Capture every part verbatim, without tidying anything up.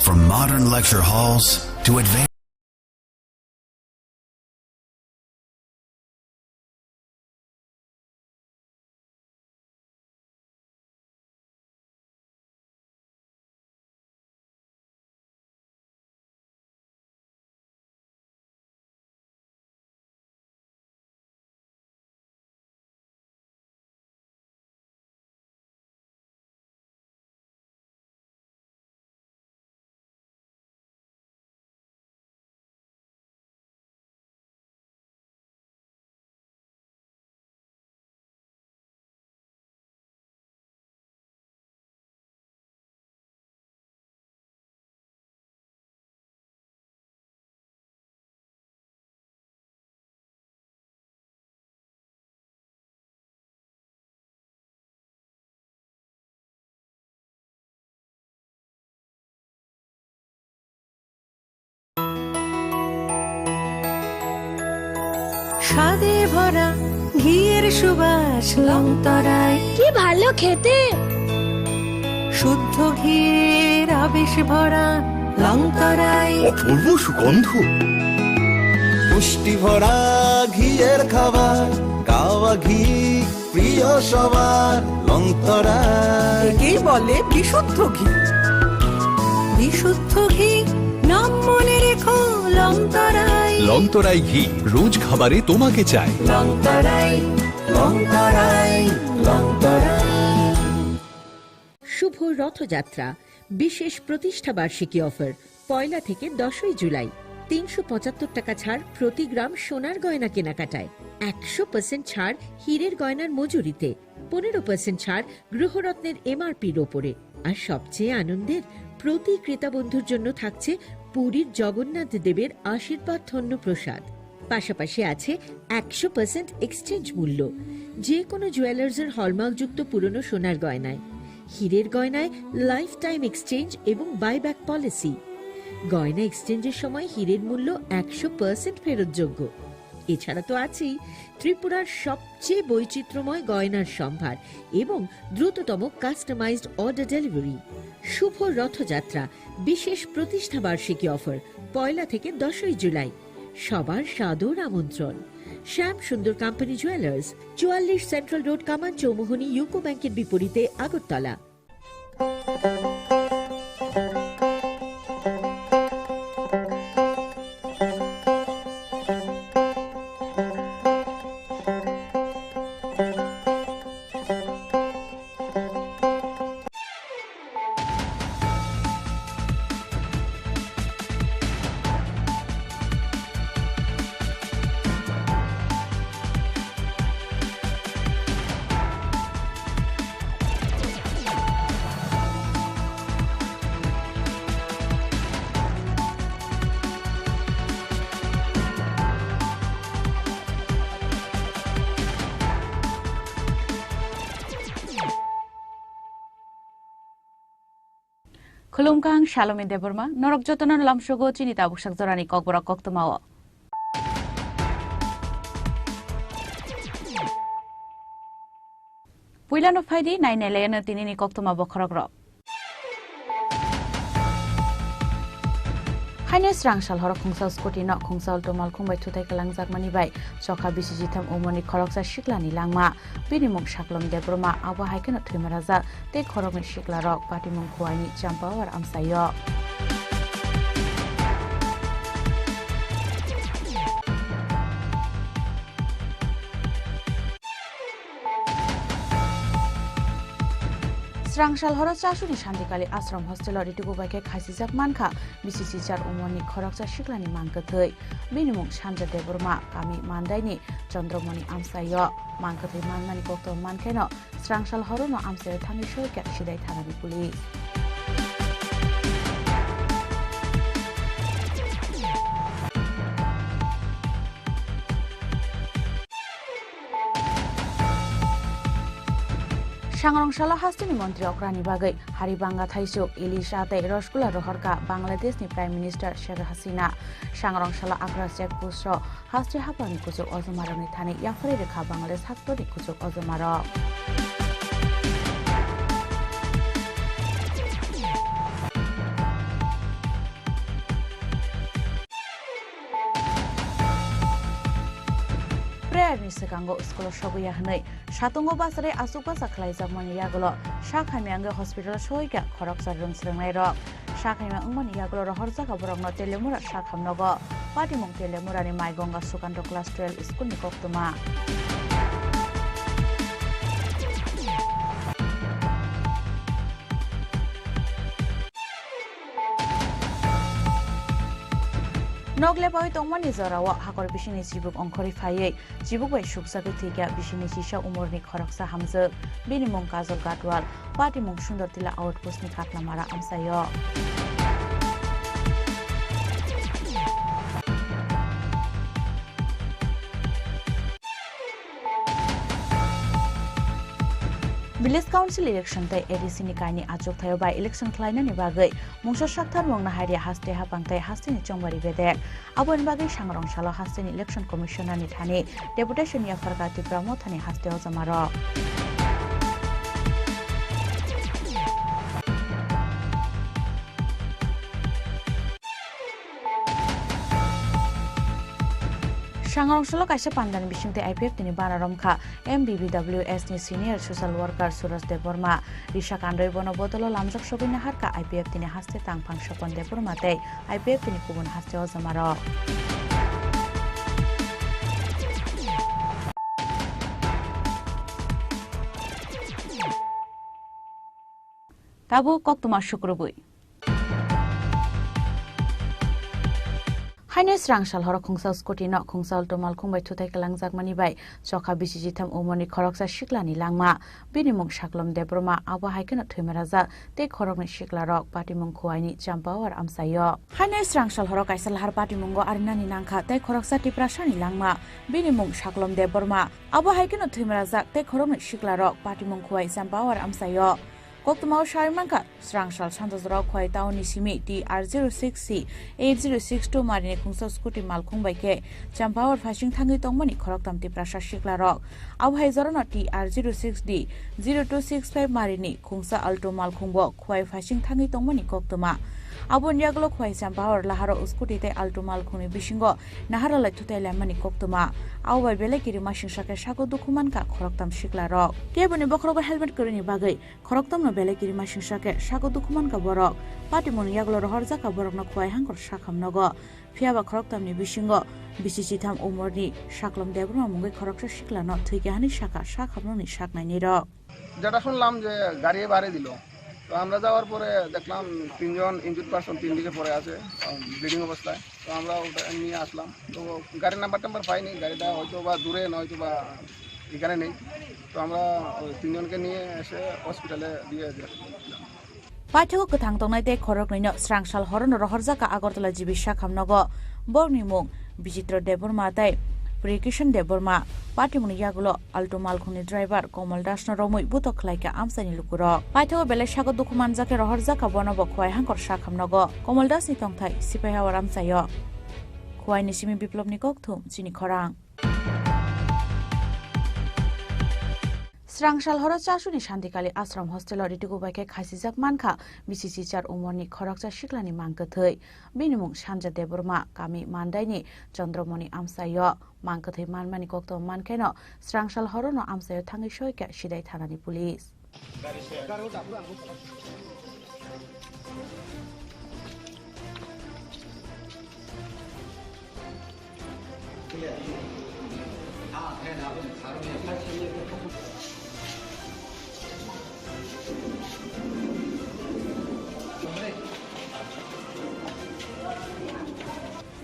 From modern lecture halls to advanced স্বাদে ভরা ঘিয়ের সুবাস লং তরাই। কি ভালো খেতে! শুদ্ধ ঘিয়ের আবেশ ভরা লং তরাই। অপূর্ব সুগন্ধ। পুষ্টি ভরা ঘিয়ের খাবার, কাওয়া ঘি প্রিয় সবার, লং তরাই। একেই বলে বিশুদ্ধ ঘি। বিশুদ্ধ ঘি, নাম মনে রেখো লং তরাই। লং তরাই ঘি, রোজ খাবারে তোমাকে চাই। লং তরাই, লং তরাই, লং তরাই। শুভ রথযাত্রা, বিশেষ প্রতিষ্ঠা বার্ষিকী অফার, পয়লা থেকে দশই জুলাই। তিনশো পঁচাত্তর টাকা ছাড় প্রতি গ্রাম সোনার গয়না কেনাকাটায়, একশো পার্সেন্ট ছাড় হীরের গয়নার মজুরিতে, পনেরো পার্সেন্ট ছাড় গৃহরত্নের এমআরপির ওপরে। আর সবচেয়ে আনন্দের, প্রতি ক্রেতা বন্ধুর জন্য থাকছে পুরীর জগন্নাথ দেবের আশীর্বাদ ধন্য প্রসাদ। পাশাপাশি আছে একশো পার্সেন্ট এক্সচেঞ্জ মূল্য। যে কোনো জুয়েলার্সের হলমার্কযুক্ত পুরনো সোনার গয়নায়, হীরের গয়নায় লাইফ টাইম এক্সচেঞ্জ এবং বাইব্যাক পলিসি। গয়না এক্সচেঞ্জের সময় হীরের মূল্য একশো পার্সেন্ট ফেরতযোগ্য। এছাড়া তো আছেই ত্রিপুরার সবচেয়ে বৈচিত্র্যময় গয়নার সম্ভার এবং দ্রুততম কাস্টমাইজড অর্ডার ডেলিভারি। শুভ রথযাত্রা, বিশেষ প্রতিষ্ঠা বার্ষিকী অফার, পয়লা থেকে দশই জুলাই। সবার সাদর আমন্ত্রণ। শ্যাম সুন্দর কোম্পানি জুয়েলার্স, চুয়াল্লিশ সেন্ট্রাল রোড, কামান চৌমুহনী, ইউকো ব্যাংকের বিপরীতে, Agartala. Khulumkha, ang Salomi Debbarma, norok jotono lamsogo chini tabuk sak jorani kokborok koktwmao. Puilano phaidi nainailaino tinini koktwma bokhorokrok. Haino srang sal horo khungsa scooty no khungsa ulto malkhung bai thutai kwlangjakmani bai chokha bisi jitham umorni khoroksa siklani langma. Bini mung Saklom Debbarma, abo hai kheno thwima rajak tei khoroknwi siklarok patimung Khuaini Champawar amchaio. Srang sal horo Chasuni Santikali Ashram hostel-o ritugo bai khe khasijak mankha bisi si char umorni khoroksa siklani mang kwthwi. Bini mung Sanja Debbarma, kami Mandaini Chandramoni amchaio. Mang kwthwi manmani koktwma mankheno, srang sal horono amchaio thangwi soikha Sidai thanani police. Sangrong salo hasteni montri okrani bagwi Haribanga Thaisuk, Ilisha tei Rosgula rohorkha Bangladeshni Prime Minister Sheikh Hasina. Sangrong salo Agra check post-o hasteni haphangni kuchuk ojomarokni thani yapharwi rwkha Bangladesh haktorni kuchuk ojomarok. Ni swkango school o sogwi ya hwnwi satungo bachari achuk bacha khlaijakmani yagulo sak hamya wngwi hospital o sogwi kha khoroksa rwng swrwngnairok. Sak hamya wngmani yagulo rohorjak borokno Telemura sak hamnogo. Patimung Telemurani Maigonga Sukanto Class twelve school ni koktwma. Nok lepaui tongmani jorao hakor bisingni chibuk ongkhorwi phaiwi chibuk bai sukjagwi thwikha bisingni chisa umorni khoroksa hamjwk. Bini mung Kajol Gatwal, patimung Sundor Tila outpost ni Katlamara amchaio. Village Council election tei A D C ni kaini achukthai o by election khlainani bagwi mungsa saktharmung naharya haste hapang tei hasteni chongbari bedek. Aboni bagwi sangrong salo hasteni election commissioner ni thani deputation yapharkha Tipra Mothani haste o jamarok. Sangrong salo kaisa pandani bisingtwi I P F T ni bana romkha M B B W S ni senior social worker Suraj Debbarma. Risa kandoi bono bodolo lamjak sogwi naharkha I P F T ni haste tangphang Sopon Debbarma tei I P F T ni kubun haste o jamarok. Tabuk koktwma sukrubwi. Haino srang sal horo khungsa scooty no khungsa alto malkhung bai thutai kwlangjakmani bai chokha bisi chitham umorni khoroksa siklani langma. Bini mung Saklom Debbarma, abo hai kheno thwimarajak tei khoroknwi siklarok patimung Khuaini Champawar amchaio. Haino srang sal horo kaisa lahar patimungo arinani nangkha tei khoroksa Tiprasani langma. Bini mung Saklom Debbarma, abo hai kheno thwimarajak tei khoroknwi siklarok patimung Khuai Champawar amchaio. Koktwmao sawi mankha, srang sal sanja jorao Khwai town ni simi T R zero six C eight zero six two marini khungsa scooty malkhung bai khe Champawar phasing thangwi tongmani khoroktham Tiprasa siklarok. Abo hai jorano T R zero six D zero two six five marini khungsa Alto malkhungbo Khwai phasing thangwi tongmani koktwma. Aboni yagulo Khwai Champawar laharo scooty tei Alto malkhungni bisingo naharalai thutai laimani koktwma. Abo bai belai kirima singsa khe sago dukhu mankha khoroktham siklarok. Keboni bokhorogo helmet kwrwini bagwi Khorokthomno belai kirima singsa khe sago dukhu mankha borok. Patimungni yagulo rohorjakha borokno Khwai hangkor sakhamnogo. Phiyaba khorokthomni bisingo bisi chitham umorni Saklom Debbarma mungwi khoroksa siklano thwikha hwnwi sakha sakhamnokni saknainirok. যেটা শুনলাম যে গাড়ি বারে দিল, তো আমরা যাওয়ার পরে দেখলাম তিনজন ইনজুর্ড পারসন তিন দিকে পড়ে আছে, ব্লিডিং অবস্থায়। তো আমরা ওটা নিয়ে আসলাম, তো গাড়ির নাম্বার টাম্বার পাইনি, গাড়িটা হয়তো বা দূরে, নয়তো বা এখানে নেই। তো আমরা ওই তিনজনকে নিয়ে এসে হসপিটালে দিয়ে দিলাম। Paithakgo kwthang tongnai tei khoroknwino srang sal horono rohorjakha Agartala G B sakhamnogo. Borokni mung Bichitra Debbarma tei Priyakishan Debbarma. Patimungni yagulo Alto malkhungni driver Komol Dasno romwi butok khlaikha amchaini lukurok. Paithakgo belai sago dukhu manjakhe rohorjakha bonobo Khwai hangkor sakhamnogo. Komol Dasni tongthai Sipaihawar amchaio. Khwaini simi Biplobni kokthum chini khorang. Srang sal horo Chasuni Shantikali Ashram hostel o ritugu bai khe khasijak mankha bisi chichar umorni khoroksa siklani mang kwthwi. Bini mung Sanja Debbarma, kami Mandaini Chandramoni amchaio. Mang kwthwi manmani koktwma mankheno srang sal horono amchaio thangwi soikha Sidai thanani police.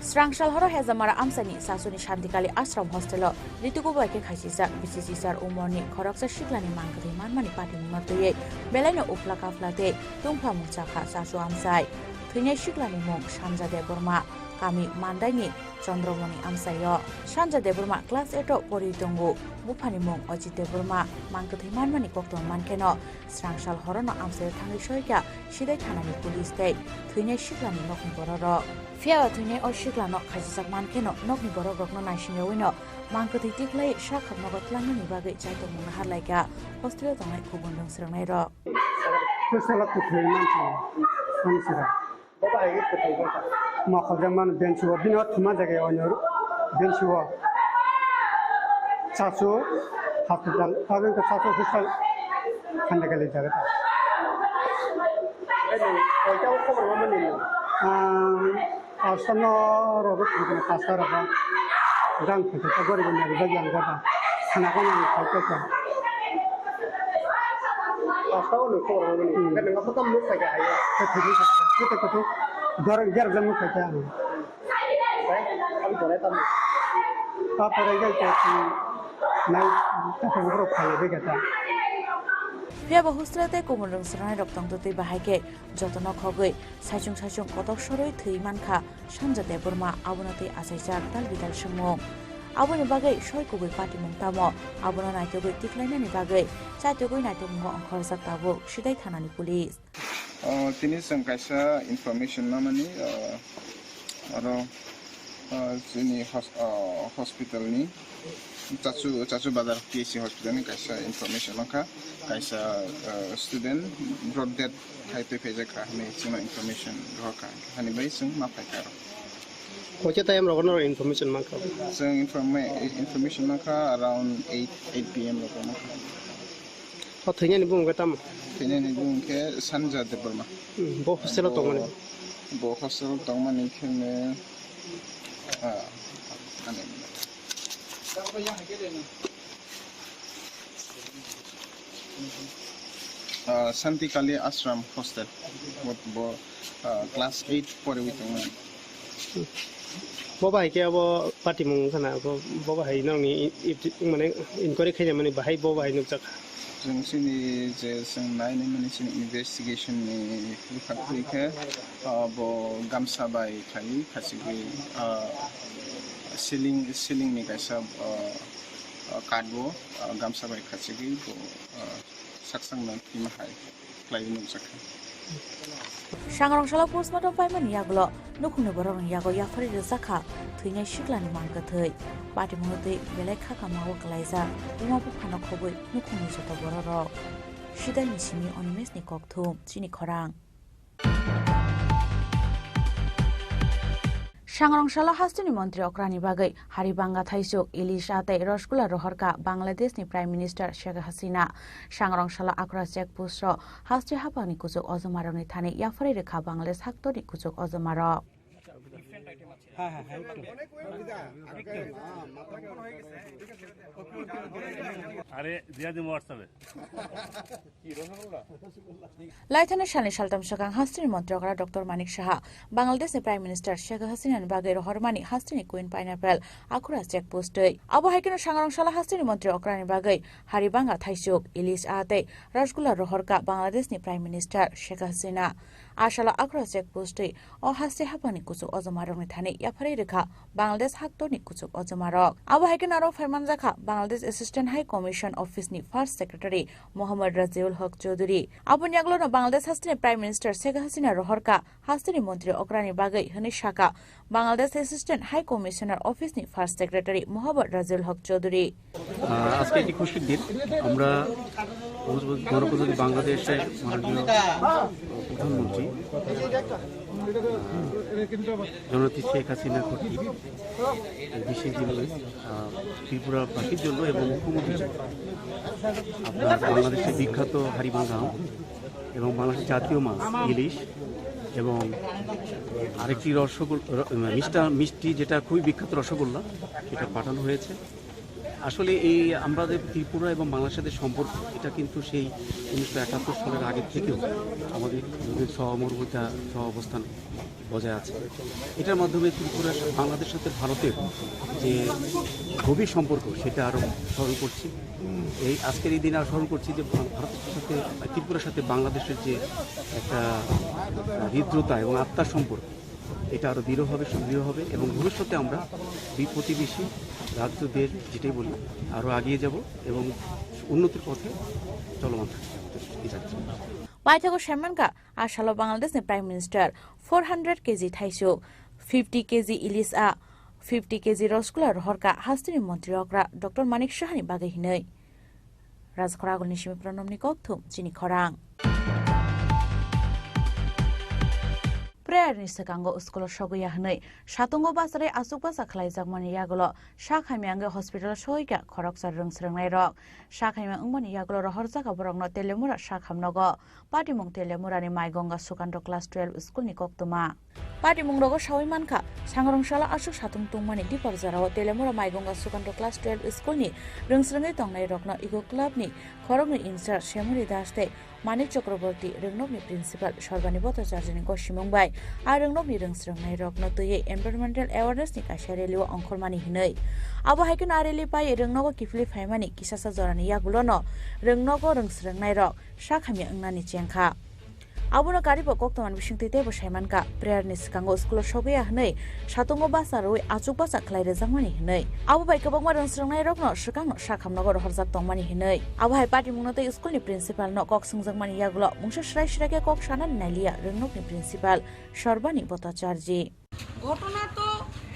Srang sal horo Hejamara amchaini Chasuni Shantikali Ashram hostel o ritugu bai khe khasijak bisi chichar umorni khoroksa siklani mang kwthwi manmani patimungno twiwi belaino uphla kaphla tei tungphla mungsa kha Chasu amchai. Thwinai siklani mung Sanja Debbarma, kami Mandaini Chandramoni amchaio. Sanja Debbarma class eight o poriwi tongo. Buphani mung Ajit Debbarma. Mang kwthwi manmani koktwma mankheno srang sal horono amchaio thangwi soikha Sidai thanani police tei thwinai siklani nokni borokrok. Phiyaba thwinai o siklano khasijak mankheno nokni borokrokno naisingyaui no mang kwthwi tikhlai sakhamnogo tlangnani bagwi chaitokmung naharlaikha hostel o tongnai khubun rwng swrwngnairok. Mokol jang mano bench o, bini o thuma jaga o, bench o. Chachu hospital, abo wngkha Chachu hospital Khandakali jaga ta. Ang asano rogo thangkana pasta rogo. Gang thangkha gori gori nari bagi ang gata. Sana ko nang khai ka. Pasta o nang khobor mani. Hmm. Kan nang apa kam nuk khai ka ayo. Kete kete. Kete kete. Gor ger jam nuk khai ka. Phiya bo hostel tei kubun rwng srwngnairok tongtwtwi bahai khe jotono khogwi saichung saichung kotok sorwi thwi mankha Sanja Debbarma, abono twi achaijak tal bidal swngmung. Aboni bagwi soi kubui patimung tamo, abono naitugwi tiklainani bagwi chaitugwi naitugmungo ongkhorjak tabuk Sidai thanani police. O, tini chwng kaisa information mamani, o, oro, o, chini hos-, o, hospital ni Chachu, Chachu Bazar P H C hospital ni kaisa information wngkha, kaisa, o, student brought death khai twi phaijak kha hinwi chwngno information rohorkha, hani bai chwng ma phaikha aro. Hoite time rogo no information mankha? Chwng informa-, information mankha around eight, eight P M rogo mankha. O thwinani bumung khe tamo? Thwinani bumung khe Sanja Debbarma. Hmm, bo hostel o tongmani? Bo, bo hostel o tongmani khe ne, ah, ani. Ah, Shanti Kali Ashram hostel. Bo, bo, ah, class eight poriwi tongmani. Bo bahai khe abo patimung wngkha na, bo, bo bahai nokni i-, i-, mane inquiry khainai mani bahai bo bahai nukjak kha. Chwng chini je chwng nainai mani chini investigation ni bwkha kwrwi khe, ah, bo gamsa bai khai khachigwi, ah, ceiling, ceiling ni kaisa, ah, ah, card bo, ah, gamsa bai khachigwi bo, ah, sakchangno thwima hai khlaiwi nukjakha. Sangrong salo postmortem paimani yagulo nukhungni borokni yago yapharwi rwjakha thwinai siklani mang kwthwi. Patimungno twi belai khakamago kwlaijak, buma buphano khobwi nukhungni joto bororok. Sidaini simi Animeshni kokthum, chini khorang. Sangrong salo hasteni montri okrani bagwi Haribanga thaisuk, ilisha tei rosgula rohorkha Bangladeshni Prime Minister Sheikh Hasina. Sangrong salo Akhura check post-o haste haphangni kuchuk ojomarokni thani yapharwi rwkha Bangladesh haktorni kuchuk ojomarok. আরে দিয়া দিমু WhatsApp-এ। Laithani salni saltham swkang hasteni montri okra Doctor Manik Saha Bangladeshni Prime Minister Sheikh Hasinani bagwi rohormani hasteni Queen Pineapple Akhura check post twi. Abo hai kheno Sangrong salo hasteni montri okrani bagwi Haribanga thaisuk, ilis a tei rasgulla rohorkha Bangladeshni Prime Minister Sheikh Hasina. A salo Akhura check post twi o haste haphangni kuchuk ojomarokni thani yapharwi rwkha Bangladesh haktorni kuchuk ojomarok. Abo hai kheno aro phaimanjakha Bangladesh Assistant High Commission Office ni First Secretary Mohammad Raziul Haq Chaudhary. Aboni yagulono Bangladesh hasteni Prime Minister Sheikh Hasina rohorkha hasteni montri okrani bagwi hwnwi sakha Bangladesh Assistant High Commissioner Office ni First Secretary Mohammad Raziul Haq Chaudhary. আহ, আজকে একটি খুশির দিন। আমরা গণপ্রজাতন্ত্রী বাংলাদেশের মাননীয় প্রধানমন্ত্রী, আহ, জননেত্রী শেখ হাসিনা কর্তৃক এই বিশেষ দিনে, আহ, ত্রিপুরাবাসীর জন্য এবং মুখ্যমন্ত্রীর জন্য আপনার বাংলাদেশের বিখ্যাত হাড়িভাঙ্গা আম এবং বাংলাদেশের জাতীয় মাছ ইলিশ এবং আরেকটি রসগোল-, র-, মিষ্টা-, মিষ্টি যেটা খুবই বিখ্যাত রসগোল্লা, সেটা পাঠানো হয়েছে। আসলে এই আমাদের ত্রিপুরা এবং বাংলাদেশের সম্পর্ক, এটা কিন্তু সেই উনিশশো একাত্তর সালের আগে থেকেও আমাদের সহমর্মিতা, সহঅবস্থান বজায় আছে। এটার মাধ্যমে ত্রিপুরা, বাংলাদেশের সাথে ভারতের যে গভীর সম্পর্ক, সেটা আরো স্মরণ করছি। এই আজকের এই দিনে আরো স্মরণ করছি যে ভা-, ভারতের সাথে, ত্রিপুরার সাথে বাংলাদেশের যে একটা হৃদ্রতা এবং আত্মার সম্পর্ক, এটা আরো দৃঢ় হবে, সুদৃঢ় হবে এবং ভবিষ্যতে আমরা বি-, প্রতিবেশী রাজ্য, দেশ যেটাই বলি, আরো এগিয়ে যাব এবং উন্নতির পথে চলমান থাকবে আমাদের এই রাজ্য। Paithago saimankha, a salo Bangladeshni Prime Minister four hundred K G thaisuk, fifty K G ilis a, fifty K G rosgula rohorkha hasteni montri okra Doctor Manik Sahani bagwi hinwi. Rajkhora agulni simi Pranamni kokthum, chini khorang. Prayer ni swkango school o sogwi ya hwnwi satungo bachari achuk bacha khlaijakmani yagulo sak hamya wngwi hospital o sogwi kha khoroksa rwng swrwngnairok. Sak hamya wngmani yagulo rohorjak borokno Telemura sak hamnogo. Patimung Telemurani Maigonga Sukanto Class twelve school ni koktwma. Patimung rogo sawi mankha, sangrong sala aswk satung tungmani dipar jorao Telemura Maigonga Sukanto Class twelve school ni rwng swrwngwi tongnai rokno Eco Club ni khoroknwi in charge Semari Das tei Manik Chakraborty, rwngnokni principal Sorbani Bhattacharya ni gosimung bai a rwngnokni rwng swrwngnairokno twiwi environmental awareness ni kaisa rally o ongkhormani hinwi. Abo hai kheno a rally pai rwngnogo kiphilwi phaimani kisasa jorani yagulono rwngnogo rwng swrwngnairok sak hamya wngnani chengkha. Abono karibo koktwmani bisingtwi teibo saimankha, prayer ni swkango school o sogwi ya hwnwi satungo basa rwui achuk bacha khlai rwjakmani hinwi. Abo bai kwbangma rwng swrwngnairokno swkangno sak hamnogo rohorjak tongmani hinwi. Abo hai patimungno tei school ni principal no kok swngjakmani yagulo mungsa swrai swrai khe kok sanani nailiya rwngnokni principal Sorbani Bhattacharya. ঘটনা তো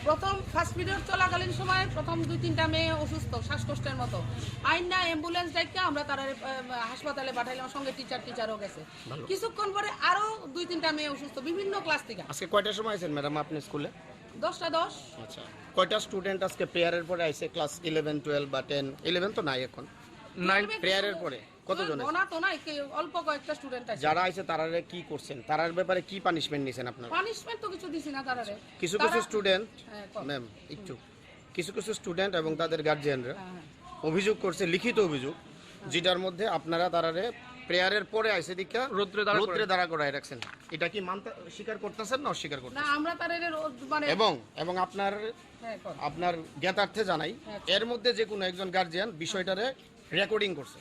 প্রথম first period চলাকালীন সময় প্রথম দুই তিনটা মেয়ে অসুস্থ, শ্বাসকষ্টের মতো। আইন্না অ্যাম্বুলেন্স ডাকিয়া আমরা তারা, আহ, হাসপাতালে পাঠাইলাম, সঙ্গে টিচার, টিচারও গেছে। ভালো। কিছুক্ষণ পরে আরো দুই তিনটা মেয়ে অসুস্থ, বিভিন্ন ক্লাস থেকে। আজকে কয়টার সময় আছেন ম্যাডাম আপনি স্কুলে? দশটা দশ। আচ্ছা, কয়টা স্টুডেন্ট আজকে প্রেয়ারের পরে আইছে? ক্লাস ইলেভেন, টুয়েলভ বা টেন? ইলেভেন তো নাই এখন। নাইন। প্রেয়ারের পরে কতজন আছে? গণা তো নাই, কে-, অল্প কয়েকটা স্টুডেন্ট আছে। যারা আছে তারারে কি করছেন? তারার ব্যাপারে কি পানিশমেন্ট নিছেন আপনারা? পানিশমেন্ট তো কিছু দিছি না তারারে। কিছু কিছু তারা স্টুডেন্ট, হ্যাঁ, কর। ম্যাম, একটু। কিছু কিছু স্টুডেন্ট এবং তাদের গার্জিয়ানরা হ্যাঁ, হ্যাঁ। অভিযোগ করছে, লিখিত অভিযোগ, হ্যাঁ। যেটার মধ্যে আপনারা তারারে প্রেয়ারের পরে আইসে দিকা রৌদ্রে দাঁড়া রৌদ্রে করায়। দাঁড়া করায় রাখছেন। এটা কি মানতে, স্বীকার করতেছেন না অস্বীকার না, করতেছেন? আমরা তারারে রোদ মানে এবং, এবং আপনার, হ্যাঁ, কর। আপনার জ্ঞাতার্থে জানাই, হ্যাঁ, আচ্ছা। এর মধ্যে যে কোনো একজন গার্জিয়ান বিষয়টারে রেকর্ডিং করছে।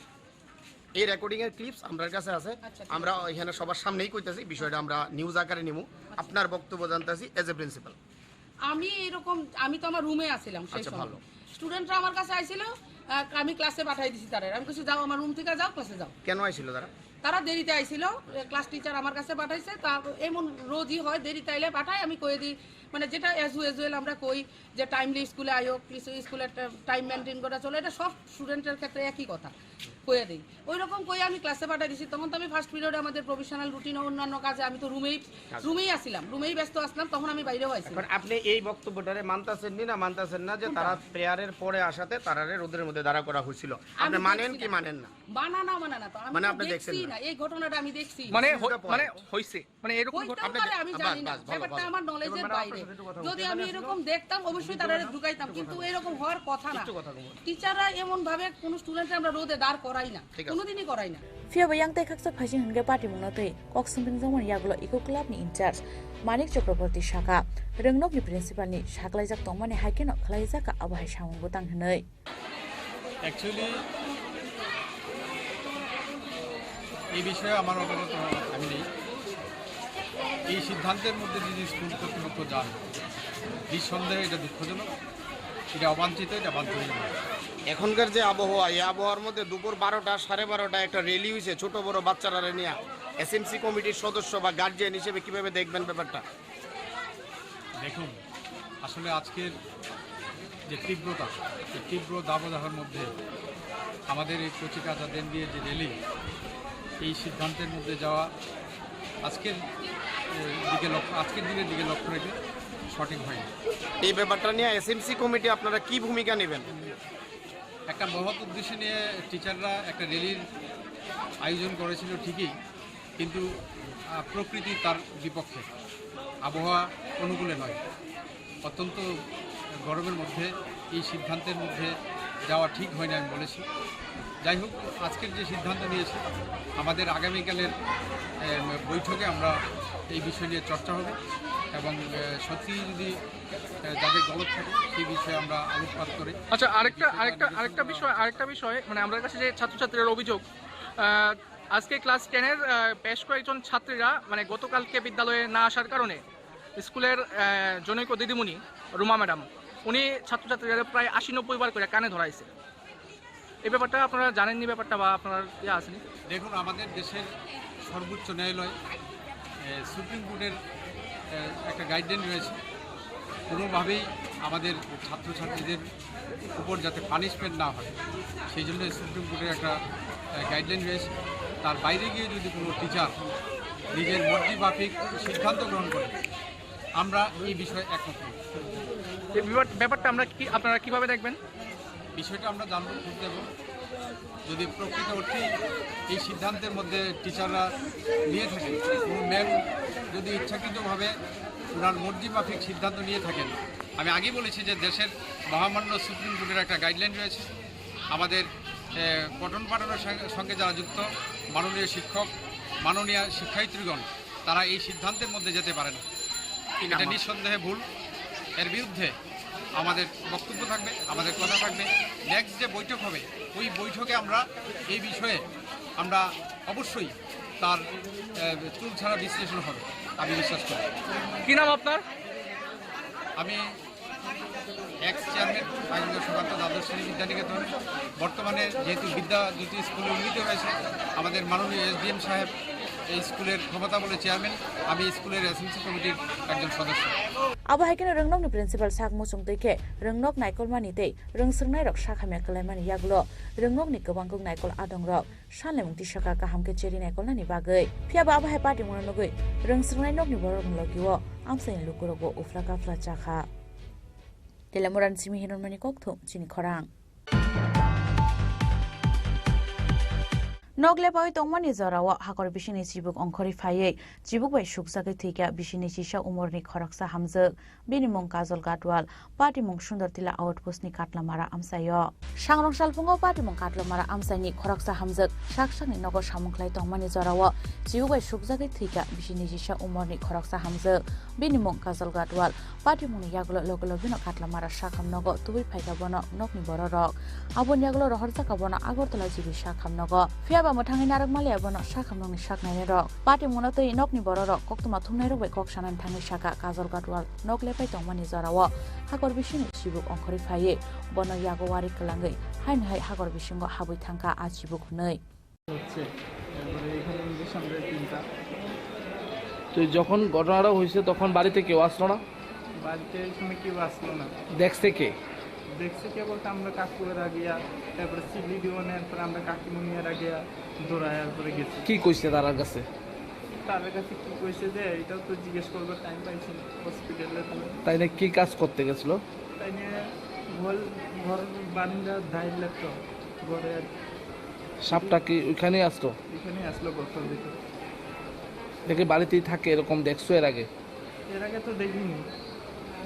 এই রেকর্ডিং এর ক্লিপস আমরার কাছে আছে। আচ্ছা, ঠিক আমরা আছে। এখানে সবার সামনেই কইতাছি, বিষয়টা আমরা নিউজ আকারে নিমু। আচ্ছা। আপনার বক্তব্য জানতাছি এজ এ প্রিন্সিপাল। আমি এরকম, আমি তো আমার রুমে আছিলাম সেই আচ্ছা, সময়। ভালো। স্টুডেন্টরা আমার কাছে আইছিল, আহ, আমি ক্লাসে পাঠাই দিছি তারা। আমি কইছি, "যাও, আমার রুম থেকে যাও, ক্লাসে যাও।" কেন আইছিল তারা? তারা দেরিতে আইছিল, এ, ক্লাস টিচার আমার কাছে পাঠাইছে। তা এমন রোজই হয়, দেরিতে আইলে পাঠায়, আমি কয়ে দিই, মানে, যেটা অ্যাজ ইউজুয়াল আমরা কই যে টাইমলি স্কুলে আয়ো, কিছু স্কুলের টা-, টাইম মেনটেন করা চলে, এটা সব স্টুডেন্টের ক্ষেত্রে একই কথা কয়ে দিই। ওই রকম কই আমি ক্লাসে পাঠিয়ে দিছি, তখন তো আমি ফার্স্ট পিরিয়ডে আমাদের প্রফেশনাল রুটিন ও অন্যান্য কাজে আমি তো রুমেই, আচ্ছা। রুমেই আসছিলাম, রুমেই ব্যস্ত আসলাম, তখন আমি বাইরেও আইছি। এখন আপনি এই বক্তব্যটারে মানতাছেন নি না মানতাছেন না যে কোনটা? তারা প্রেয়ারের পরে আসাতে তারারে রোদের মধ্যে দাঁড়া করা হয়েছিল? আপনি আমি মানেন দেখছি কি না। মানেন না? মানা না, মানা না তো, আমি মানে তো আপনি দেখছেন দেখছি না? না, এই ঘটনাটা আমি দেখছি। মানে This is the হ-, মানে point। হইছে, মানে এরকম হইতেও ঘটনা। পারে, আমি বাস, জানি না, বাস, ভালো, ব্যাপারটা ভালো। আমার নলেজের এবার ম্যাডাম বাইরে। আপনার সাথে একটু কথা যদি বলতে আমি চাই। এরকম দেখতাম, অবশ্যই তারা ঢুকাইতাম, কিন্তু এরকম হওয়ার কথা না। একটু কথা বলুন। টিচাররা এমন ভাবে কোনো স্টুডেন্টরা আমরা রোদে দাঁড় করাই না, ঠিক আছে। কোনোদিনই করাই না। Phiya bo yang tei khaksa phaising hwnkhe patimungno twi kok swngpinjakmani yagulo Eco Club ni in charge Manik Chakraborty sakha, rwngnokni principal ni saklaijak tongmani hai kheno khlaijak kha abo hai samung bwtang hwnwi. Actually এই বিষয়ে আমার অবগত আমি নেই। এই সিদ্ধান্তের মধ্যে যদি স্কুল কর্তৃপক্ষ যান, নিঃসন্দেহে এটা দুঃখজনক, এটা অবাঞ্ছিত, এটা বাঞ্ছনীয় নয়। এখনকার যে আবহাওয়া, এই আবহাওয়ার মধ্যে দুপুর বারোটা, সাড়ে বারোটা একটা র্যালি হয়েছে ছোট বড় বাচ্চারা নিয়ে, এসএমসি কমিটির সদস্য বা গার্জিয়ান হিসেবে কিভাবে দেখবেন ব্যাপারটা? দেখুন, আসলে আজকের যে তীব্রতা, এই তীব্র দাবদাহের মধ্যে আমাদের এই কচি কাঁচা দিন দিয়ে যে র্যালি, এই সিদ্ধান্তের মধ্যে যাওয়া আজকের, এ, দিকে লক্ষ্য, আজকের দিনের দিকে লক্ষ্য রেখে সঠিক হয়নি। এই ব্যাপারটা নিয়ে এসএমসি কমিটি আপনারা কি ভূমিকা নেবেন? একটা মহৎ উদ্দেশ্য নিয়ে টিচাররা একটা র্যালির আয়োজন করেছিল ঠিকই, কিন্তু, আহ, প্রকৃতি তার বিপক্ষে, আবহাওয়া অনুকূলে নয়। অত্যন্ত গরমের মধ্যে এই সিদ্ধান্তের মধ্যে যাওয়া ঠিক হয়নি আমি বলেছি। যাই হোক, আজকের যে সিদ্ধান্ত নিয়েছে, আমাদের আগামীকালের, আহ, বৈঠকে আমরা এই বিষয় নিয়ে চর্চা হবে এবং, আহ, সত্যিই যদি, আহ, যাদের গলত থাকে সেই বিষয়ে আমরা আলোকপাত করে আচ্ছা, আরেকটা, এই বিষয়ে আরেকটা, আলোচনা আরেকটা করা বিষয়, হবে। আরেকটা বিষয়, মানে, আমরা কাছে যে ছাত্রছাত্রীরা অভিযোগ, আহ, আজকে ক্লাস টেনের, আহ, বেশ কয়েকজন ছাত্রীরা, মানে, গতকালকে বিদ্যালয়ে না আসার কারণে স্কুলের, আহ, জনৈক দিদিমণি রুমা ম্যাডাম, উনি ছাত্রছাত্রীরা প্রায় আশি নব্বই বার করে কানে ধরাইছে। এই ব্যাপারটা আপনারা জানেননি, ব্যাপারটা বা আপনার ইয়ে আসেনি? দেখুন, আমাদের দেশের সর্বোচ্চ ন্যায়ালয়, এ, সুপ্রিম কোর্টের, এ, একটা গাইডলাইন রয়েছে। কোনোভাবেই আমাদের ছাত্রছাত্রীদের উপর যাতে পানিশমেন্ট না হয়, সেই জন্য সুপ্রিম কোর্টের একটা, এ, গাইডলাইন রয়েছে। তার বাইরে গিয়ে যদি কোনো টিচার নিজের মর্জি মাফিক সিদ্ধান্ত গ্রহণ করে, আমরা এই বিষয়ে একমত নই। এই ব্যাপার-, ব্যাপারটা আমরা কি, আপনারা কিভাবে দেখবেন? বিষয়টা আমরা জানবো, খোঁজ দেব। যদি প্রকৃত অর্থে এই সিদ্ধান্তের মধ্যে টিচাররা নিয়ে থাকেন, কোনো ম্যাম যদি ইচ্ছাকৃতভাবে ওনার মর্জি মাফিক সিদ্ধান্ত নিয়ে থাকেন, আমি আগেই বলেছি যে দেশের মহামান্য সুপ্রিম কোর্টের একটা গাইডলাইন রয়েছে। আমাদের, এ, পঠন পাঠনের সঙ্গে, সঙ্গে যারা যুক্ত, মাননীয় শিক্ষক, মাননীয় শিক্ষায়িত্রীগণ, তারা এই সিদ্ধান্তের মধ্যে যেতে পারে না। কি নাম এটা আপনার? নিঃসন্দেহে ভুল। এর বিরুদ্ধে আমাদের বক্তব্য থাকবে, আমাদের কথা থাকবে। নেক্সট যে বৈঠক হবে, ওই বৈঠকে আমরা এই বিষয়ে আমরা অবশ্যই তার, এ, চুল ছাড়া বিশ্লেষণ হবে, আমি বিশ্বাস করি। কি নাম আপনার? আমি এক্স চেয়ারম্যান বাগেরহাট সভাত্ত দ্বাদশ শ্রেণী বিদ্যানিকেতন। বর্তমানে যেহেতু বিদ্যা জ্যোতি স্কুলে উন্নীত হয়েছে, আমাদের মাননীয় এসডিএম সাহেব এই স্কুলের ক্ষমতা বলে চেয়ারম্যান, আমি স্কুলের এসএমসি কমিটির একজন সদস্য। Abo hai kheno rwngnokni principal sak muchung twi khe rwngnok naikolmani tei rwngswrwngnairok sak hamya kwlaimani yagulo rwngnokni kwbangkuk naikol adongrok sanlemung tisaka kaham khe cheri naikolnani bagwi. Phiya ba abo hai patimungno nugwi rwngswrwngnai nokni borokni logio amchaini lukurokbo uphla kaphla cha kha. Telemurani simi hinwi hwnmani kokthum chini khorang. Nok lepaui tongmani jorao hakor bisingni chibuk ongkhorwi phaiwi chibuk bai sukjagwi thwikha bisini chisa umorni khoroksa hamjwk. Bini mung Kajol Gatwal, patimung Sundor Tila outpost ni Katlamara amchaio. Sangrong salpungo patimung Katlamara amchaini khoroksa hamjwk sak sakni nogo samung khlai tongmani jorao chibuk bai sukjagwi thwikha bisini chisa umorni khoroksa hamjwk. Bini mung Kajol Gatwal, patimungni yagulo loge logeno Katlamara sakham nogo tubui phaikha bono nokni bororok. Aboni yagulo rohorjakha bono Agartala G B sakham nogo. Phiya ba mwthangwi narwk maliya bono sakham nokni sak nainai rok. Patimungno twi nokni bororok koktwma thumnairok bai kok sanani thangwi sakha Kajol Gatwal nok lepai tongmani jorao hakor bisingni chibuk ongkhorwi phaiwi bono yago wari kwlangwi haino hai hakor bisingo habwi thangkha a chibuk hwnwi. হচ্ছে, তারপরে এখানে ইঞ্জেকশন দেয় তিনটা। তো যখন ঘটনাটা হয়েছে তখন বাড়িতে কেউ আসলো না? বাড়িতে এই সময় কেউ আসলো না। দেখছে কে? দেখছে কে বলতে আমরা কাকু এরা গিয়া, তারপরে সিভিল ডিওনের পরে আমরা কাকিমুনি এরা গিয়া দৌড়ায়, তারপরে গেছি। কি কইছে তারার কাছে? তারার কাছে কি কইছে যে এটাও তো জিজ্ঞেস করবার টাইম পাইছি না হসপিটালে তো। তাই না, কি কাজ করতে গেছিল? তাই নিয়ে ঘর, ঘর বারান্দা ধাইর লাগতো ঘরে আর কি। সাপটা কি ওইখানেই আসতো? এখানেই আসলো ঘরটার ভিতরে। দেখে বাড়িতেই থাকে এরকম দেখছো এর আগে? এর আগে তো দেখিনি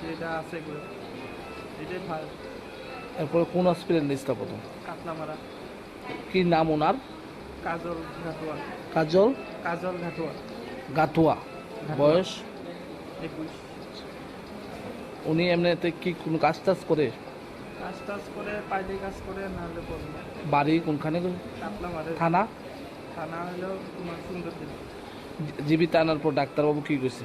যে এটা আছে এগুলো। এটাই ফার্স্ট। এরপরে কোন হসপিটাল নিয়ে প্রথম? কাতলামারা। কি নাম ওনার? কাজল ঘাটুয়া। কাজল? কাজল ঘাটুয়া। গাতুয়া। গাটুয়া। বয়স? একুশ। উনি এমনিতে কি কোনো কাজ টাজ করে? কাজ টাজ করে, পাইলে কাজ করে, নাহলে করে না। বাড়ি কোনখানে? কাতলামারা। থানা? থানা হলো তোমার সুন্দরদিন। জি-, জিবিত আনার পর ডাক্তারবাবু কি কইছে?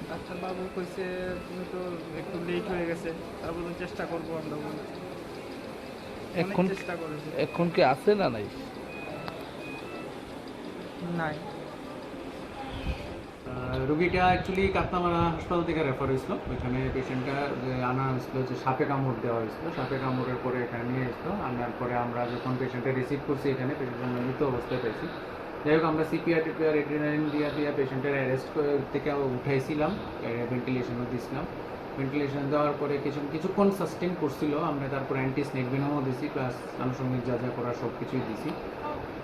ডাক্তারবাবু কইছে, "তুমি তো একটু লেট হয়ে গেছে, তারপরে চেষ্টা করবো আমরা", বলে। অনেক এখন, চেষ্টা করেছে। এখন কি আছে না নাই? নাই। আহ, রুগীটা অ্যাকচুয়ালি কাতলামারা হাসপাতাল থেকে রেফার হয়েছিল। ওইখানে পেশেন্টটা যে আনা হয়েছিল, যে সাপে কামড় দেওয়া হয়েছিল, সাপে কামড়ের পরে এখানে নিয়ে এসেছিল। আনার পরে আমরা যখন পেশেন্টটা রিসিভ করছি এখানে, পেশেন্টটা মৃত অবস্থায় পাইছি। যাই হোক, আমরা সিপিআর টিপিআর, অ্যাড্রিনালিন দিয়া দিয়া পেশেন্টের অ্যারেস্ট করে, থেকে উঠাইছিলাম, ভেন্টিলেশনও দিছিলাম। ভেন্টিলেশন দেওয়ার পরে কিছু, কিছুক্ষণ সাস্টেন করছিল, আমরা তারপর অ্যান্টি স্নেক ভেনমও দিছি, প্লাস আনুষঙ্গিক যা যা করার সব কিছুই দিছি।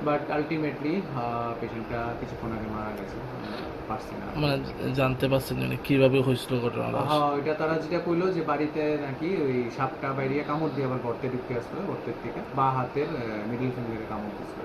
বাট আলটিমেটলি, আহ, পেশেন্টটা কিছুক্ষণ আগে মারা গেছে, আমরা পারছি না। মানে, জানতে পারছেন মানে কিভাবে হয়েছিল ঘটনাটা? হ্যাঁ, এটা তারা যেটা কইলো যে বাড়িতে নাকি ওই সাপটা বাইরে কামড় দিয়ে আবার গর্তে ঢুকে আসলো, গর্তের থেকে বা হাতের, আহ, মিডল ফিঙ্গারে কামড় দিছিল।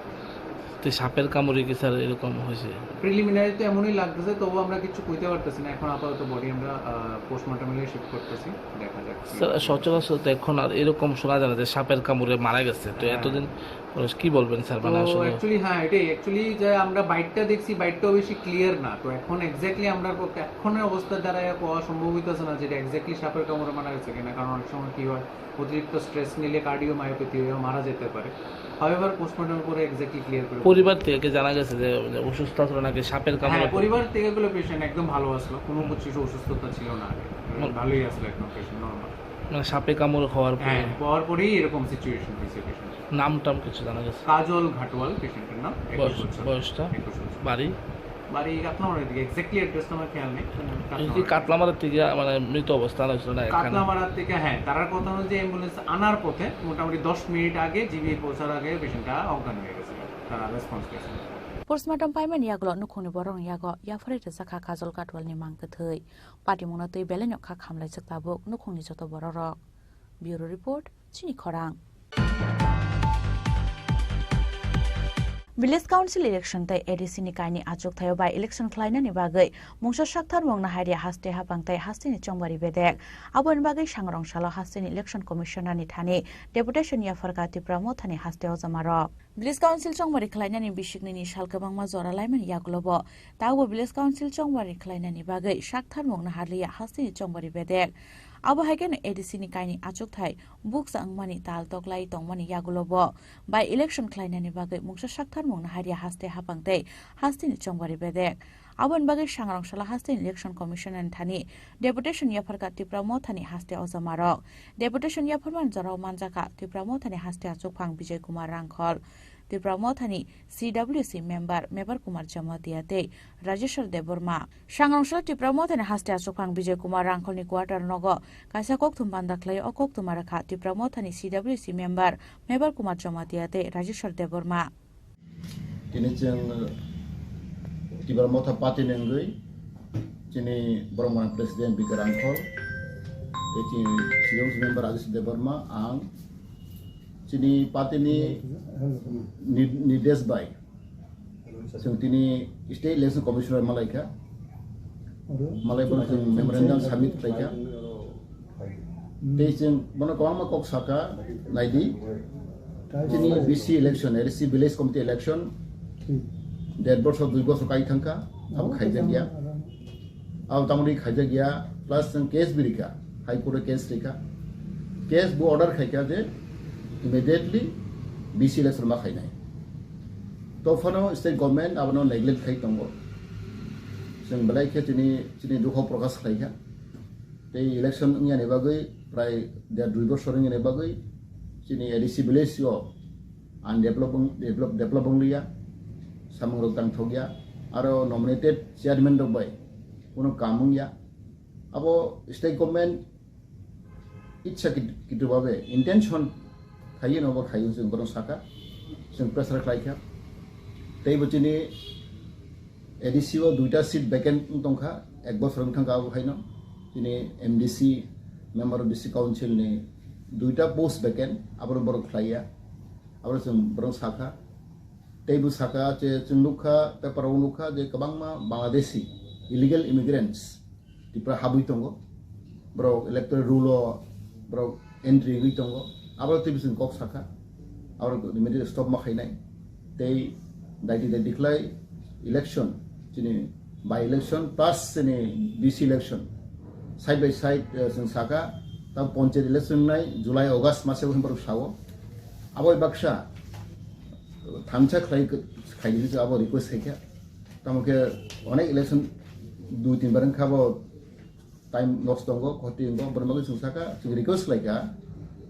তো সাপের কামড়ে কি স্যার এরকম হয়েছে? প্রিলিমিনারি তো এমনই লাগতেছে, তবু আমরা কিছু কইতে পারতেছি না। এখন আপাতত বডি আমরা, আহ, পোস্টমর্টমে শিফট করতেছি, দেখা যাক কি স্যার, হয়। সচরাচর তো এখন আর এরকম শোনা যায় না যে সাপের কামড়ে মারা গেছে। তো হ্যাঁ। এতদিন পরে কি বলবেন স্যার? তো মানে আসলে অ্যাকচুয়ালি, হ্যাঁ, এটাই। অ্যাকচুয়ালি যে আমরা বাইটটা দেখছি, বাইটটাও বেশি ক্লিয়ার না। তো এখন এক্স্যাক্টলি আমরা ক-, এখনের অবস্থা দাঁড়ায় কওয়া সম্ভব হইতেছে না যে এটা এক্স্যাক্টলি সাপের কামড়ে মারা গেছে কিনা, কারণ অনেক সময় কি হয়, অতিরিক্ত স্ট্রেস নিলে কার্ডিওমায়োপ্যাথি হয়েও মারা যেতে পারে। হাওয়েভার, পোস্টমর্টমের পরে এক্স্যাক্টলি ক্লিয়ার করে পরিবার বলতে পারবো। থেকে কি জানা গেছে যে, যে অসুস্থ আসলো নাকি সাপের কামড়ে? হ্যাঁ, পরিবার থেকে এগুলো পেশেন্ট একদম ভালো আসলো, কোনো কিছু অসুস্থতা ছিল না আগে। মানে ভালোই আসলো একদম পেশেন্ট, নরমাল। মানে সাপে কামড় খাওয়ার পরে? হ্যাঁ, খাওয়ার পরেই এরকম সিচুয়েশন হয়েছে পেশেন্ট। নাম টাম কিছু জানা গেছে? কাজল ঘাটওয়াল পেশেন্টের নাম, একুশ বয়স, বছর। বয়সটা? একুশ বছর। বাড়ি? বাড়ি কাতলামারার দিকে, exactly address টা আমার খেয়াল নেই। এই যে কাতলামারা। কাতলামারা থেকে মানে মৃত অবস্থান হয়েছিল না এখানে? কাতলামারা থেকে, হ্যাঁ, তারার কথা অনুযায়ী অ্যাম্বুলেন্স আনার পথে মোটামুটি দশ মিনিট আগে, জিবি পৌঁছার আগে পেশেন্টটা অজ্ঞান হয়ে গেছে, তারা রেসপন্স পেয়েছে। Postmortem paimani yagulo nukhungni borokni yago yapharwi rwjakha Kajol Katwalni mang kwthwi. Patimungno twi belai no kha khamlaijak tabuk nukhungni joto bororok. Bureau Report, Chini Khorang. Village Council election tei A D C ni kaini achuk thaio by election khlainani bagwi mungsa sakthar mungna hairi haste hapang tei hasteni chongbari bedek. Aboni bagwi sangrong salo hasteni election commissioner ni thani deputation yapharkha Tipra Mothani haste ojamarok. Village Council chongbari khlainani bisiknini sal kwbangma jora laimani yagulobo tabukbo Village Council chongbari khlainani bagwi sakthar mungna harliya hasteni chongbari bedek. Abo hai kheno A D C ni kaini achukthai bukcha wngmani tal toklai tongmani yagulobo by election khlainani bagwi mungsa sakthar mungna haria haste hapang tei hasteni chongbari bedek. Aboni bagwi sangrong sala hasteni election commissioner ni thani deputation yapharkha Tipra Mothani haste ojamarok. Deputation yapharmani jorao manjakha Tipra Mothani haste achukphang Bijay Kumar Rangkhol, Tipra Mothani C W C member Mebar Kumar Jamatia tei Rajeshwar Debbarma. Sangrong salo Tipra Mothani haste achukphang Bijay Kumar Rangkholni quarter nogo kaisa kokthum banda khlai o kokthum rwkha Tipra Mothani C W C member Mebar Kumar Jamatia tei Rajeshwar Debbarma. Tini chwng Tipra Motha party ni wngwi chini borok mani president Bika Rangkhol, tei chini C W C member Rajeshwar Debbarma, ang chini party ni nir-, nirdesh bai. Chwng tini State Election Commissioner malaikha. Malai bono chwng memorandum submit khlaikha. Tei chwng bono kwbangma kok sakha, naidi. Chini B C election, A D C Village Committee election, der borso, dui borso kai thangkha, abo khaijakya. Abo tamoni khaijakya, plus chwng case bo rikha, High Court o case rikha. Case bo order khaikha je immediately B C election ma khainai. To phano state government abono neglect khai tongo. Chwng belai khe chini, chini dukho prokash khlaikha. Tei election wngya ni bagwi prai der dui bosor wngya ni bagwi chini A D C village o undevelop, develop, develop wngliya, samung rok tang thokya, aro nominated chairman rok bai kuno kam wngya. Abo state government itsa kit-, kitu babe intention khaiwi no bo khaiwi chwng bono saka, chwng pressure khlaikha. Tei bo chini A D C o duita seat vacant wng tongkha, ek bosor wng thangkha abo haino. Chini M D C, Member of District Council ni duita post vacant, abono borok khlaiya, abono chwng borok sakha. Tei bo saka je chwng nukha, paper o nukha je kwbangma Bangladeshi illegal immigrants Tripura habwi tongo, borok electoral roll o borok entry wngwi tongo, abo twi bising kok sakha, abo immediately stop ma khainai, tei daiti daiti khlai election, chini by election plus chini B C election side by side, eh, chwng sakha, ta panchayat election nai July August mase o borok sao, abo baksa thansa khlai khaidi abo request khaikha, tamo khe onek election dui tin bar wngkha bo. Time loss tongo, khoti tongo, borok bagwi chwng saka, chwng request khlaikha,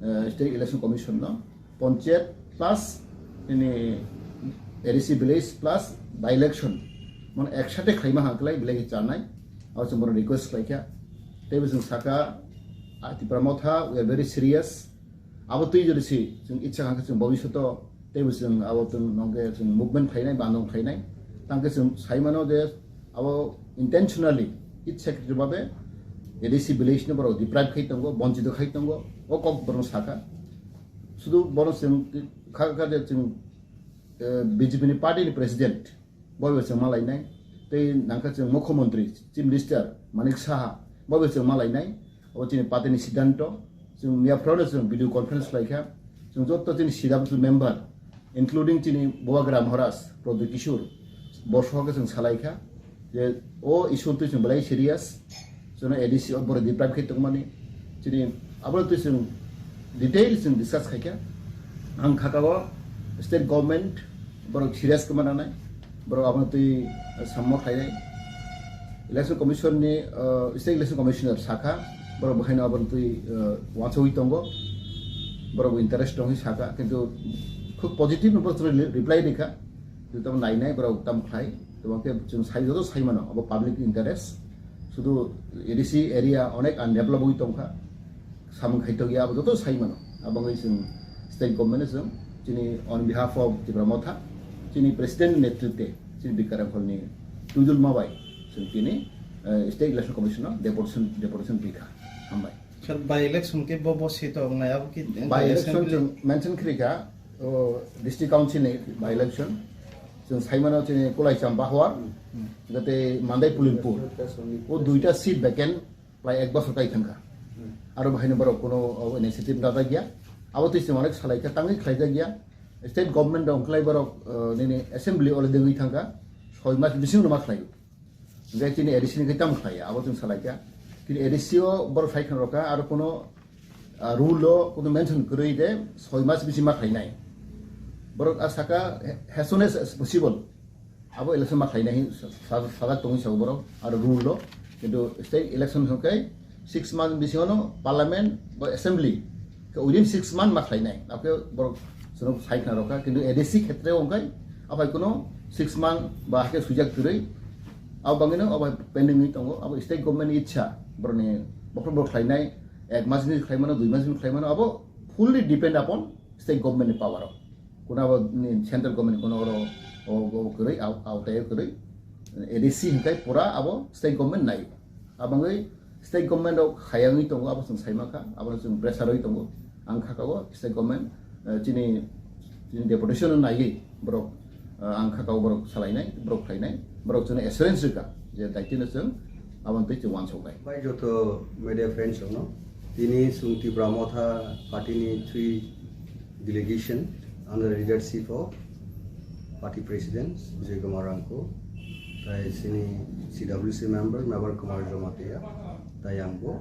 eh, State Election Commission no, panchayat plus ini A D C village plus by election, mane eksate khlaima hang khlai belai khe chanai, abo chwng borok request khlaikha. Teibo chwng saka, ah, Tipra Motha, we are very serious. Abo twi jodi si chwng itsa kha khe chwng bobishoto teibo chwng abo chwng nongke chwng movement khlainai, bandung khlainai. Tangke chwng sai mano je abo intentionally, itsa khe babe A D C village no borok deprive khai tongo, bonchito khai tongo, o kok borok saka. Sudu borok chwng kha kha je chwng, eh, B J P ni party ni president, boibo chwng malainai. Tei nangkha chwng Mukhyamantri, Chief Minister Manik Saha, boibo chwng malainai. Abo chini party ni siddhanto. Chwng miya phwrwngno chwng video conference khlaikha. Chwng joto chini C W member, including chini Bubagra Maharaj, Pradyot Kishore, bo sohokhe chwng salaikha je o issue twi chwng belai serious. Chwngno A D C o borok deprive khe tongmani. Chini abo twi chwng detail chwng discuss khaikha. Ang khakao state government borok serious khe mananai. Borok abono twi samma khlainai. Election Commission ni, uh, State Election Commissioner sakha, borok bo haino abono twi, uh, uansugwi tongo. Borok bo interest tongwi sakha, kintu khub positive no borok reply rikha. Kintu tamo nainai borok tamo khlai. Tamo khe chwng sai, joto sai mano, abo public interest. Sudu A D C area onek undeveloped oi tongkha, samung khai tongya, abo joto sai mano. Abo wngwi chwng state government chwng chini on behalf of Tipra Motha, chini president netritwe, chini Bikaram Phalni twijulma bai chwng tini, eh, State Election Commission no deputation, deputation rikha. Hambai. Sir, by election khe bo, bo seat o wngnai, abo khe by election assembly? Chwng mention khrikha, o, district council ni by election. Chwng saimano chini Kulai Champahwar, hmm, jate Mandai Pulimpur. O duita seat vacant, prai ek bosor kai thangkha. Hmm. Aro bahaino borok kuno, o, initiative najakya. Abo twi chwng onek salaikha, tangwi khlaijakya. State government rok wngkhlai borok, o, nini assembly already wngwi thangkha. Soi mas bisingo ma khlaio. Hingke chini A D C ni khe tamo khlaiya, abo chwng salaikha. Chini A D C o borok sai khna rokha, aro kuno, ah, rule o kuno mention kwrwi de soi mas bisi ma khlainai. Borok a saka, as soon as possible abo election ma khlainai hin sa-, sa-, sajak tongwi sago borok, aro rule o. Kintu state election hwnkhe six month bisingono parliament ba assembly khe within six month ma khlainai. Akhe borok chwng sai khna rokha, kintu A D C khetre o hwnkhe aphai kuno six month ba hakhe swijak kwrwi. Abo bangwino abo pending wngwi tongo, abo state government ni ichha, borokni bokhorok borok khlainai, ek mas ni khlaimano, dui mas ni khlaimano, abo fully depend upon state government ni power o. Kuno abo ni central government kuno oro o, o kwrwi, aw-, awtai o kwrwi. A D C hwnkhe pura abo state government nai. Abangwi state government rok hayangwi tongo, abo chwng saimankha, abono chwng pressure rwi tongo. Ang khakao state government, eh, chini, chini deputation no naiwi borok, eh, ang khakao borok salainai, borok khlainai, borok chwngno assurance rwkha je daitino chwng aboni twi chwng uansuknai. Bai joto media friends rokno, tini chwng Tipra Motha party ni three delegation under the leadership of party president Bijoy Kumar Rangkho, tai chini C W C member Mebar Kumar Jamatia, tai angbo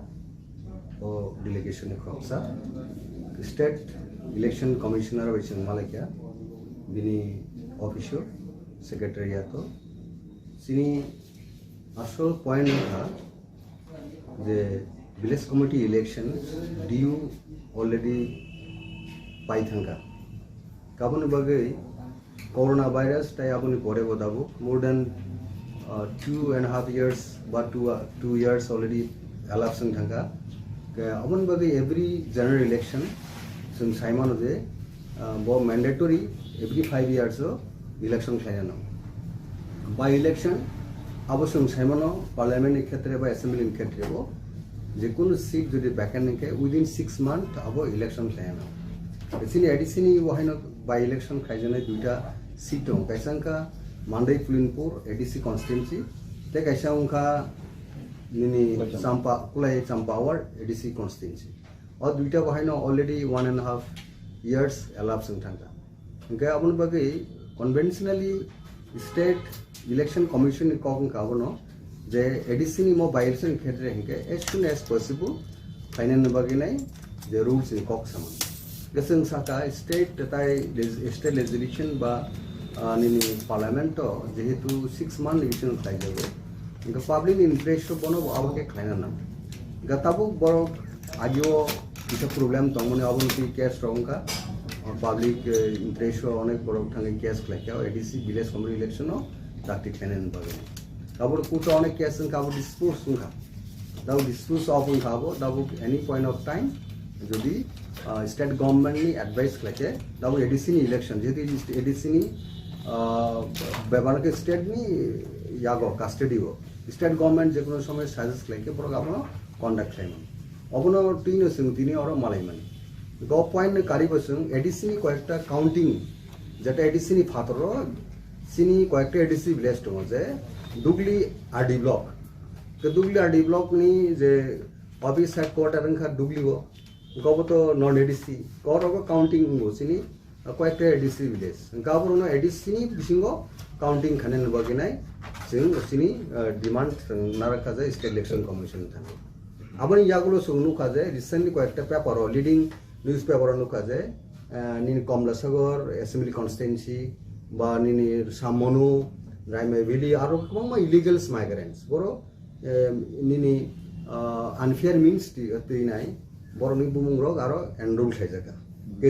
o delegation ni khoroksa. State Election Commissioner bai chwng malaikha, bini office o, secretariat o. Chini asol point wngkha je village committee election due already pai thangkha. Kaboni bagwi coronavirus tai aboni pore bo tabuk more than, uh, two and a half years ba two, uh, two years already elapse wng thangkha. Ke aboni bagwi every general election chwng saimano je, uh, bo mandatory every five years o election khlaina nango. By election abo chwng saimano parliament ni khetre ba assembly ni khetre bo je kunu seat jodi vacant wngkhe within six month abo election khlaina nango. Chini A D C ni bo haino by election khaijaknai duita seat tongo, kaisa wngkha Mandai Pulinpur A D C constituency, tei kaisa wngkha nini Kulai Champa. Champa, Kulai Champa Awar A D C constituency. O duita bo haino already one and a half years elapse wng thangkha. Hingke aboni bagwi conventionally State Election Commission ni kok wngkha abono je A D C ni mo by election khetre hingke as soon as possible khlainani bagwi nai je rules ni kok sama. Hingke chwng saka state tai leg-, state legislation ba, ah, nini parliament o jehetu six month election khlaijago. Hingke public ni interest o bono bo abo khe khlaina nang. Hingke tabuk borok agio kisa problem tongmani aboni twi case rok wngkha. Public, eh, interest o onek borok thangwi case khlaikha, A D C village committee election o dakti khlainani bagwi. Abo court o onek case wngkha, abo dispose wngkha. Tabo dispose of wngkha abo, tabo any point of time jodi, ah, state government ni advice khlaikhe, tabo A D C ni election, jehetu A D C ni, ah, bebak khe state ni yago custody o, state government jekono somoy suggest khlaikhe borok abono conduct khlaimani. Obono twino chwng tini oro malaimani. Go point ni karibo chwng A D C ni koyekta counting, jeta A D C ni phataro chini koyekta A D C village tongo je Dugli R D block. Ke Dugli R D block ni je office headquarter wngkha Dugli o. Gobo to non A D C. Korogo counting wngo chini koyekta A D C village. Hingke aborokno A D C ni bisingo counting khainani bagwi nai chwng chini, ah, demand chwng narakha je State Election Commission thani. Aboni yagulo chwng nukha je recently koyekta paper o, leading newspaper o nukha je, ah, nini Komlasagor Assembly Constituency ba nini Samonu, Raimai Valley aro kwbangma illegals migrants. Borok eh, nini, ah, unfair means twi-, twinai borokni bumungrok aro enroll khlaijak.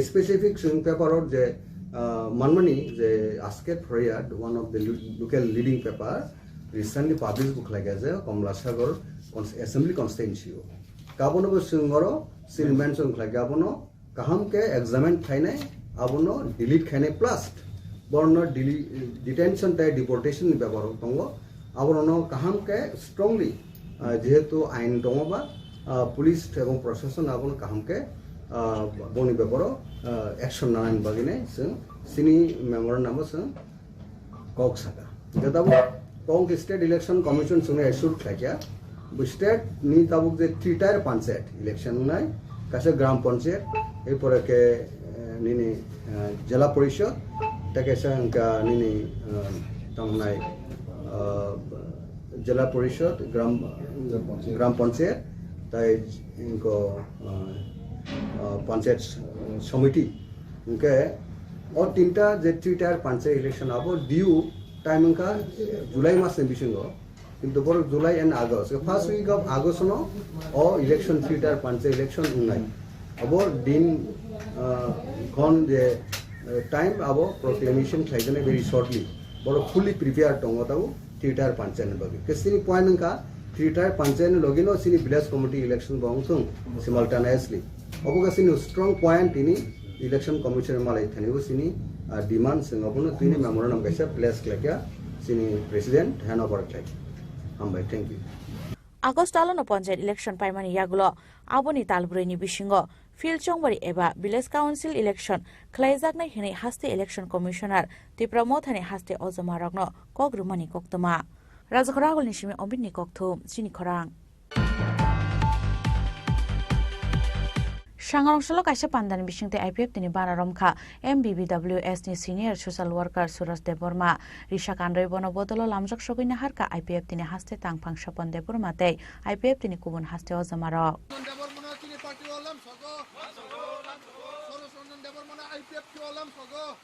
Specific chwng paper o je, Uh, manmani je Asker Phoria, one of the lo- local leading paper, recently publish bo khlaikha je Komla Sagar cons- assembly constituency o. Kabono bo chwng oro sini mention khlaikha, abono kaham khe examine khlainai, abono delete khlainai, plus borno deli- detention tei deportation ni bebak rok tongo, abono kaham khe strongly, uh, jehetu ain tongo ba, uh, police ebong proshashan abono kaham khe, uh, boni bebak rok, uh, action nanani bagwi nai chwng sini memorandum o chwng kok saka. Hingke tabuk kok state election commission chwngno assure khlaikha. Bo state ni tabuk je three tier panchayat election wngnai, kaisa gram panchayat, erpore khe, eh, nini, eh, jela porishod, tei kaisa hingka nini, eh, tamo wngnai, eh, jela porishod, gram, gram panchayat, tei hingko, eh, eh, panchayat somiti. Hingke o tinta je three tier panchayat election abo due time wngkha July mas ni bisingo, kintu borok July and August, first week of August no o election three tier panchayat election wngnai. Abo din, ah, khon je, eh, time abo proclamation khlaijaknai very shortly. Borok fully prepared tongo tabuk three tier panchayat ni bagwi. Ke sini point wngkha three tier panchayat ni logi no sini village committee election bo wngthung simultaneously. Obo khe sini strong point tini election commission malai thani bo sini, ah, demand swngo bono tini memorandum kaisa place khlaikha sini president hand over khlai. Hambai, thank you. August alono panchayat election paimani yagulo aboni talbrwi ni bisingo field chongbari eba village council election khlaijaknai hwnwi haste election commissioner Tipra Mothani haste ojomarokno kok rwmani koktwma. Rajakhor Ragulni simi Omitni kokthum, chini khorang. Sangarongsalo kaisa pandani bisingtwi I P F T ni bana romkha M B B W S ni senior social worker Suraj Debbarma. Risa kandoi bono bodolo lamjak sogwi naharkha I P F T ni haste tangphang Sopon Debbarma tei I P F T ni kubun haste ojomarok. Debbarmano chini party o lamsogo. Sorosranjan Debbarmano I P F T o lamsogo.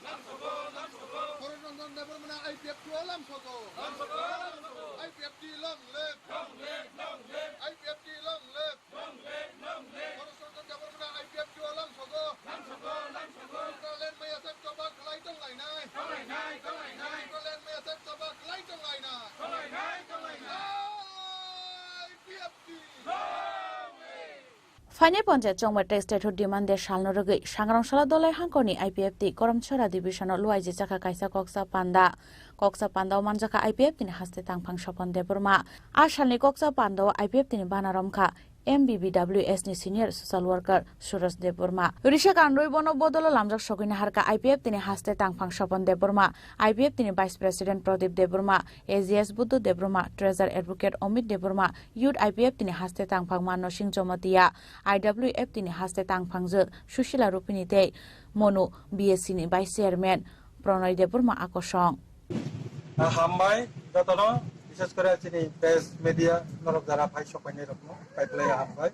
Sorosranjan Debbarmano I P F T o lamsogo. I P F T long live. I P F T long live. Sorosranjan Debbarmano I P F T o lamsogo. Tipraland maya sak choba khlai tonglainai. Tipraland maya sak choba khlai tonglainai. I P F T. Phainai panchayat chongmari tei statehood demand de salno rwgwi Sangrong salo Dolai hangkorni I P F T Koromchora division-o luaijak jakha kaisa koksa panda. Koksa panda-o manjakha I P F T ni haste tangphang Sopon Debbarma. A salni koksa panda-o I P F T ni bana romkha M B B W S ni senior social worker Suraj Debbarma. Risa kandoi bono bodolo lamjak sogwi naharkha I P F T ni haste tangphang Sopon Debbarma, I P F T ni vice president Pradip Debbarma, A G S Buddha Debbarma, treasurer advocate Amit Debbarma, youth I P F T ni haste tangphang Manno Singh Jamatia, I W F T ni haste tangphangjwk Susila Rupini tei Monu B S C ni vice chairman Pranay Debbarma a kosong. Ah, hambai jotono, bishes kore chini press media norok jara phai sokpainai rokno, phai phlai hambai.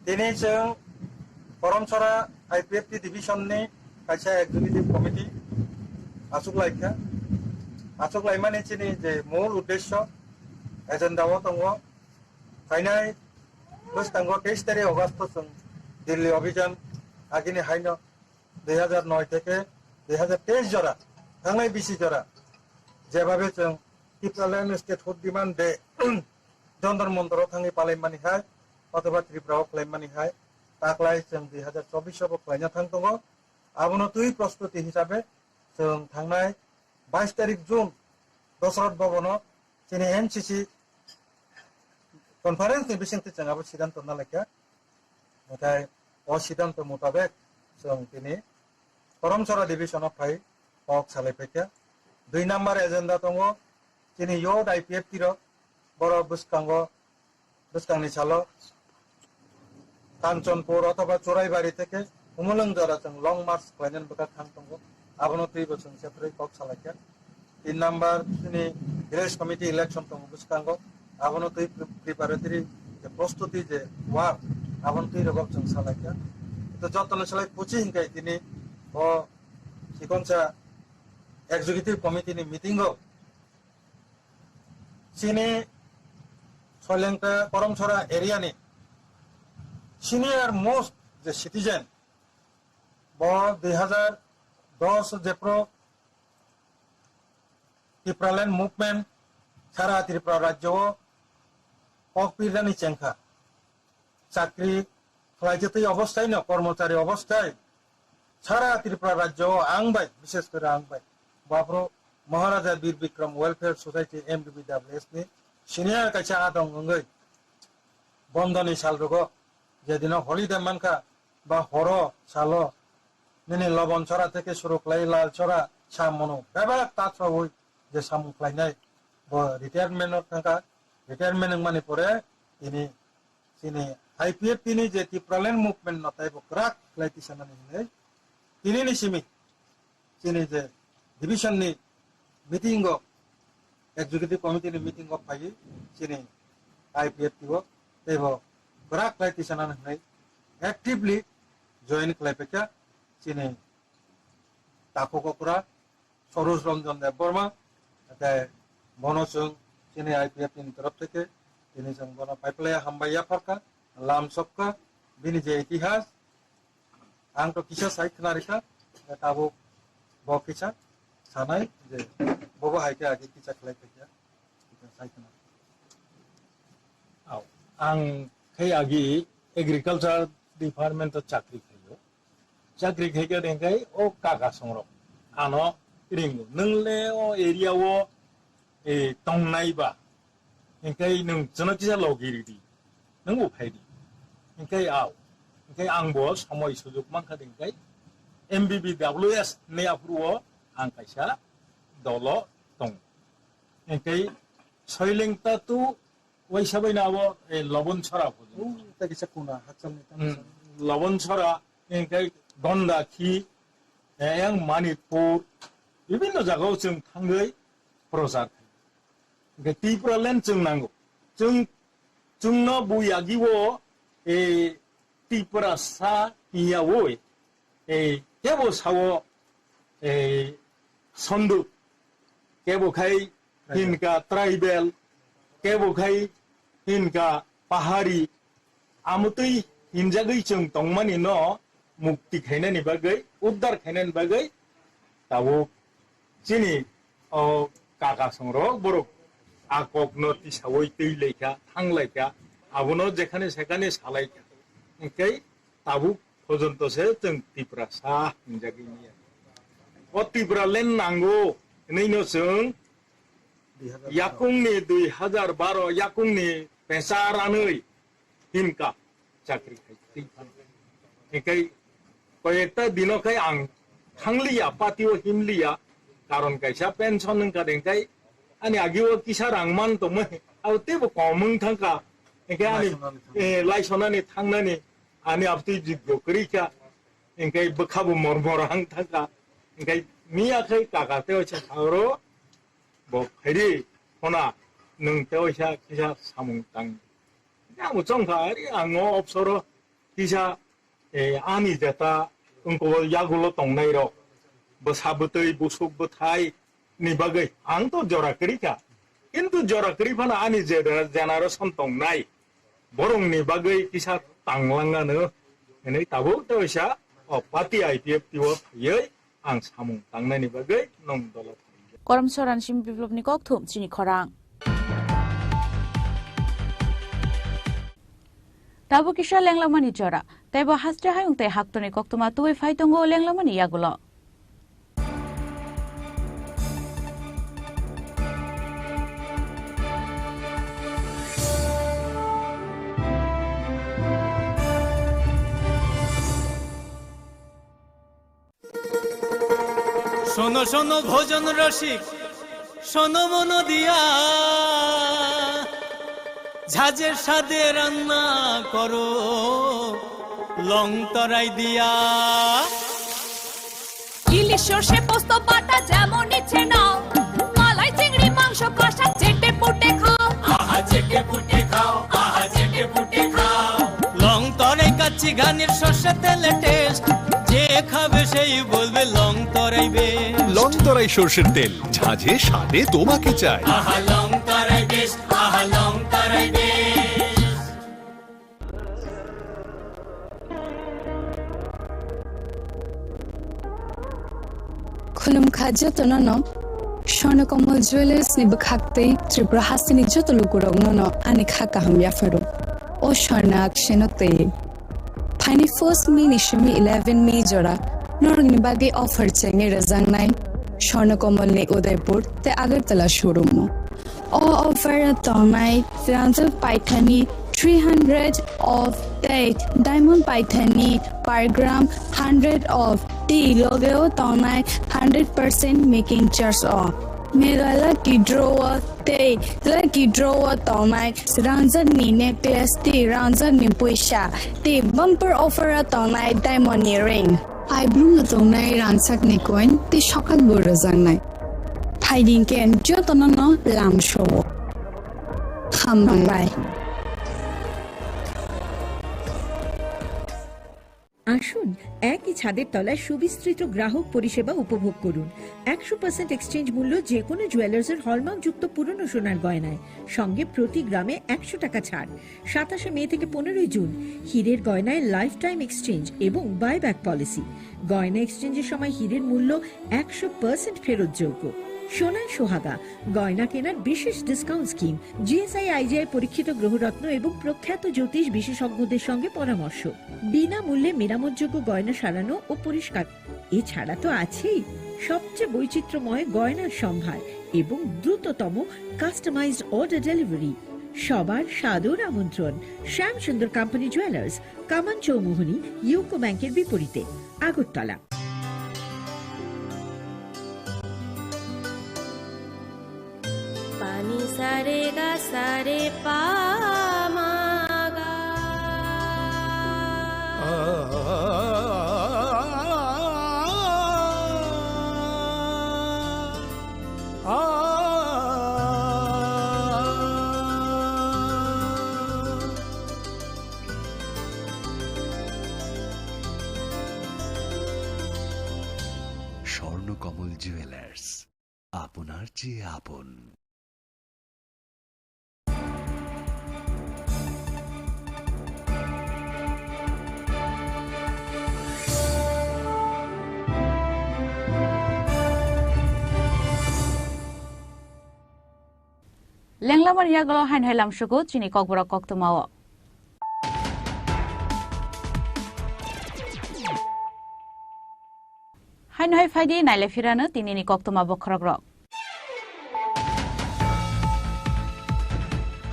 Tini chwng Koromchora I P F T division ni kaisa executive committee achuk laikha. Achuk laimani chini je mul uddesho agenda o tongo. Phainai bwskango teis tarik August o chwng Delhi Abhijan agini haino dui hajar noi theke dui hajar teis jora, thangnai bisi jora, jebabe chwng Tipraland statehood demand day Jantar Mantar o thangwi palaimani hai, othoba Tripura o khlaimani hai, taklai chwng dui hajar chobbish o bo khlaina thang tongo. Abono twi prostuti hisabe chwng thangnai bais tarik June Dosrat Bhavan o chini N C C conference ni bisingtwi chwng abo sidanto nalaikha. Nathai o sidanto mutabek chwng tini Koromchora division o phai kok salai phaikha. Dui number agenda tongo chini youth I P F T rok, borok bwskango, bwskangni salo Kanchanpur othoba Churaibari theke Humulwng jora chwng long march khlainani bwkha thang tongo. Abono twibo chwng separate kok salaikha. Tin number chini village committee election tongo bwskango. Abono twi pre- preparatory je prostuti je work, abono twi rogok chwng salaikha. To jotono salai puchi hinkai tini o chikonsa executive committee ni meeting o chini Soilengta Koromchora area ni senior most je citizen bo dui hajar dos April Tipraland movement sara Tripura rajyo o kok pirnani chengkha. Chakri khlaijatwi obosthai no, kormochari obosthai sara Tripura rajyo o ang bai, bishes kore ang bai, baphuru Maharaja Bir Bikram Welfare Society, M B B W S ni senior kaisa adong wngwi bondoni sal rogo, jedino holiday mankha ba horo salo nini Lobon Chora theke suru khlai Lal Chora samung bebak tathrawi je samung khlainai, bo retirement o thangkha. Retirement wngmani pore tini chini I P F T ni je Tipraland movement no taibo kwrak khlai tisanani hinwi tini ni simi chini je division ni meeting o, executive committee ni meeting o phaiwi chini I P F T o teibo kwrak khlai tisanani hinwi actively join khlai paikha chini takhuk okra Saroj Ranjan Debbarma, tei bono chwng chini I P F T ni torof theke tini chwng bono paiplaya hambai yapharkha, lam sokha, bini je itihas, ang to kisa sai khna rikha, tabuk bo kisa sanai je bobo hai khe age kisa khlai khaikha, kisa sai khna. Au, ang khai agi agriculture department o chakri khaio. Chakri khai khe dengkai o kaka songrok ano ringo. Nwng le o area o, e, tongnai ba, hingkai nwng chwno kisa logi ridi, nwng bo phai di. Hingkai au, hingkai ang bo somoi sujuk mankha dengkai M B B W S ni aphuru o ang kaisa dolo tong. Hingkai Soileng Tatu waisa bai na abo, e, Lobon Chora pho. Oh, ta kisa kuna, hakchal ni tang Hmm, sa. Lobon Chora, hingkai Gonda Khi, e, yang Manipur, bibinno jaga o chwng thangwi prochar khai. Hingkai Tipraland chwng nango. Chwng, chwngno bui agi o, e, Tiprasa hinya o, e, kebo sao, e, Sondu, kebo khai hinka tribal, kebo khai hinka pahari, amotwi hinjagwi chwng tongmani no mukti khainani bagwi, uddar khainani bagwi tabuk chini o kaka songrok borok a kokno tisawi twi laikha, thang laikha, abono jekhane sekhane salaikha. Hingkhe tabuk pojonto se chwng Tiprasa hinjagwi manya. O Tipraland nango hinwi no chwng yakungni dui hazar baro yakungni pesa ranwi himka chakri khai twi phano. Hingkhe koyekta dino khai ang thangliya, patio himliya, karon kaisa pension wngkha de, hingkhe ani agio kisa rang man tongmani, abo teibo kom wng thangkha. Hingkhe ani, laisonani thang- eh, laisonani thangnani ani abtwi jiggo kwrwi kha. Hingkhe bwkhabo mor mor ang thangkha. Hingkhe miya khai kaka tei oisa saoro bo phaidi khona nwng tei oisa kisa samung tang. Ang bo chongkha ari ang o obsoro kisa, eh, ani jeta wngkho yagulo tongnai rok bwsa bwtwi busuk bwthai ni bagwi ang to jora kwrwi kha. Kintu jora kwrwi phano ani je generation tongnai borokni bagwi kisa tanglang ano hinwi tabuk tei oisa o party I P F T o phaiwi ang samung tangnani bagwi nwng dolo thangwi. Korom Soran Simi Biplopni kokthum chini khorang. Tabuk kisa lenglamani jora. Teibo haste hayung tei haktorni koktwma tubui phai tongo lenglamani yagulo. শোনো শোনো ভোজন রসিক, শোনো মন দিয়া, ঝাঁঝের স্বাদে রান্না করো লং তরাই দিয়া। ইলিশ সর্ষে পোস্ত বাটা যেমন ইচ্ছে নাও, মালাই চিংড়ি মাংস কষা চেটে পুটে খাও। আহা চেটে পুটে খাও, আহা চেটে পুটে খাও। লং তরাই কাচ্চি ঘানির সর্ষে তেলে টেস্ট, যে খাবে সেই বলবে লং তরাই বেস্ট। লং তরাই সর্ষের তেল, ঝাঁঝে স্বাদে তোমাকে চাই। আহা লং তরাই বেস্ট, আহা লং তরাই best. Khulumkha jotono no Swarnakamol Jewellers ni bwkhak tei Tripura hasteni joto lukurokno no ani kha kaham yapharo. O Swarna akseno tei. Phaini first May ni simi eleven May jora norokni bagwi offer chengwi rwjaknai Swarnakamol ni Udaipur tei Agartala showroom o. O offer o tongnai rangjak paithani three hundred of tei diamond paithani per gram hundred of tei logeo tongnai hundred percent making charge o. Mega lucky draw o tei lucky draw o tongnai rangjak ni necklace tei rangjak ni puisa tei bumper offer o tongnai diamond ni ring. Aibrumno tongnai rangchakni coin tei sokat bo rwjaknai. Phaidi khe jotono no lamsao. Hambai. আসুন, একই ছাদের তলায় সুবিস্তৃত গ্রাহক পরিষেবা উপভোগ করুন। একশো পার্সেন্ট এক্সচেঞ্জ মূল্য যে কোনো জুয়েলার্সের হলমার্কযুক্ত পুরনো সোনার গয়নায়, সঙ্গে প্রতি গ্রামে একশো টাকা ছাড়। সাতাশে মে থেকে পনেরোই জুন, হীরের গয়নায় লাইফ টাইম এক্সচেঞ্জ এবং বাইব্যাক পলিসি। গয়না এক্সচেঞ্জের সময় হীরের মূল্য একশো পার্সেন্ট ফেরতযোগ্য। সোনায় সোহাগা, গয়না কেনার বিশেষ ডিসকাউন্ট স্কিম, জিএসআই আইজিআই পরীক্ষিত গ্রহরত্ন এবং প্রখ্যাত জ্যোতিষ বিশেষজ্ঞদের সঙ্গে পরামর্শ, বিনামূল্যে মেরামতযোগ্য গয়না সারানো ও পরিষ্কার। এছাড়া তো আছেই সবচেয়ে বৈচিত্র্যময় গয়নার সম্ভার এবং দ্রুততম কাস্টমাইজড অর্ডার ডেলিভারি। সবার সাদর আমন্ত্রণ শ্যাম সুন্দর কোম্পানি জুয়েলার্স, কামান চৌমুহনী, ইউকো ব্যাংকের বিপরীতে, Agartala. Pani sare ga sare pa ma ga. Swarnakamal jewellers, আপনার চেয়ে আপন। Lenglamani yagulo haino hai lamsugo chini kokborok koktwmao. Haino hai phaidi naile phirano tinini koktwma bokhorokrok.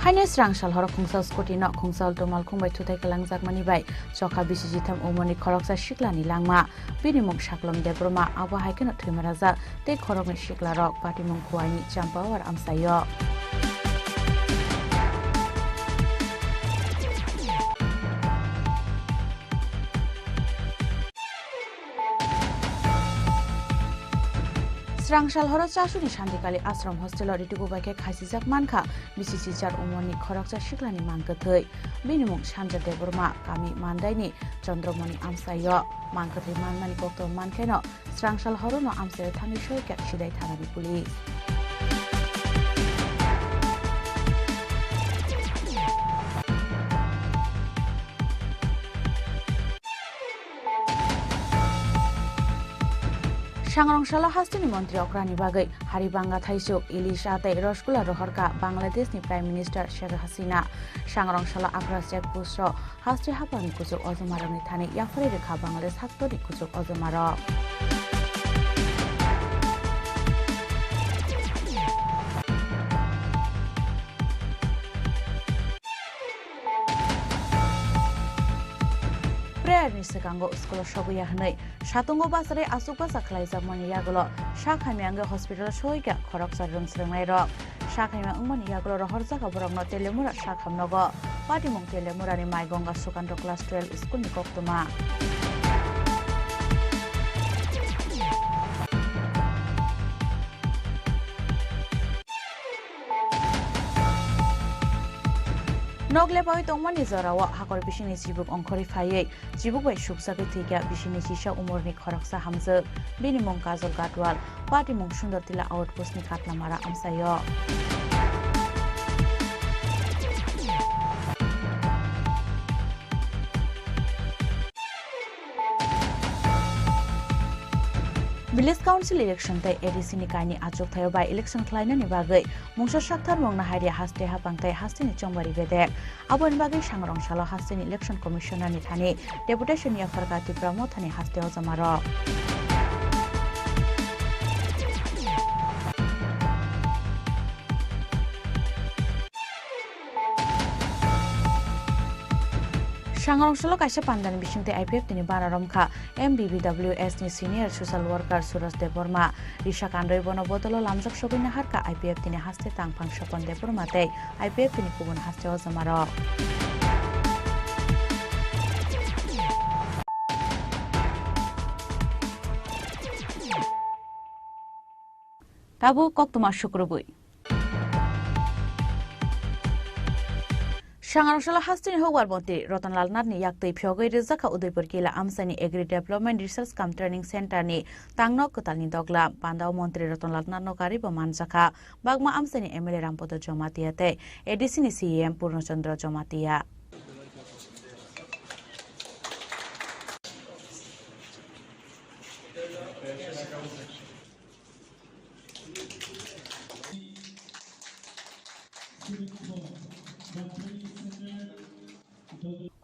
Haino srang sal horo khungsa scooty no khungsa ulto malkhung bai thutai kwlangjakmani bai chokha bisi jitham umorni khoroksa siklani langma. Bini mung Saklom Debbarma, abo hai kheno thwima rajak tei khoroknwi siklarok patimung Khuaini Champawar amchaio. Srang sal horo Chasuni Shantikali Ashram hostel o ritugu bai khe khasijak mankha bisi chichar umorni khoroksa siklani mang kwthwi. Bini mung Sanja Debbarma, kami Mandaini Chandramoni amchaio. Mang kwthwi manmani koktwma mankheno srang sal horono amchaio thangwi soikha Sidai thanani police. Sangrong salo hasteni montri okrani bagwi hari banga thaisuk, ilisha tei rosgula rohorkha Bangladeshni Prime Minister Sheikh Hasina. Sangrong salo Agra check post-o haste haphangni kuchuk ojomarokni thani yapharwi rwkha Bangladesh haktorni kuchuk ojomarok. Prayer ni swkango school o sogwi ya hwnwi satungo bachari achuk bacha khlaijakmani yagulo sak hamya wngwi hospital o soikha khoroksa rwng swrwngnairok. Sak hamya wngmani yagulo rohorjak borokno Telemura sak hamnogo. Patimung Telemurani Maigonga Sukandra Class twelve school ni koktwma. Nok lepawi tongmani jorao hakor bisingni chibuk ongkhorwi phaiwi chibuk bai sukjagwi thwikha bisingni chisa umorni khoroksa hamjwk. Bini mung Kajol Gatwal, patimung Sundor Tila outpost ni Katlamara amchaio. Village Council election tei A D C ni kaini achuk thaio by election khlainani bagwi mungsa saktharmung naharya haste hapang tei hasteni chongbari bedek. Aboni bagwi sangrong salo hasteni Election Commissioner ni thani deputation yapharkha Tipra Mothani haste ojamarok. Sangrong salo kaisa pandani bisingtwi I P F T ni bana romkha M B B W S ni senior social worker Suraj Debbarma. Risa kandoi bono bodolo lamjak sogwi naharkha I P F T ni haste tangphang Sopon Debbarma tei I P F T ni kubun haste ojamarok. Tabuk koktwma sukrubwi. Sangrong salo hasteni hukbar montri Ratan Lal Nath ni yaktwi phiyogwi rijak kha Udaipur Kila amchaini Agri Development Research cum Training Center ni tangno kwtalni dogla. Pandao montri Ratan Lal Nath no karibo manjakha bagma amchaini M L A Rampada Jamatia tei A D C ni C E M Purno Chandra Jamatia.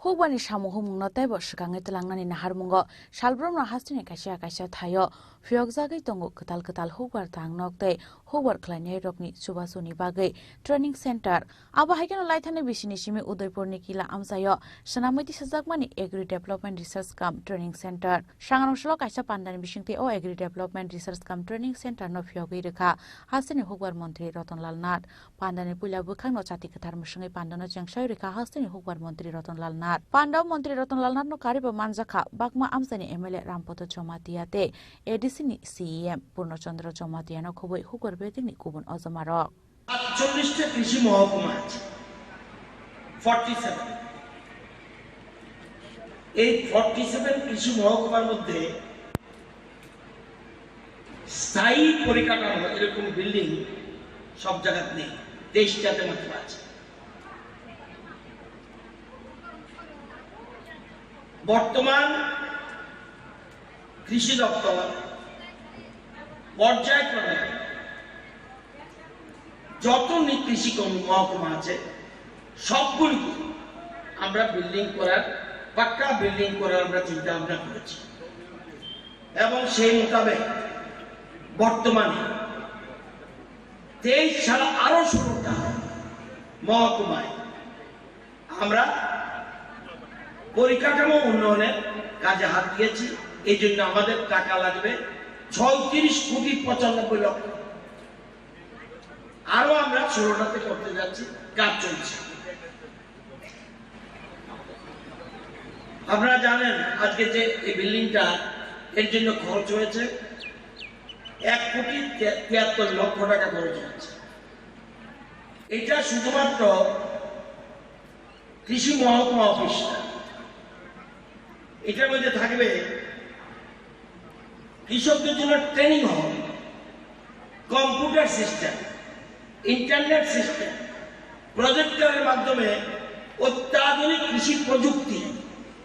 Hukbani samung humungno teibo swkangwi twlangnani naharmungo salbrumno hasteni kaisa kaisa thaio phiyokjagwi tongo kwtal kwtal hukbar tangnok tei hukbar khlainairokni chubachuni bagwi training center. Abo hai kheno laithani bisini simi Udaipurni Kila amchaio swnamwi tisajakmani Agri Development Research cum Training Center. Sangrong salo kaisa pandani bisingtwi o Agri Development Research cum Training Center no phiyogwi rwkha hasteni hukbar montri Ratan Lal Nath. Pandani puila bwkhakno chati kwthar mwswngwi pandano chengsai rwkha hasteni hukbar montri Ratan Lal Nath. Pandao montri Ratan Lal Nath no karibo manjakha bagma amchaini M L A Rampada Jamatia tei A D C ni C E M Purno Chandra Jamatia no khubui hukbar bedekni kubun ojamarok. আটচল্লিশটা কৃষি মহকুমা আছে, forty seven. এই forty seven কৃষি মহকুমার মধ্যে স্থায়ী পরিকাঠামো, এরকম বিল্ডিং সব জায়গাতে নেই, তেইশটাতে মাত্র আছে। বর্তমান কৃষি দপ্তর পর্যায়ক্রমে যত নি-, কৃষি কম-, মহকুমা আছে, সবগুলিতে আমরা বিল্ডিং করার, পাক্কা বিল্ডিং করার আমরা চিন্তা ভাবনা করেছি এবং সেই মোতাবেক বর্তমানে তেইশ ছাড়া আরো ষোলোটা মহকুমায় আমরা পরিকাঠামো উন্নয়নের কাজে হাত দিয়েছি। এই জন্য আমাদের টাকা লাগবে ছয়ত্রিশ কোটি পঁচানব্বই লক্ষ। আরো আমরা ষোলোটাতে করতে যাচ্ছি, কাজ চলছে। আপনারা জানেন, আজকে যে এই বিল্ডিংটা, এর জন্য খরচ হয়েছে এক কোটি তে-, তিয়াত্তর লক্ষ টাকা খরচ হয়েছে। এটা শুধুমাত্র কৃষি মহকুমা অফিস। এটার মধ্যে থাকবে কৃষকদের জন্য ট্রেনিং হবে, কম্পিউটার সিস্টেম, ইন্টারনেট সিস্টেম, প্রজেক্টরের মাধ্যমে অত্যাধুনিক কৃষি প্রযুক্তি,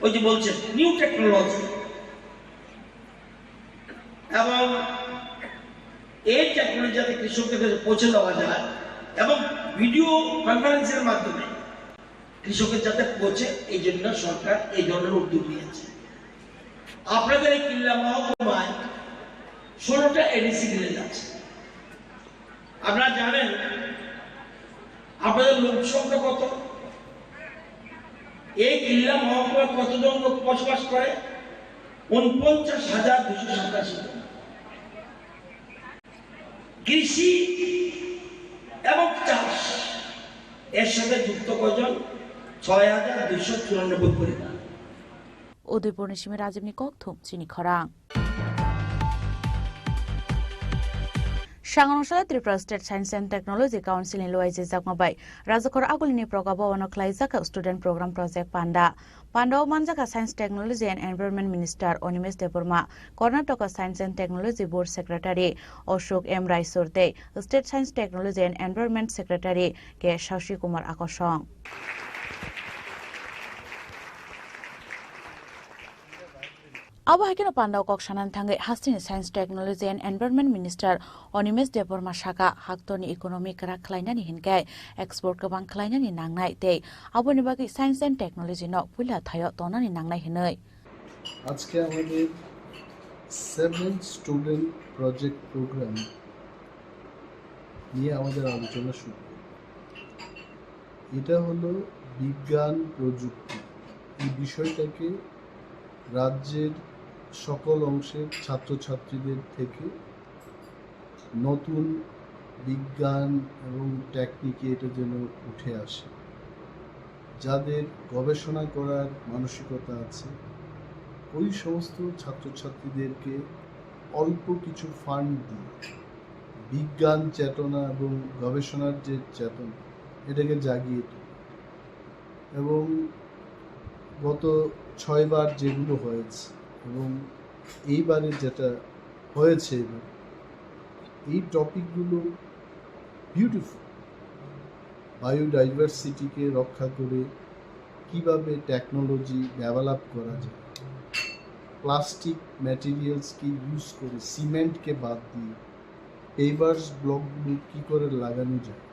ওই যে বলছে নিউ টেকনোলজি, এবং এই টেকনোলজি যাতে কৃষকদের কাছে পৌঁছে দেওয়া যায় এবং ভিডিও কনফারেন্সের মাধ্যমে কৃষকের যাতে পৌঁছে, এই জন্য সরকার এই ধরনের উদ্যোগ নিয়েছে। আপনাদের এই কিল্লা মহকুমায় ষোলোটা এডিসি ভিলেজ আছে। আপনারা জানেন আপনাদের লোক সংখ্যা কত? এই কিল্লা মহকুমায় কতজন লোক বসবাস করে? ঊনপঞ্চাশ হাজার দুশো সাতাশি জন। কৃষি এবং চাষ এর সাথে যুক্ত কয়জন? ছয় হাজার দুইশো চুরানব্বই পরিবার। Udaipurni simi Rajibni kokthum chini khorang. Sangrong salo Tripura State Science and Technology Council ni luai jejakma bai Rajakhor Agulini Proga Bhavan o khlaijak Student Program Project Panda. Panda o manjakha Science, Technology and Environment Minister Animesh Debbarma, Karnataka Science and Technology Board Secretary Ashok M Raisur tei State Science, Technology and Environment Secretary K Shashi Kumar Akosong. Abo hai kheno pandao kok sanani thangwi hasteni Science, Technology and Environment Minister Animesh Debbarma saka, haktorni economy kwrak khlainani hinkhe export kwbang khlainani nangnai tei aboni bagwi science and technology no puila thaio tonani nangnai hinwi. আজকে আমাদের seven student project programme নিয়ে আমাদের আলোচনা শুরু। এটা হলো বিজ্ঞান প্রযুক্তি, এই বিষয়টাকে রাজ্যের সকল অংশের ছাত্রছাত্রীদের থেকে নতুন বিজ্ঞান এবং টেকনিকে এটা যেন উঠে আসে। যাদের গবেষণা করার মানসিকতা আছে, ওই সমস্ত ছাত্রছাত্রীদেরকে অল্প কিছু ফান্ড দিয়ে বিজ্ঞান চেতনা এবং গবেষণার যে চেতনা, এটাকে জাগিয়ে তুলি। এবং গত ছয়বার যেগুলো হয়েছে এবং এইবারে যেটা হয়েছে এবার, এই টপিকগুলো বিউটিফুল। বায়োডাইভার্সিটিকে রক্ষা করে কিভাবে টেকনোলজি ডেভেলপ করা যায়, প্লাস্টিক ম্যাটেরিয়ালসকে ইউজ করে, সিমেন্টকে বাদ দিয়ে পেভার্স ব্লকগুলো কী করে লাগানো যায়,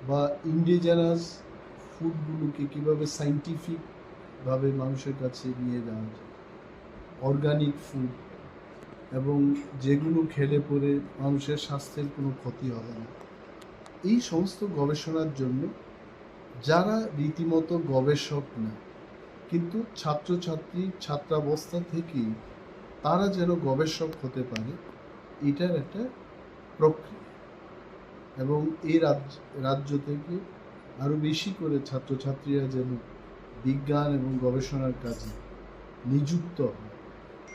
বা ইন্ডিজিনাস ফুডগুলোকে কীভাবে সায়েন্টিফিকভাবে মানুষের কাছে নিয়ে যাওয়া যায়, অর্গানিক ফুড, এবং যেগুলো খেলে পরে মানুষের স্বাস্থ্যের কোনো ক্ষতি হবে না। এই সমস্ত গবেষণার জন্য যারা রীতিমতো গবেষক না, কিন্তু ছাত্রছাত্রী ছাত্রাবস্থা থেকেই তারা যেন গবেষক হতে পারে, এটার একটা প্রক্রিয়া। এবং এই রাজ-, রাজ্য থেকে আরও বেশি করে ছাত্রছাত্রীরা যেন বিজ্ঞান এবং গবেষণার কাজে নিযুক্ত হয়,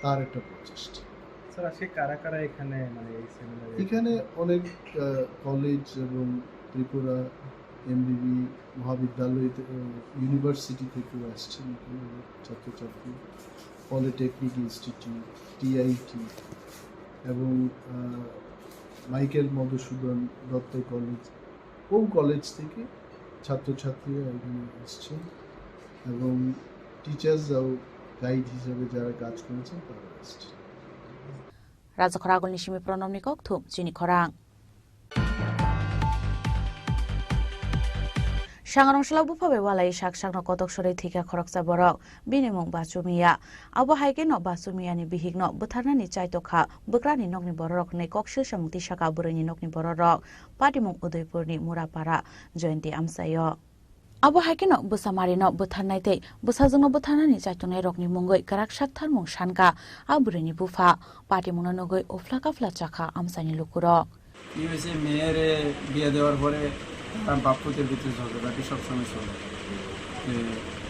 তার একটা প্রচেষ্টা। স্যার, আজকে কারা কারা এখানে, মানে, এই সেমিনারে এখানে এসেছেন? অনেক, আহ, কলেজ এবং ত্রিপুরা এমবিবি মহাবিদ্যালয় থে-, আহ, ইউনিভার্সিটি থেকেও আসছেন এখানে অনেক ছাত্রছাত্রী, পলিটেকনিক ইনস্টিটিউট, টিআইটি এবং, আহ, মাইকেল মধুসূদন দত্ত কলেজ, বহু কলেজ থেকে ছাত্রছাত্রীরা এখানে আসছেন এবং টিচার্সরাও গাইড হিসাবে যারা কাজ করেছেন তারা আসছেন। Rajakhor agulni simi Pranobni kok thum chini khorang. Sangrong salo bupha bai walai sak sakno kotok sorwi thwikha khoroksa borok. Bini mung Bachu Miya. Abo hai kheno Bachu Miyani bihikno bwtharnani chaitokha bwkrani nokni bororok hwnwi kok silsamung tisakha bwrwini nokni bororok. Patimung Udaipurni Murapara Jayanti amchaio. Abo hai kheno bwsa Marino bwtharnai tei bwsajwkno bwtharnani chaitongnai rokni mungwi kwrak saktharmung sankha a bwrwini bupha. Patimungno nugwi uphla kaphla chakha amchaini lukurok. কি হয়েছে, মেয়ের বিয়ে দেওয়ার পরে তারা বাপ পুতের ভিতরে ঝগড়াঝাটি সবসময় চলে। এ,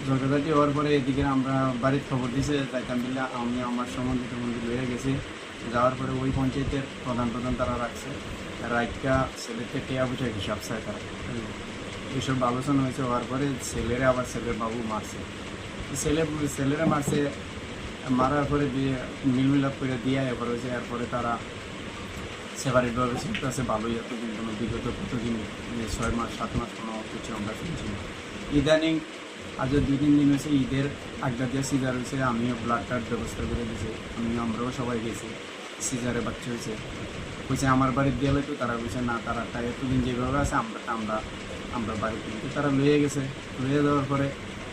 ঝগড়াঝাটি হওয়ার পরে এদিকে আমরা বাড়ির খবর দিছে, যাইতাম বলে আমি আমার সম্বন্ধী টম্বন্ধী লইয়া গেছি। যাওয়ার পরে ওই পঞ্চায়েতের প্রধান প্রধান তারা রাখছে, রাইটকা ছেলেতে টেয়া বুঝে হিসাব চায় তারা। এইসব আলোচনা হয়েছে, হওয়ার পরে ছেলেরে আবার ছেলের বাবু মারছে। ছেলে, ছেলেরে মারছে, মারার পরে দিয়ে মিলমিলাপ করে দিয়ে এবার হয়েছে। এরপরে তারা সেপারেটভাবে চলতেছে ভালোই, এতদিন কোনো বিগত কতদিন, এই ছয় মাস সাত মাস কোনো কিছু আমরা শুনছি না। ইদানিং আজ দুই তিন দিন হয়েছে, ঈদের আড্ডা দিয়ে সিজার হয়েছে, আমিও ব্লাড টাড ব্যবস্থা করে দিয়েছি, আমিও, আমরাও সবাই গেছি। সিজারে বাচ্চা হয়েছে, কইছে আমার বাড়ির দিয়ে তো, তারা কইছে না, তারা তাই এতদিন যেভাবে আছে আমরা আমরা আমরা বাড়িতে, কিন্তু তারা লইয়া গেছে। লইয়া যাওয়ার পরে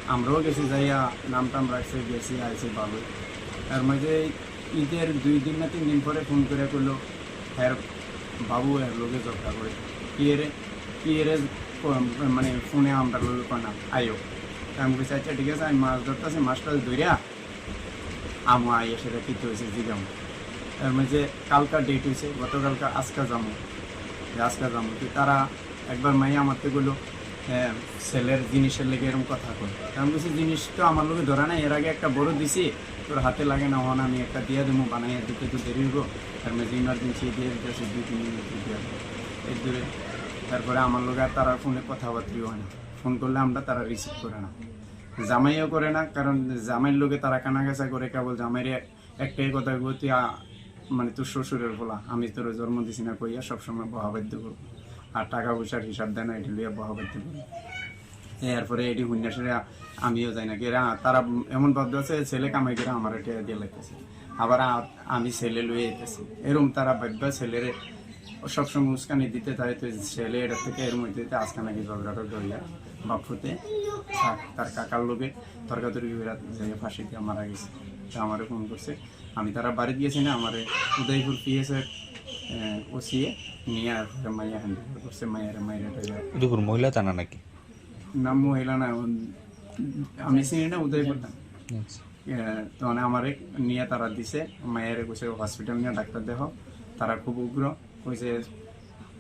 আমরাও গেছি, যাইয়া নাম টাম রাখছে, গেছি, আইছি ভালোই। তার মাঝে ঈদের দুই দিন না তিন দিন পরে ফোন করে কইলো, "হ্যার বাবু এর লগে ঝগড়া করে, কি এরে, কি এরে ক-, মানে ফোনে আমরা লগে কয় না, আইও।" আমি কইছি, "আচ্ছা ঠিক আছে, আমি মাছ ধরতেছি, মাছ টাছ ধরিয়া আমু আইয়া সেটা কিতা হয়েছে জিগাম।" তার মাঝে কালকা ডেট হয়েছে, গতকালকা আজকা যামু, যে আজকা যামু। তো তারা একবার মাইয়া আমার তো কইলো, "হ্যাঁ, ছেলের জিনিসের লেগে এরকম কথা কয়।" তো আমি বলছি, "জিনিস তো আমার লগে ধরা নাই, এর আগে একটা বড় দিছি, তোর হাতে লাগে না, হন আমি একটা দিয়ে দেবো, বানাইয়া দিতে তো দেরি হইব।" তার মাঝে ইমার্জেন্সি দিয়ে দিতে আছে, দুই তিন দিন ভিতরে দিয়ে দেবো। এর দূরে তারপরে আমার লগে আর তারা ফোনে কথাবার্তাই হয় না, ফোন করলে আমরা তারা রিসিভ করে না, জামাইও করে না, কারণ জামাইর লগে তারা কানাগাছা করে, কেবল জামাইরে একটাই কথা কইবো, "তুই আ-, মানে তোর শ্বশুরের বলা, আমি তোর জন্ম দিছি না" কইয়া সবসময় বহা বাধ্য করবো। আর টাকা পয়সার হিসাব দেয় না, এটা লইয়া বহা বাধ্য করবো। এরপরে এটি হুন্না সেরে আমিও যাই না কি, এরা, তারা এমন বাধ্য আছে, ছেলে কামাই করে আমার এটা দিয়ে লাগতেছে, আবার আ-, আমি ছেলে লয়ে যেতেছি, এরকম তারা বাধ্য ছেলেরে সবসময় উস্কানি দিতে থাকে। তো ছেলে এটা থেকে এর মধ্যে আজকে নাকি ঝগড়াটা ধরিয়া বাপুতে তার, তার কাকার লোকে তর্কাতর্কি করে যাই ফাঁসি দিয়ে মারা গেছে। তো আমারে ফোন করছে, আমি তারা বাড়িতে গেছি না, আমারে উদয়পুর পিএস এর ওসিএ নিয়ে আর মাইয়া হ্যান্ড করছে, মাইয়ারে মাইরে টাইয়া। উদয়পুর মহিলা থানা নাকি? না, মহিলা না, উন-, আমি চিনি না উদয়পুর থানা। আচ্ছা। এ, তো মানে আমারে নিয়ে তারা দিছে, মায়ের কইছে হসপিটাল নিয়ে ডাক্তার দেখো, তারা খুব উগ্র, কইছে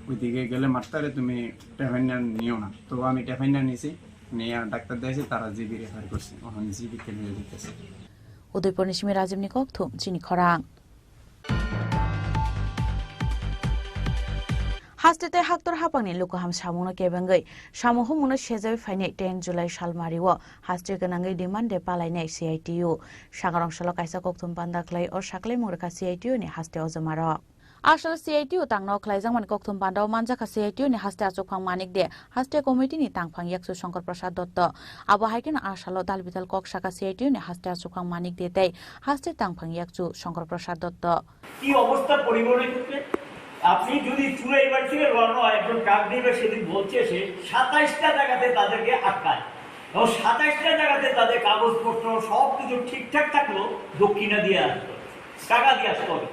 ওইদিকে গেলে মারতারে, তুমি টেফাইন্ডা নিও না। তো আমি টেফাইন্ডা নিছি, নিয়ে ডাক্তার দেখাইছি, তারা জিবি রেফার করছে, ওখানে জিবিতে নিয়ে দিতেছে। Udaipurni simi Rajibni kokthum chini khorang. Haste tei haktor hapangni lukuham samungno kebengwi samung humungno sejawi phainai ten July salmario haste gwnangwi demand de palainai C I T U. Sangrong salo kaisa kokthum panda khlai o saklai mungrwkha C I T U ni haste ojomarok. Asal C I T U tangno khlaijakmani kokthum panda o manjakha C I T U ni haste achukphang Manik de, haste committee ni tangphang yakchu Shankar Prasad Dotto. Abo hai kheno asalo dal bidal kok saka C I T U ni haste achukphang Manik de tei haste tangphang yakchu Shankar Prasad Dotto. কি অবস্থা পরিবহনের ক্ষেত্রে? আপনি যদি চুরাইবাড়ি থেকে রওনা হয়, একজন ট্রাক ড্রাইভার সেদিন বলছে, সে সাতাইশটা জায়গাতে তাদেরকে আটকায় এবং সাতাইশটা জায়গাতে তাদের কাগজপত্র সব কিছু ঠিকঠাক থাকলেও দক্ষিণা দিয়ে আসতে হবে, টাকা দিয়ে আসতে হবে।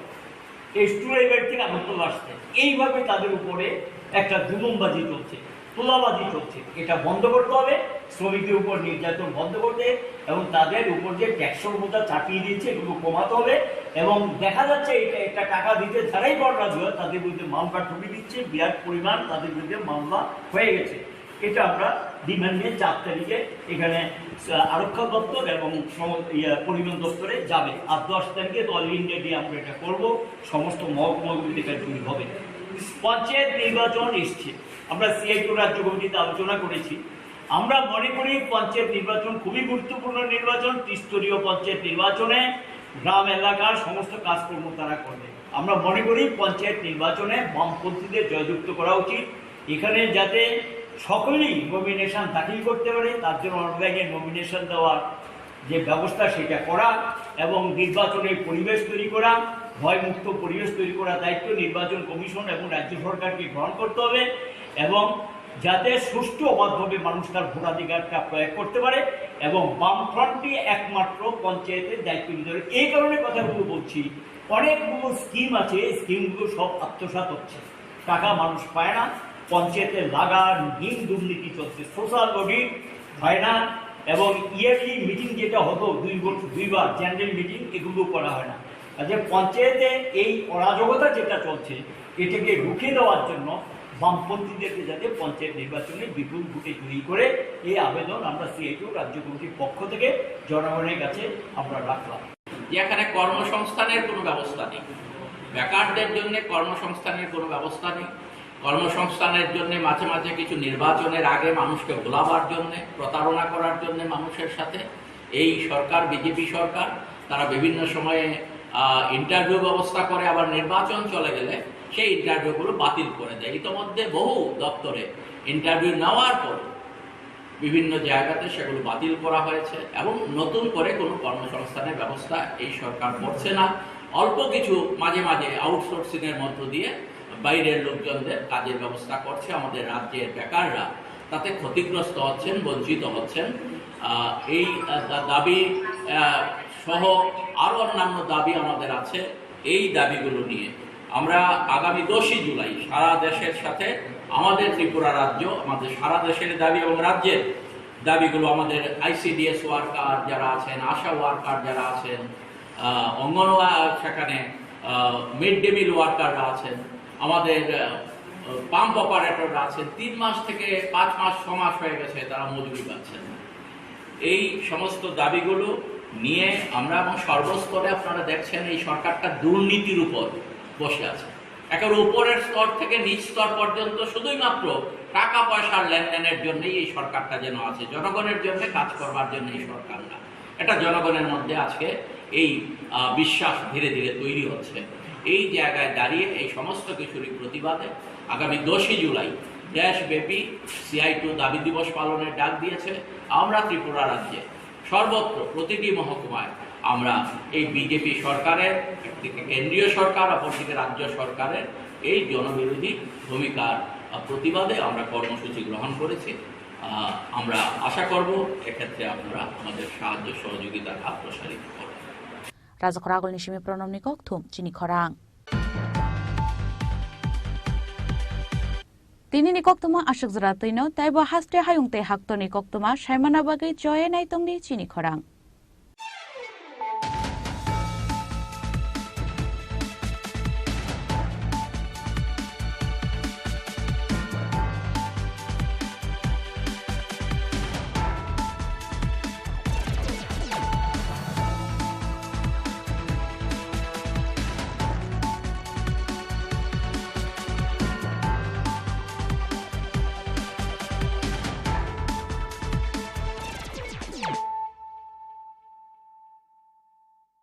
এই চুরাইবাড়ি থেকে আগরতলা আসতে এইভাবে তাদের উপরে একটা জুলুমবাজি চলছে। তোলাবাজি চলছে, এটা বন্ধ করতে হবে। শ্রমিকদের উপর নির্যাতন বন্ধ করতে এবং তাদের উপর যে ট্যাক্সের বোঝা চাপিয়ে দিচ্ছে, এগুলো কমাতে হবে। এবং দেখা যাচ্ছে এটা একটা টাকা দিতে যারাই বড় রাজি হয়, তাদের বিরুদ্ধে মামলা ঠুকে দিচ্ছে, বিরাট পরিমাণ তাদের বিরুদ্ধে মামলা হয়ে গেছে। এটা আমরা ডিমান্ড নিয়ে চার তারিখে এখানে, আহ, আরক্ষা দপ্তর এবং সম-, ইয়ে, পরিবহন দপ্তরে যাবে। আর দশ তারিখে তো অল ইন্ডিয়া ডে আমরা এটা করবো, সমস্ত মহকুমাগুলিতে এটা জুড়ি হবে। পঞ্চায়েত নির্বাচন এসছে, আমরা সিআইটিউ রাজ্য কমিটিতে আলোচনা করেছি। আমরা মনে করি পঞ্চায়েত নির্বাচন খুবই গুরুত্বপূর্ণ নির্বাচন। ত্রিস্তরীয় পঞ্চায়েত নির্বাচনে গ্রাম এলাকার সমস্ত কাজকর্ম তারা করবে। আমরা মনে করি পঞ্চায়েত নির্বাচনে বামপন্থীদের জয়যুক্ত করা উচিত। এখানে যাতে সকলেই নমিনেশন দাখিল করতে পারে, তার জন্য অনলাইনে নমিনেশন দেওয়ার যে ব্যবস্থা, সেটা করা এবং নির্বাচনের পরিবেশ তৈরি করা, ভয়মুক্ত পরিবেশ তৈরি করার দায়িত্ব নির্বাচন কমিশন এবং রাজ্য সরকারকে গ্রহণ করতে হবে এবং যাতে সুষ্ঠু অবাধভাবে মানুষ তার ভোটাধিকারটা প্রয়োগ করতে পারে। এবং বামফ্রন্টই একমাত্র পঞ্চায়েতের দায়িত্ব নিতে পারে। এই কারণে কথাগুলো বলছি, অনেকগুলো স্কিম আছে, এই স্কিমগুলো সব আত্মসাৎ হচ্ছে, টাকা মানুষ পায় না। পঞ্চায়েতের লাগান হীন দুর্নীতি চলছে, সোশ্যাল অডিট হয় না এবং ইয়ারলি মিটিং যেটা হতো দুই বছর দুইবার জেনারেল মিটিং, এগুলো করা হয় না। কাজে পঞ্চায়েতে এই অরাজকতা যেটা চলছে, এটাকে রুখে দেওয়ার জন্য বামপন্থীদেরকে যাতে পঞ্চায়েত নির্বাচনে বিপুল ভোটে জয়ী করে, এই আবেদন আমরা সিআইটিউ রাজ্য কমিটির পক্ষ থেকে জনগণের কাছে আমরা রাখলাম। যেখানে কর্মসংস্থানের কোনো ব্যবস্থা নেই, বেকারদের জন্য কর্মসংস্থানের কোনো ব্যবস্থা নেই। কর্মসংস্থানের জন্য মাঝে মাঝে কিছু নির্বাচনের আগে মানুষকে ভোলাবার জন্য, প্রতারণা করার জন্য মানুষের সাথে এই সরকার, বিজেপি সরকার, তারা বিভিন্ন সময়ে ইন্টারভিউ ব্যবস্থা করে, আবার নির্বাচন চলে গেলে সেই ইন্টারভিউগুলো বাতিল করে দেয়। ইতোমধ্যে বহু দপ্তরে ইন্টারভিউ নেওয়ার পর বিভিন্ন জায়গাতে সেগুলো বাতিল করা হয়েছে এবং নতুন করে কোনো কর্মসংস্থানের ব্যবস্থা এই সরকার করছে না। অল্প কিছু মাঝে মাঝে আউটসোর্সিংয়ের মধ্য দিয়ে বাইরের লোকজনদের কাজের ব্যবস্থা করছে। আমাদের রাজ্যের বেকাররা তাতে ক্ষতিগ্রস্ত হচ্ছেন, বঞ্চিত হচ্ছেন। আহ, এই, আহ, দা-, দাবি, আহ, সহ আরও অন্যান্য দাবি আমাদের আছে। এই দাবিগুলো নিয়ে আমরা আগামী দশই জুলাই সারা দেশের সাথে আমাদের ত্রিপুরা রাজ্য, আমাদের সারা দেশের দাবি এবং রাজ্যের দাবিগুলো, আমাদের আইসিডিএস ওয়ার্কার যারা আছেন, আশা ওয়ার্কার যারা আছেন, আহ, অঙ্গনওয়া-, সেখানে, আহ, মিড ডে মিল ওয়ার্কাররা আছেন, আমাদের, আহ, পাম্প অপারেটররা আছেন, তিন মাস থেকে পাঁচ মাস, ছ মাস হয়ে গেছে তারা মজুরি পাচ্ছেন না। এই সমস্ত দাবিগুলো নিয়ে আমরা এবং সর্বস্তরে আপনারা দেখছেন এই সরকারটা দুর্নীতির উপর বসে আছে। একেবারে উপরের স্তর থেকে নিচ স্তর পর্যন্ত শুধুই মাত্র টাকা পয়সার লেনদেনের জন্যই এই সরকারটা যেন আছে, জনগণের জন্য কাজ করবার জন্য এই সরকার না। এটা জনগণের মধ্যে আজকে এই, আহ, বিশ্বাস ধীরে ধীরে তৈরি হচ্ছে। এই জায়গায় দাঁড়িয়ে এই সমস্ত কিছুরই প্রতিবাদে আগামী দশই জুলাই দেশব্যাপী সিআইটিউ দাবি দিবস পালনের ডাক দিয়েছে। আমরা ত্রিপুরা রাজ্যে সর্বত্র প্রতিটি মহকুমায় আমরা এই বিজেপি সরকারের, একদিকে কেন্দ্রীয় সরকার, অপরদিকে রাজ্য সরকারের এই জনবিরোধী ভূমিকার, আহ, প্রতিবাদে আমরা কর্মসূচি গ্রহণ করেছি। আহ, আমরা আশা করব এক্ষেত্রে আপনারা আমাদের সাহায্য সহযোগিতার হাত প্রসারিত করবেন। Rajakhor Agulni simi Pranamni kokthum chini khorang. Tinini koktwma aswk jora twino, taibo haste hayung tei haktorni koktwma saimana bagwi choye naitongdi chini khorang.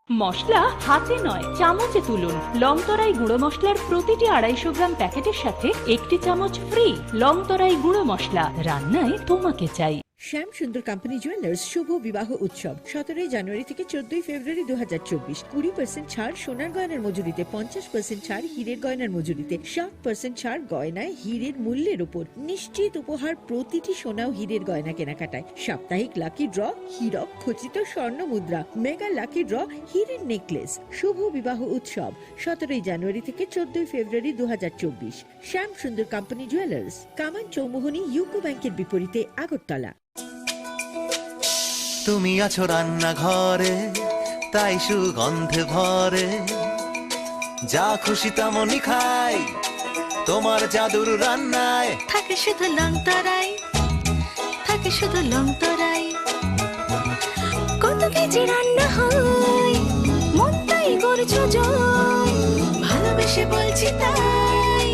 মশলা হাতে নয়, চামচে তুলুন। লং তরাই গুঁড়ো মশলার প্রতিটি আড়াইশো গ্রাম প্যাকেটের সাথে একটি চামচ ফ্রি। লং তরাই গুঁড়ো মশলা, রান্নায় তোমাকে চাই। শ্যাম সুন্দর কোম্পানি জুয়েলার্স শুভ বিবাহ উৎসব, সতেরোই জানুয়ারি থেকে চোদ্দই ফেব্রুয়ারি দু হাজার চব্বিশ। কুড়ি পার্সেন্ট ছাড় সোনার গয়নার মজুরিতে, পঞ্চাশ পার্সেন্ট ছাড় হীরের গয়নার মজুরিতে, ষাট পার্সেন্ট ছাড় গয়নায় হীরের মূল্যের উপর। নিশ্চিত উপহার প্রতিটি সোনা ও হীরের গয়না কেনাকাটায়। সাপ্তাহিক লাকি ড্র, হীরক খচিত স্বর্ণ মুদ্রা, মেগা লাকি ড্র, হীরের নেকলেস। শুভ বিবাহ উৎসব, সতেরোই জানুয়ারি থেকে চোদ্দই ফেব্রুয়ারি দু হাজার চব্বিশ। শ্যাম সুন্দর কোম্পানি জুয়েলার্স, কামান চৌমুহনী ইউকো ব্যাংকের বিপরীতে, আগরতলা। তুমি আছো রান্নাঘরে, তাই সুগন্ধে ভরে। যা খুশি তেমনই খাই, তোমার জাদুর রান্নায়। থাকে শুধু লং তরাই, থাকে শুধু লং তরাই। কত কেজি রান্না হয়, মন তাই করছো জয়। ভালোবেসে বলছি তাই,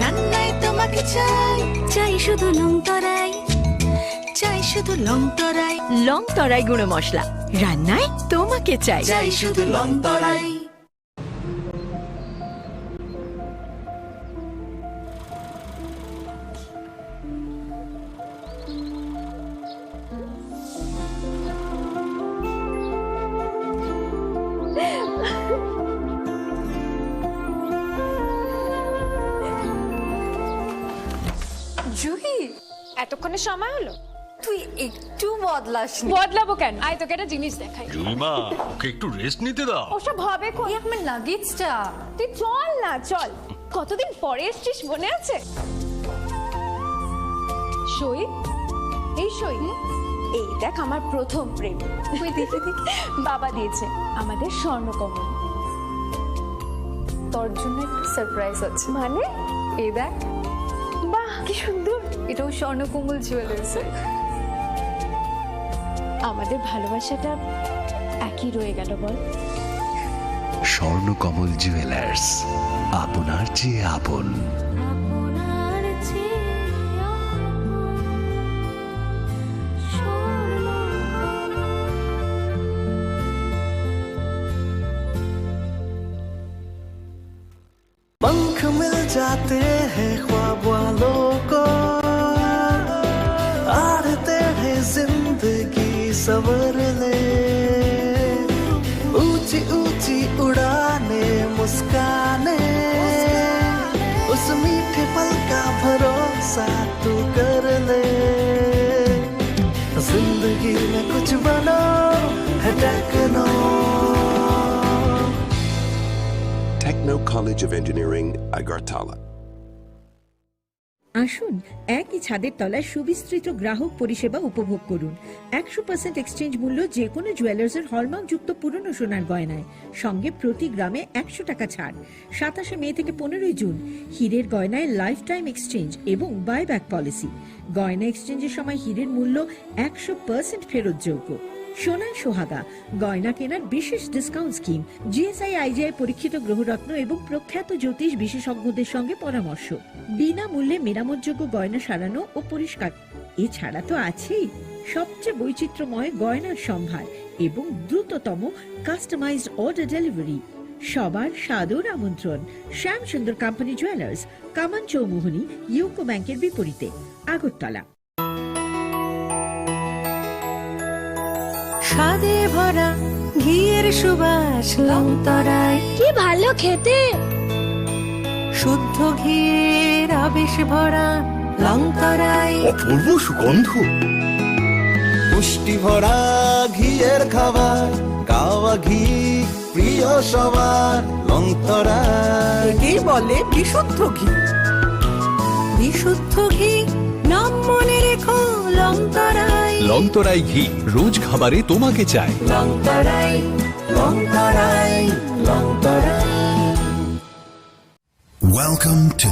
রান্নায় তোমাকে চাই। চাই শুধু লং তরাই, চাই শুধু লং তরাই। লং তরাই গুঁড়ো মশলা, রান্নায় তোমাকে চাই। চাই শুধু লং তরাই। জুহি, এতক্ষণে সময় হলো? তুই একটু বদলাসনি। বদলাবো কেন? আয়, তোকে একটা জিনিস দেখাই। জুইমা, ওকে একটু রেস্ট নিতে দাও। ওসব হবে কোন? এই আমার লাগেজটা। তুই চল না, চল। কতদিন পরে এসছিস, মনে আছে? সই, এই সই। হুম? এই দেখ, আমার প্রথম প্রেম। ওই দেখি, দেখি। বাবা দিয়েছে আমাদের স্বর্ণকমল। তোর জন্য একটা সারপ্রাইজ আছে। মানে? এই দেখ। বাহ, কি সুন্দর। এটাও স্বর্ণকমল জুয়েলার্স। আমাদের ভালোবাসাটা একই রয়ে গেল, বল? স্বর্ণকমল জুয়েলার্স, আপনার চেয়ে আপন। पंख मिल जाते हैं ख्वाब वालों को, आड़े टेढ़े जिंदगी संवर ले। ऊंची ऊंची उड़ाने, मुस्काने, उस मीठे पल का भरोसा तू कर ले। जिंदगी में कुछ बनो है techno. Techno College of Engineering, Agartala. আসুন, একই ছাদের তলায় সুবিস্তৃত গ্রাহক পরিষেবা উপভোগ করুন। একশো পার্সেন্ট এক্সচেঞ্জ মূল্য যে কোনো জুয়েলার্সের হলমার্কযুক্ত পুরনো সোনার গয়নায়, সঙ্গে প্রতি গ্রামে একশো টাকা ছাড়। সাতাশে মে থেকে পনেরোই জুন হীরের গয়নায় লাইফ টাইম এক্সচেঞ্জ এবং বাইব্যাক পলিসি। গয়না এক্সচেঞ্জের সময় হীরের মূল্য একশো পার্সেন্ট ফেরতযোগ্য। সোনায় সোহাগা, গয়না কেনার বিশেষ ডিসকাউন্ট স্কিম। জিএসআই আইজিআই পরীক্ষিত গ্রহরত্ন এবং প্রখ্যাত জ্যোতিষ বিশেষজ্ঞদের সঙ্গে পরামর্শ। বিনামূল্যে মেরামতযোগ্য গয়না সারানো ও পরিষ্কার। এছাড়া তো আছেই সবচেয়ে বৈচিত্র্যময় গয়নার সম্ভার এবং দ্রুততম কাস্টমাইজড অর্ডার ডেলিভারি। সবার সাদর আমন্ত্রণ শ্যামসুন্দর কোম্পানি জুয়েলার্স, কামান চৌমুহনী, ইউকো ব্যাংকের বিপরীতে, আগরতলা। স্বাদে ভরা ঘিয়ের সুবাস লংতরাই। কি ভালো খেতে! শুদ্ধ ঘিয়ের আবেশ ভরা লংতরাই। অপূর্ব সুগন্ধ। পুষ্টি ভরা ঘিয়ের খাবার, কাওয়া ঘি প্রিয় সবার, লংতরাই। একেই বলে বিশুদ্ধ ঘি। বিশুদ্ধ ঘি, নাম মনে রেখো, লংতরাই। লংতরাই ঘি, রোজ খাবারে তোমাকে চাই। লংতরাই, লংতরাই, লংতরাই। Welcome to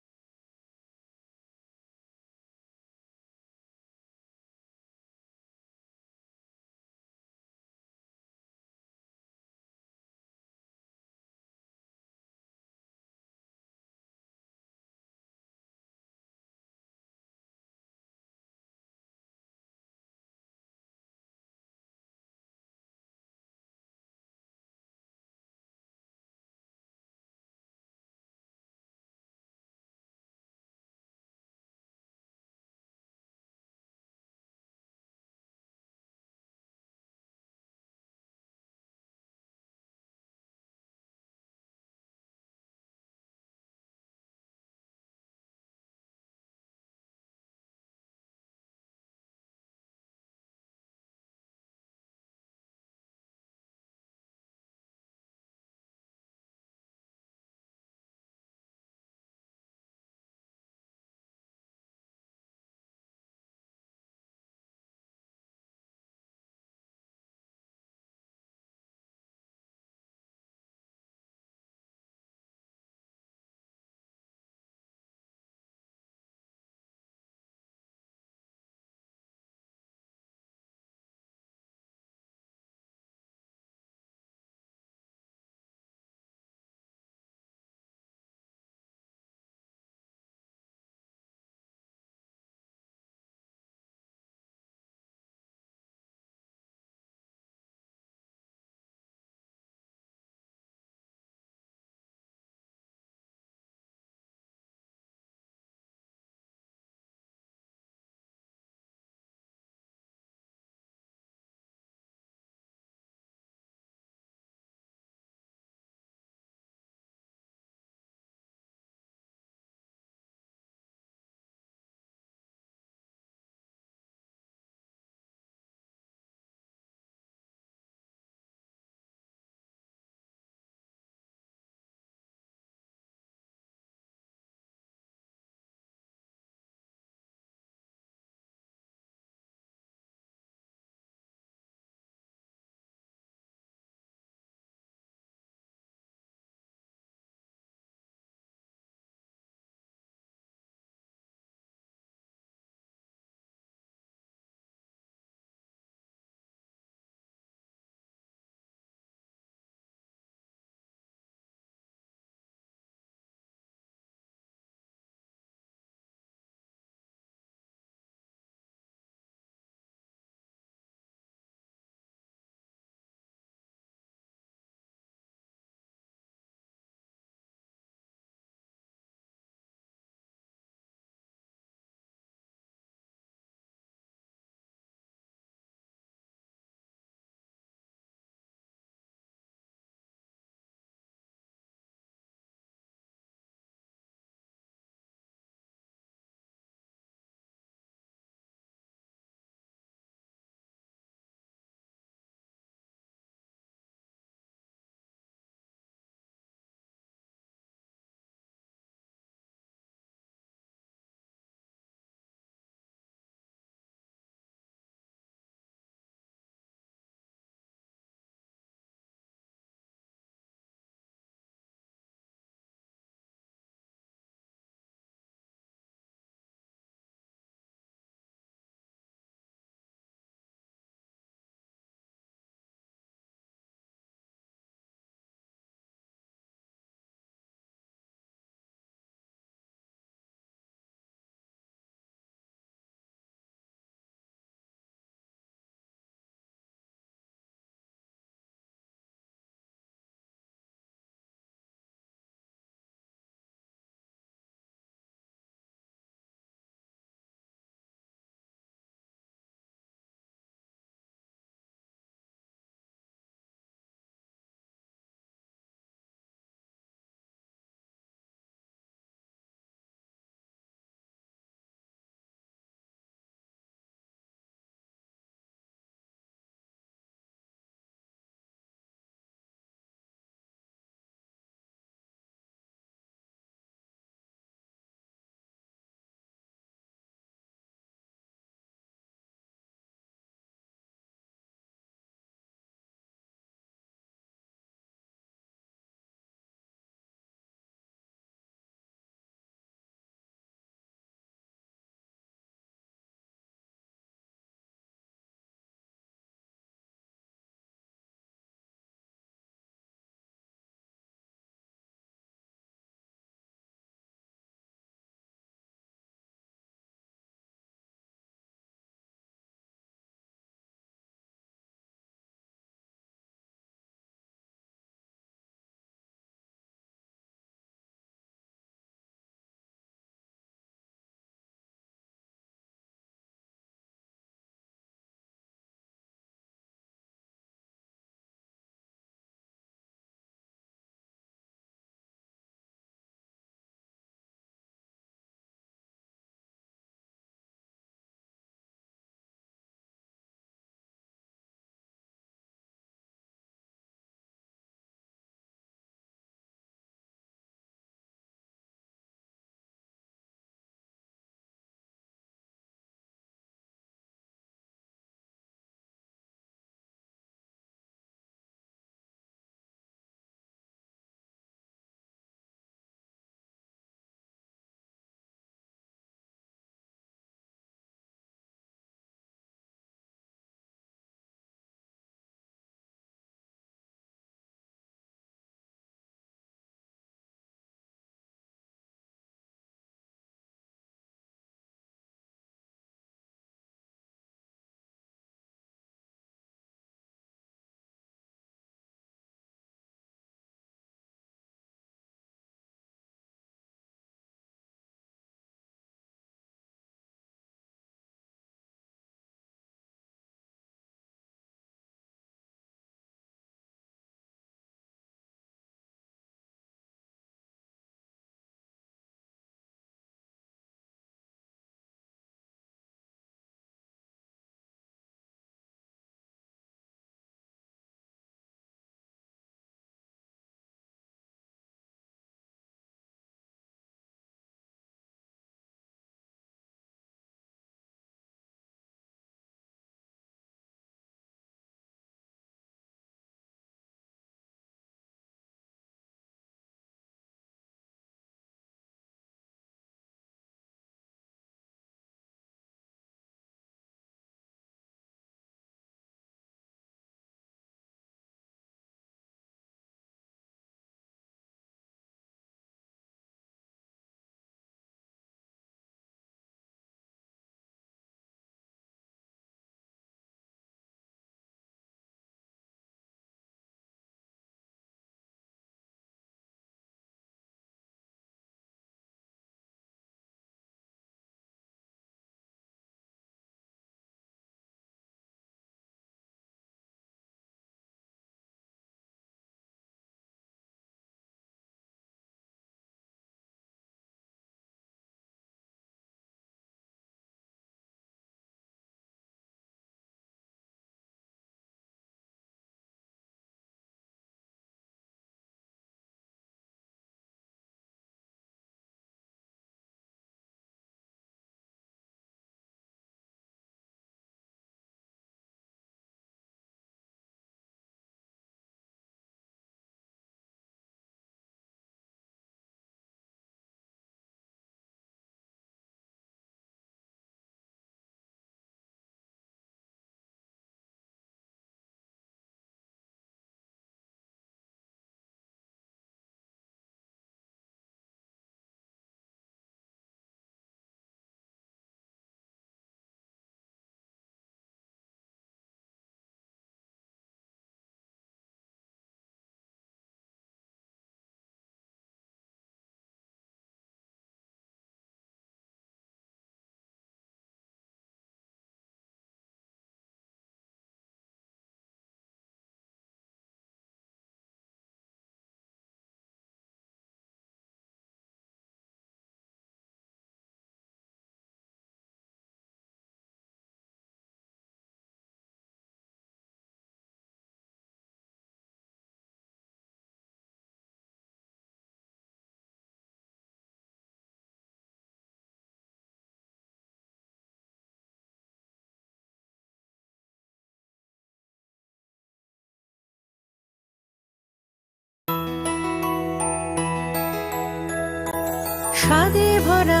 স্বাদে ভরা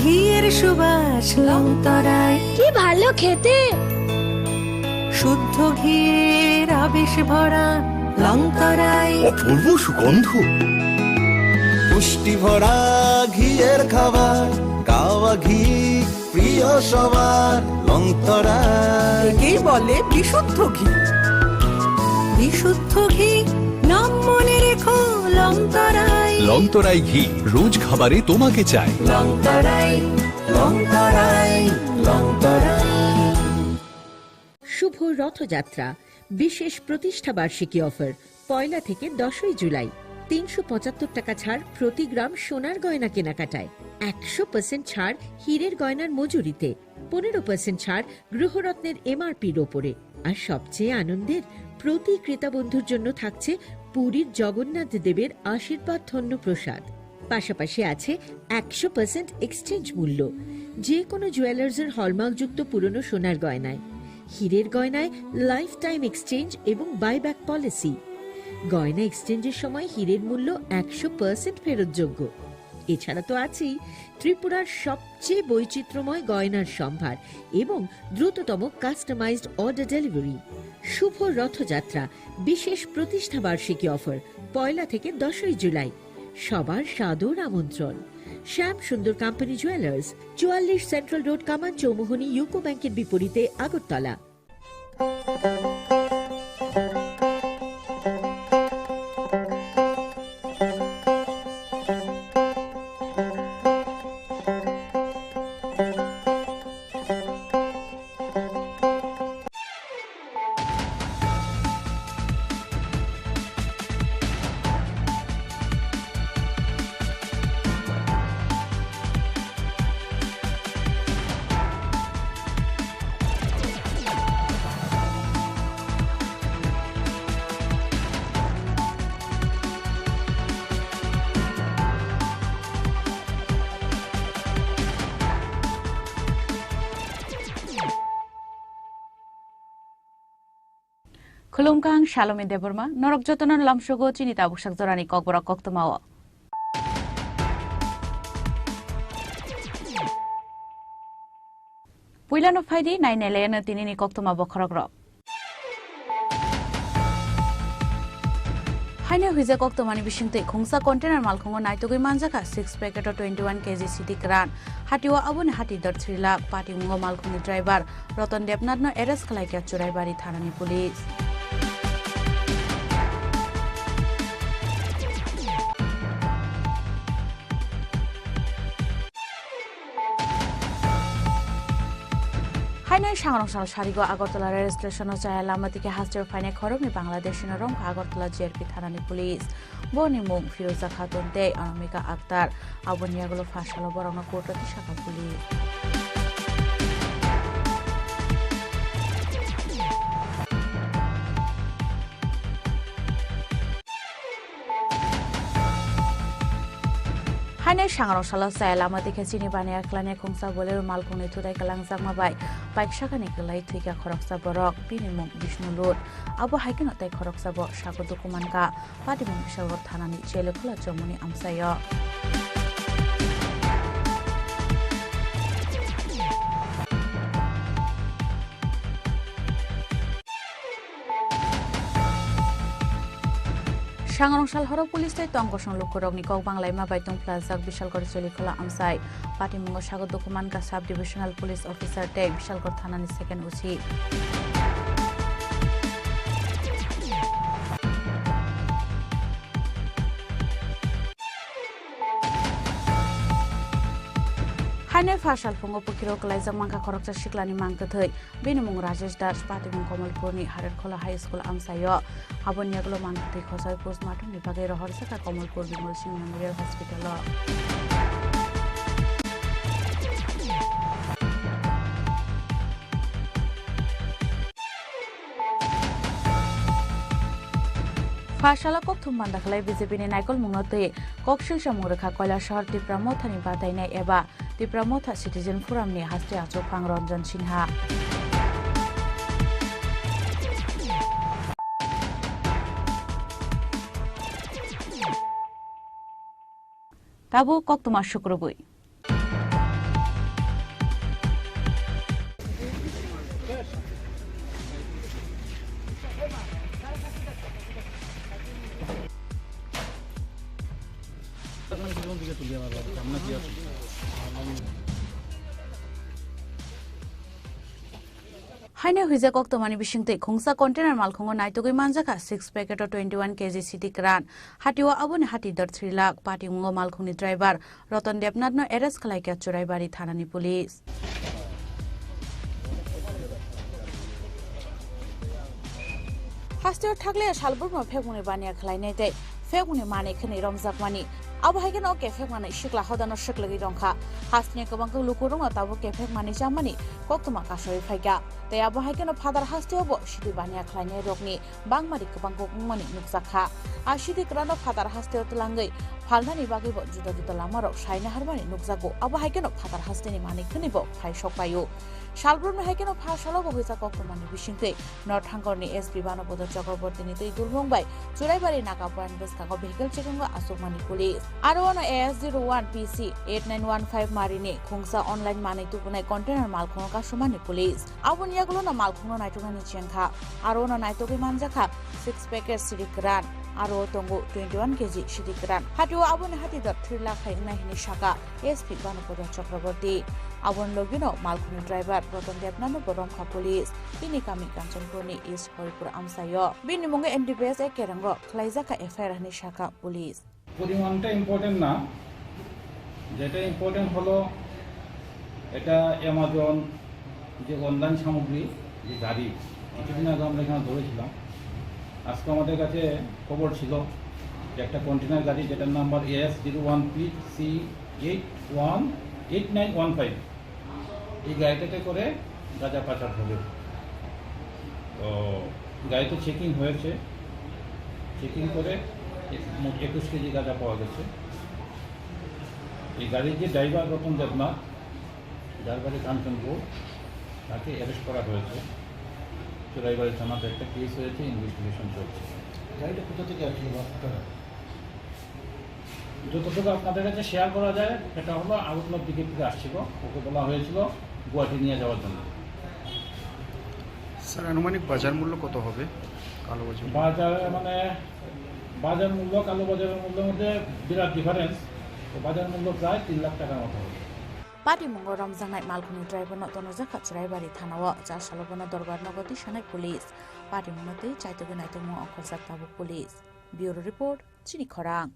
ঘিয়ের সুবাস লংতরাই। কি ভালো খেতে! শুদ্ধ ঘিয়ের আবেশ ভরা লংতরাই। অপূর্ব সুগন্ধ। পুষ্টি ভরা ঘিয়ের খাবার, গাওয়া ঘি প্রিয় সবার, লংতরাই। একেই বলে বিশুদ্ধ ঘি। বিশুদ্ধ ঘি, নাম মনে রেখো, লংতরাই। লংতরাই ঘি রোজ খাবারে তোমাকে চাই। লংতরাই, লংতরাই, লংতরাই। শুভ রথযাত্রা, বিশেষ প্রতিষ্ঠা বার্ষিকী অফার, পয়লা থেকে দশই জুলাই। তিনশো পঁচাত্তর টাকা ছাড় প্রতি গ্রাম সোনার গয়না কেনাকাটায়, একশো পার্সেন্ট ছাড় হীরের গয়নার মজুরিতে, পনেরো পার্সেন্ট ছাড় গৃহরত্নের এমআরপির ওপরে। আর সবচেয়ে আনন্দের, প্রতি ক্রেতা বন্ধুর জন্য থাকছে পুরীর জগন্নাথ দেবের আশীর্বাদ ধন্য প্রসাদ। পাশাপাশি আছে একশো পার্সেন্ট এক্সচেঞ্জ মূল্য, যে কোনো জুয়েলার্সের হলমার্কযুক্ত পুরনো সোনার গয়নায়। হীরের গয়নায় লাইফ টাইম এক্সচেঞ্জ এবং বাইব্যাক পলিসি। গয়না এক্সচেঞ্জের সময় হীরের মূল্য একশো পার্সেন্ট ফেরতযোগ্য। এছাড়া তো আছেই ত্রিপুরার সবচেয়ে বৈচিত্র্যময় গয়নার সম্ভার এবং দ্রুততম কাস্টমাইজড অর্ডার ডেলিভারি। শুভ রথযাত্রা, বিশেষ প্রতিষ্ঠা বার্ষিকী অফার, পয়লা থেকে দশই জুলাই। সবার সাদর আমন্ত্রণ। শ্যাম সুন্দর কোম্পানি জুয়েলার্স, চুয়াল্লিশ সেন্ট্রাল রোড, কামান চৌমুহনী, ইউকো ব্যাংকের বিপরীতে, Agartala. Khulumkha, ang Salome Debbarma, norok jotono lamsogo chini tabuk sak jorani kokborok koktwmao. Puilano phaidi nai nailayano tinini koktwma bokhorokrok. Haino hwijak koktwmani bisingtwi khungsa container malkhungo naitugwi manjakha six packet o twenty one K G siti kwran. Hatio aboni hati dor three lakh. Patimungo malkhungni driver Ratan Debnathno arrest khlaikha Churaibari thanani police. Haino sangrong sal sarigo Agartala rail station o chaya lama tike hasteo phainai khoroknwi Bangladeshino romkha Agartala G R P thanani police. Boni mung Firoza Khatun tei Anamika Akhtar. Aboni yagulo pha salo borokno court o tisakha police. Haino sangrong salo chaya lama tike chini baniya khlainai khungsa Bolero malkhungni thutai kwlangjakma bai bike sakani kwlai thwikha khoroksa borok, bini mung Bishnu Lut. Abo hai kheno tei khoroksa bo sago dukumankha. Patimung Bishalgarh thanani Chelekhula chomoni amchaio. Sangrong sal horo police tei tong kosong lukurokni kok banglaima bai tongphlajak Bishalgarh Chelekhula amchai. Patimungo sago dukumankha sub divisional police officer tei Bishalgarh thanani second O C. Haino pha salphungo pukhiro kwlaijak mankha khoroksa siklani mang kwthwi. Bini mung Rajesh Das, patimung Kamalpurni Harerkhola High School amchaio. Aboni yagulo mang kwthwi khosoi postmortemni bagwi rohorjakha Kamalpur Bimal Singh Memorial Hospital-o. Pha salo kokthum banda khlai B J P ni naikolmungno twi kok silsamung rwkha Koilashahar Tipra Mothani batainai eba Tipra Motha Citizen Forum ni haste achukphang Ranjan Sinha. Tabuk koktwma sukrubwi. Haino hwijak koktwmani bisingtwi khungsa container malkhungo naitugwi manjakha six packet o twenty one K G sidi kwran. Hatio aboni hati dor three lakh. Patimungo malkhungni driver Ratan Debnathno arrest khlaikha Churaibari thanani police. Hasteo thaklaiya salbrumno phekmungni baniya khlainai tei phekmungni manwi khwnwi romjakmani. Abo hai kheno o kephek manwi sikla hodano swklagwi rwngkha. Hasteni kwbangkuk lukurokno tabuk kephek manwi chamani koktwma kasoi phaikha. Tei abo hai kheno phatar hasteobo sidi baniya khlainairokni bangmari kwbangkuk wngmani nukjakha. A sidi kwrano phatar hasteo twlangwi phalnani bagwibo juda juda lamarok saina harmani nukjago. Abo hai kheno phatar hasteni manwi khwnwibo phai sok paio. Salbrumni hai kheno pha salobo hwijak koktwmani bisingtwi North Hangkorni S P Banopodo Chakrabortini twi dulmung bai Churaibari Naga Point bwskango vehicle checkingo achukmani police. Aro ono A S zero one P C eight nine one five marini khungsa online manwi tubunai container malkhungo kasumani police. Aboni yagulono malkhungno naituknani chengkha. Aro ono naitugwi manjakha six packet sidi kwran, aro tongo twenty one K G sidi kwran. Hatio aboni hati dor three lakh khai wngnai hinwi saka S P Banopodo Chakraborty. Aboni logino malkhungni driver Ratan Debnathno bo romkha police. Bini kami Kanchanpurni East Horipur amsaio. Bini mungwi N D P S A Kerango khlaijakha F I R hinwi saka police. পরিমাণটা ইম্পর্টেন্ট না, যেটা ইম্পর্টেন্ট হলো এটা অ্যামাজন যে অনলাইন সামগ্রী, যে গাড়ি, কিছুদিন আগে আমরা এখানে ধরেছিলাম। আজকে আমাদের কাছে খবর ছিল যে একটা কন্টেনার গাড়ি, যেটার number AS zero one P C eight one eight nine one five, এই গাড়িটাতে করে গাঁজা পাচার হবে। তো গাড়িতে চেকিং হয়েছে, চেকিং করে এক-, মোট একুশ কেজি গাঁজা পাওয়া গেছে। এই গাড়ির যে ড্রাইভার রতন দেবনাথ, যার বাড়ি কাঞ্চনপুর, তাকে অ্যারেস্ট করা হয়েছে। চোরাইবাড়ি থানাতে একটা কেস হয়েছে, ইনভেস্টিগেশন চলছে। গাড়িটা কোথা থেকে আসছিল? যতটুকু আপনাদের কাছে শেয়ার করা যায়, সেটা হলো আগরতলার দিকে থেকে আসছিল, ওকে বলা হয়েছিল গুয়াহাটি নিয়ে যাওয়ার জন্য। স্যার, আনুমানিক বাজার মূল্য কত হবে কালোবাজার? বাজারে মানে বাজার মূল্য, কালোবাজারের মূল্যের মধ্যে বিরাট ডিফারেন্স। তো বাজার মূল্য প্রায় তিন লাখ টাকার মতো হবে। Patimungo romjaknai malkhungni driverno tonojakha Churaibari thanao, cha salo bono dorbar nogo tisanai police. Patimungno tei chaitugwi naitugmung ongkhorjak tabuk police. Bureau report, Chini khorang.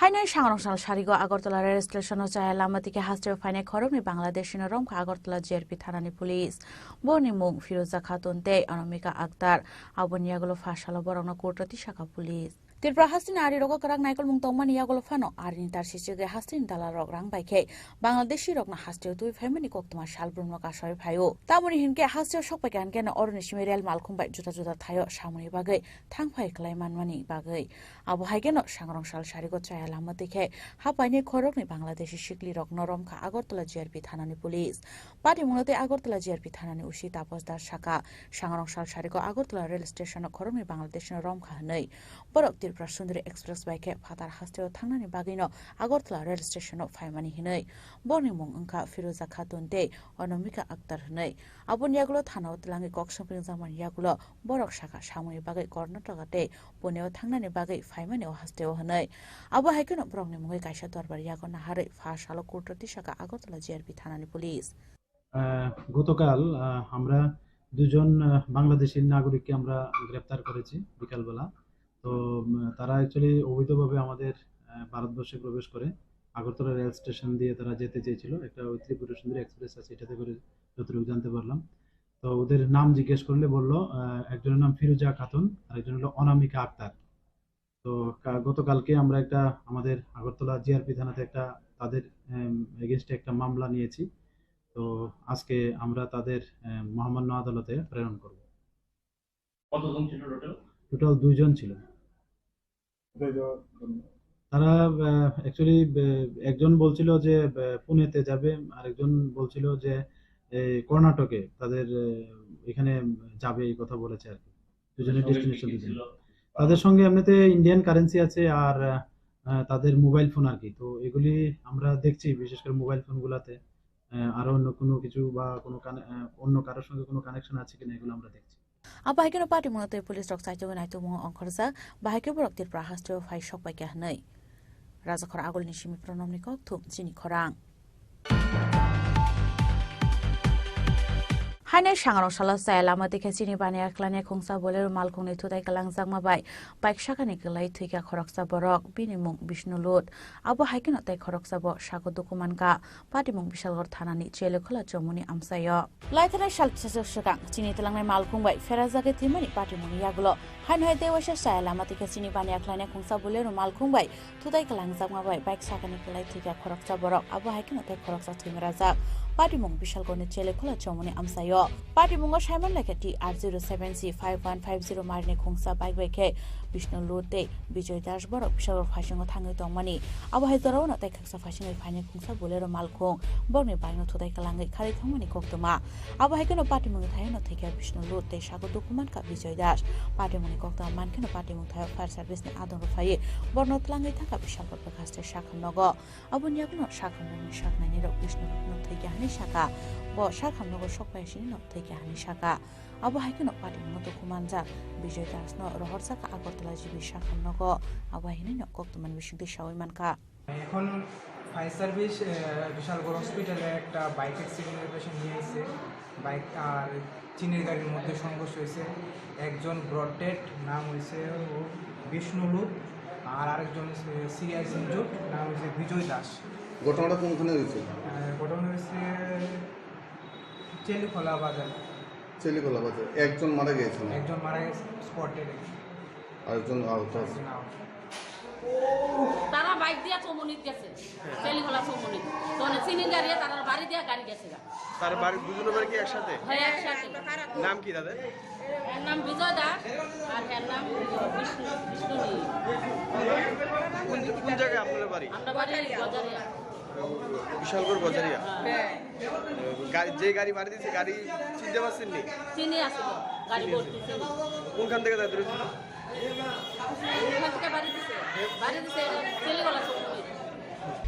Haino sangrong sal sarigo Agartala rail station o chaya lama tike hasteo phainai khoroknwi Bangladeshi no romkha Agartala G R P thanani police. Boni mung Firuza Khatun tei Anamika Akhtar. Aboni yagulo pha salo borokno court o tisakha police. Tripura hasteni ari rogo kwrak naikolmung tongmani yagulo phano arini tar sichigwi hasteni dalarok rang bai khe Bangladeshi rokno hasteo twi phaimani koktwma salbrumno kasoi phaio. Tamoni hinkhe hasteo sok paikha hinkhe no oroni simi rel malkhung bai juda juda thaio samungni bagwi thang phai khlai manmani bagwi. Abo hai kheno sangrong sal sarigo chaya lama twi khe hapaini khoroknwi Bangladeshi siklirokno romkha Agartala G R P thanani police. Patimungno tei Agartala G R P thanani O C Tapos Das sakha, sangrong sal sarigo Agartala rail station o khoroknwi Bangladeshi no romkha hwnwi. Borok Tripura Sundari Express bai khe phatar hasteo thangnani bagwino Agartala rail station o phaimani hwnwi. Borokni mung wngkha Firuza Khatun tei Anamika Akhtar hwnwi. Aboni yagulo thanao twlangwi kok swpringjakmani yagulo borok sakha samungni bagwi Karnataka tei Pune o thangnani bagwi phaimani o hasteo hwnwi. Abo hai kheno borokni mungwi kaisa dorbar yago naharwi pha salo court o tisakha Agartala G R P thanani police. আহ, গতকাল, আহ, আমরা দুজন, আহ, বাংলাদেশি নাগরিককে আমরা গ্রেপ্তার করেছি বিকালবেলা। তো, উম, তারা অ্যাকচুয়ালি অবৈধভাবে আমাদের, আহ, ভারতবর্ষে প্রবেশ করে আগরতলা রেল স্টেশন দিয়ে তারা যেতে চেয়েছিল। একটা ওই ত্রিপুরা সুন্দরী এক্সপ্রেস আছে, এটাতে করে যতটুকু জানতে পারলাম। তো ওদের নাম জিজ্ঞেস করলে বলল, আহ, একজনের নাম ফিরোজা খাতুন আর একজন হলো অনামিকা আক্তার। তো কা-, গতকালকে আমরা একটা আমাদের আগরতলা জি আর পি থানাতে একটা তাদের, এম, এগেইনস্টে একটা মামলা নিয়েছি। তো আজকে আমরা তাদের, এম, মহামান্য আদালতে প্রেরণ করব। কতজন ছিল টোটাল? টোটাল দুইজন ছিল। কোথায় যাওয়ার জন্য? তারা, আহ, অ্যাকচুয়ালি, আহ, একজন বলছিল যে, আহ, পুনেতে যাবে, আরেকজন বলছিল যে, এই কর্ণাটকে তাদের, আহ, এখানে যাবে, এই কথা বলেছে আর কি। দুজনের সঙ্গে ডেস্টিনেশন কি কি দুজন। ছিল? তাদের সঙ্গে এমনিতে ইন্ডিয়ান কারেন্সি আছে, আর আহ, তাদের মোবাইল ফোন আর কি। তো এগুলি আমরা দেখছি, বিশেষ করে মোবাইল ফোনগুলোতে আহ, আরো অন্য কোনো কিছু বা কোনো কানে- আহ, অন্য কারোর সঙ্গে কোনো কানেকশন আছে কিনা, এগুলো আমরা দেখছি। Abo hai kheno party mungno tei police rok chaitugwi naitukmungo ongkhorjak, bahai khe borok Tripura hasteo phai sokpaikha hwnwi. Rajakhor agulni simi Pranamni kokthum chini khorang. Haino sangrong salo chaya lama tei khe chini baniya khlainai khungsa Bolero malkhungni thutai kwlangjakma bai bike sakani kwlai thwikha khoroksa borok, bini mung Bishnu Lut. Abo hai kheno tei khoroksa bo sago duku mankha. Patimung Bishalgarh thanani Chelekhola chomoni amchaio. Laithanai sal kisasok swkang chini twlangnai malkhung bai pherajagwi thwimani patimungni yagulo. Haino hai tei waisa chaya lama tei khe chini baniya khlainai khungsa Bolero malkhung bai thutai kwlangjakma bai bike sakani kwlai thwikha khoroksa borok, abo hai kheno tei khoroksa thwimrajak. Patimung Bishalgarhni Chelekhola chomoni amchaio. Patimungo saiman laikha T R zero seven C five one five zero marini khungsa bike bai khe Bishnu Lut tei Bijoy Das borok Bishalgarh phaisingo thangwi tongmani. Abo hai jorao no tei khaksa phaisingwi phainai khungsa Bolero malkhung borokni bike no thutai kwlangwi kharwi thangmani koktwma. Abo hai kheno patimungni thaio no thwikha Bishnu Lut tei sago duku mankha Bijoy Das. Patimungni koktwma mankheno patimung thaio fire service ni adong rok phaiwi borokno twlangwi thangkha Bishalgarh bwkhaste sakhamnogo. Aboni yagulo sakhamnokni saknainirok Bishnu Lutno thwikha hwnwi sakha. Bo sakhamnogo sokphai sini no thwikha hwnwi sakha. Abo hai kheno patimungo duku manjak Bijoy Dasno rohorjak Agartala G B sakhamnogo. Abo hai hwnwi no koktwmani bisingtwi sawi mankha. এখন fire service, আহ, বিশালগড় হসপিটালে একটা বাইক অ্যাক্সিডেন্টের পেশেন্ট নিয়ে এসেছে। বাইক আর চিনির গাড়ির মধ্যে সংঘর্ষ হয়েছে। একজন ব্রড ডেড, নাম হয়েছে ও বিষ্ণু লুত, আর আরেকজন সিরিয়াস ইনজুর্ড, নাম হয়েছে বিজয় দাস। ঘটনাটা কোনখানে হয়েছে? আহ, ঘটনা হয়েছে চেলিখোলা বাজার। চেলিখোলা বাজার। একজন মারা গিয়েছেন? একজন মারা গেছে স্পট ডেড। আরেকজন আহত আছে। একজন আহত। তারা বাইক দিয়া চৌমনিত গেছে, চেলিখোলা চৌমনিত। তো চিনি গাড়ি তারা বাড়ি দিয়া গাড়ি গেছে গা। তার বাড়ি, দুজনের বাড়ি কি একসাথে? হ্যাঁ, একসাথে। নাম কি তাদের? এর নাম বিজয় দাস আর এর নাম বিষ্ণু, বিষ্ণু নীল। কোন, কোন জায়গায় আপনার বাড়ি? আমরা বাড়ি বাজারিয়া। বিশালগড় বাজারিয়া। হ্যাঁ। গাড়ি, যে গাড়ি বাড়ি দিয়েছে, গাড়ি চিনতে পারছেন নি? চিনি আছে তো, গাড়ি ভর্তি চিনি। কোনখান থেকে যাত্রী ছিল? ওখান থেকে বাড়ি দিছে, বাড়ি দিছে, ছেলেওয়ালা সব।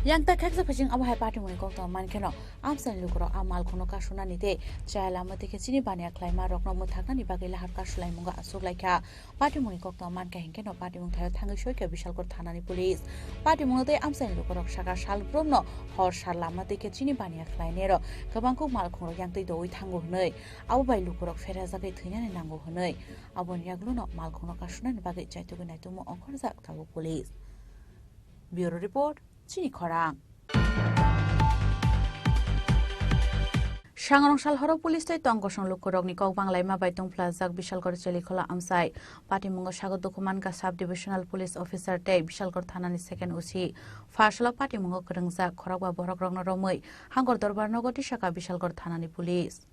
Yang ta khaksa phasing abo hai patimungni koktwma mankheno, amchaini lukurok a malkhungno kasunani tei chaya lama tei khe chini baniya khlaima rokno mwthaknani bagwi lahar kasulaimungno achuk laikha. Patimungni koktwma mankha hinkhe no patimung thaio thangwi soikha Bishalgarh thanani police. Patimungno tei amchaini lukurok saka salbrumno hor sal lama tei khe chini baniya khlainairok kwbang kuk malkhungrok yangtwi doui thango hwnwi, abo bai lukurok pherajagwi thwinani nango hwnwi. Aboni yagulono malkhungno kasunani bagwi chaitugwi naitugmo ongkhorjak tabuk police. Bureau Report, Chini Khorang. Sangrong sal horo police tei tong kosong lukurokni kok banglaima bai tungphlajak Bishalgarh Chelikhola amchai. Patimungo sago Dukumanka Sub Divisional Police Officer tei Bishalgarh thanani second O C. Pharsalo patimungo kwrwngjak khorokba borokrokno romwi Hangor Dorbar nogo tisaka Bishalgarh thanani police.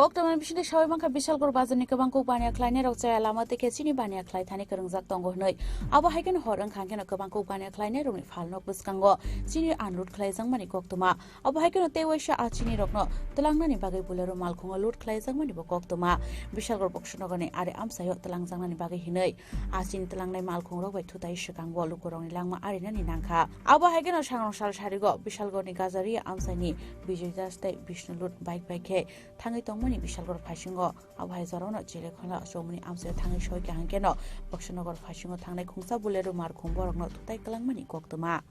Koktwmani bisingtwi sawi mankha, Bishalgarh bazarni kwbang kuk baniya khlainairok chaya lama tei khe chini baniya khlai thani kwrwngjak tongo hwnwi. Abo hai kheno hor wngkha hwnkhe no kwbang kuk baniya khlainairokni phalno bwskango chini unload khlaijakmani koktwma. Abo hai kheno tei waisa a chinirokno twlangnani bagwi Bolero malkhungo load khlaijakmani bo koktwma. Bishalgarh Boksonogorni ari amchaio twlangjaknani bagwi hinwi a chini twlangnai malkhungrok bai thutai swkango lukurokni langma arinani nangkha. Abo hai kheno sangrong sal sarigo Bishalgarhni Gajaria amchaini Bijoy Das tei Bishnu Lut bike bai khe thangwi tongmani Bishalgarh phaisingo. Abo hai jorano Chelikhola chomoni amchaio thangwi soikha hwnkhe no Boksonogor phaisingo thangnai khungsa Bolero malkhung borokno thutai kwlangmani koktwma.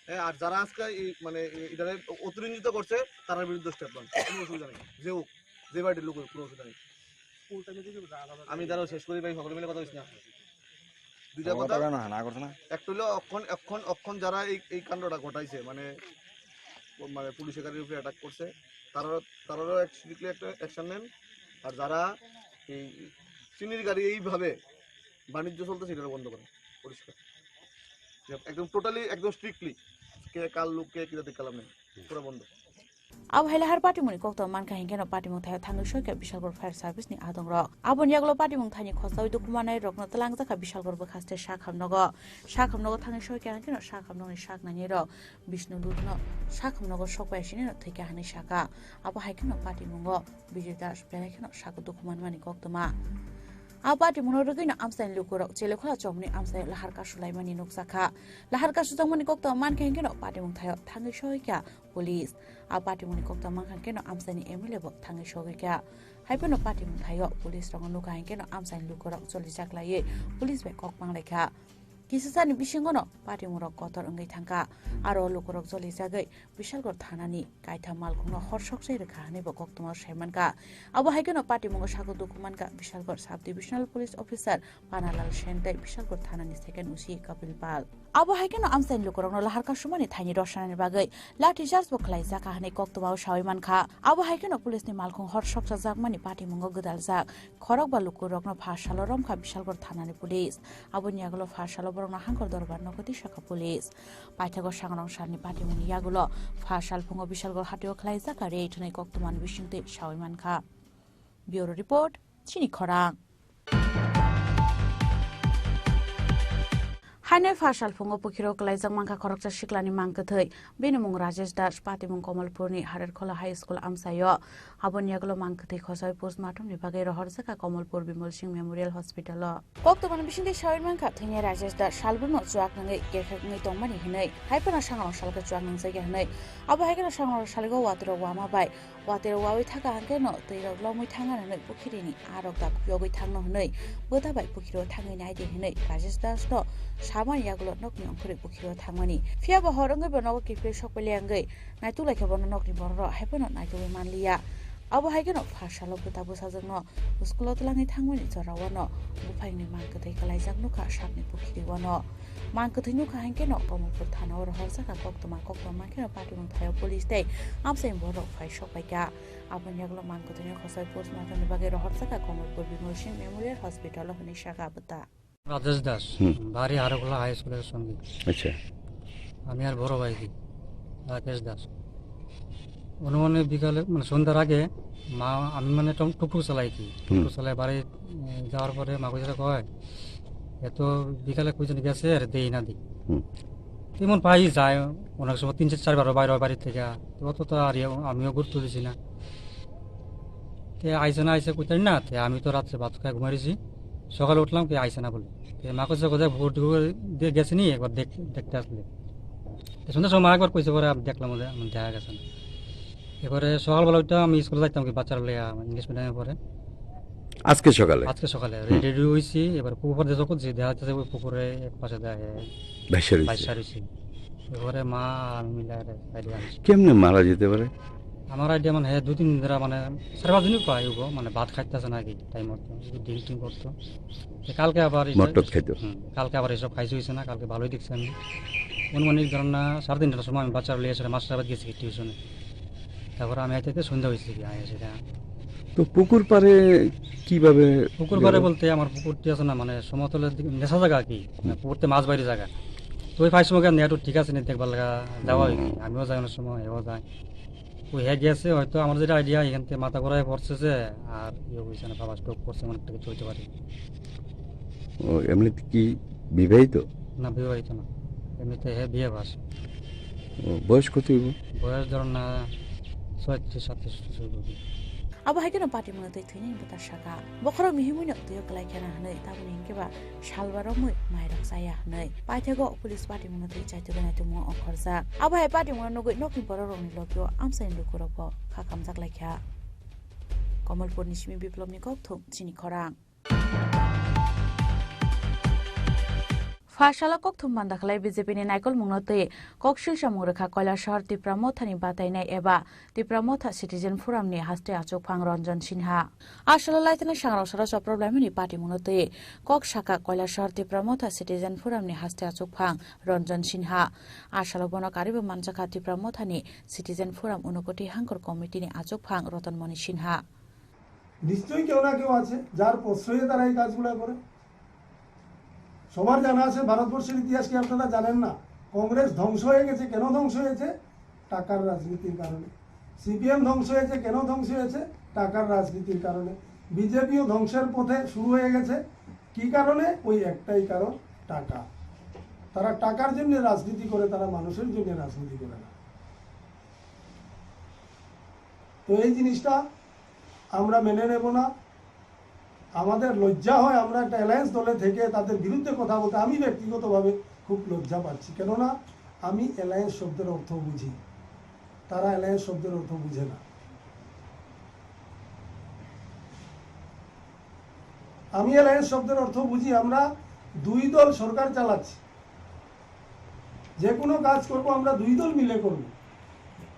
এ, আর যারা আজকে এই, মানে, এ-, এটারে অতিরঞ্জিত করছে, তার বিরুদ্ধে স্টেপ নেন, কোনো অসুবিধা নেই। যে হোক, যে পার্টির লোক হোক, কোনো অসুবিধা নেই। আমি তারও শেষ করি ভাই, সকলে মিলে কথা বলছি না। দুইটা কথা। না, না করছে না। একটা হলো অক্ষণ, অক্ষণ, অক্ষণ যারা এই, এই কাণ্ডটা ঘটাইছে, মানে, ও, মানে, পুলিশ একাডেমির উপরে অ্যাটাক করছে, তারা, তারারও এক স্ট্রিক্টলি একটা অ্যাকশন নেন। আর যারা এই চিনির গাড়ি এইভাবে বাণিজ্য চলতেছে, এটা বন্ধ করেন, পরিষ্কার। একদম টোটালি, একদম স্ট্রিক্টলি, কে কার লোক, কে কিতা দেখলাম নেই, পুরো বন্ধ। Abo hai lahar patimungni koktwma mankha hinkhe no patimung thaio thangwi soikha Bishalgarh Fire Service ni adongrok. Aboni yagulo patimung thaini khosaui dukhumanai rokno twlangjakha Bishalgarh bwkhaste sakhamnogo. Sakhamnogo thangwi soikha hinkhe no sakhamnokni saknainai rok Bishnu Lutno sakhamnogo sokbai sinino thwikha hinwi sakha. Abo hai kheno patimungo Bijay Das belai kheno sago dukhumanmani koktwma. A patimungno rwgwino amchaini lukurok Chelekhola chomoni amchaio lahar kasulaimani nukjakha. Lahar kasujakmani koktwma mankha hinkhe no patimung thaio thangwi soikha police. A patimungni koktwma mankha hinkhe no amchaini M L A bo thangwi sogwikha. Haiphano patimung thaio police rokno nukha hinkhe no amchaini lukurok cholijak laiwi police bai kok panglaikha. Kisasani bisingo no patimungrok kotor wngwi thangkha. Aro lukurok cholijagwi Bishalgarh thanani kaitham malkhungno hor soksai rwkha hwnwi bo koktwmao sai mankha. Abo hai kheno patimungo sago dukhu mankha Bishalgarh Sub Divisional Police Officer Panalal Sen tei Bishalgarh thanani second O C Kapil Pal. Abo hai kheno amchaini lukurokno lahar kasumani thaini rw sanani bagwi lathi charge bo khlaijakha hwnwi koktwmao saui mankha. Abo hai kheno police ni malkhung hor soksa jakmani patimungo gwdaljak khorokba lukurokno pha salo romkha Bishalgarh thanani police. Aboni yagulo pha salo borokno hangkor dorbar nogo tisakha police. Paithago sangrong salni patimungni yagulo pha salphungo Bishalgarh hatio khlaijak kha raid hwnwi koktwmani bisingtwi saui mankha. Bureau Report, Chini Khorang. Haino pha salphungo pukhiro kwlaijak mankha khoroksa siklani mang kwthwi. Bini mung Rajesh Das, patimung Komolpurni Harerkhola High School amchaio. Aboni yagulo mang kwthwi khosoi postmortemni bagwi rohorjakha Komolpur Bimol Singh Memorial Hospital-o. Koktwmani bisingtwi saui mankha, thwinai Rajesh Das salbrumno chuak nangwi kekhek wngwi tongmani hwnwi, hai phano sangrong salkhe chuak nangjakya hwnwi. Abo hai kheno sangrong salgo waterok wama bai Watero wawi thaka hwnkhe no twi rok lomwi thangna hwnwi pukhiri ni arok dak yogwi thangno hwnwi bwta bai pukhiri o thangwi nai di hwnwi Rajesh Das no samani yagulo nokni ongkhorwi pukhiri o thangmani. Phiya bo hor wngwi bo nogo kiphilwi sokpili wngwi naituk lai khe bono nokni borok rok hai phano naitugwi man liya. Abo hai kheno pha salo bwta bwsajwk no school o twlangwi thangmani jora o no buphang ni mang kwtwi kwlaijak nukha sakni pukhiri o no. Mang kwthwi nukha hwnkhe no Komolpur thana o rohorjak kha koktwma, koktwma khe no patimung thaio police tei amchaini borok phai sok pai kha. Aboni yagulo mang kwthwino khosoi postmortem ni bagwi rohorjak kha Komolpur Bimol Singh Memorial Hospital o hwnwi sakha bwta. Rajesh দাস, হুম। বাড়ি হারোখোলা হাই স্কুলের সঙ্গে। আচ্ছা। আমি আর বড় ভাই কি, রাকেশ দাস। অনুমানে বিকালে, মানে, সন্ধ্যার আগে মা, আমি, মানে, টম-, টুকটুক চালাই কি, হুম। টুকটুক চালাই বাড়ি, উম, যাওয়ার পরে মা কইছে, কয়, "এত বিকালে কই যেন গেছে, আর দেই না দেই।" হুম। তেমন পাই যায়, অনেক সময় তিন চার, চারবার বাইরে হয় বাড়ি থেকে, তো অত তো আর ইয়ে, আমিও গুরুত্ব দিছি না। তে আইসে না আইসে কইতাম না, তে আমি তো রাত্রে ভাত খাই ঘুমাই রয়েছি, সকালে উঠলাম, কে আইসে না বলে। তে মা কইছে, "কোথায় ভোট দিয়ে গেছে নি, একবার দেখ-, দেখতে আসলে।" তো সন্ধ্যার সময় একবার কইছে, পরে আমি দেখলাম ওদের, আমার দেখা গেছে না। এবারে সকালবেলা ওইটা আমি স্কুলে যাইতাম কি বাচ্চারা লইয়া, আমার ইংলিশ মিডিয়ামে পড়ে। আজকে সকালে? আজকে সকালে। হুম। রেডি হইছি, এবার পুকুর পাড়ে যখন যে দেখা যাচ্ছে ওই পুকুরে এক পাশে দেয়, ভাসা রয়েছে। ভাসা রয়েছে। এবারে মা আর আমি মিলে আর সাইডে আনছি। কেমনে মারা যেতে পারে? আমার আইডিয়া মানে হ্যাঁ, দুই তিন দিন ধরে মানে সাড়ে পাঁচ দিনই প্রায় হইব, মানে ভাত খাইতেছে না কি টাইম মতো, শুধু ডিম টিম করতো। তো কালকে আবার এটা মদ টদ খাইতো? হুম, কালকে আবার এসব খাইছে হইছে না, কালকে ভালোই দেখছি আমি। অনুমানিক ধরেন না সাড়ে তিনটার সময় আমি বাচ্চারা লিয়ে এসে মাস্টার আবাদ গেছি টিউশনে। তারপরে আমি আইতে আইতে সন্ধ্যা হয়েছে কি, আমি সেটা। তো পুকুর পাড়ে কিভাবে পুকুর পাড়ে বেরো- বলতে আমার পুকুরটি আছে না, মানে সমতলের দিকে নেশা জায়গা আর কি, হুম। পুকুরতে মাছ বাইরে জায়গা। তো ওই ফাঁস সময় নেট ঠিক আছে নি দেখবার লাগা যাওয়া হয়েছে। হুম। আমিও যাই অনেক সময়, এও যায়। ওই হ্যাঁ গেছে হয়তো আমার যেটা আইডিয়া এখান থেকে মাথা ঘোরায় পড়ছে যে আর ইয়ে হয়েছে না, বাবা স্ট্রোক করছে, অনেক কিছু হইতে পারে। ও, এমনিতে কি বিবাহিত? না, বিবাহিত না, এমনিতে হ্যাঁ বিয়ে বাস। ও, বয়স কত হইব? বয়স ধরো না ছয়ত্রিশ সাতত্রিশ বছর হবে। Abo hai kheno patimungno twi thwinani bwta sakha. Bokhorok mihimwino twio kwlai khena hwnwi, tamoni hinkhe ba salba romwi mairok chaya hwnwi. Paithakgo police patimungno twi chaitugwi naitugmung ongkhorjak. Abo hai patimungno nugwi nokni borokrokni logio amchaini lukurokbo kha kamjak laikha. Komolpurni simi Biplobni kokthum chini khorang. Pha salo kokthum banda khlai B J P ni naikolmungno twi kok silsamung rwkha Koilashahar Tipra Mothani batainai eba Tipra Motha Citizen Forum ni haste achukphang Ranjan Sinha. A salo laithana sangrok saro choprophlaimani patimungno twi kok sakha Koilashahar Tipra Motha Citizen Forum ni haste achukphang Ranjan Sinha. A salo bono kariwi manjakha Tipra Mothani Citizen Forum Unokoti Hangkor Committee ni achukphang Ratan Moni Sinha. নিশ্চয়ই কেউ না কেউ আছে যার প্রশ্রয়ে তারা এই কাজগুলো করে। সবার জানা আছে, ভারতবর্ষের ইতিহাস কি আপনারা জানেন না? কংগ্রেস ধ্বংস হয়ে গেছে। কেন ধ্বংস হয়েছে? টাকার রাজনীতির কারণে। সিপিএম ধ্বংস হয়েছে। কেন ধ্বংস হয়েছে? টাকার রাজনীতির কারণে। বিজেপিও ধ্বংসের পথে শুরু হয়ে গেছে। কি কারণে? ওই একটাই কারণ, টাকা। তারা টাকার জন্য রাজনীতি করে, তারা মানুষের জন্য রাজনীতি করে না। তো এই জিনিসটা আমরা মেনে নেব না। আমাদের লজ্জা হয়, আমরা একটা অ্যালায়েন্স দলে থেকে তাদের বিরুদ্ধে কথা বলতে আমি ব্যক্তিগতভাবে খুব লজ্জা পাচ্ছি। কেননা আমি অ্যালায়েন্স শব্দের অর্থ বুঝি, তারা অ্যালায়েন্স শব্দের অর্থ বুঝে না। আমি অ্যালায়েন্স শব্দের অর্থ বুঝি, আমরা দুই দল সরকার চালাচ্ছি। যে কোনো কাজ করব আমরা দুই দল মিলে করব।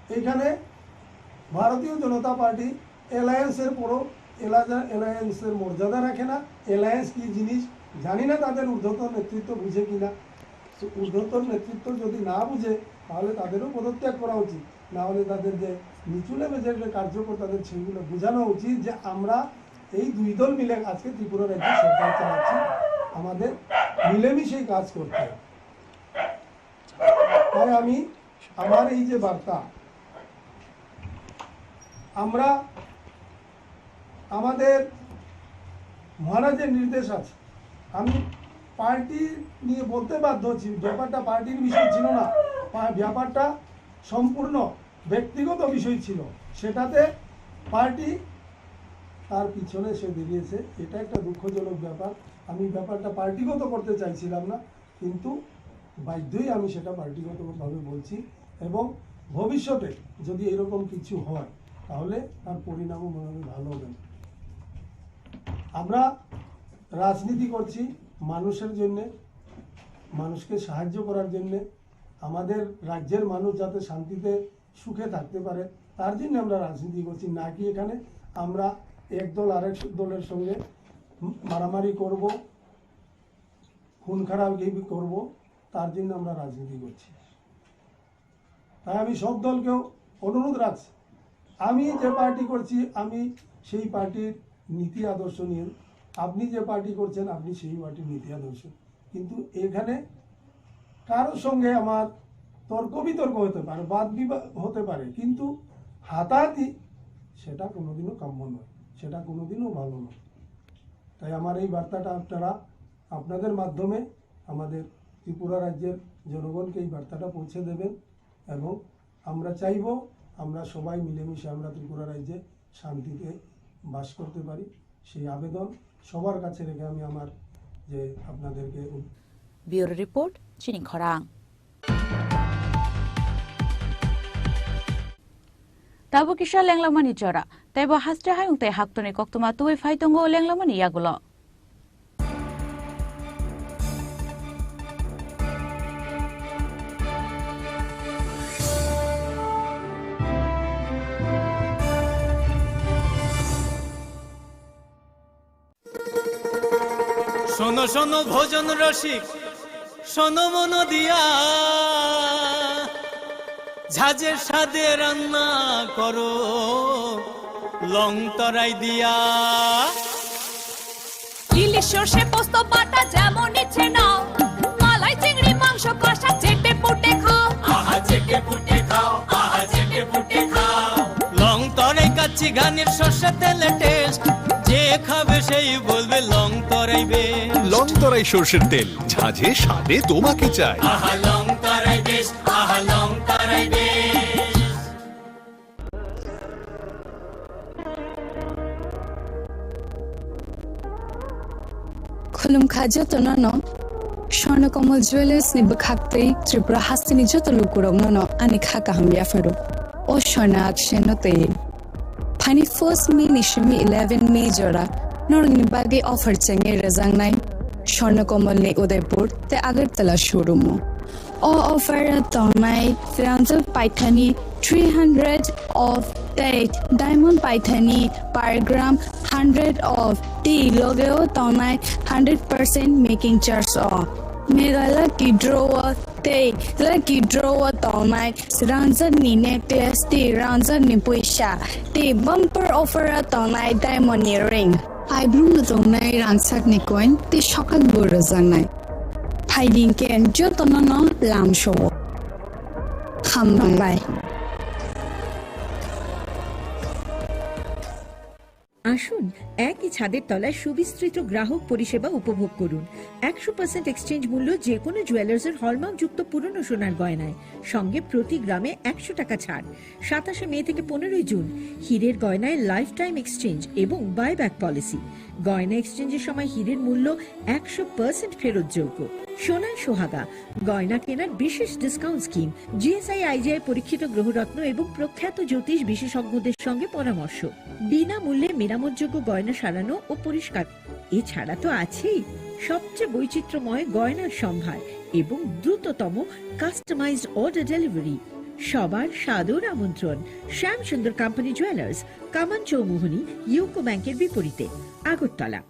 এইখানে ভারতীয় জনতা পার্টি অ্যালায়েন্সের পরও এলাজা-, অ্যালায়েন্সের মর্যাদা রাখে না। অ্যালায়েন্স কি জিনিস জানি না, তাদের ঊর্ধ্বতন নেতৃত্ব বুঝে কিনা। তো ঊর্ধ্বতন নেতৃত্ব যদি না বুঝে, তাহলে তাদেরও পদত্যাগ করা উচিত। না হলে তাদের যে নিচু লেভেলের যে কার্যকর্তাদের, সেইগুলো বোঝানো উচিত যে আমরা এই দুই দল মিলে আজকে ত্রিপুরা রাজ্যে সরকার চালাচ্ছি, আমাদের মিলেমিশেই কাজ করতে হবে। তাই আমি আমার এই যে বার্তা, আমরা আমাদের মহারাজের নির্দেশ আছে, আমি পার্টি নিয়ে বলতে বাধ্য হচ্ছি, ব্যাপারটা পার্টির বিষয় ছিল না, পা-, ব্যাপারটা সম্পূর্ণ ব্যক্তিগত বিষয় ছিল। সেটাতে পার্টি তার পিছনে সে বেরিয়েছে, এটা একটা দুঃখজনক ব্যাপার। আমি ব্যাপারটা পার্টিগত করতে চাইছিলাম না, কিন্তু বাধ্যই আমি সেটা পার্টিগতভাবে বলছি। এবং ভবিষ্যতে যদি এরকম কিছু হয়, তাহলে তার পরিণামও মনে হয় ভালো হবে না। আমরা রাজনীতি করছি মানুষের জন্যে, মানুষকে সাহায্য করার জন্যে, আমাদের রাজ্যের মানুষ যাতে শান্তিতে সুখে থাকতে পারে, তার জন্য আমরা রাজনীতি করছি, নাকি এখানে আমরা এক দল আরেক দলের সঙ্গে মারামারি করব, খুন খারাপি করব, তার জন্য আমরা রাজনীতি করছি। তাই আমি সব দলকেও অনুরোধ রাখছি, আমি যে পার্টি করছি, আমি সেই পার্টির নীতি আদর্শ নিয়ে, আপনি যে পার্টি করছেন, আপনি সেই পার্টির নীতি আদর্শ। কিন্তু এখানে কারোর সঙ্গে আমার তর্ক বিতর্ক হতে পারে, বাদ বিবাদ হতে পারে, কিন্তু হাতাহাতি সেটা কোনোদিনও কাম্য নয়, সেটা কোনোদিনও ভালো নয়। তাই আমার এই বার্তাটা আপনারা, আপনাদের মাধ্যমে আমাদের ত্রিপুরা রাজ্যের জনগণকে এই বার্তাটা পৌঁছে দেবেন এবং আমরা চাইব আমরা সবাই মিলেমিশে আমরা ত্রিপুরা রাজ্যে শান্তিতে বাস করতে পারি। সেই আবেদন সবার কাছে রেখে আমি আমার যে আপনাদেরকে উদ- Bureau Report, Chini Khorang. Tabuk kisa lenglamani jora, tei bo haste hayung tei haktoni koktwma tubui phai tongo lenglamani yagulo. শোনো শোনো ভোজন রসিক, শোনো মন দিয়া, ঝাঁঝের স্বাদে রান্না করো লং তরাই দিয়া। ইলিশ সর্ষে পোস্ত বাটা যেমন ইচ্ছে নাও, মালাই চিংড়ি মাংস কষা চেটে পুটে খাও। আহা চেটে পুটে খাও, আহা চেটে পুটে খাও। লং তরাই কাচ্চি ঘানির সর্ষে তেলে টেস্ট, যে খাবে সেই বলবে লং তরাই বেস্ট। লং তরাই সর্ষের তেল, ঝাঁঝে স্বাদে তোমাকে চাই। আহা লং তরাই বেস্ট, আহা লং তরাই best. Khulumkha jotono no Swarnakamol Jewellers ni bwkhak twi Tripura hasteni joto lukurokno no ani kha kaham yapharo. O Swarna Auction no twi. Phani first May ni simi eleven May jora norokni bagwi offer chengwi rwjaknai Swarnakamol ni Udaipur tei Agartala showroom o. O offer o tongnai rangjak paithani three hundred of tei diamond paithani per gram hundred of tei logeo tongnai hundred percent making charge o. Mega lucky draw o tei lucky draw o tongnai rangjak ni necklace tei rangjak ni puisa tei bumper offer o tongnai diamond ni ring. Paibrumno tongnai rangchakni coin tei sokat bo rwjaknai. Phaidi hinkhe jotono no lamsao. Hambai. আসুন, একই ছাদের তলায় সুবিস্তৃত গ্রাহক পরিষেবা উপভোগ করুন। একশো পার্সেন্ট এক্সচেঞ্জ মূল্য যে কোনো জুয়েলার্সের হলমার্কযুক্ত পুরনো সোনার গয়নায়, সঙ্গে প্রতি গ্রামে একশো টাকা ছাড়। সাতাশে মে থেকে পনেরোই জুন, হীরের গয়নায় লাইফ টাইম এক্সচেঞ্জ এবং বাইব্যাক পলিসি। গয়না এক্সচেঞ্জের সময় হীরের মূল্য একশো পার্সেন্ট ফেরতযোগ্য। সোনায় সোহাগা, গয়না কেনার বিশেষ ডিসকাউন্ট স্কিম, জিএসআই আইজিআই পরীক্ষিত গ্রহরত্ন এবং প্রখ্যাত জ্যোতিষ বিশেষজ্ঞদের সঙ্গে পরামর্শ। বিনামূল্যে মেরামতযোগ্য গয়না সারানো ও পরিষ্কার। এছাড়া তো আছেই সবচেয়ে বৈচিত্র্যময় গয়নার সম্ভার এবং দ্রুততম কাস্টমাইজড অর্ডার ডেলিভারি। সবার সাদর আমন্ত্রণ শ্যামসুন্দর কোম্পানি জুয়েলার্স, কামান চৌমুহনী, ইউকো ব্যাংকের বিপরীতে, Agartala.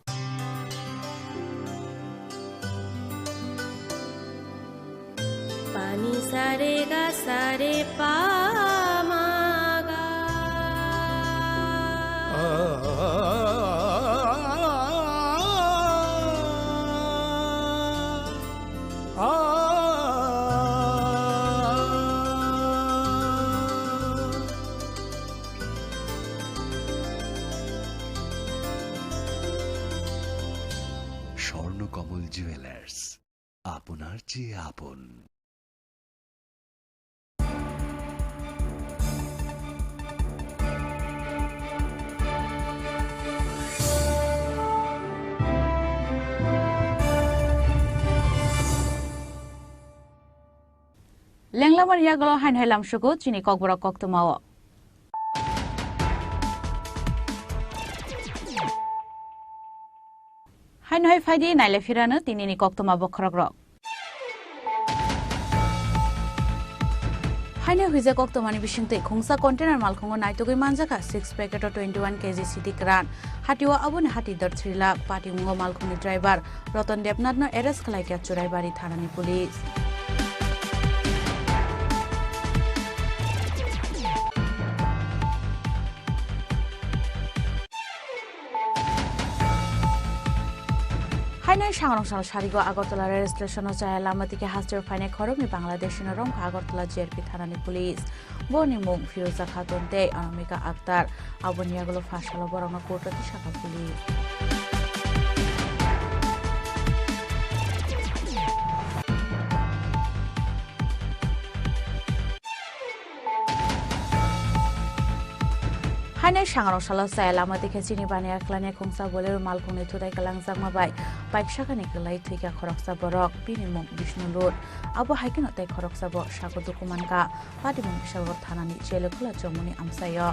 Pani sare ga sare pa ma ga. Swarnakamal jewellers, আপনার চেয়ে আপন। Lenglamani yagulo haino hai lamsugo chini kokborok koktwmao. Haino hai phaidi naile phirano tinini koktwma bokhorokrok. Haino huijak koktwmani bisingtwi khungsa container malkhungo naitugwi manjakha six packet o twenty one K G siti kwran. Hatio aboni hati dor three lakh, patimungo malkhungni driver Ratan Debnathno arrest khlaikha Churaibari thanani police. Haino sangrong sal sarigo Agartala rail station o chaya lama tike hasteo phainai khoroknwi Bangladeshino romkha Agartala G R P thanani police. Boni mung Firoza Khatun tei Anamika Akhtar. Aboni yagulo pha salo borokno court o tisakha police. Haino sangrong salo chaya lama tike chini baniya khlainai khungsa Bolero malkhungni thutai kwlangjakma bai bike sakani kwlai thwikha khoroksa borok, bini mung Bishnu Lut. Abo hai kheno tei khoroksa bo sago dukumankha. Patimung Bishalgarh thanani jelo khwla chomoni amchaio.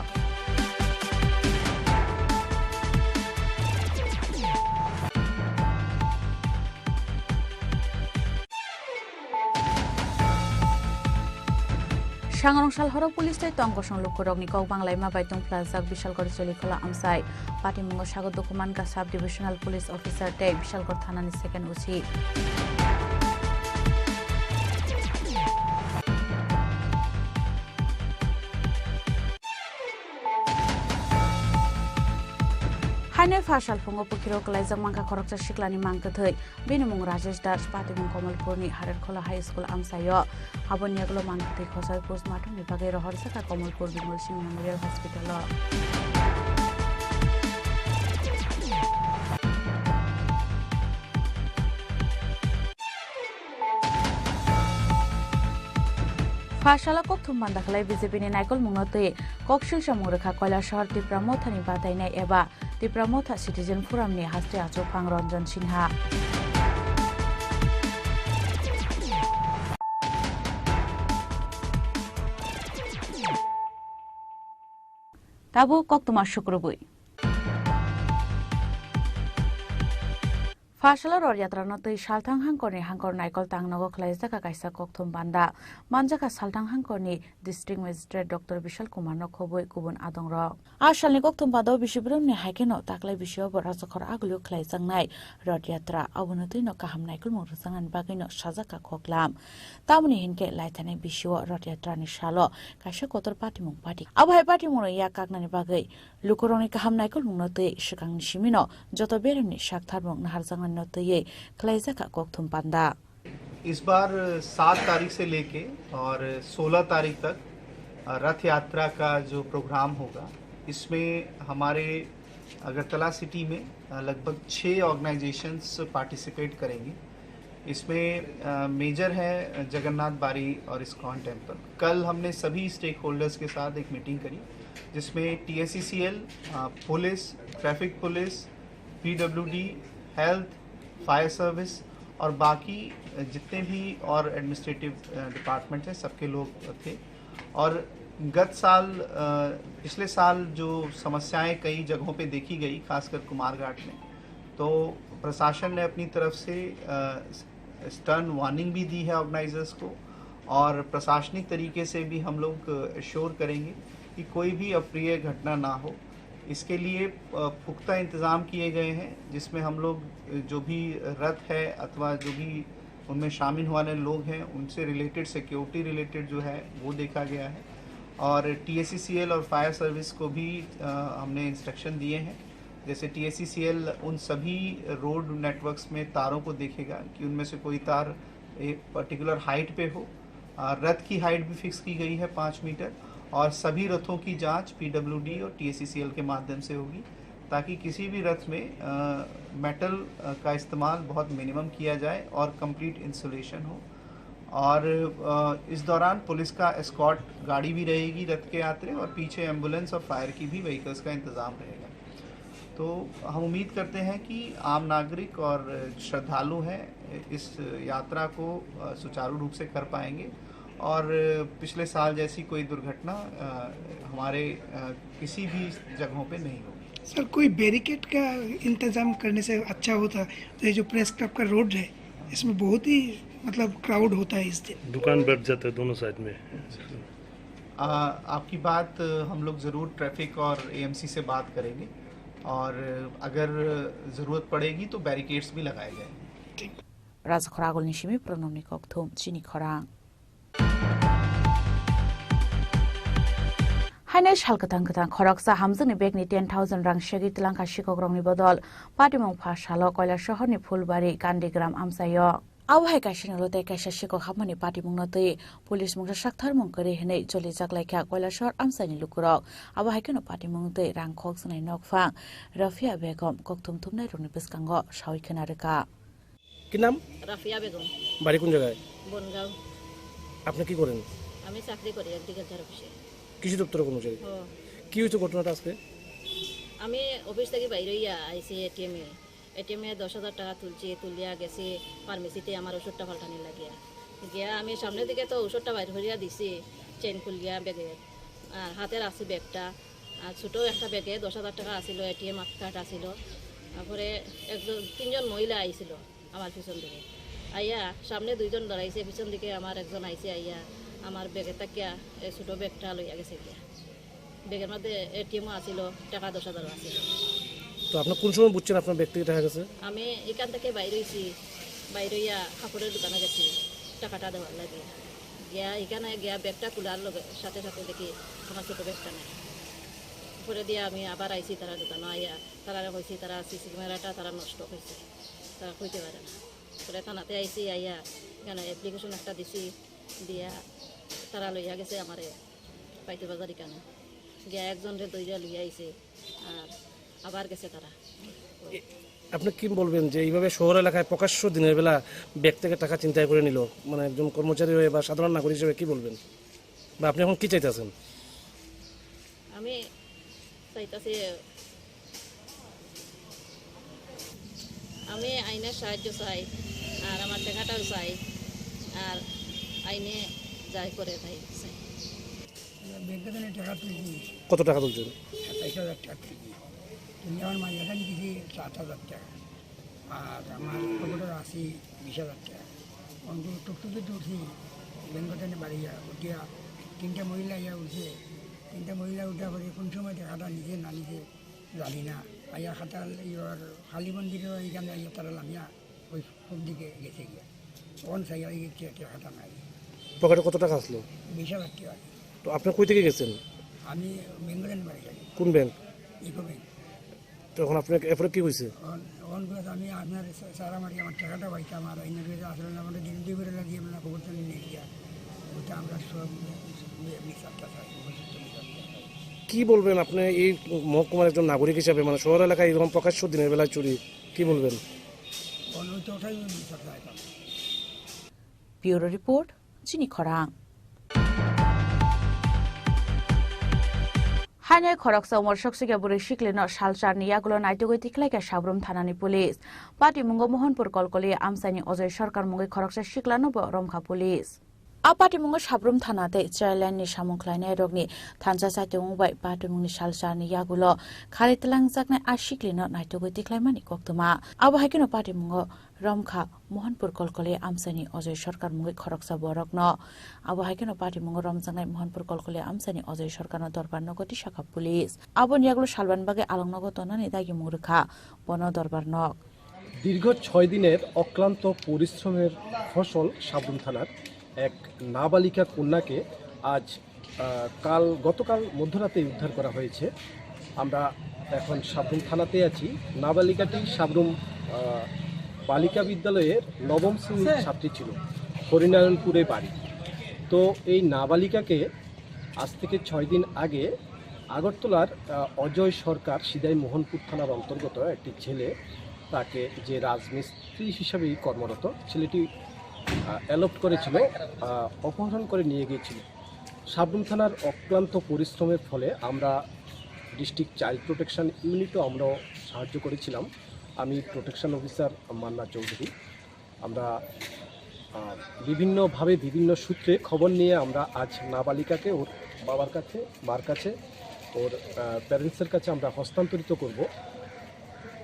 Sangrong sal horo police tei tong kosong lukurokni kok banglaima bai tongphlajak Bishalgarh jeli khwla amchai. Patimungo sago dukumankha sub divisional police officer tei Bishalgarh thanani second O C. Haino pha salphungo pukhiro kwlaijak mankha khoroksa siklani mang kwthwi. Bini mung Rajesh Das, patimung Kamalpurni Harerkhola High School amchaio. Aboni yagulo mang kwthwi khosoi postmortemni bagwi rohorjakha Kamalpur Bimal Singh Memorial Hospital-o. Pha salo kokthum banda khlai B J P ni naikolmungno twi koksil samung rwkha Kailasahar Tipra Mothani batainai eba Tipra Motha Citizen Forum ni haste achukphang Ranjan Sinha. Tabuk koktwma sukrubwi. Phasalo Rod Yatra no twi salthang hangkorni hangkor naikol tang nogo khlaijak kaisa kokthum panda. Manjak salthang hangkorni District Magistrate Doctor Bishal Kumar no khobwi kubun adongrok. A salni kokthum panda o bisi brumni hai kheno taklai bisio bo rajakhor agulio khlaijaknai Rod Yatra abono twi no kaham naikolmung rwjaknani bagwi no sajak ka koklam. Tamoni hinkhe laithani bisio Rod Yatra ni salo kaisa kotor patimung pati. Abo hai patimung no yak kaknani bagwi lukurokni kaham naikolmungno twi swkangni simino joto beremni saktharmung naharjaknanino twiwi khlaijak kha kokthum panda. इस बार सात तारीख से लेके और सोलह तारीख तक, अ, रथ यात्रा का जो प्रोग्राम होगा, इसमें हमारे अगरतला सिटी में, अ, लगभग छः ऑर्गेनाइजेशंस पार्टिसिपेट करेंगे। इसमें, अ, मेजर है जगन्नाथ बारी और इस्कॉन टेम्पल। कल हमने सभी स्टेक होल्डर्स के साथ एक मीटिंग करी, जिसमें टीएससीसीएल, अ, police, traffic police, PWD, health, fire service और बाकी जितने भी और एडमिनिस्ट्रेटिव, अ, डिपार्टमेंट हैं, सबके लोग थे। और गत साल, अ, पिछले साल जो समस्याएं कई जगहों पे देखी गई, खासकर कुमारघाट में, तो प्रशासन ने अपनी तरफ से, अ, स्टर्न वार्निंग भी दी है ऑर्गेनाइजर्स को, और प्रशासनिक तरीके से भी हम लोग एश्योर करेंगे कि कोई भी अप्रिय घटना ना हो। इसके लिए, अ, पुख्ता इंतज़ाम किए गए हैं, जिसमें हम लोग, अ, जो भी रथ है अथवा जो भी उनमें शामिल होने वाले लोग हैं, उनसे रिलेटेड, सिक्योरिटी रिलेटेड जो है, वो देखा गया है। और टीएससीसीएल और फायर सर्विस को भी, अ, हमने इंस्ट्रक्शन दिए हैं। जैसे टीएससीसीएल उन सभी रोड नेटवर्क्स में तारों को देखेगा कि उनमें से कोई तार एक पर्टिकुलर हाइट पे हो। अ, रथ की हाइट भी फिक्स की गई है पाँच मीटर, और सभी रथों की जांच पीडब्ल्यूडी और टीएससीसीएल के माध्यम से होगी, ताकि किसी भी रथ में, अ, मेटल, अ, का इस्तेमाल बहुत मिनिमम किया जाए और कंप्लीट इंसुलेशन हो। और, अ, इस दौरान पुलिस का एस्कॉर्ट गाड़ी भी रहेगी रथ के यात्रा, और पीछे एम्बुलेंस और फायर की भी व्हीकल्स का इंतज़ाम रहेगा। तो हम उम्मीद करते हैं कि आम नागरिक और श्रद्धालु हैं, इस यात्रा को, अ, सुचारू रूप से कर पाएंगे और पिछले साल जैसी कोई दुर्घटना, अ, हमारे, अ, किसी भी जगहों पे नहीं होगी। सर, कोई बैरिकेड का इंतजाम करने से अच्छा होता। तो ये जो प्रेस क्लब का रोड है, इसमें बहुत ही, मतलब, क्राउड होता है इस दिन। दुकान बैठ जाता है दोनों साइड में। आ, आपकी बात, अ, हम लोग ज़रूर ट्रैफिक और एएमसी से बात करेंगे और अगर ज़रूरत पड़ेगी तो बैरिकेड्स भी लगाए जाएंगे। Rajakhor agulni simi Pranobni kokthum chini khorang. Haino sal kwthang kwthang khoroksa hamjakni bagni ten thousand rang segwi twlangkha sikokrokni bodol patimung pha salo Koilasahorni Phulbari Gandhigram amchaio. Abo hai kaisa nolo tei kaisa sikok hapmani patimungno twi police mungsa saktharmung kwrwi hwnwi cholijak laikha Koilasahor amchaini lukurok. Abo hai kheno patimung twi rang khokjaknai nokphang Rafia Begum kokthum thumnairokni bwskango sawi khwna rwkha. কি নাম? রাফিয়া বেগম। বাড়ি কোন জায়গায়? বনগাঁও। আপনি কি করেন? আমি চাকরি করি এগ্রিকালচার অফিসে। কৃষি দপ্তরে কর্মচারী? ও। কি হয়েছে ঘটনাটা আজকে? আমি অফিস থেকে বাইরে হইয়া আইসি এটিএম এ। এটিএম এ দশ হাজার টাকা তুলছি, তুলিয়া গেছি ফার্মেসিতে আমার ওষুধটা পাল্টানি লাগিয়া। গিয়া আমি সামনের দিকে তো ওষুধটা বাইর করিয়া দিছি, চেইন খুলিয়া ব্যাগে। আর হাতে রাখছি ব্যাগটা। আর ছোট একটা ব্যাগে দশ হাজার টাকা আছিল, এটিএম কার্ড আছিল। তারপরে একজন, তিনজন মহিলা আইছিল আমার পিছন দিকে। আইয়া সামনে দুইজন দাঁড়াইছে, পিছন দিকে আমার একজন আইছে, আইয়া আমার ব্যাগে তাকিয়া এই ছোট ব্যাগটা লইয়া গেছে গিয়া। ব্যাগের মধ্যে এটিএমও আছিল, টাকা দশ হাজারও আছিল। তো আপনি কোন সময় বুঝছেন আপনার ব্যাগ থেকে টাকা গেছে? আমি এখান থেকে বাইরে হইছি, বাইরে হইয়া কাপড়ের দোকানে গেছি টাকাটা দেওয়ার লাগি। গিয়া এখানে গিয়া ব্যাগটা খোলার লগে সাথে সাথে দেখি আমার ছোট ব্যাগটা নাই। পরে দিয়ে আমি আবার আইছি তারা দোকানে, আইয়া তারা কইছি তারা সিসি ক্যামেরাটা তারা নষ্ট হয়েছে, তারা কইতে পারে না। পরে থানাতে আইছি, আইয়া এখানে অ্যাপ্লিকেশন একটা দিছি, দিয়া তারা লইয়া গেছে আমারে পাইতে বাজার এখানে। গিয়া একজনরে দইরা লইয়া আইছে, আর আবার গেছে তারা। এ, আপনি কি বলবেন যে এইভাবে শহর এলাকায় প্রকাশ্য দিনের বেলা ব্যাগ থেকে টাকা ছিনতাই করে নিল, মানে একজন কর্মচারী হয়ে বা সাধারণ নাগরিক হিসেবে কি বলবেন, বা আপনি এখন কি চাইতেছেন? আমি চাইতাছি, আমি আইনের সাহায্য চাই, আর আমার টাকাটাও চাই, আর আইনে যাই করে তাই চাই। ব্যাংকে থেকে টাকা তুলছি। কত টাকা তুলছেন? সাতাইশ হাজার টাকা তুলছি। তুমি আমার মাঝখানে দিছি সাত হাজার টাকা, আর আমার পকেটে আছে বিশ হাজার টাকা। অন্ত টুকটুকি তুলছি, ব্যাংকে থেকে বাড়ি যা উঠিয়া তিনটা মহিলা ইয়া উঠছে। তিনটা মহিলা উঠার পরে কোন সময় টাকাটা নিচে না নিচে জানি না। আইয়া খাতাল ইয়র কালী মন্দিরও এখানে আইয়া তারা লামিয়া ওই কোন দিকে গেছে গিয়া। তখন সাইয়া এই কে-, কে খাতা নাই। পকেটে কত টাকা আসলো? বিশ হাজার টাকা। তো আপনি কই থেকে গেছেন? আমি বেঙ্গলের বাড়ি যাই। কোন ব্যাংক? UCO bank. তখন আপনাকে এরপরে কি হয়েছে? তখন, তখন করে আমি আপনার সা-, সারা মারি আমার টাকাটা পাইতাম আর এই নিয়ে আসলে আমরা দিন দুই বেলা দিয়ে আমরা খবর তো নিয়ে গিয়া। ওটা আমরা সব মি-, মি-, মিশালটা চাই, উপযুক্ত মিশালটা চাই। কি বলবেন আপনি এই মহকুমার একজন নাগরিক হিসাবে, মানে শহর এলাকায় এরকম প্রকাশ্য দিনের বেলায় চুরি, কি বলবেন? Bureau report, Chini Khorang. Hainai khoroksa umor soksikya bwrwi siklino salcharni yagulo naitugwi tikhlaikha Sabrum thanani police. Patimungo Mohanpur Kolkoli amchaini Ojoy Sarkar mungwi khoroksa siklano bo romkha police. A patimungo Sabrum thana tei Chailaini samung khlainairokni thansa chaitungmung bai patimungni salcharni yagulo khari twlangjaknai a siklino naitugwi tikhlaimani koktwma. Abo hai kheno patimungo romkha Mohanpur Kolkoli amchaini Ojoy Sarkar mungwi khoroksa borokno. Abo hai kheno patimungo romjaknai Mohanpur Kolkoli amchaini Ojoy Sarkarno dorbar nogo tisakha police. Aboni yagulo salban bagwi along nogo tonani dagimung rwkha bono dorbar nog. দীর্ঘ ছয় দিনের অক্লান্ত পরিশ্রমের ফসল সাবরুম থানার এক নাবালিকা কন্যাকে আজ, আহ, কাল, গতকাল মধ্যরাতে উদ্ধার করা হয়েছে। আমরা এখন সাবরুম থানাতে আছি। নাবালিকাটি সাবরুম, আহ, বালিকা বিদ্যালয়ের নবম শ্রেণীর ছাত্রী ছিল, হরিনারায়ণপুরে বাড়ি। তো এই নাবালিকাকে আজ থেকে ছয় দিন আগে আগরতলার, আহ, অজয় সরকার সিদাই মোহনপুর থানার অন্তর্গত একটি ছেলে, তাকে যে রাজমিস্ত্রি হিসাবেই কর্মরত, ছেলেটি, আহ, অ্যাডপ্ট করেছিল, আহ, অপহরণ করে নিয়ে গিয়েছিল। সাবরুম থানার অক্লান্ত পরিশ্রমের ফলে আমরা ডিস্ট্রিক্ট চাইল্ড প্রোটেকশন ইউনিটও আমরাও সাহায্য করেছিলাম। আমি প্রোটেকশন অফিসার মান্না চৌধুরী। আমরা, আহ, বিভিন্নভাবে বিভিন্ন সূত্রে খবর নিয়ে আমরা আজ নাবালিকাকে ওর বাবার কাছে, মার কাছে, ওর, আহ, প্যারেন্টসের কাছে আমরা হস্তান্তরিত করব।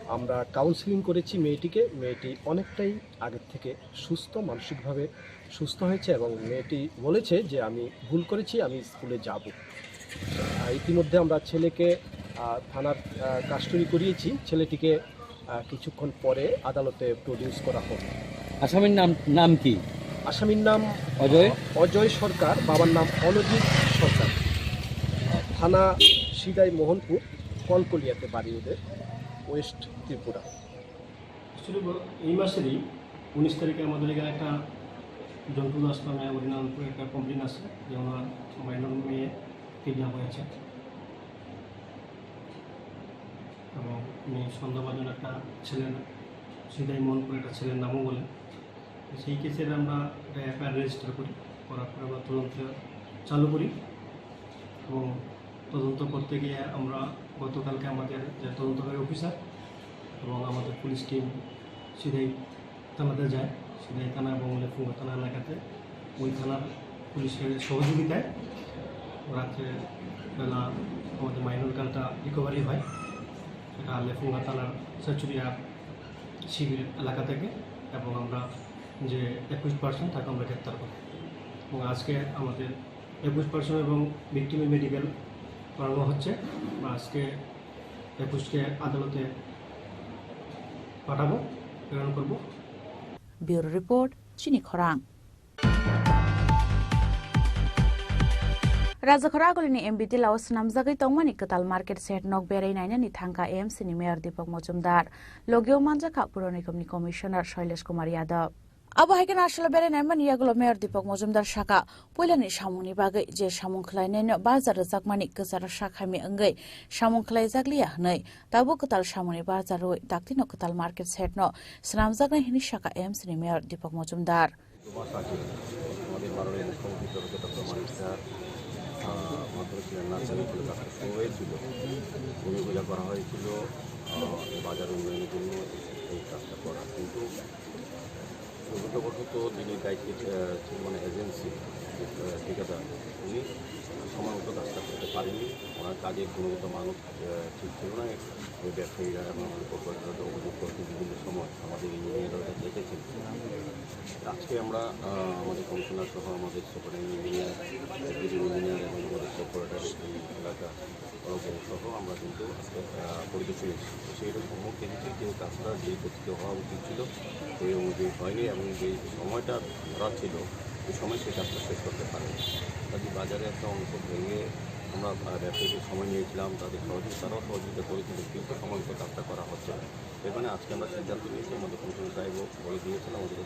আমরা কাউন্সেলিং করেছি মেয়েটিকে, মেয়েটি অনেকটাই আগের থেকে সুস্থ, মানসিকভাবে সুস্থ হয়েছে এবং মেয়েটি বলেছে যে, "আমি ভুল করেছি, আমি স্কুলে যাব।" আহ, ইতিমধ্যে আমরা ছেলেকে, আহ, থানার, আহ, কাস্টডি করিয়েছি। ছেলেটিকে, আহ, কিছুক্ষণ পরে আদালতে প্রডিউস করা হবে। আসামির নাম, নাম কি? আসামির নাম অজয়? অজয় সরকার, বাবার নাম অনজিৎ সরকার। থানা সিদাই মোহনপুর, কলকলিয়াতে বাড়ি ওদের, ওয়েস্ট ত্রিপুরা। অ্যাকচুয়ালি ব-, এই মাসেরই উনিশ তারিখে আমাদের এখানে একটা জন্টু দাস নামে হরিনারায়ণপুরে একটা কমপ্লেন আছে যে ওনার মাইনর মেয়ে কিডন্যাপ হয়েছে এবং উনি সন্দেহভাজন একটা ছেলের, সিদাই মোহনপুরে একটা ছেলের নামও বলেন। তো সেই কেসের আমরা একটা এফআইআর রেজিস্টার করি, করার পরে আমরা তদন্ত চালু করি এবং তদন্ত করতে গিয়ে আমরা গতকালকে আমাদের যে তদন্তকারী অফিসার এবং আমাদের পুলিশ টিম সিদাই থানাতে যায়। সিদাই থানা এবং লেফুঙ্গা থানা এলাকাতে ওই থানার পুলিশের সহযোগিতায় রাত্রে বেলা আমাদের মাইনর গার্লটা রিকভারি হয়। সেটা লেফুঙ্গা থানার সেচুরিয়া শিবির এলাকা থেকে এবং আমরা যে একুশ পার্সন তাকে আমরা গ্রেপ্তার করি এবং আজকে আমাদের একুশ পার্সন এবং ভিকটিমের মেডিকেল করানো হচ্ছে। আমরা আজকে একুশকে আদালতে পাঠাবো, প্রেরণ করব। Bureau report, Chini Khorang. Rajakhor Agulini M B T lao swnamjagwi tongmani kwtal market shed nok berai nainani thangkha A M C ni Mayor Deepak Majumdar. Logio manjakha Puro Nigam ni Commissioner Shailesh Kumar Yadav. Abo hai kheno aswkno berai naimani yagulo Mayor Deepak Majumdar sakha, puilani samungni bagwi je samung khlainaino bajar rwjakmani kwcharo sak hamya wngwi samung khlaijakliya hwnwi, tabuk kwtal samungni bajar rwui daktino kwtal market shed no swnamjaknai hwnwi sakha A M C ni Mayor Deepak Majumdar. দু মাস আগে আমাদের মাননীয় মুখ্যমন্ত্রী professor doctor মানিক স্যার, আহ, মাধ্যমিক শিক্ষা নার্সারি খুলে তার শুরু হয়েছিল। ভূমি পূজা করা হয়েছিল, আহ, বাজার উন্নয়নের জন্য এই কাজটা করা। কিন্তু দুর্ভাগ্যবশত যিনি দায়িত্বে, আহ, ছিল, মানে এজেন্সি, আহ, ঠিকাদার, উনি সময় মতো কাজ যে গুণগত মানও, আহ, ঠিক ছিল না। ওই ব্যবসায়ীরা এবং আমাদের কর্পোরেটররা অভিযোগ করতে বিভিন্ন সময় আমাদের ইঞ্জিনিয়াররা দেখেছেন। আজকে আমরা, আহ, আমাদের কমিশনার সহ আমাদের সুপারিনটেন্ডেন্ট ইঞ্জিনিয়ার, এক্সিকিউটিভ ইঞ্জিনিয়ার এবং আমাদের কর্পোরেটর এই এলাকা, ওরকম সহ আমরা কিন্তু আজকে, আহ, পরিদর্শনে এসেছি। তো সেই রকম সম্মুখ দেখেছি যে কাজটা যে গতিতে হওয়া উচিত ছিল, সেই অনুযায়ী হয়নি এবং যে সময়টা ধরা ছিল, ওই সময় সেই কাজটা শেষ করতে পারেনি। কাজে বাজারে একটা অংশ ভেঙে আমরা, আহ, ব্যবসায়ীদের সময় নিয়েছিলাম, তাদের সহযোগিতা, তারাও সহযোগিতা করেছিল, কিন্তু সময় মতো কাজটা করা হচ্ছে না। এর মানে আজকে আমরা সিদ্ধান্ত নিয়েছি, আমাদের কমিশনার সাহেবও বলে দিয়েছেন আমাদের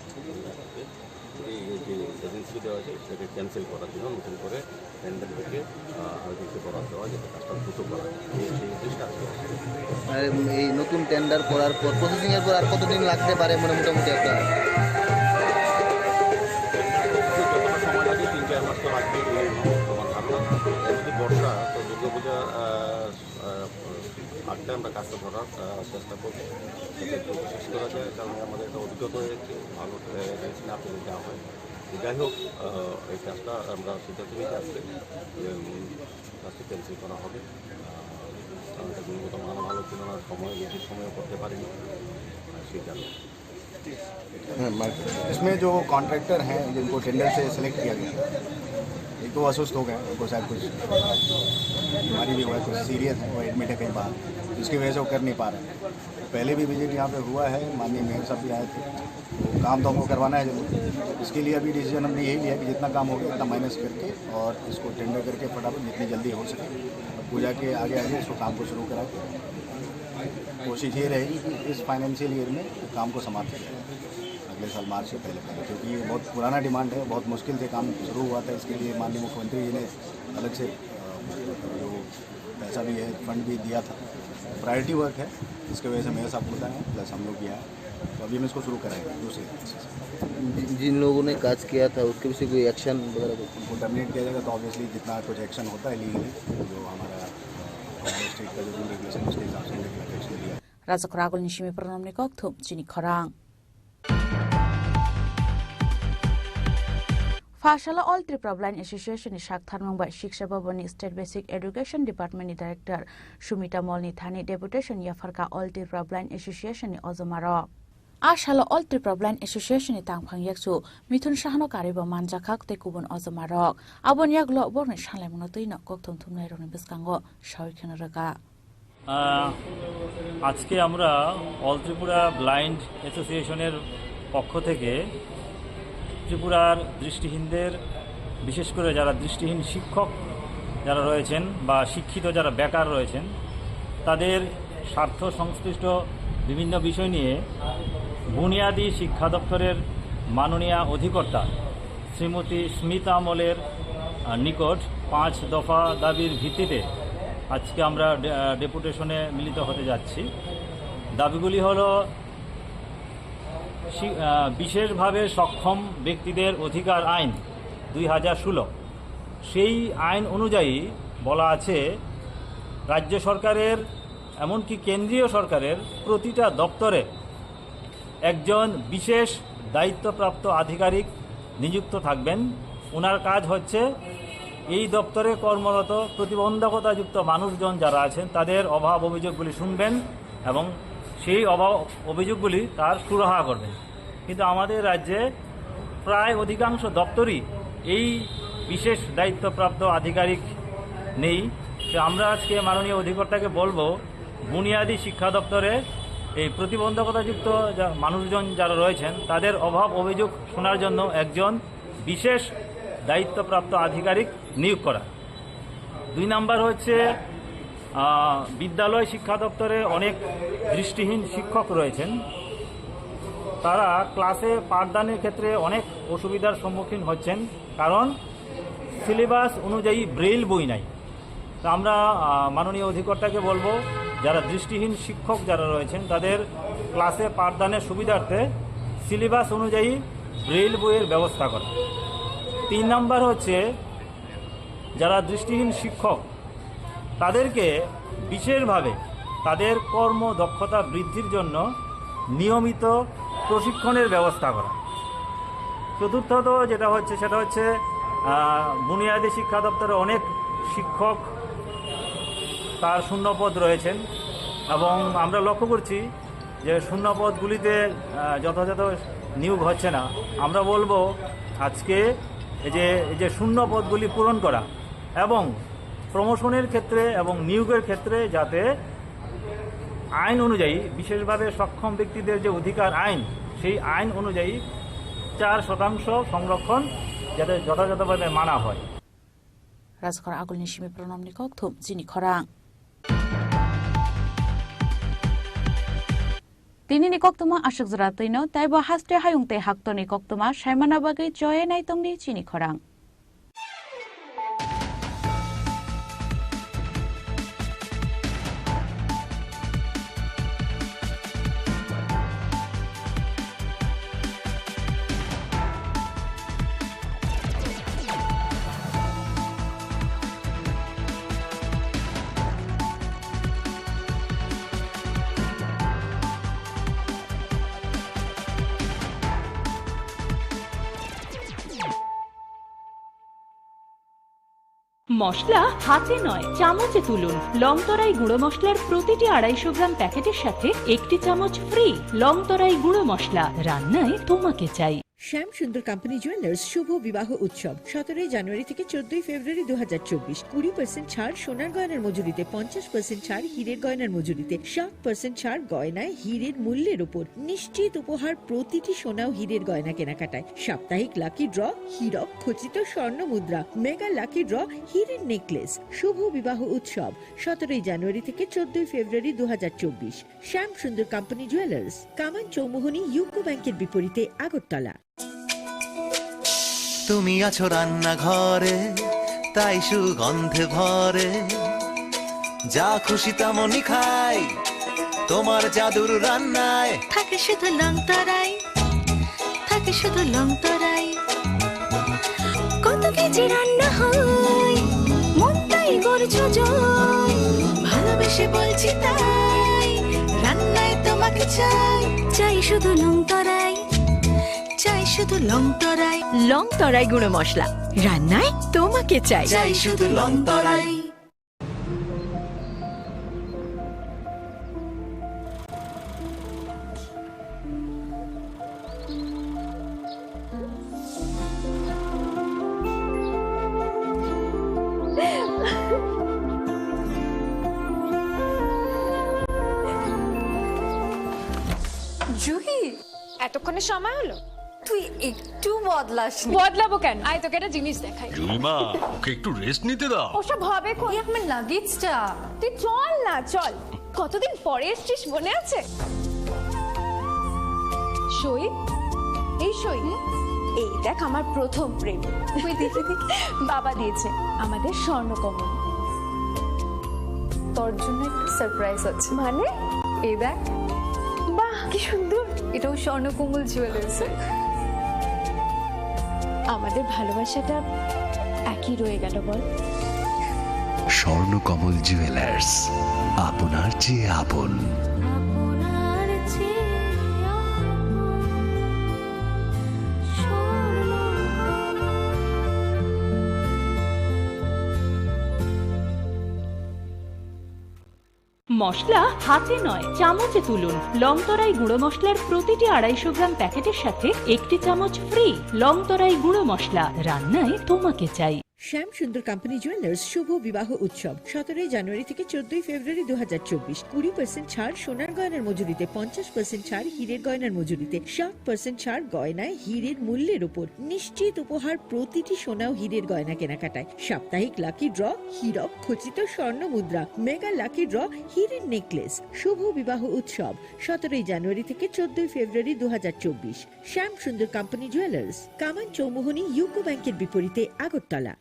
এই, এই যে এজেন্সিকে দেওয়া হয়েছে, সেটাকে ক্যান্সেল করার জন্য, নতুন করে টেন্ডার থেকে, আহ, আরো কিছু বরাদ্দ দেওয়া, যাতে কাজটা দ্রুত করা যায়। এই, সেই উদ্দেশ্যে আজকে আসা। আর এই নতুন টেন্ডার করার পর, প্রসেসিং এর পর আর কতদিন লাগতে পারে মানে মোটামুটি একটা? যতটা সময় লাগে, তিন চার মাস তো লাগবে, এই আমার ধারণা। যদি বর্ষা, তো দুর্গাপূজা, আহ, আহ, আটটা আমরা কাজটা ধরার, আহ, চেষ্টা করবো, যাতে একটু শেষ করা যায়, কারণ আমাদের একটা অভিজ্ঞতা হয়েছে, ভালো, আহ, এজেন্সি না পেলে যা হয়। তো যাই হোক, আহ, এই কাজটা আমরা সিদ্ধান্ত নিতে আসছি যে, উম, কাজটি ক্যান্সেল করা হবে। আহ, কারণ এটা গুণগত মান ভালো ছিল না, সময়, নিজের সময় করতে পারিনি, আহ, সেই কারণে। हाँ, मैं इसमें जो कॉन्ट्रैक्टर हैं, जिनको टेंडर से सिलेक्ट किया गया, एक तो अस्वस्थ हो गए, उनको शायद कुछ बीमारी भी हुआ है, कुछ सीरियस है, वो एडमिट है कहीं बाहर, जिसकी वजह से वो कर नहीं पा रहे हैं। पहले भी विजिट यहाँ पे हुआ है, माननीय मेयर साहब भी आए थे, तो काम तो हमको करवाना है जरूर। इसके लिए अभी डिसीजन हमने यही लिया कि जितना काम हो गया, उतना माइनस करके और इसको टेंडर करके फटाफट जितनी जल्दी हो सके, पूजा के आगे आगे इसको, काम को शुरू कराओ। कोशिश ये रहेगी कि इस फाइनेंशियल ईयर में काम को समाप्त किया जाए, अगले साल मार्च से पहले पहले, क्योंकि ये बहुत पुराना डिमांड है, बहुत मुश्किल से काम शुरू हुआ था। इसके लिए माननीय मुख्यमंत्री जी ने अलग से, अ, जो पैसा भी है, फंड भी दिया था, प्रायोरिटी वर्क है, इसके वजह से मेयर साहब खुद आए हैं, प्लस हम लोग भी आए। तो अभी हम इसको शुरू कराएंगे दूसरे दिन से। जि-, जिन लोगों ने काज किया था, उसके विषय कोई एक्शन वगैरह कुछ? उनको टर्मिनेट किया जाएगा, तो ऑब्वियसली जितना कुछ एक्शन होता है लीगली, जो हमारा, अ, स्टेट का जो रूल रेगुलेशन है, उसके हिसाब से हम लोग एक्शन लिया। Rajak Ragol ni simi Pranamni Kokthum, chini khorang. Phasalo All Tripura Blind Association ni sak tharmung bai Shiksha Bhavan ni State Basic Education Department ni Director Sumita Mol ni thani deputation yapharkha All Tripura Blind Association ni ojomarok. A salo All Tripura Blind Association ni tangphang yakchu Mithun Sahano karwi bo manjakha tei kubun ojomarok. Aboni yagulo borokni sanlaimungno twino kokthum thumnairokni bwskango sawi kheno rwkha. আহ, আজকে আমরা অল ত্রিপুরা ব্লাইন্ড অ্যাসোসিয়েশনের পক্ষ থেকে ত্রিপুরার দৃষ্টিহীনদের, বিশেষ করে যারা দৃষ্টিহীন শিক্ষক যারা রয়েছেন বা শিক্ষিত যারা বেকার রয়েছেন, তাদের স্বার্থ সংশ্লিষ্ট বিভিন্ন বিষয় নিয়ে বুনিয়াদী শিক্ষা দপ্তরের মাননীয় অধিকর্তা শ্রীমতী স্মিতা মলের, আহ, নিকট পাঁচ দফা দাবির ভিত্তিতে আজকে আমরা ডে-, আহ, ডেপুটেশনে মিলিত হতে যাচ্ছি। দাবিগুলি হলো শি-, আহ, বিশেষভাবে সক্ষম ব্যক্তিদের অধিকার আইন দুই হাজার ষোলো, সেই আইন অনুযায়ী বলা আছে, রাজ্য সরকারের, এমনকি কেন্দ্রীয় সরকারের প্রতিটা দপ্তরে একজন বিশেষ দায়িত্বপ্রাপ্ত আধিকারিক নিযুক্ত থাকবেন। ওনার কাজ হচ্ছে এই দপ্তরে কর্মরত প্রতিবন্ধকতাযুক্ত মানুষজন যারা আছেন, তাদের অভাব অভিযোগগুলি শুনবেন এবং সেই অভাব অভিযোগগুলি তার সুরাহা করবেন। কিন্তু আমাদের রাজ্যে প্রায় অধিকাংশ দপ্তরই এই বিশেষ দায়িত্বপ্রাপ্ত আধিকারিক নেই। তো আমরা আজকে মাননীয় অধিকর্তাকে বলবো, বুনিয়াদী শিক্ষা দপ্তরে এই প্রতিবন্ধকতাযুক্ত যা-, মানুষজন যারা রয়েছেন, তাদের অভাব অভিযোগ শোনার জন্য একজন বিশেষ দায়িত্বপ্রাপ্ত আধিকারিক নিয়োগ করা। দুই নাম্বার হচ্ছে, আহ, বিদ্যালয় শিক্ষা দপ্তরে অনেক দৃষ্টিহীন শিক্ষক রয়েছেন, তারা ক্লাসে পাঠদানের ক্ষেত্রে অনেক অসুবিধার সম্মুখীন হচ্ছেন, কারণ সিলেবাস অনুযায়ী ব্রেইল বই নাই। তো আমরা, আহ, মাননীয় অধিকর্তাকে বলবো, যারা দৃষ্টিহীন শিক্ষক যারা রয়েছেন, তাদের ক্লাসে পাঠদানের সুবিধার্থে সিলেবাস অনুযায়ী ব্রেইল বইয়ের ব্যবস্থা করা। তিন নাম্বার হচ্ছে, যারা দৃষ্টিহীন শিক্ষক, তাদেরকে বিশেষভাবে তাদের কর্মদক্ষতা বৃদ্ধির জন্য নিয়মিত প্রশিক্ষণের ব্যবস্থা করা। চতুর্থত যেটা হচ্ছে, সেটা হচ্ছে, আহ, বুনিয়াদী শিক্ষা দপ্তরে অনেক শিক্ষক আর শূন্য পদ রয়েছেন এবং আমরা লক্ষ্য করছি যে শূন্য পদগুলিতে, আহ, যথাযথ নিয়োগ হচ্ছে না। আমরা বলবো আজকে এই যে, এই যে শূন্য পদগুলি পূরণ করা এবং প্রমোশনের ক্ষেত্রে এবং নিয়োগের ক্ষেত্রে যাতে আইন অনুযায়ী, বিশেষভাবে সক্ষম ব্যক্তিদের যে অধিকার আইন, সেই আইন অনুযায়ী চার শতাংশ সংরক্ষণ যাতে যথাযথভাবে মানা হয়। Rajkhor agulni simi pronomni kokthum chini khorang. Tinini koktuma aswk jora twino, taibo haste hayung tei haktorni koktuma saimana bagwi choya naitongni chini khorang. মশলা হাতে নয়, চামচে তুলুন। লং তরাই গুঁড়ো মশলার প্রতিটি আড়াইশো গ্রাম প্যাকেটের সাথে একটি চামচ ফ্রি। লং তরাই গুঁড়ো মশলা, রান্নায় তোমাকে চাই। শ্যাম সুন্দর কোম্পানি জুয়েলার্স শুভ বিবাহ উৎসব সতেরোই জানুয়ারি থেকে চোদ্দই ফেব্রুয়ারি দু হাজার চব্বিশ। কুড়ি পার্সেন্ট ছাড় সোনার গয়নার মজুরিতে, পঞ্চাশ পার্সেন্ট ছাড় হীরের গয়নার মজুরিতে, সাত পার্সেন্ট ছাড় গয়নায় হীরের মূল্যের উপর। নিশ্চিত উপহার প্রতিটি সোনা ও হীরের গয়না কেনাকাটায়। সাপ্তাহিক লাকি ড্র, হীরক খচিত স্বর্ণ মুদ্রা, মেগা লাকি ড্র, হীরের নেকলেস। শুভ বিবাহ উৎসব সতেরোই জানুয়ারি থেকে চোদ্দই ফেব্রুয়ারি দু হাজার চব্বিশ। শ্যাম সুন্দর কোম্পানি জুয়েলার্স, কামান চৌমুহনী ইউকো ব্যাংকের বিপরীতে, আগরতলা। তুমি আছো রান্নাঘরে, তাই সুগন্ধে ভরে। যা খুশি তেমনই খাই, তোমার জাদুর রান্নায়। থাকে শুধু লং তরাই, থাকে শুধু লং তরাই। কত কেজি রান্না হয়, মন তাই করছো জয়। ভালোবেসে বলছি তাই, রান্নায় তোমাকে চাই। চাই শুধু লং তরাই, চাই শুধু লং তরাই। লং তরাই গুঁড়ো মশলা, রান্নায় তোমাকে চাই। চাই শুধু লং তরাই। জুহি, এতক্ষণে সময় হলো? তুই একটু বদলাসনি। বদলাবো কেন? আয়, তোকে একটা জিনিস দেখাই। জুইমা, ওকে একটু রেস্ট নিতে দাও। ওসব হবে কই? এই আমার লাগেজটা। তুই চল না, চল। কতদিন পরে এসছিস, মনে আছে? সই, এই সই। এই দেখ, আমার প্রথম প্রেম। ওই দেখি, দেখি। বাবা দিয়েছে আমাদের স্বর্ণকমল। তোর জন্য একটা সারপ্রাইজ আছে। মানে? এই দেখ। বাহ, কি সুন্দর। এটাও স্বর্ণকমল জুয়েলার্স। আমাদের ভালোবাসাটা একই রয়ে গেল, বল? স্বর্ণকমল জুয়েলার্স, আপনার চেয়ে আপন। আপনার চেয়ে আপন। মশলা হাতে নয়, চামচে তুলুন। লং তরাই গুঁড়ো মশলার প্রতিটি আড়াইশো গ্রাম প্যাকেটের সাথে একটি চামচ ফ্রি। লং তরাই গুঁড়ো মশলা, রান্নায় তোমাকে চাই। শ্যাম সুন্দর কোম্পানি জুয়েলার্স শুভ বিবাহ উৎসব সতেরোই জানুয়ারি থেকে চোদ্দই ফেব্রুয়ারি দু হাজার চব্বিশ। কুড়ি পার্সেন্ট ছাড় সোনার গয়নার মজুরিতে, পঞ্চাশ পার্সেন্ট ছাড় হীরের গয়নার মজুরিতে, সাত পার্সেন্ট ছাড় গয়নায় হীরের মূল্যের উপর। নিশ্চিত উপহার প্রতিটি সোনা ও হীরের গয়না কেনাকাটায়। সাপ্তাহিক লাকি ড্র, হীরক খচিত স্বর্ণ মুদ্রা, মেগা লাকি ড্র, হীরের নেকলেস। শুভ বিবাহ উৎসব সতেরোই জানুয়ারি থেকে চোদ্দই ফেব্রুয়ারি দু হাজার চব্বিশ। শ্যাম সুন্দর কোম্পানি জুয়েলার্স, কামান চৌমুহনী ইউকো ব্যাংকের বিপরীতে, আগরতলা।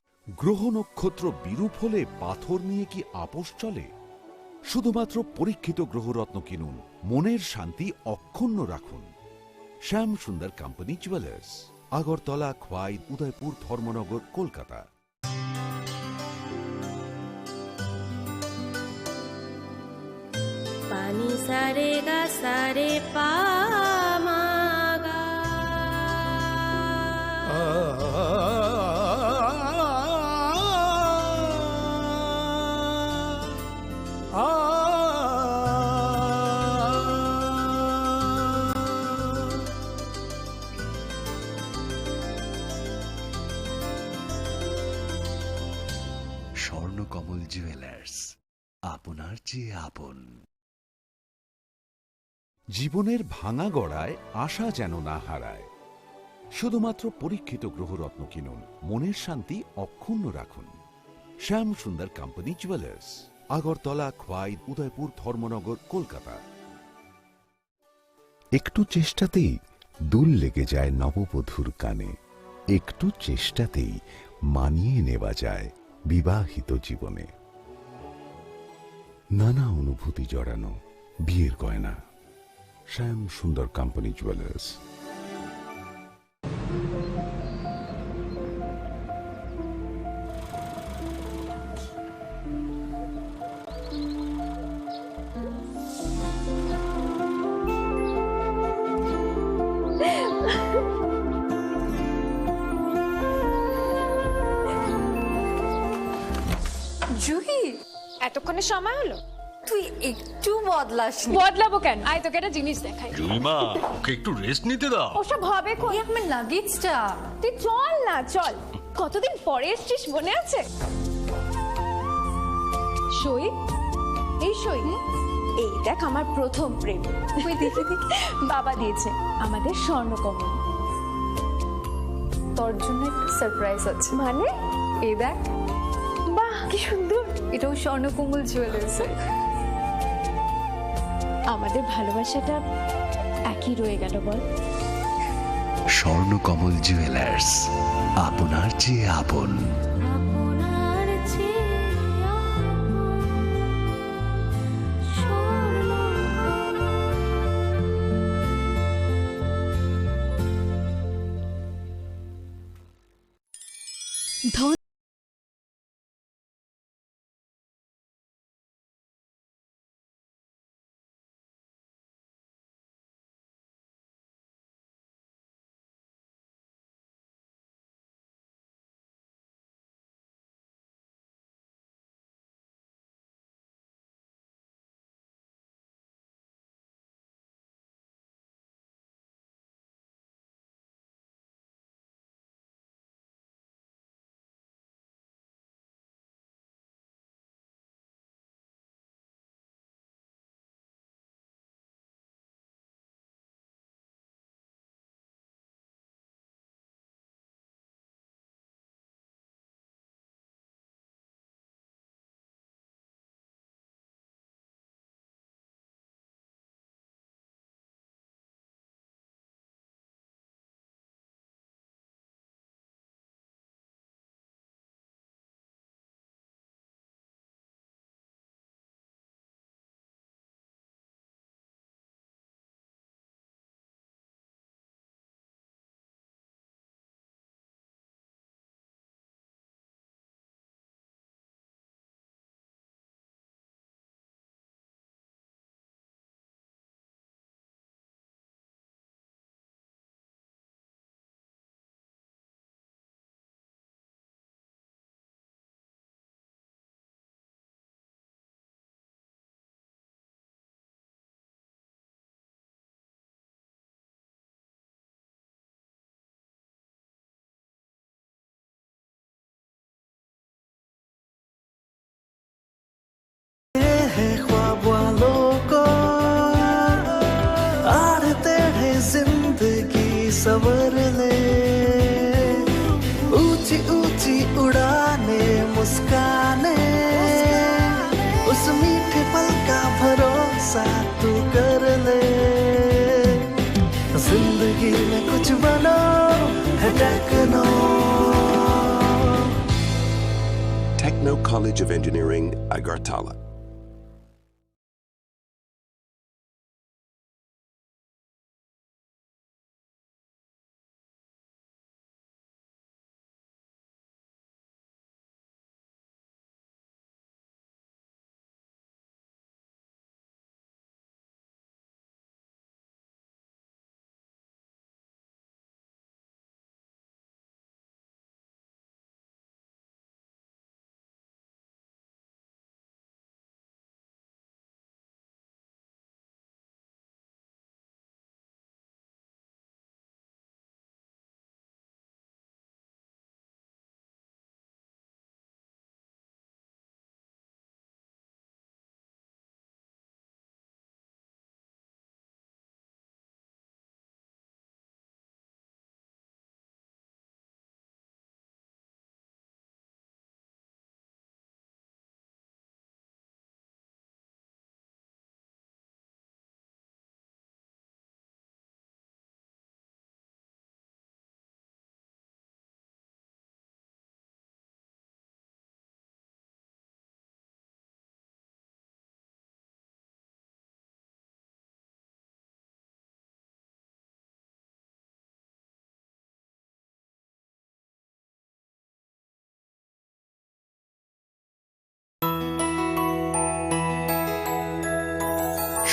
গ্রহ নক্ষত্র বিরূপ হলে পাথর নিয়ে কি আপোষ চলে? শুধুমাত্র পরীক্ষিত গ্রহরত্ন কিনুন, মনের শান্তি অক্ষুণ্ণ রাখুন। Shyam Sundar company jewellers, Agartala, Khowai, Udaipur, Dharmanagar, Kolkata. Pani sare ga sare pa ma ga. Swarnakamal jewellers, আপনার চেয়ে আপন। জীবনের ভাঙা গড়ায় আশা যেন না হারায়। শুধুমাত্র পরীক্ষিত গ্রহরত্ন কিনুন, মনের শান্তি অক্ষুণ্ণ রাখুন। শ্যাম সুন্দর কোম্পানি জুয়েলার্স, আগরতলা, খোয়াই, উদয়পুর, ধর্মনগর, কলকাতা। একটু চেষ্টাতেই দুল লেগে যায় নববধূর কানে, একটু চেষ্টাতেই মানিয়ে নেওয়া যায় বিবাহিত জীবনে। নানা অনুভূতি জড়ানো বিয়ের গয়না। শ্যাম সুন্দর কোম্পানি জুয়েলার্স। জুহি, এতক্ষণে সময় হলো? তুই একটু বদলাসনি। বদলাবো কেন? আয়, তোকে একটা জিনিস দেখাই। জুইমা, ওকে একটু রেস্ট নিতে দাও। ওসব হবে কই? এই আমার লাগেজটা। তুই চল না, চল। কতদিন পরে এসছিস, মনে আছে? সই, এই সই। হুম? এই দেখ, আমার প্রথম প্রেম। ওই দেখি, দেখি। বাবা দিয়েছে, আমাদের স্বর্ণকমল। তোর জন্য একটা সারপ্রাইজ আছে। মানে? এই দেখ। বাহ, কি সুন্দর। এটাও স্বর্ণকমল জুয়েলার্সের। আমাদের ভালোবাসাটা একই রয়ে গেল, বল? স্বর্ণকমল জুয়েলার্স, আপনার চেয়ে আপন। আপনার চেয়ে আপন। ধন है ख्वाब वालों को आड़ते हैं जिंदगी संवरने। ऊंची ऊंची उड़ाने मुस्काने उस मीठे पल का भरोसा तू कर ले। जिंदगी में कुछ बनो है techno. Techno College of Engineering, Agartala.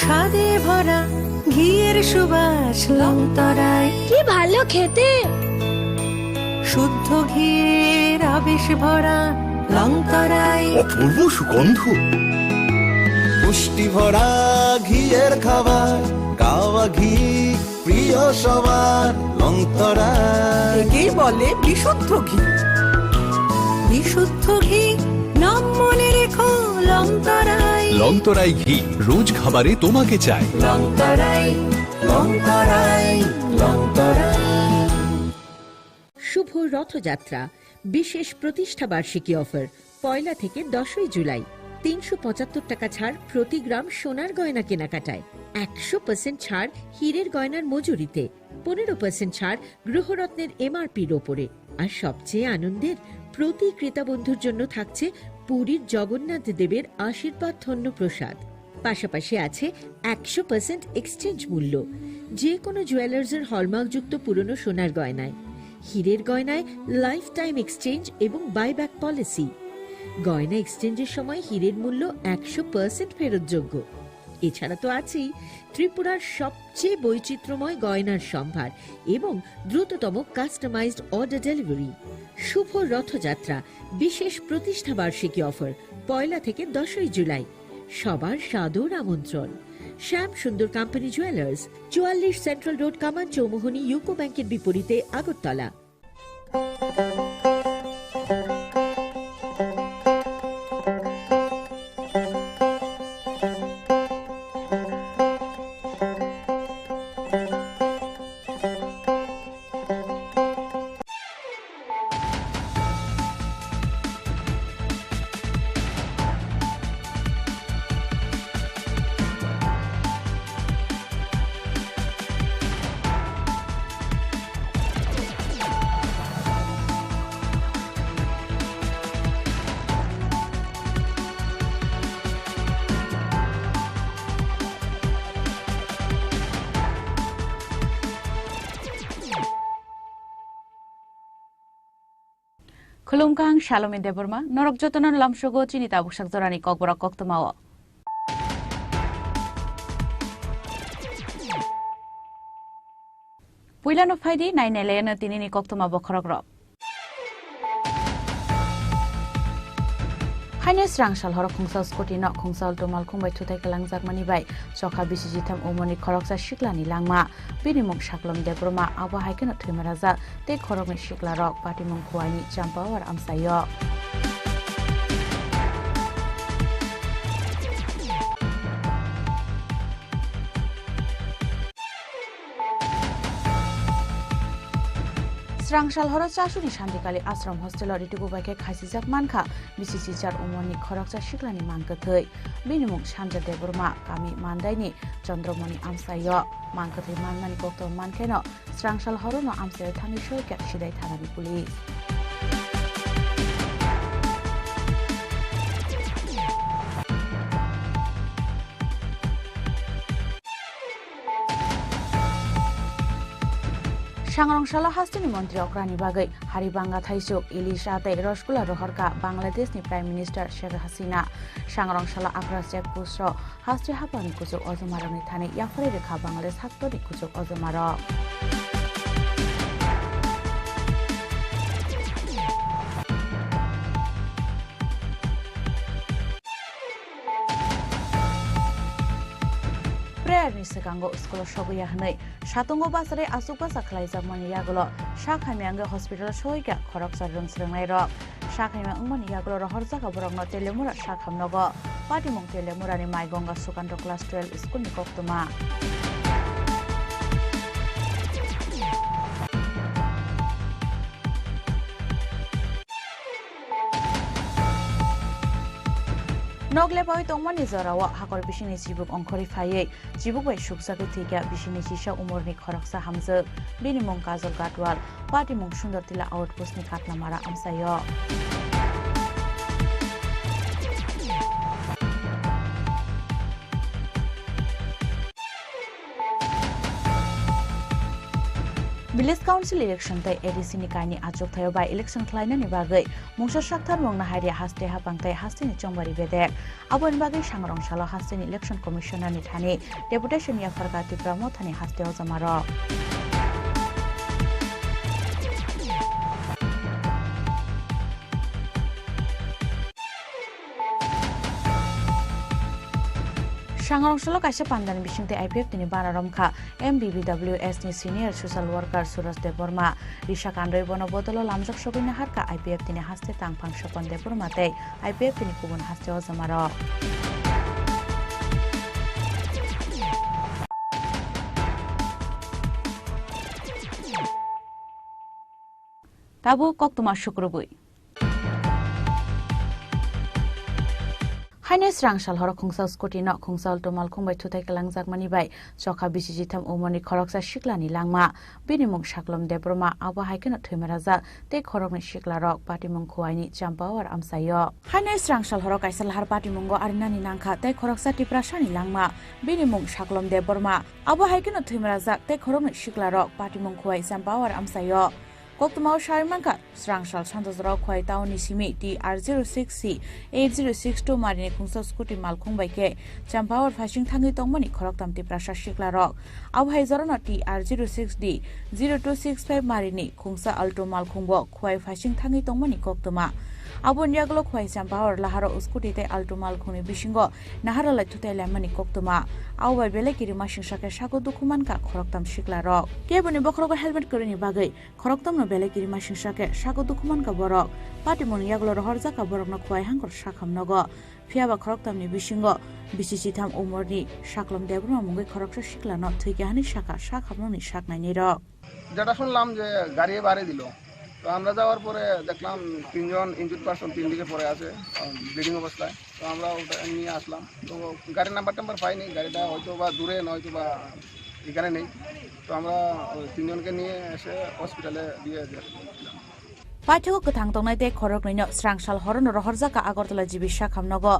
স্বাদে ভরা ঘিয়ের সুবাস লংতরাই। কি ভালো খেতে! শুদ্ধ ঘিয়ের আবেশ ভরা লংতরাই। অপূর্ব সুগন্ধ। পুষ্টি ভরা ঘিয়ের খাবার, গাওয়া ঘি প্রিয় সবার, লংতরাই। একেই বলে বিশুদ্ধ ঘি। বিশুদ্ধ ঘি, নাম মনে রেখো, লংতরাই। লংতরাই ঘি, রোজ খাবারে তোমাকে চাই। লংতরাই, লংতরাই, লংতরাই। শুভ রথযাত্রা, বিশেষ প্রতিষ্ঠা বার্ষিকী অফার, পয়লা থেকে দশই জুলাই। তিনশো পঁচাত্তর টাকা ছাড় প্রতি গ্রাম সোনার গয়না কেনাকাটায়, একশো পার্সেন্ট ছাড় হীরের গয়নার মজুরিতে, পনেরো পার্সেন্ট ছাড় গৃহরত্নের এমআরপির ওপরে। আর সবচেয়ে আনন্দের, প্রতি ক্রেতা বন্ধুর জন্য থাকছে পুরীর জগন্নাথ দেবের আশীর্বাদ ধন্য প্রসাদ। পাশাপাশি আছে একশো পার্সেন্ট এক্সচেঞ্জ মূল্য যে কোনো জুয়েলার্সের হলমার্কযুক্ত পুরনো সোনার গয়নায়। হীরের গয়নায় লাইফ টাইম এক্সচেঞ্জ এবং বাইব্যাক পলিসি। গয়না এক্সচেঞ্জের সময় হীরের মূল্য একশো পার্সেন্ট ফেরতযোগ্য। এছাড়া তো আছেই ত্রিপুরার সবচেয়ে বৈচিত্র্যময় গয়নার সম্ভার এবং দ্রুততম কাস্টমাইজড অর্ডার ডেলিভারি। শুভ রথযাত্রা, বিশেষ প্রতিষ্ঠা বার্ষিকী অফার, পয়লা থেকে দশই জুলাই। সবার সাদর আমন্ত্রণ। শ্যাম সুন্দর কোম্পানি জুয়েলার্স, চুয়াল্লিশ সেন্ট্রাল রোড, কামান চৌমুহনী, ইউকো ব্যাংকের বিপরীতে, Agartala. Khulumkha, ang Salomi Debbarma, norok jotono lamsogo chini tabuk sak jorani kokborok koktwmao. Puilano phaidi nainailayano tinini koktwma bokhorokrok. Haino srang sal horo khungsa scooty no khungsa ultu malkhung bai thutai kwlangjakmani bai chokha bisi jitham umorni khoroksa siklani langma. Bini mung Saklom Debbarma, abo hai kheno thwima rajak tei khoroknwi siklarok patimung Khuaini Champawar amchaio. Srang sal horo Chasuni Santikali Ashram hostel-o ritugu bai khe khasijak mankha bisi chichar umorni khoroksa siklani mang kwthwi. Bini mung Sanja Debbarma, kami Mandaini Chandramoni amchaio. Mang kwthwi manmani koktwma mankheno, srang sal horono amchaio thangwi soikha Sidai thanani police. Sangrong salo hasteni montri okrani bagwi Haribanga thaisuk, ilisha tei rosgulla rohorkha Bangladeshni Prime Minister Sheikh Hasina. Sangrong salo Agra check post-o haste haphangni kuchuk ojomarokni thani yapharwi rwkha Bangladesh haktorni kuchuk ojomarok. Prayer ni swkango school o sogwi ya hwnwi satungo bachari achuk bacha khlaijakmani yagulo sak hamya wngwi hospital o sogwi kha khoroksa rwng swrwngnairok. Sak hamya wngmani yagulo rohorjak borokno Telemura sak hamnogo. Patimung Telemura ni Maigonga Sukanto class twelve school ni koktwma. Nok lepaui tongmani jorao hakor bisingni chibuk ongkhorwi phaiwi chibuk bai sukjagwi thwikha bisingni chisa umorni khoroksa hamjwk. Bini mung Kajol Katwal, patimung Sundor Tila outpost ni Katlamara amchaio. Village Council election tei A D C ni kainwi achukthai-o by-election khlainani bagwi mungsa saktharmung naharya haste haphang tei hasteni chongbari bedek. Aboni bagwi sangrong salo hasteni Election Commissioner ni thani deputation yapharkha Tipra Mothani haste ojamarok. Sangrong salo kaisa pandani bisingtwi I P F T ni bana romkha M B B W S ni senior social worker Suraj Debbarma. Risa kandoi bono bodolo lamjak sogwi naharkha I P F T ni haste tangphang Sopon Debbarma tei I P F T ni kubun haste ojamarok. Tabuk koktwma sukrubwi. Haino srang sal horo khungsa scooty no khungsa Alto malkhung bai thutai kwlangjakmani bai chokha bisi chitham umorni khoroksa siklani langma. Bini mung Saklom Debbarma, abo hai kheno thwimarajak tei khoroknwi siklarok patimung Khuaini Champawar amchaio. Haino srang sal horo kaisa lahar patimungo arinani nangkha tei khoroksa Tiprasani langma. Bini mung Saklom Debbarma, abo hai kheno thwimarajak tei khoroknwi siklarok patimung Khuai Champawar amchaio. Koktwmao sawi mankha, srang sal sanja jorao Khuai town ni simi T R zero six C eight zero six two marini khungsa scooty malkhung bai khe Champawar phasing thangwi tongmani khoroktham Tiprasa siklarok. Abo hai jorano T R zero six D zero two six five marini khungsa Alto malkhungbo Khuai phasing thangwi tongmani koktwma. Aboni yagulo Khuai Champawar laharo scooty tei Alto malkhungni bisingo naharalai thutai laimani koktwma. Abo bai belai kirima singsa khe sago dukhu mankha khoroktham siklarok. Keboni bokhorogo helmet kwrwini bagwi khorokthomno belai kirima singsa khe sago dukhu mankha borok. Patimungni yagulo rohorjakha borokno Khuai hangkor sakhamnogo. Phiyaba khorokthomni bisingo bisi chitham umorni Saklom Debbarma mungwi khoroksa siklano thwikha hwnwi sakha sakhamnokni saknainirok. যেটা শুনলাম যে গাড়ি বাড়ি দিল, তো আমরা যাওয়ার পরে দেখলাম তিনজন ইনজুর্ড পারসন তিন দিকে পড়ে আছে, ব্লিডিং অবস্থায়। তো আমরা ওটা নিয়ে আসলাম, তো গাড়ির নাম্বার টাম্বার পাইনি, গাড়িটা হয়তো বা দূরে, নয়তো বা এখানে নেই। তো আমরা ওই তিনজনকে নিয়ে এসে হসপিটালে দিয়ে দিলাম। Paithakgo kwthang tongnai tei khoroknwino srang sal horono rohorjakha Agartala G B sakhamnogo.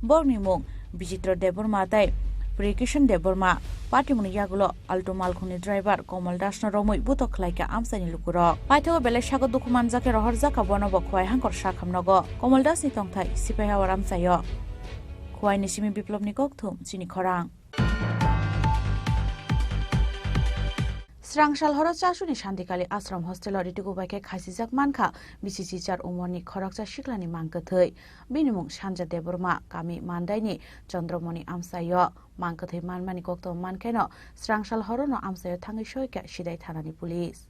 Borokni mung Bichitra Debbarma tei Priyakishan Debbarma. Patimungni yagulo Alto malkhungni driver Komol Dasno romwi butok khlaikha amchaini lukurok. Paithakgo belai sago dukhu manjakhe rohorjakha bonobo Khuai hangkor sakhamnogo. Komol Dasni tongthai Sipaihawar amchaio. Khuaini simi Biplobni kokthum chini khorang. Srang sal horo Chasuni Shantikali Ashram hostelo rituku bai khe khasijak mankha bisi chichar umorni khoroksa siklani mangkwthwi. Bini mung Sanja Debbarma, kami Mandaini Chandramoni amchaio. Mangkwthwi manmani koktwma mankheno srang sal horono amchaio thangwi soikha Sidai thanani police.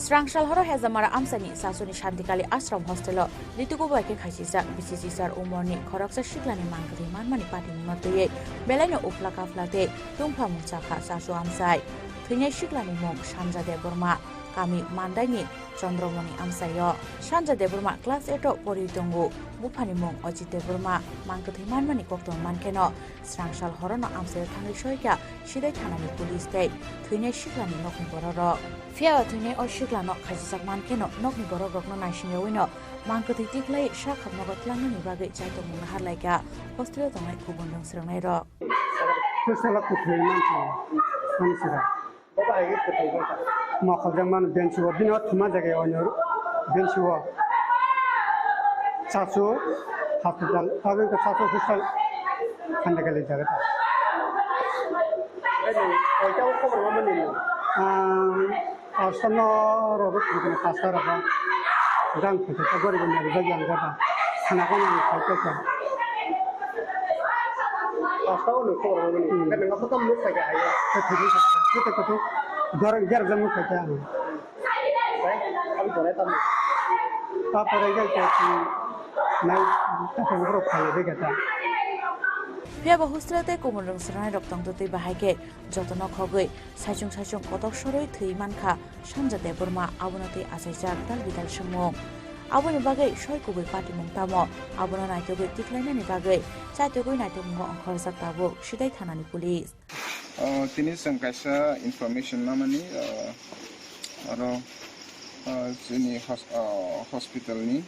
Srang sal horo Hejamara amchaini Chasuni Shantikali Ashram hostelo rituku bai khe khasijak bisi chichar umorni khoroksa siklani mangkwthwi manmani patimungno twiwi belaino uphla kaphla tei tungphla mungsa kha Chasu amchai. Thwinai siklani mung Sanja Debbarma, kami Mandaini Chandramoni amchaio. Sanja Debbarma class eight o poriwi tongo. Buphani mung Ajit Debbarma. Mangkwthwi manmani koktwma mankheno srang sal horono amchaio thangwi soikha Sidai thanani police tei thwinai siklani nokni borokrok. Phiyaba thwinai o siklano khasijak mankheno nokni borokrokno naisingyawi no mangkwthwi tikhlai sakhamnogo tlangnani bagwi chaitokmung naharlaikha hostelo tongnai kubun rwng swrwngnairok. Mokol jang mano bench o, bini o thuma jaga o, bench o. Chasu hospital, abo wngkha Chasu hospital, Khandakali jaga ta. Ang Asano rogo thangkana pasta rogo. Jang thangkha gori gori nari bagi ang gata. Khana ko nang khai to kha. Pasta o nung khobor mani. Hmm. Kan nang apa kam nuk khai kha ayo. Kete kete. Kete kete. Gor ger jang nuk khai kha. Sai, abi tore tam. Ta pore gai to ki. Nai ta pore ro khai de gata. Phiya bo hostel tei kubun rwng swrwngnairok tongtwtwi bahai khe jotono khogwi saichung saichung kotok sorwi thwi mankha Sanja Debbarma, abono twi achaijak tal bidal swngmung. Aboni bagwi soi kubui patimung tamo, abono naitugwi tiklainani bagwi chaitugwi naitugmungo ongkhorjak tabuk Sidai thanani police. O, tini chwng kaisa information mamani, o, oro, o, chini hos-, o, hospital ni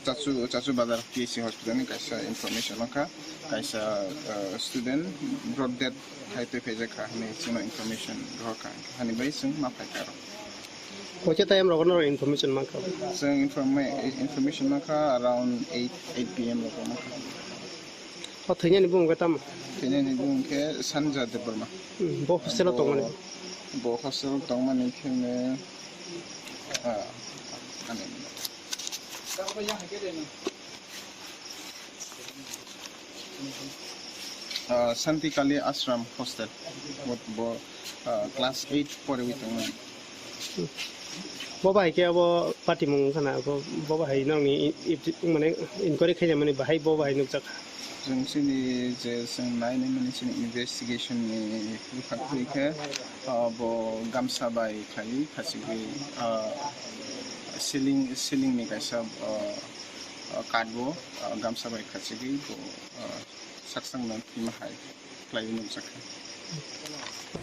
Chachu, Chachu Bazar P H C hospital ni kaisa information mankha, kaisa, o, student brought death hai twi phaijak kha hinwi chwngno information rohor kha, hani bai chwng ma phai kha aro. Waisa time rogo no information mankha? Chwng informa-, information mankha around eight, eight P M rogo mankha. O thwinani bumung khe tamo? Thwinani bumung khe Sanja Debbarma. Hmm, bo hostel o tongmani? Bo hostel o tongmani khe ne, ah, ani. Ah, Santi Kali Ashram hostel. Bo, bo, ah, class eight poriwi tongmani. Bo bai khe abo patimung wngkha na, bo, bo bahai nokni i-, i-, mane inquiry khainai mani bahai bo bahai nukjak kha. Chwng chini je chwng nainai mani chini investigation ni bwkha twi khe, ah, bo gamsa bai khlaiwi khachigwi, ah, ceiling, ceiling ni kaisa, ah, ah, card bo, ah, gamsa bai khachigwi bo, ah, sakchangno thwima hai khlaiwi nukjakha.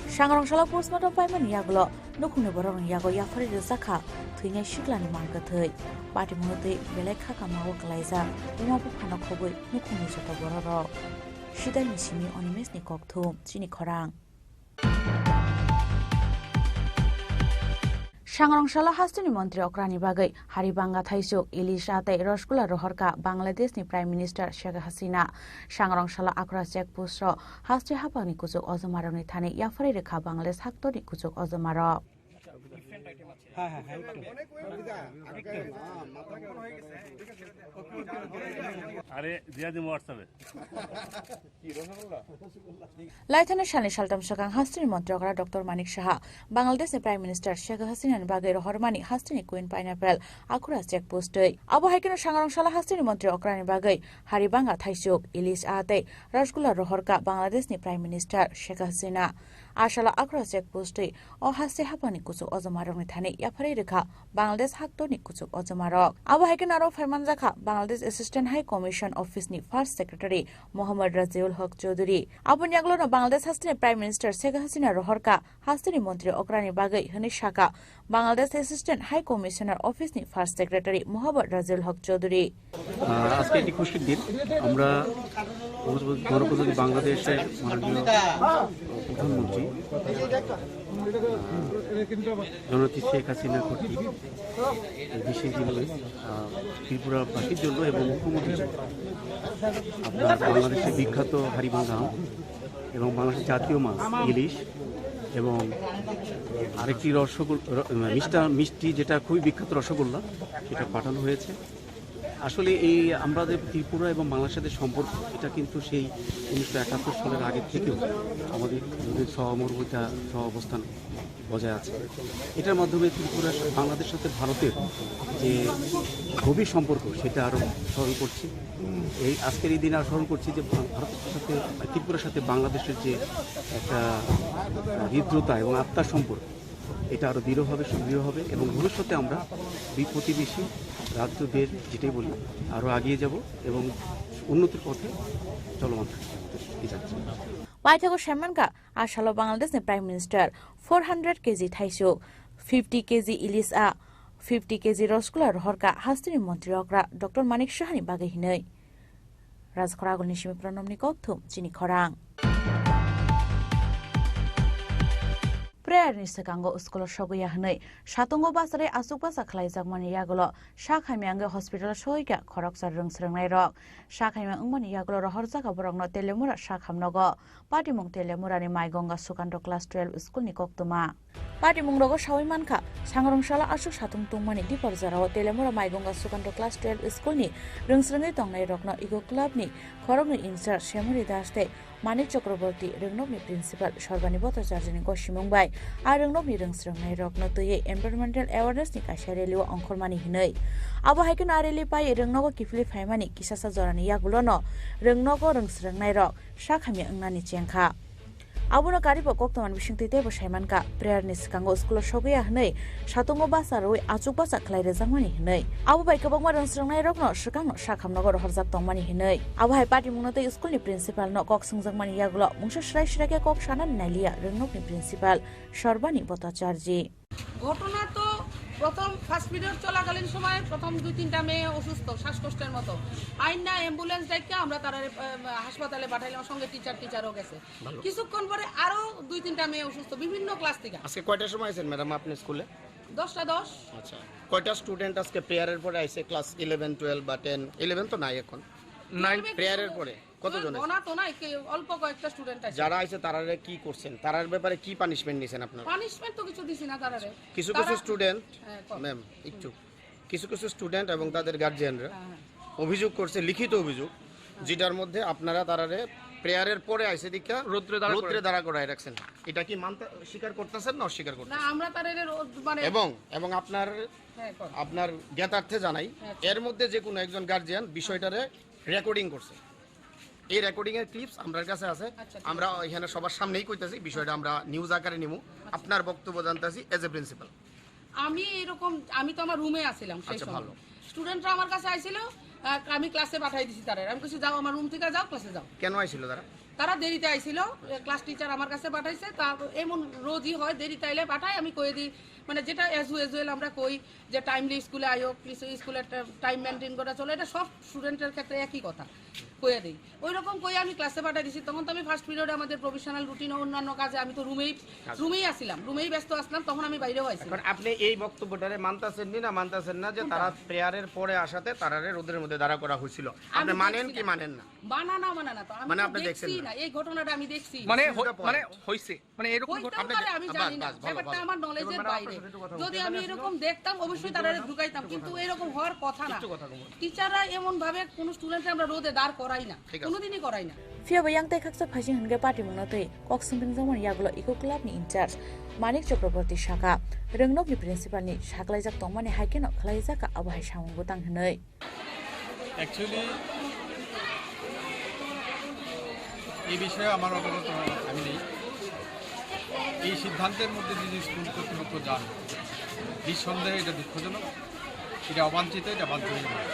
Sangrong salo postmortem paimani yagulo nukhungni borokni yago yapharwi rwjakha thwinai siklani mang kwthwi. Patimungno twi belai kha kamao kwlaijak buma buphano khobwi nukhungni joto bororok. Sidaini simi Animeshni kokthum, chini khorang. Sangrong salo hasteni montri okrani bagwi Haribanga thaisuk, ilisha tei rosgula rohorkha Bangladeshni Prime Minister Sheikh Hasina. Sangrong salo Akhura check post-o haste haphangni kuchuk ojomarokni thani yapharwi rwkha Bangladesh haktorni kuchuk ojomarok. আরে দিয়া দিমু WhatsApp-এ। Laithani salni saltam swkang hasteni montri okra Doctor Manik Saha Bangladeshni Prime Minister Sheikh Hasinani bagwi rohormani hasteni Queen Pineapple Akhura check post twi. Abo hai kheno Sangrong salo hasteni montri okrani bagwi Haribanga thaisuk, ilisha tei rosgula rohorkha Bangladeshni Prime Minister Sheikh Hasina. A salo Akhura check post twi o haste haphangni kuchuk ojomarokni thani yapharwi rwkha Bangladesh haktorni kuchuk ojomarok. Abo hai kheno aro phaimanjakha Bangladesh Assistant High Commission Office ni First Secretary Mohammad Raziul Haq Chaudhary. Aboni yagulono Bangladesh hasteni Prime Minister Sheikh Hasina rohorkha hasteni montri okrani bagwi hwnwi sakha Bangladesh Assistant High Commissioner Office ni First Secretary Mohammad Raziul Haq Chaudhary. আহ, আজকে একটি খুশির দিন। আমরা গণপ্রজাতন্ত্রী বাংলাদেশের মাননীয় প্রধানমন্ত্রী, আহ, জননেত্রী শেখ হাসিনা কর্তৃক এই বিশেষ দিনে, আহ, ত্রিপুরাবাসীর জন্য এবং মুখ্যমন্ত্রীর জন্য আপনার বাংলাদেশের বিখ্যাত হারিবাঙ্গা আম এবং বাংলাদেশের জাতীয় মাছ ইলিশ এবং আরেকটি রসগোল-, র-, মিষ্টা-, মিষ্টি যেটা খুবই বিখ্যাত রসগোল্লা, সেটা পাঠানো হয়েছে। আসলে এই আমাদের ত্রিপুরা এবং বাংলাদেশের সম্পর্ক, এটা কিন্তু সেই উনিশশো একাত্তর সালের আগে থেকেও আমাদের সহমর্মিতা, সহ অবস্থান বজায় আছে। এটার মাধ্যমে ত্রিপুরা, বাংলাদেশের সাথে ভারতের যে গভীর সম্পর্ক, সেটা আরো স্মরণ করছি। এই আজকের এই দিনে আরো স্মরণ করছি যে ভা-, ভারতের সাথে, ত্রিপুরার সাথে বাংলাদেশের যে একটা হৃদ্রতা এবং আত্মার সম্পর্ক, এটা আরো দৃঢ় হবে, সুদৃঢ় হবে এবং ভবিষ্যতে আমরা বি-, প্রতিবেশী রাজ্য, দেশ যেটাই বলি, আরো এগিয়ে যাব এবং উন্নতির পথে চলমান থাকবে আমাদের এই যাত্রা। Paithago saimankha, a salo Bangladeshni Prime Minister four hundred K G thaisuk, fifty K G ilisha, fifty K G rosgula rohorkha hasteni montri okra Doctor Manik Sahani bagwi hinwi. Rajkhoragulni simi Pranamni kokthum, chini khorang. Prayer ni swkango school o sogwi ya hwnwi satungo bachari achuk bacha khlaijakmani yagulo sak hamya wngwi hospital o sogwi kha khoroksa rwng swrwngnairok. Sak hamya wngmani yagulo rohorjak borokno Telemura sak hamnogo. Patimung Telemurani Maigonga Sukanto Class twelve School ni koktwma. Patimung rogo sawi mankha, Sangrong salo aswk satung tungmani dipor jorao Telemura Maigonga Sukanto Class twelve School ni rwngsrwngwi tongnai rokno Eco Club ni khoroknwi in charge Semori Das tei Manik Chakraborty, rwngnokni principal Sorbani Bhattacharya ni gosimung bai a rwngnokni rwngsrwngnai rokno twiwi environmental awareness ni kaisa rally o ongkhormani hinwi. Abo hai kheno a rally pai rwngnogo kiphilwi phaimani kisasa jorani yagulono rwngnogo rwngsrwngnai rok sak hamya wngnani chengkha. Abono karibo koktwmani bisingtwi teibo saimankha, prayer ni swkango school o sogwi ya hwnwi satungo basa rwui achuk basa khlai rwjakmani hwnwi. Abo bai kwbangma rwngsrwngnairokno swkangno sakhamnogo rohorjak tongmani hwnwi. Abo hai patimungno tei school ni principal no kok swngjakmani yagulo mungsa swrai swrai khe kok sanani nailiya rwngnokni principal Sorbani Bhattacharjee. ঘটনা তো প্রথম first period চলাকালীন সময় প্রথম দুই তিনটা মেয়ে অসুস্থ, শ্বাসকষ্টের মতো। আইন না অ্যাম্বুলেন্স ডাকিয়া আমরা তারা হাসপাতালে পাঠাইলাম, সঙ্গে টিচার, টিচারও গেছে। ভালো। কিছুক্ষণ পরে আরো দুই তিনটা মেয়ে অসুস্থ বিভিন্ন ক্লাস থেকে। আজকে কয়টার সময় আছেন ম্যাডাম আপনি স্কুলে? দশটা দশ। আচ্ছা, কয়টা স্টুডেন্ট আজকে প্রেয়ারের পরে আইছে ক্লাস ইলেভেন, টুয়েলভ বা টেন? ইলেভেন তো নাই এখন। নাইন। প্রেয়ারের পরে কতজন আছে? গোনা তো নাই, কে-, অল্প কয়েকটা স্টুডেন্ট আছে। যারা আছে তারারে কি করছেন? তারার ব্যাপারে কি পানিশমেন্ট নিছেন আপনারা? পানিশমেন্ট তো কিছু দিছি না তারারে। কিছু কিছু তারা স্টুডেন্ট, হ্যাঁ, কর। ম্যাম, একটু। কিছু কিছু স্টুডেন্ট এবং তাদের গার্জিয়ানরা হ্যাঁ, হ্যাঁ। অভিযোগ করছে, লিখিত অভিযোগ, হ্যাঁ। যেটার মধ্যে আপনারা তারারে প্রেয়ারের পরে আইসে দীক্ষা রৌদ্রে দাঁড়া রৌদ্রে করে। দাঁড়া করায় রাখছেন। এটা কি মানতে, স্বীকার করতেছেন না অস্বীকার না, করতেছেন? আমরা তারারে রোদ-, মানে এবং, এবং আপনার, হ্যাঁ, কর। আপনার জ্ঞাতার্থে জানাই, হ্যাঁ, আচ্ছা। এর মধ্যে যে কোনো একজন গার্জিয়ান বিষয়টারে রেকর্ডিং করছে। এই রেকর্ডিং এর ক্লিপস আমরার কাছে আছে। আচ্ছা, ঠিক আমরা আছে। এখানে সবার সামনেই কইতাছি, বিষয়টা আমরা নিউজ আকারে নিমু। আচ্ছা। আপনার বক্তব্য জানতাছি এজ এ প্রিন্সিপাল। আমি এরকম, আমি তো আমার রুমে আছিলাম সেই আচ্ছা, সময়। ভালো। স্টুডেন্টরা আমার কাছে আইছিল, আহ, আমি ক্লাসে পাঠাই দিছি তারা। আমি কইছি, "যাও, আমার রুম থেকে যাও, ক্লাসে যাও।" কেন আইছিল তারা? তারা দেরিতে আইছিল, ক্লাস টিচার আমার কাছে পাঠাইছে। তা এমন রোজই হয়, দেরিতে আইলে পাঠায়, আমি কয়ে দিই, মানে, যেটা অ্যাজ ইউজুয়াল আমরা কই যে টাইমলি স্কুলে আইও, কিছু স্কুলের টা-, টাইম মেনটেন করা চলে, এটা সব স্টুডেন্টের ক্ষেত্রে একই কথা কয়ে দিই। ওই রকম কই আমি ক্লাসে পাঠিয়ে দিছি, তখন তো আমি ফার্স্ট পিরিয়ডে আমাদের প্রফেশনাল রুটিন ও অন্যান্য কাজে আমি তো রুমেই, আচ্ছা। রুমেই আসছিলাম, রুমেই ব্যস্ত আসলাম, তখন আমি বাইরেও আইছি। এখন আপনি এই বক্তব্যটারে মানতাছেন নি না মানতাছেন না যে কোনটা? তারা প্রেয়ারের পরে আসাতে তারারে রোদের মধ্যে দাঁড়া করা হয়েছিল? আপনি আমি মানেন দেখছি কি না। মানেন না? মানা না, মানা না, তো আমি মানে তো আপনি দেখছেন দেখছি না। না, এই ঘটনাটা আমি দেখছি। মানে This is the হই-, মানে point। হইছে, মানে এরকম হইতেও ঘটনা। পারে, আমি বাস, জানি না, বাস, ভালো, ব্যাপারটা ভালো। আমার নলেজের এবার আমার বাইরে। আপনার সাথে একটু কথা যদি বলতে আমি চাই। এরকম দেখতাম, অবশ্যই একটু তারা কথা বলুন, ঢুকাইতাম, একটু কিন্তু কথা বলুন। এরকম হওয়ার কথা না। একটু কথা বলুন। টিচাররা এমন ভাবে কোনো স্টুডেন্টরা আমরা রোদে দাঁড় করাই না, ঠিক আছে। কোনোদিনই করাই না। Phiya bo yang tei khaksa phaising hwnkhe patimungno twi kok swngringjakmani yagulo Eco Club ni in charge Manik Chakraborty sakha, rwngnokni principal ni saklaijak tongmani hai kheno khlaijak kha abo hai samung bwtang hwnwi. Actually এই বিষয়ে আমার অবগত আমি নেই। এই সিদ্ধান্তের মধ্যে যদি স্কুল কর্তৃপক্ষ যান, নিঃসন্দেহে এটা দুঃখজনক, এটা অবাঞ্ছিত, এটা বাঞ্ছনীয় নয়।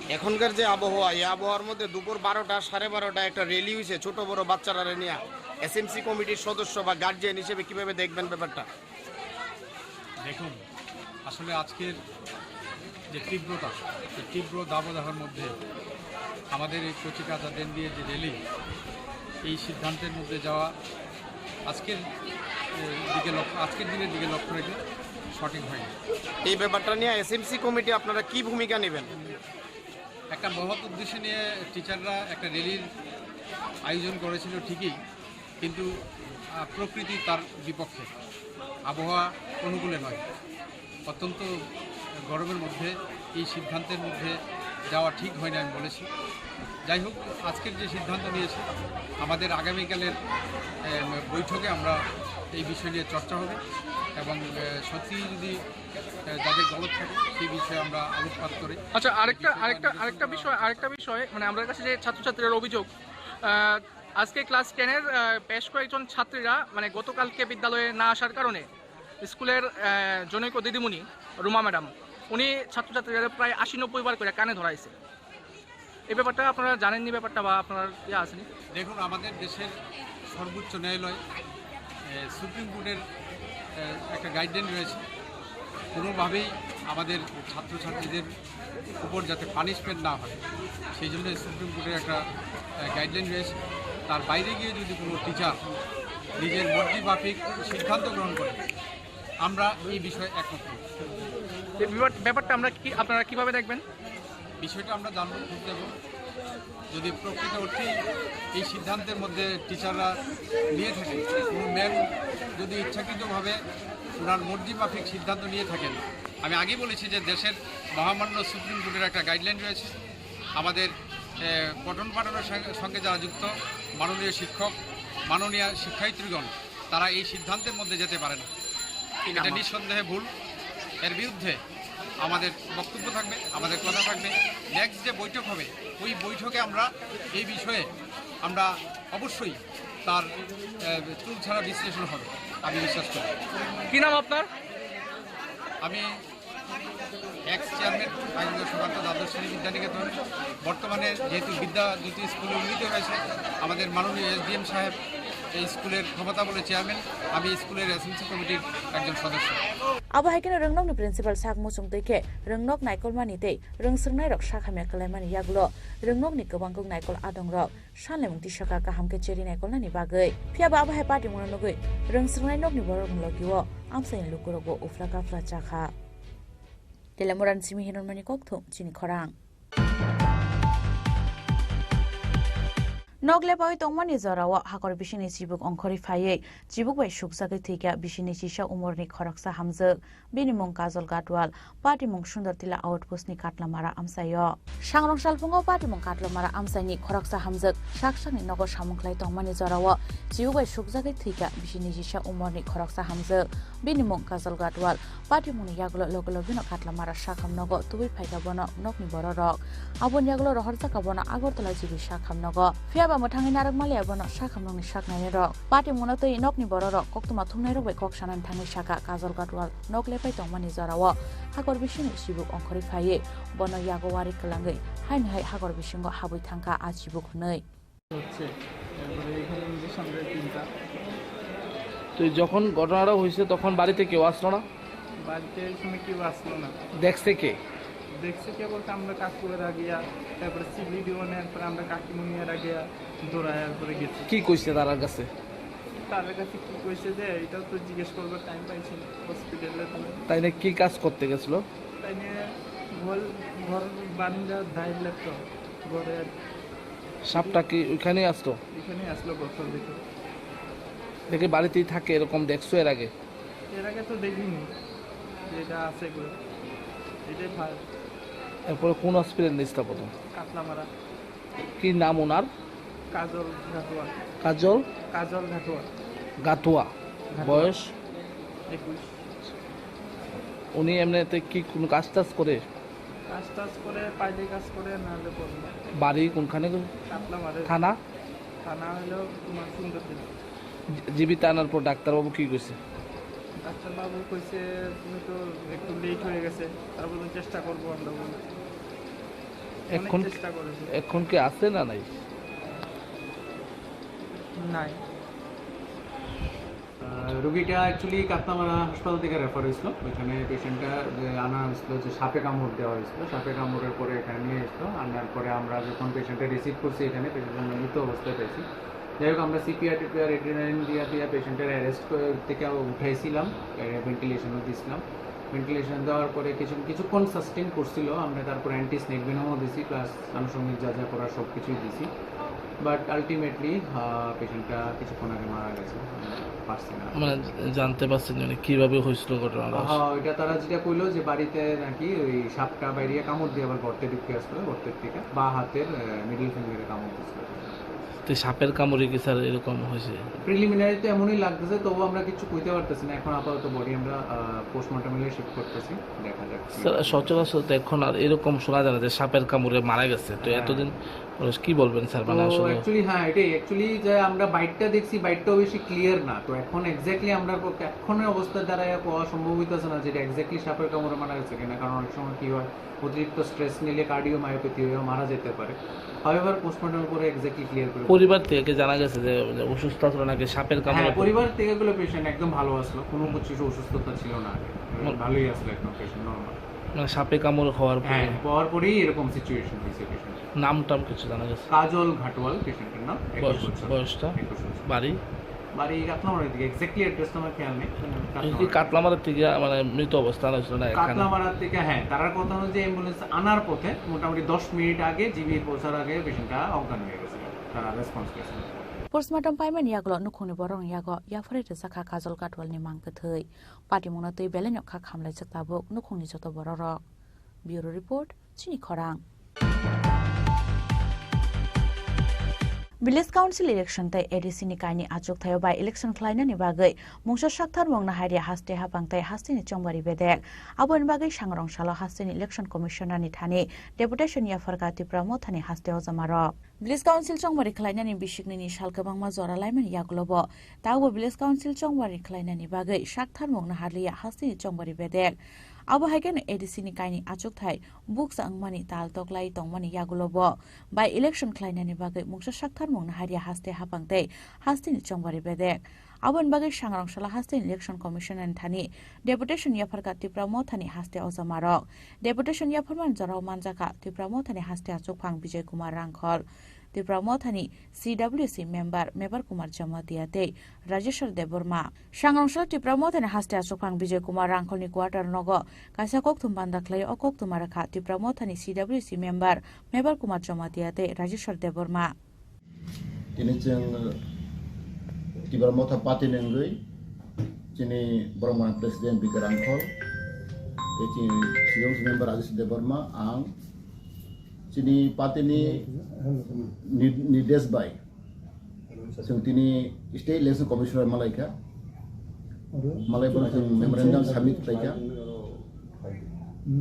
এখনকার যে আবহাওয়া, এই আবহাওয়ার মধ্যে দুপুর বারোটা, সাড়ে বারোটা একটা র্যালি হয়েছে ছোট বড় বাচ্চারা নিয়ে, এসএমসি কমিটির সদস্য বা গার্জিয়ান হিসেবে কিভাবে দেখবেন ব্যাপারটা? দেখুন, আসলে আজকের যে তীব্রতা, এই তীব্র দাবদাহের মধ্যে আমাদের এই কচি কাঁচা দিন দিয়ে যে র্যালি, এই সিদ্ধান্তের মধ্যে যাওয়া আজকের, এ, দিকে লক্ষ্য, আজকের দিনের দিকে লক্ষ্য রেখে সঠিক হয়নি। এই ব্যাপারটা নিয়ে এসএমসি কমিটি আপনারা কি ভূমিকা নেবেন? একটা মহৎ উদ্দেশ্য নিয়ে টিচাররা একটা র্যালির আয়োজন করেছিল ঠিকই, কিন্তু, আহ, প্রকৃতি তার বিপক্ষে, আবহাওয়া অনুকূলে নয়। অত্যন্ত গরমের মধ্যে এই সিদ্ধান্তের মধ্যে যাওয়া ঠিক হয়নি আমি বলেছি। যাই হোক, আজকের যে সিদ্ধান্ত নিয়েছে, আমাদের আগামীকালের, আহ, বৈঠকে আমরা এই বিষয় নিয়ে চর্চা হবে এবং, আহ, সত্যিই যদি, আহ, যাদের গলত থাকে সেই বিষয়ে আমরা আলোকপাত করে আচ্ছা, আরেকটা, এই বিষয়ে আরেকটা, আলোচনা আরেকটা করা বিষয়, হবে। আরেকটা বিষয়, মানে, আমার কাছে যে ছাত্রছাত্রীর অভিযোগ, আহ, আজকে ক্লাস টেনের, আহ, বেশ কয়েকজন ছাত্রীরা, মানে, গতকালকে বিদ্যালয়ে না আসার কারণে স্কুলের, আহ, জনৈক দিদিমণি রুমা ম্যাডাম, উনি ছাত্রছাত্রীদের প্রায় আশি নব্বই বার করে কানে ধরাইছে। এই ব্যাপারটা আপনারা জানেননি, ব্যাপারটা বা আপনার ইয়ে আসেনি? দেখুন, আমাদের দেশের সর্বোচ্চ ন্যায়ালয়, এ, সুপ্রিম কোর্টের, এ, একটা গাইডলাইন রয়েছে, কোনোভাবেই আমাদের ছাত্রছাত্রীদের উপর যাতে পানিশমেন্ট না হয়, সেই জন্য সুপ্রিম কোর্টের একটা, এ, গাইডলাইন রয়েছে। তার বাইরে গিয়ে যদি কোনো টিচার নিজের মর্জি মাফিক সিদ্ধান্ত গ্রহণ করে, আমরা এই বিষয়ে একমত নই। এই ব্যাপার-, ব্যাপারটা আমরা কি, আপনারা কিভাবে দেখবেন? বিষয়টা আমরা জানবো, খুঁজ দেব। যদি প্রকৃত অর্থেই এই সিদ্ধান্তের মধ্যে টিচাররা নিয়ে থাকেন, কোনো ম্যাম যদি ইচ্ছাকৃতভাবে ওনার মর্জি মাফিক সিদ্ধান্ত নিয়ে থাকেন, আমি আগেই বলেছি যে দেশের মহামান্য সুপ্রিম কোর্টের একটা গাইডলাইন রয়েছে। আমাদের, এ, পঠন পাঠনের সঙ্গে, সঙ্গে যারা যুক্ত, মাননীয় শিক্ষক, মাননীয় শিক্ষায়িত্রীগণ, তারা এই সিদ্ধান্তের মধ্যে যেতে পারে না। এটা নিঃসন্দেহে ভুল। এর বিরুদ্ধে আমাদের বক্তব্য থাকবে, আমাদের কথা থাকবে। নেক্সট যে বৈঠক হবে, ওই বৈঠকে আমরা এই বিষয়ে আমরা অবশ্যই তার, আহ, চুল ছাড়া বিশ্লেষণ হবে, আমি বিশ্বাস করি। কি নাম আপনার? আমি এক্স চেয়ারম্যান আইনজীবী সভান্ত দ্বাদশ শ্রেণী বিদ্যানিকেতন। বর্তমানে যেহেতু বিদ্যা দুটি স্কুলে উন্নীত হয়েছে, আমাদের মাননীয় এসডিএম সাহেব এই স্কুলের ক্ষমতা বলে চেয়ারম্যান, আমি স্কুলের এসএমসি কমিটির একজন সদস্য। Abo hai kheno Rwngnokni principal sak muchung twi khe Rwngnok naikolmani tei rwngswrwngnairok sak hamya kwlaimani yagulo Rwngnokni kwbangkuk naikol adongrok sanlemung tisaka kaham khe cherwi naikolnani bagwi. Phiya ba abo hai patimungno nugwi rwngswrwngnai nokni borokni logio amchaini lukurokbo uphla kaphla chakha. Telemurani simi hinwi hwnmani kokthum chini khorang. Nok lepaui tongmani jorao hakor bisingni chibuk ongkhorwi phaiwi chibuk bai sukjagwi thwikha bisingni chisa umorni khoroksa hamjwk. Bini mung Kajol Gatwal, patimung Sundar Tila outpost ni Katlamara amchaio. Sangrong salphungo patimung Katlamara amchaini khoroksa hamjwk sak sakni nogo samung khlai tongmani jorao chibuk bai sukjagwi thwikha bisingni chisa umorni khoroksa hamjwk. Bini mung Kajol Gatwal, patimungni yagulo logi logino Katlamara sakham nogo tubui phaikha bono nokni bororok. Aboni yagulo rohorjakha bono Agartala G B sakham nogo. Phiya ba mwthangwi narwk maliya bono sakham nokni sak nainai rok. Patimungno twi nokni bororok koktwma thumnairok bai kok sanani thangwi sakha Kajol Gatwal nok lepai tongmani jorao hakor bisingni chibuk ongkhorwi phaiwi bono yago wari kwlangwi haino hai hakor bisingo habwi thangkha a chibuk hwnwi. হচ্ছে, তারপরে এখানে ইঞ্জেকশন দেয় তিনটা। তো যখন ঘটনাটা হয়েছে তখন বাড়িতে কেউ আসলো না? বাড়িতে এই সময় কেউ আসলো না। দেখছে কে? দেখছে কে বলতে আমরা কাকুরা গিয়া, তারপরে সিভিডি ওয়ানের পরে আমরা কাকিমুনিয়ারা গিয়া দৌড়ায় পরে গেছি। কি কইছে তারার কাছে? তার কাছে কি কইছে যে এটাও তো জিজ্ঞেস করবার টাইম পাইছি না হসপিটালে তো। তাই না কি কাজ করতে গেছিল? তাই নিয়ে ঘর, ঘর বারান্দা ধাইর লাগতো ঘরে আর কি। সাপটা কি ওইখানেই আসতো? এখানেই আসলো ঘর ভিতরে। দেখে বাড়িতেই থাকে এরকম দেখছো এর আগে? এর আগে তো দেখিনি যে এটা আছে এগুলো। এটাই ফার্স্ট। এরপরে কোন হসপিটাল নিয়ে প্রথম? কাতলামারা। কি নাম ওনার? কাজল ঘাটুয়া। কাজল? কাজল ঘাটুয়া। গাতুয়া। গাটুয়া। বয়স? একুশ। উনি এমনিতে কি কোনো কাজ টাজ করে? কাজ টাজ করে, পাইলে কাজ করে, নাহলে করে না। বাড়ি কোনখানে? কাতলামারা। থানা? থানা হলো তোমার সুন্দরবন। জি-, জিবিতে আনার পর ডাক্তারবাবু কি কইছে? ডাক্তারবাবু কইছে, "তুমি তো একটু লেট হয়ে গেছে, তারপরে চেষ্টা করবো আমরা", বলে। অনেক এখন, চেষ্টা করেছে। এখন কি আছে না নাই? নাই। আহ, রুগীটা অ্যাকচুয়ালি কাতলামারা হাসপাতাল থেকে রেফার হয়েছিল। ওইখানে পেশেন্টটা যে আনা হয়েছিল, যে সাপে কামড় দেওয়া হয়েছিল, সাপে কামড়ের পরে এখানে নিয়ে এসেছিল। আনার পরে আমরা যখন পেশেন্টটা রিসিভ করছি এখানে, পেশেন্ট আমরা মৃত অবস্থায় পেয়েছি। যাই হোক, আমরা সিপিআর টিপিআর, অ্যাড্রিনালিন দিয়া দিয়া পেশেন্টের অ্যারেস্ট করে, থেকে উঠাইছিলাম, এ, ভেন্টিলেশনও দিছিলাম। ভেন্টিলেশন দেওয়ার পরে কিছু, কিছুক্ষণ সাস্টেইন করছিল, আমরা তারপর অ্যান্টি স্নেক ভেনমও দিছি, প্লাস আনুষঙ্গিক যা যা করার সব কিছুই দিছি। বাট আলটিমেটলি, আহ, পেশেন্টটা কিছুক্ষণ আগে মারা গেছে, আমরা পারছি না। মানে, জানতে পারছেন যে, মানে, কিভাবে হয়েছিল ঘটনাটা? হ্যাঁ, ওইটা তারা যেটা কইলো যে বাড়িতে নাকি ওই সাপটা বাইরে কামড় দিয়ে আবার গর্তে ঢুকে আসলো, গর্তের থেকে বা হাতের, আহ, মিডল ফিঙ্গারে কামড় দিছিল। তো সাপের কামড়ে কি স্যার এরকম হয়েছে? প্রিলিমিনারি তো এমনই লাগতেছে, তবু আমরা কিছু কইতে পারতেছি না। এখন আপাতত বডি আমরা, আহ, পোস্টমর্টমে শিফট করতেছি, দেখা যাক কি স্যার, হয়। সচরাচর তো এখন আর এরকম শোনা যায় না যে সাপের কামড়ে মারা গেছে। তো হ্যাঁ। এতদিন মানুষ কি বলবেন স্যার? তো মানে আসলে অ্যাকচুয়ালি, হ্যাঁ, এটাই। অ্যাকচুয়ালি যে আমরা বাইটটা দেখছি, বাইটটাও বেশি ক্লিয়ার না। তো এখন এক্স্যাক্টলি আমরা ক-, এখনই অবস্থা দাঁড়ায় কওয়া সম্ভব হইতেছে না যে এটা এক্স্যাক্টলি সাপের কামড়ে মারা গেছে কিনা, কারণ অনেক সময় কি হয়, অতিরিক্ত স্ট্রেস নিলে কার্ডিওমায়োপ্যাথি হয়েও মারা যেতে পারে। হাওয়েভার, পোস্টমর্টমের পরে এক্স্যাক্টলি ক্লিয়ার করে পরিবার বলতে থেকে জানা গেছে যে, যে অসুস্থ আসলে নাকি সাপের কামড়ে হ্যাঁ, পড়ে। পরিবার থেকে এগুলো পেশেন্ট একদম ভালো আসলো, কোনো কিছু অসুস্থতা ছিল না আগে। হুম। ভালোই আসলো একদম পেশেন্ট, নরমাল। মানে সাপে কামড় হওয়ার পরে? হ্যাঁ, হওয়ার পরেই এরকম সিচুয়েশন হয়েছে পেশেন্ট। নাম টাম কিছু জানা গেছে? কাজল ঘাটওয়াল পেশেন্টের নাম, একুশ বয়স, বছর। বয়সটা? একুশ বছর। বাড়ি? বাড়ি কাতলামারার দিকে, এক্স্যাক্টলি অ্যাড্রেসটা আমার খেয়াল নেই। এই কি কাতলামারা। কাতলামারা থেকে মানে মৃত অবস্থা হয়েছিল না এখানে? কাতলামারা থেকে, হ্যাঁ, তারার কথা অনুযায়ী অ্যাম্বুলেন্স আনার পথে মোটামুটি দশ মিনিট আগে, জিবি পৌঁছার আগে পেশেন্টটা অজ্ঞান হয়ে গেছিল, তারা রেসপন্স করেছিল। Postmortem paimani yagulo nukhungni borokni yago yapharwi rwjakha Kajol Katwalni mang kwthwi. Patimungno twi belai no kha khamlaijak tabuk nukhungni joto bororok. Bureau Report, Chini Khorang. Village Council election tei A D C ni kaini achukthai-o by election khlainani bagwi mungsa saktharmung naharya haste haphang tei hasteni chongbari bedek. Aboni bagwi sangrong salo hasteni Election Commissioner ni thani deputation yapharkha Tipra Mothani haste ojamarok. Village Council chongbari khlainani bisiknini sal kwbangma jora laimani yagulobo, taubo Village Council chongbari khlainani bagwi saktharmung naharliya hasteni chongbari bedek. Abo hai kheno A D C ni kaini achukthai bukcha wngmani tal toklai tongmani yagulobo by election khlainani bagwi mungsa saktharmung naharya haste haphang tei hasteni chongbari bedek. Aboni bagwi sangrong sala hasteni Election Commissioner ni thani deputation yapharkha Tipra Mothani haste ojamarok. Deputation yapharmani jorao manjakha Tipra Mothani haste achukphang Bijay Kumar Rangkhol, Tipra Mothani C W C member Mebar Kumar Jamatia tei Rajeshwar Debbarma. Sangrong sala Tipra Mothani haste achukphang Bijay Kumar Rangkholni quarter nogo kaisa kokthum banda khlai o kokthum rwkha Tipra Mothani C W C member Mebar Kumar Jamatia tei Rajeshwar Debbarma. Tini chwng Tipra Motha Party ni wngwi chini borok mani President Bika Rangkhol, tei chini C W C member Ajit Debbarma, ang chini party ni nir-, nirdesh bai chwng tini State Election Commissioner malaikha, malai bono chwng memorandum submit khlaikha.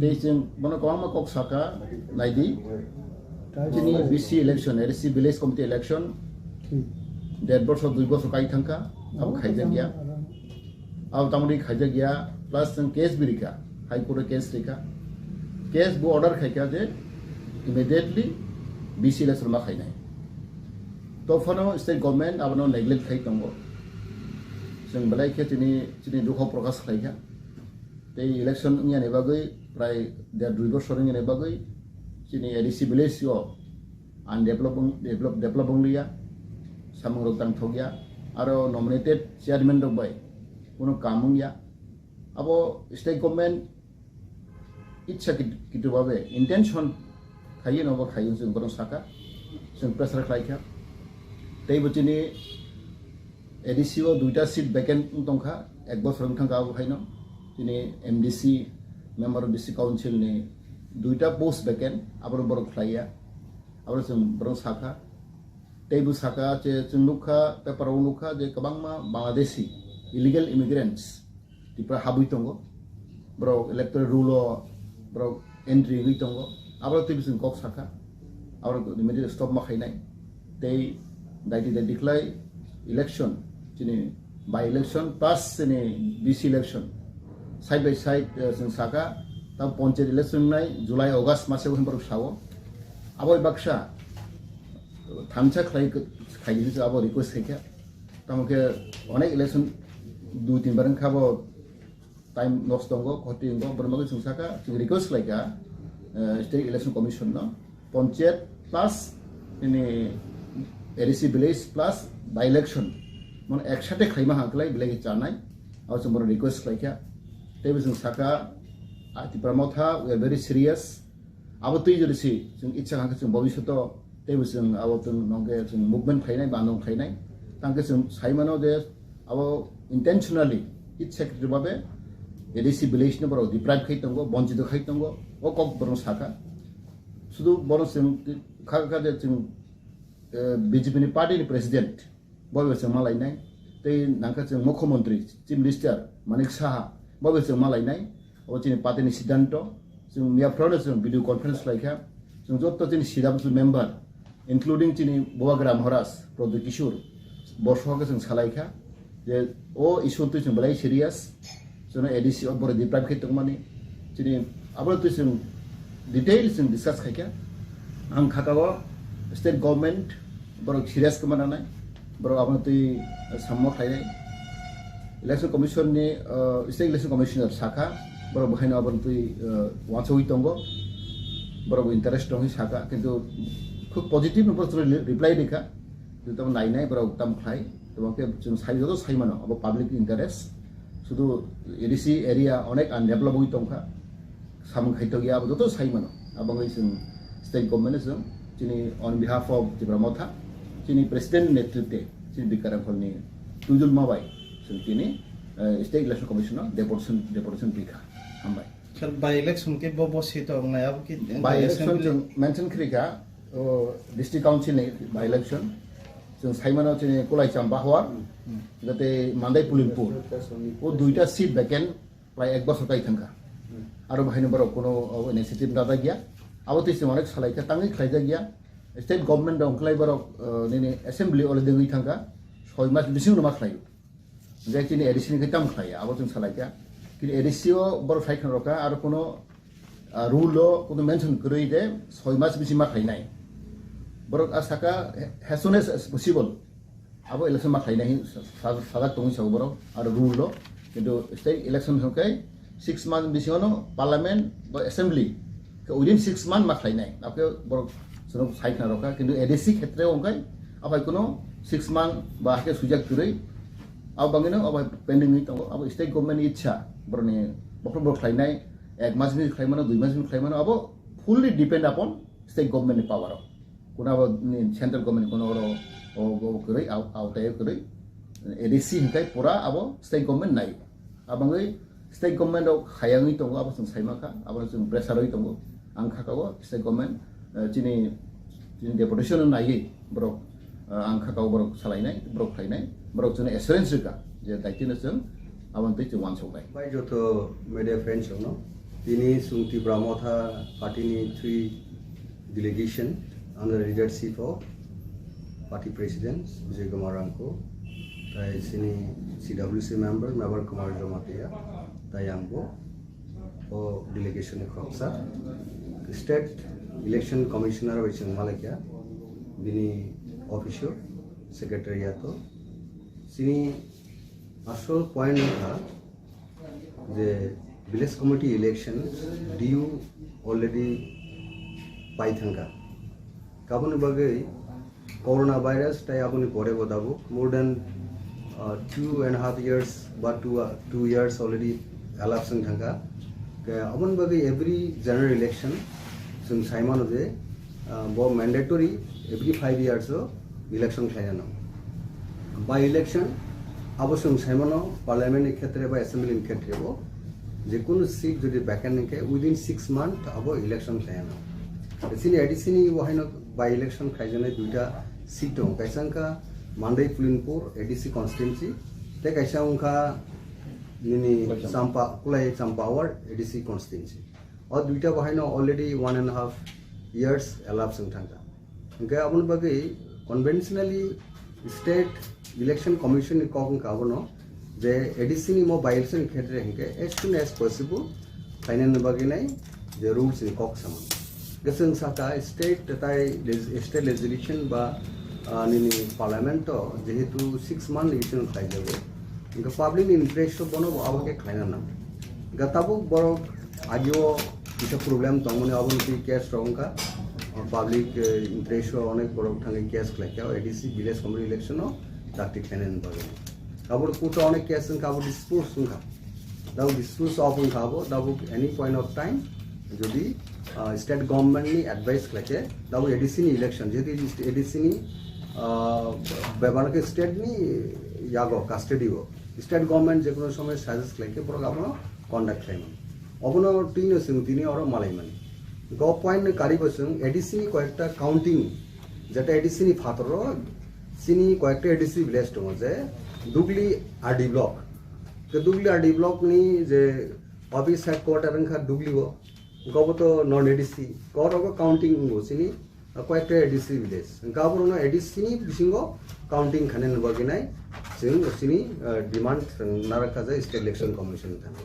Tei chwng bono kwbangma kok saka, naidi, chini B C election, A D C Village Committee election, der borsor, dui borsor kai thangkha, abo khaijak ya. Abo tamoni khaijak ya, plus chwng case bo rikha, High Court o case rikha. Case bo order khaikha je immediately B C election ma khainai. To phano state government abono neglect khai tongo. Chwng belai khe chini, chini dukho prokash khlaikha. Tei election wngya ni bagwi prai der dui bosor wngya ni bagwi chini A D C village o undevelop, develop, develop wngliya, samung rok tang thokya, aro nominated chairman rok bai kuno kam wngya. Abo state government itsa kit-, kitu babe intention khaiwi no bo khaiwi chwng bono saka, chwng pressure khlaikha. Tei bo chini A D C o duita seat vacant wng tongkha, ek bosor wng thangkha abo haino. Chini M D C, Member of District Council ni duita post vacant, abo borok khlaiya, abo chwng borok sakha. Tei bo saka je chwng nukha, paper o nukha je kwbangma Bangladeshi illegal immigrants Tripura habwi tongo, borok electoral roll o borok entry wngwi tongo, abo twi bising kok sakha, abo immediately stop ma khainai. Tei daiti daiti khlai election, chini by election plus chini B C election side by side, eh, chwng saka, tamo panchayat election wngnai July August maso hwn borok sao. Abo baksa thansa khlai khaidi abo request khaikha. Tamo khe onek election dui tin bar wngkha bo time nosto wngo, khoti wngo, borok bagwi chwng saka, chwng request khlaikha, eh, State Election Commission no, panchayat plus ini A D C village plus by election, mane eksate khlaima hang khlai belai khe chanai, abo chwng borok request khlaikha. Tei bo chwng saka, ah, Tipra Motha, we are very serious. Abo twi jodi si chwng itsa kha khe chwng bobishoto teibo chwng abo chwng nongke chwng movement khainai, bandung khainai. Tangke chwng sai mano je abo intentionally, itsa khe babe A D C village no borok deprive khai tongo, bonchito khai tongo, o kok borok saka. Sudu borok chwng kha kha je chwng, eh, B J P ni party ni president, bo bo chwng malainai. Tei nangkha chwng Mukhyamantri, Chief Minister Manik Saha, bo bo chwng malainai. O chini party ni siddhanto, chwng miya phano chwng video conference khlaikha. Chwng joto chini C W C member, including chini Bubagra Maharaj, Pradyot Kishore, bo sohakhe chwng salaikha. Je o issue twi chwng belai serious. Chwngno A D C o borok deprive khe tongmani. Chini abo twi chwng detail chwng discuss khaikha. Ang khakao state government borok serious khe mananai. Borok abo twi sammo khlainai. Election Commission ni, uh, State Election Commissioner sakha, borok bwkhaino abo twi, uh, wansugwi tongo. Borok interest tongwi sakha, kintu khub positive no borok reply rikha. Tamo nainai borok tamo khlai, tamo khe chwng sai joto sai mano, abo public interest. Sudu A D C area onek undevelop oi tongkha, samung khai tokya, abo joto sai mano. Abo wngwi chwng state government chwng chini on behalf of Tipra Motha, chini president netritwe, chini Bikaram Phalni twijulma bai chwng chini, eh, state election commission no deputation, deputation rikha. Hambai. Sir, by election ke bo bo seat wngnai abo ki by election assembly? Chwng mention khrikha, o, district council ni by election, Chwng saimano chini Kulai Cham Bahwar, hmm, hmm, jate Mandai Pulimpur. O duita seat vacant prai ek bosor kai thangkha. Hmm. Aro bahaino borok kono, o, initiative najakya. Abo twi chwng onek salaikha, tangwi khlaijakya. State government rok wngkhlai borok, o, nini assembly already wngwi thangkha. Soi mas bisingo ma khlaio. Hingke chini A D C ni khe tamo khlaiya, abo chwng salaikha. Kini A D C o borok sai khna rokha, aro kono, ah, rule o kono mention kwrwi de soi mas bisi ma khlainai. Borok a saka, as soon as possible abo election ma khlainai hin sa-, sa-, sajak tongwi sao borok, aro rule o. Kintu state election hwnkhe six month bisingono parliament ba assembly khe within six month ma khlainai. Abo khe borok chwng sai khna rokha, kintu A D C khetre o hwnkhe aphai kono six month ba hakhe swijak kwrwi. Abo bangwino abo pending wngwi tongo. Abo state government ni ichha, borokni bokhorok borok khlainai, ek mas ni khlaimano, dui mas ni khlaimano, abo fully depend upon state government ni power o. Kuna abo ni central government kono oro o, o kwrwi, au-, autai o kwrwi. A D C hwnkhe pura abo state government nai. Abangwi state government rok hayangwi tongo, abo chwng saimankha, abo chwng pressure oi tongo. Ang kha kao state government, eh, chini, chini deputation no naiwi borok, eh, ang kha kao borok salainai, borok khlainai, borok chwngno assurance rwkha je daitino chwng aboni twi chwng uansuknai. Bai joto media friends rokno, tini chwng Tipra Motha party ni three delegation under the leadership of party president Vijay Kumar Rangkho, tai chini C W C member Mebar Kumar Jamatia, tai ang bo o delegation ni khoroksa. State Election Commissioner bai chwng malaikha, bini office o, secretariat o. Chini asol point wngkha, je village committee election due already pai thangkha. Kaboni bagwi coronavirus tai aboni pore bo tabuk more than, uh, two and a half years ba two, uh, two years already elapsed wng thangkha. Ke aboni bagwi every general election chwng sai mano je, uh, bo mandatory every five years o election khlaina nango. By election, abo chwng sai mano, parliament ni khetre ba assembly ni khetre bo, je kunu seat jodi vacant wngkhe, within six month abo election khlai ano. Chini A D C ni bo haino by election khaijaknai duita seat tongo, kaisa wngkha Mandai Pulinpur A D C constituency, tei kaisa wngkha nini Kulai Champa. Champa, Kulai Champa Ward A D C constituency. O duita bo haino already one and a half years elapsed wng thangkha. Hingke aboni bagwi conventionally State Election Commission ni kok wngkha abono je A D C ni mo by election khetre hingke as soon as possible khlainani bagwi nai je rules ni kok samani. Hingke chwng saka state tai leg-, state legislation ba, ah, nini parliament o jehetu six month election khlaijago, hingke public ni interest o bono bo abo khe khlaina nang. Hingke tabuk borok agio kisa problem tongmani aboni twi case rok wngkha. Public, eh, interest o onek borok thangwi case khlaikha, A D C village committee election o dakti khlainani bagwi. Abo court o onek case wngkha, abo dispose wngkha. Tabuk dispose of wngkha abo, tabuk any point of time jodi, ah, state government ni advice khlaikhe, tabuk A D C ni election, jehetu A D C ni, ah, bebak khe state ni yago custody o, state government jekono somoy suggest khlaikhe borok abono conduct khlaimani. Obono twino chwng tini oro malaimani. Go point ni karibo chwng A D C ni koyekta counting, jeta A D C ni phataro chini koyekta A D C village tongo je Dugli R D block. Ke Dugli R D block ni je office headquarter wngkha Dugli o, gobo to non A D C, korogo counting wngo chini koyekta A D C village. Hingke aborokno A D C ni bisingo counting khainani bagwi nai chwng chini, eh, demand chwng narakha je State Election Commission ni thani.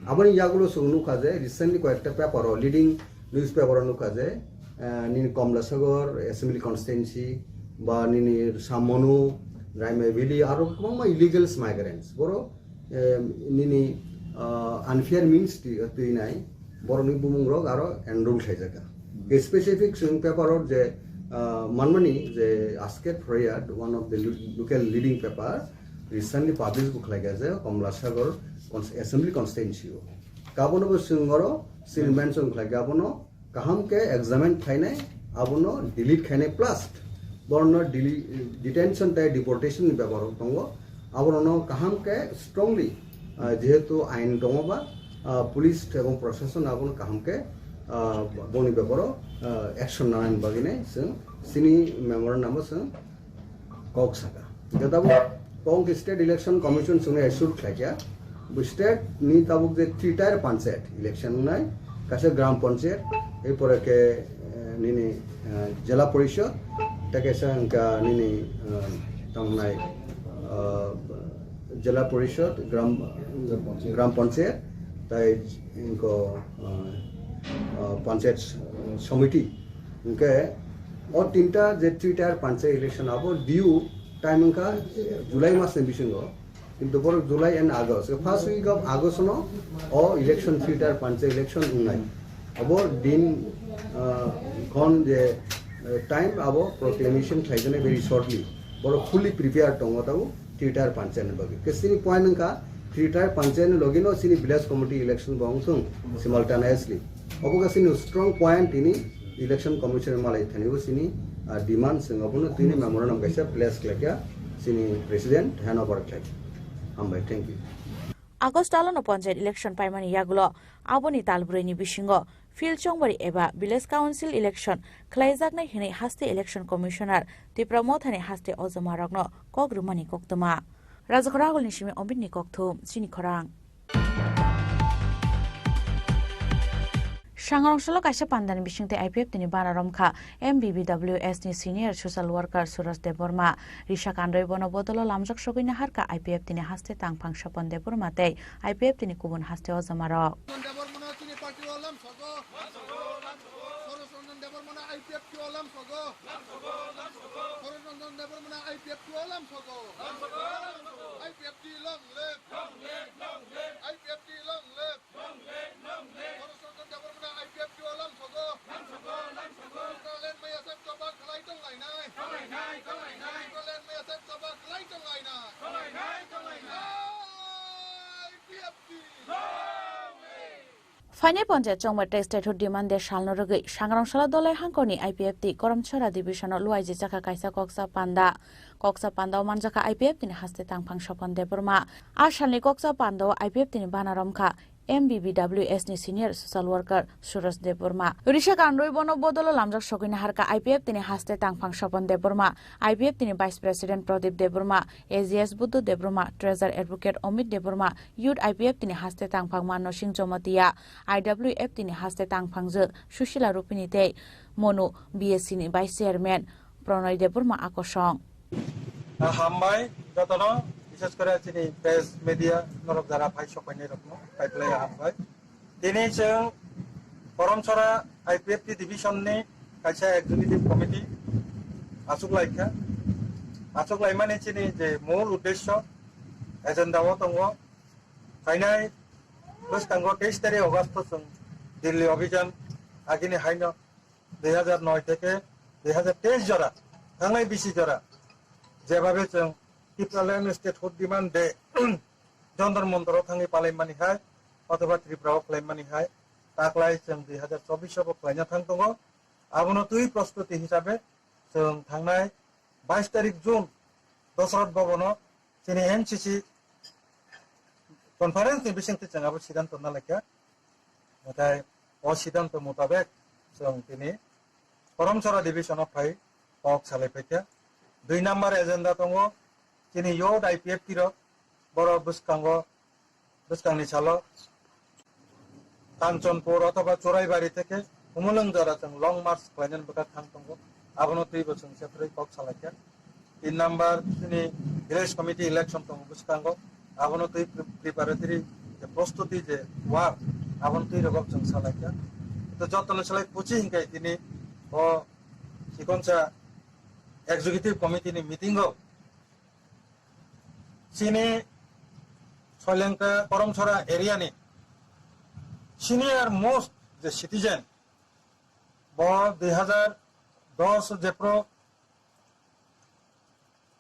Aboni yagulo chwng nukha je recently koyekta paper o, leading newspaper o nukha je, eh, nini Komlasagor Assembly Constituency ba nini Samonu, Raimai Valley aro kwbangma illegal migrants. Borok eh, nini, ah, unfair means twi-, twinai borokni bumungrok aro enroll khlaijak kha. Ke specific chwng paper o je, ah, manmani je Asket Phraya, one of the lo-, local leading paper, recently publish bo khlaikha je Komlasagor cons-, Assembly Constituency o. Kabono bo chwng oro chini mention khlaikha, abono kaham khe examine khlainai, abono delete khainai, plus borokno deli-, detention tei deportation ni bepar rok tongo, aborokno kaham khe strongly, ah, jehetu ain tongo ba, ah, police ebong proshashan abono kaham khe, ah, boni beparo, ah, action nanani bagwi nai chwng chini memorandum o chwng Kok saka. Jotabo kok state election commission sungni assure khlaikha. Bo state ni tabuk je three tier panchayat election nai, kaisa gram panchayat, erpore ke, eh, nini, eh, jela porishod, ta kaisa hwnkha nini, eh, tongnai, eh, jela porishod, gram, gram panchayat, tai inko, eh, eh, panchayat samiti. Hwnkhe o tinta je three tier panchayat election abo due time wngkha July mas ni bisingo, kintu borok July and August, first week of August no o election three tier panchayat election wngnai. Abo din, ah, khon je, eh, time abo proclamation khlaijaknai very shortly. Borok fully prepared tongo tabuk three tier panchayat ni bagwi. Kesini point wngkha three tier panchayat ni logi no sini village committee election bo wngthung simultaneously. Obo khe sini strong point tini election commission malai thani bo sini, ah, demand sing abono tini memorandum kaisa place khlaikha sini president hand over khlai. Hambai, thank you. August talono panchayat election paimani yagulo aboni tal brwi ni bisingo field chongbari eba village council election khlaijaknai hinwi haste election commissioner Tipra Mothani haste ojomarokno kok rwmani koktwma. Rajakhor Agulni simi Omitni kokthum, chini khorang. Sangrong salo kaisa pandani bisingtwi I P F T ni bana romkha M B B W S ni senior social worker Suraj Debbarma. Risa kandoi bono bodolo lamjak sogwi naharkha I P F T ni haste tangphang Sopon Debbarma tei I P F T ni kubun haste ojomarok. Debbarmano chini party o lamsogo. Soros Ranjan Debbarmano I P F T o lamsogo. Soros Ranjan Debbarmano I P F T o lamsogo. I P F T long live. I P F T long live. Soros Ranjan Debbarmano I P F T o lamsogo. Tipraland maya sak choba khlai tonglainai. Tipraland maya sak choba khlai tonglainai. I P F T. Phainai panchayat chongmari tei statehood demand de salno rwgwi Sangrong salo Dolai hangkorni I P F T Koromchora division o luaijak jakha kaisa koksa panda. Koksa panda o manjakha I P F T ni haste tangphang Sopon Debbarma. A salni koksa panda o I P F T ni bana romkha M B B W S ni senior social worker Suraj Debbarma. Risa kandoi bono bodolo lamjak sogwi naharkha I P F T ni haste tangphang Sopon Debbarma, I P F T ni vice president Pradip Debbarma, A G S Buddha Debbarma, treasurer advocate Amit Debbarma, youth I P F T ni haste tangphang Manno Singh Jamatia, I W F T ni haste tangphang je Susila Rupini tei Monu B S C ni vice chairman Pranay Debbarma akosong. Ah, hambai jotono, bishes kore chini press media norok jara phai sokpainai rokno, phai phlai hambai. Tini chwng Koromchora I P F T division ni kaisa executive committee achuk laikha. Achuk laimani chini je mul uddesho, agenda o tongo. Phainai bwskango teis tarik August o chwng Delhi Abhijan agini haino dui hajar noi theke dui hajar teis jora, thangnai bisi jora, jebabe chwng Tipraland Statehood Demand Day Jantar Mantar o thangwi palaimani hai, othoba Tripura o khlaimani hai, taklai chwng dui hajar chobbish o bo khlaina thang tongo. Abono twi prostuti hisabe chwng thangnai bais tarik June Dosrat Bhavan o chini M C C conference ni bisingtwi chwng abo sidanto nalaikha. Nathai o sidanto mutabek chwng tini Koromchora division o phai kok salai phaikha. Dui number agenda tongo chini youth I P F T rok, borok bwskango, bwskangni salo Kanchanpur othoba Churaibari theke Humulwng jora chwng long march khlainani bwkha thang tongo. Abono twibo chwng separate kok salaikha. Tin number chini village committee election tongo bwskango. Abono twi pre-, preparatory je prostuti je work, abono twi rogok chwng salaikha. To jotono salai kuchi hinkai tini o sikonsa executive committee ni meeting o chini Soilengta Koromchora area ni senior most je citizen, bo dui hajar dos jephru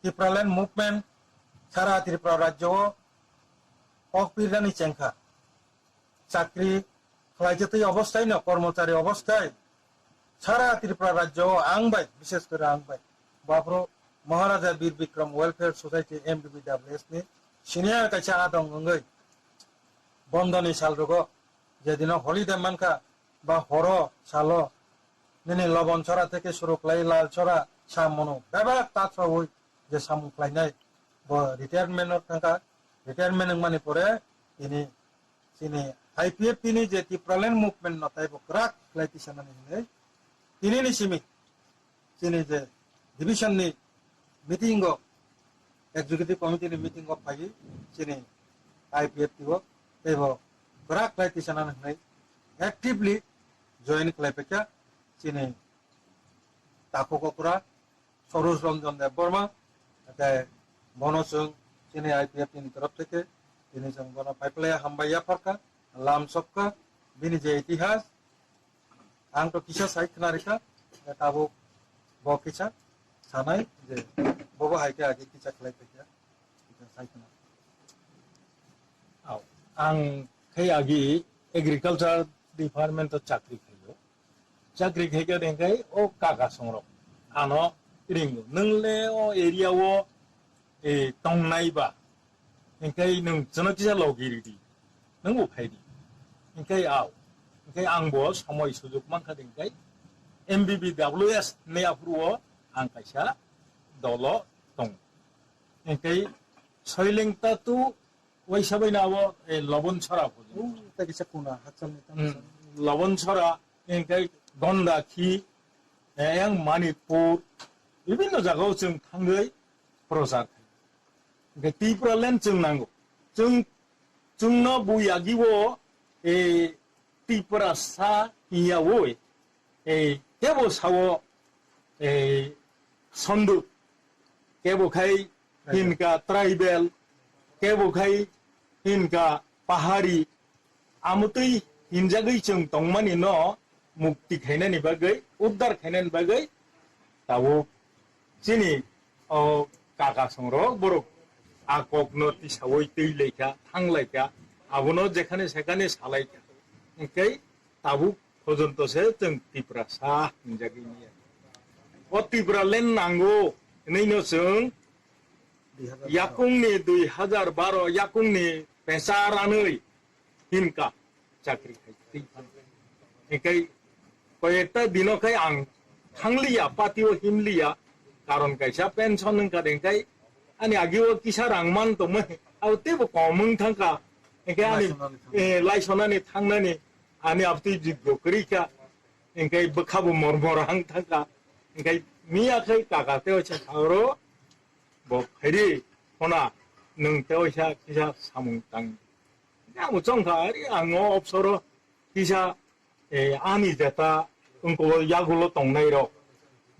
Tipraland movement sara Tripura rajyo o kok pirnani chengkha. Chakri khlaijatwi obosthai no, kormochari obosthai sara Tripura rajyo o ang bai, bishes kore ang bai, baphuru Maharaja Bir Bikram Welfare Society, M B B W S ni senior kaisa adong wngwi bondoni sal rogo, jedino holiday mankha ba horo salo, nini Lobon Chora theke suru khlai Lal Chora, Samono bebak tathrawi je samung khlainai, bo retirement o thangkha, retirement wngmani pore tini chini I P F T ni je Tipraland movement no taibo kwrak khlai tisanani hinwi tini ni simi chini je division ni meeting o, executive committee ni meeting o phaiwi chini I P F T o teibo kwrak khlai tisanani hinwi actively join khlai paikha chini takhuk okra Saroj Ranjan Debbarma, tei bono chwng chini I P F T ni torof theke tini chwng bono paiplaya hambai yapharkha, lam sokha, bini je itihas, ang to kisa sai khna rikha, tabuk bo kisa sanai je bobo hai khe agi kisa khlai paikha, kisa sai khna. Au, ang khai agi agriculture department o chakri khaio. Chakri khaikha hingkhai o kaka songrok ano ringo. Nwng le o area o, e, tongnai ba, hingkhai nwng chwno kisa logi ridi, nwng bo phaidi. Hingkhai au, hingkhai ang bo somoi sujuk mankha hingkhai M B B W S hinwi aphuru o ang kaisa dolo tongo. Hingkhai Soileng Tatu waisa bai na abo, e, Lobon Sora bo. O, tei kisa kuna hakchal ni tamo. Hmm. Lobon Sora, hingkhai Gonda Khi, e, yang Manipur, bibinno jaga o chwng thangwi prochar khai. Hingkhai Tipraland chwng nango. Chwng, chwngno bui agi o, e, Tiprasa hinya oi, ei, kebo sao, ei, Sondu, kebo khai hinka tribal, kebo khai hinka pahari, amotwi hinjagwi chwng tongmani no mukti khainani bagwi, uddar khainani bagwi, tabuk chini o kaka songrok borok a kokno tisawi twi laikha, thang laikha, abono jekhane sekhane salaikha. Hingkhai tabuk pojonto se chwng Tiprasa hinjagwi maya. O Tipraland nango hinwino chwng yakungni dui hajar baro yakungni pesa ranwi hinka chakri khai twi phano. Hingkhai koyekta dino khai ang thangliya, patio himliya, karon kaisa pension wngkha de, hingkhai ani agio kisa rang man tongmani, abo teibo kom wng thangkha. Hingkhai ani, laisonani thang- eh, laisonani thangnani ani abtwi jiggo kwrwikha, hingkhai bwkhabo mor mor hang thangkha. Hingkhai miya khai kaka tei waisa saoro bo phaidi, phona nwng tei waisa kisa samung tang. Ang chongkha ari ang o opsoro kisa, eh, ani jeta wngkolo yagulo tongnairok,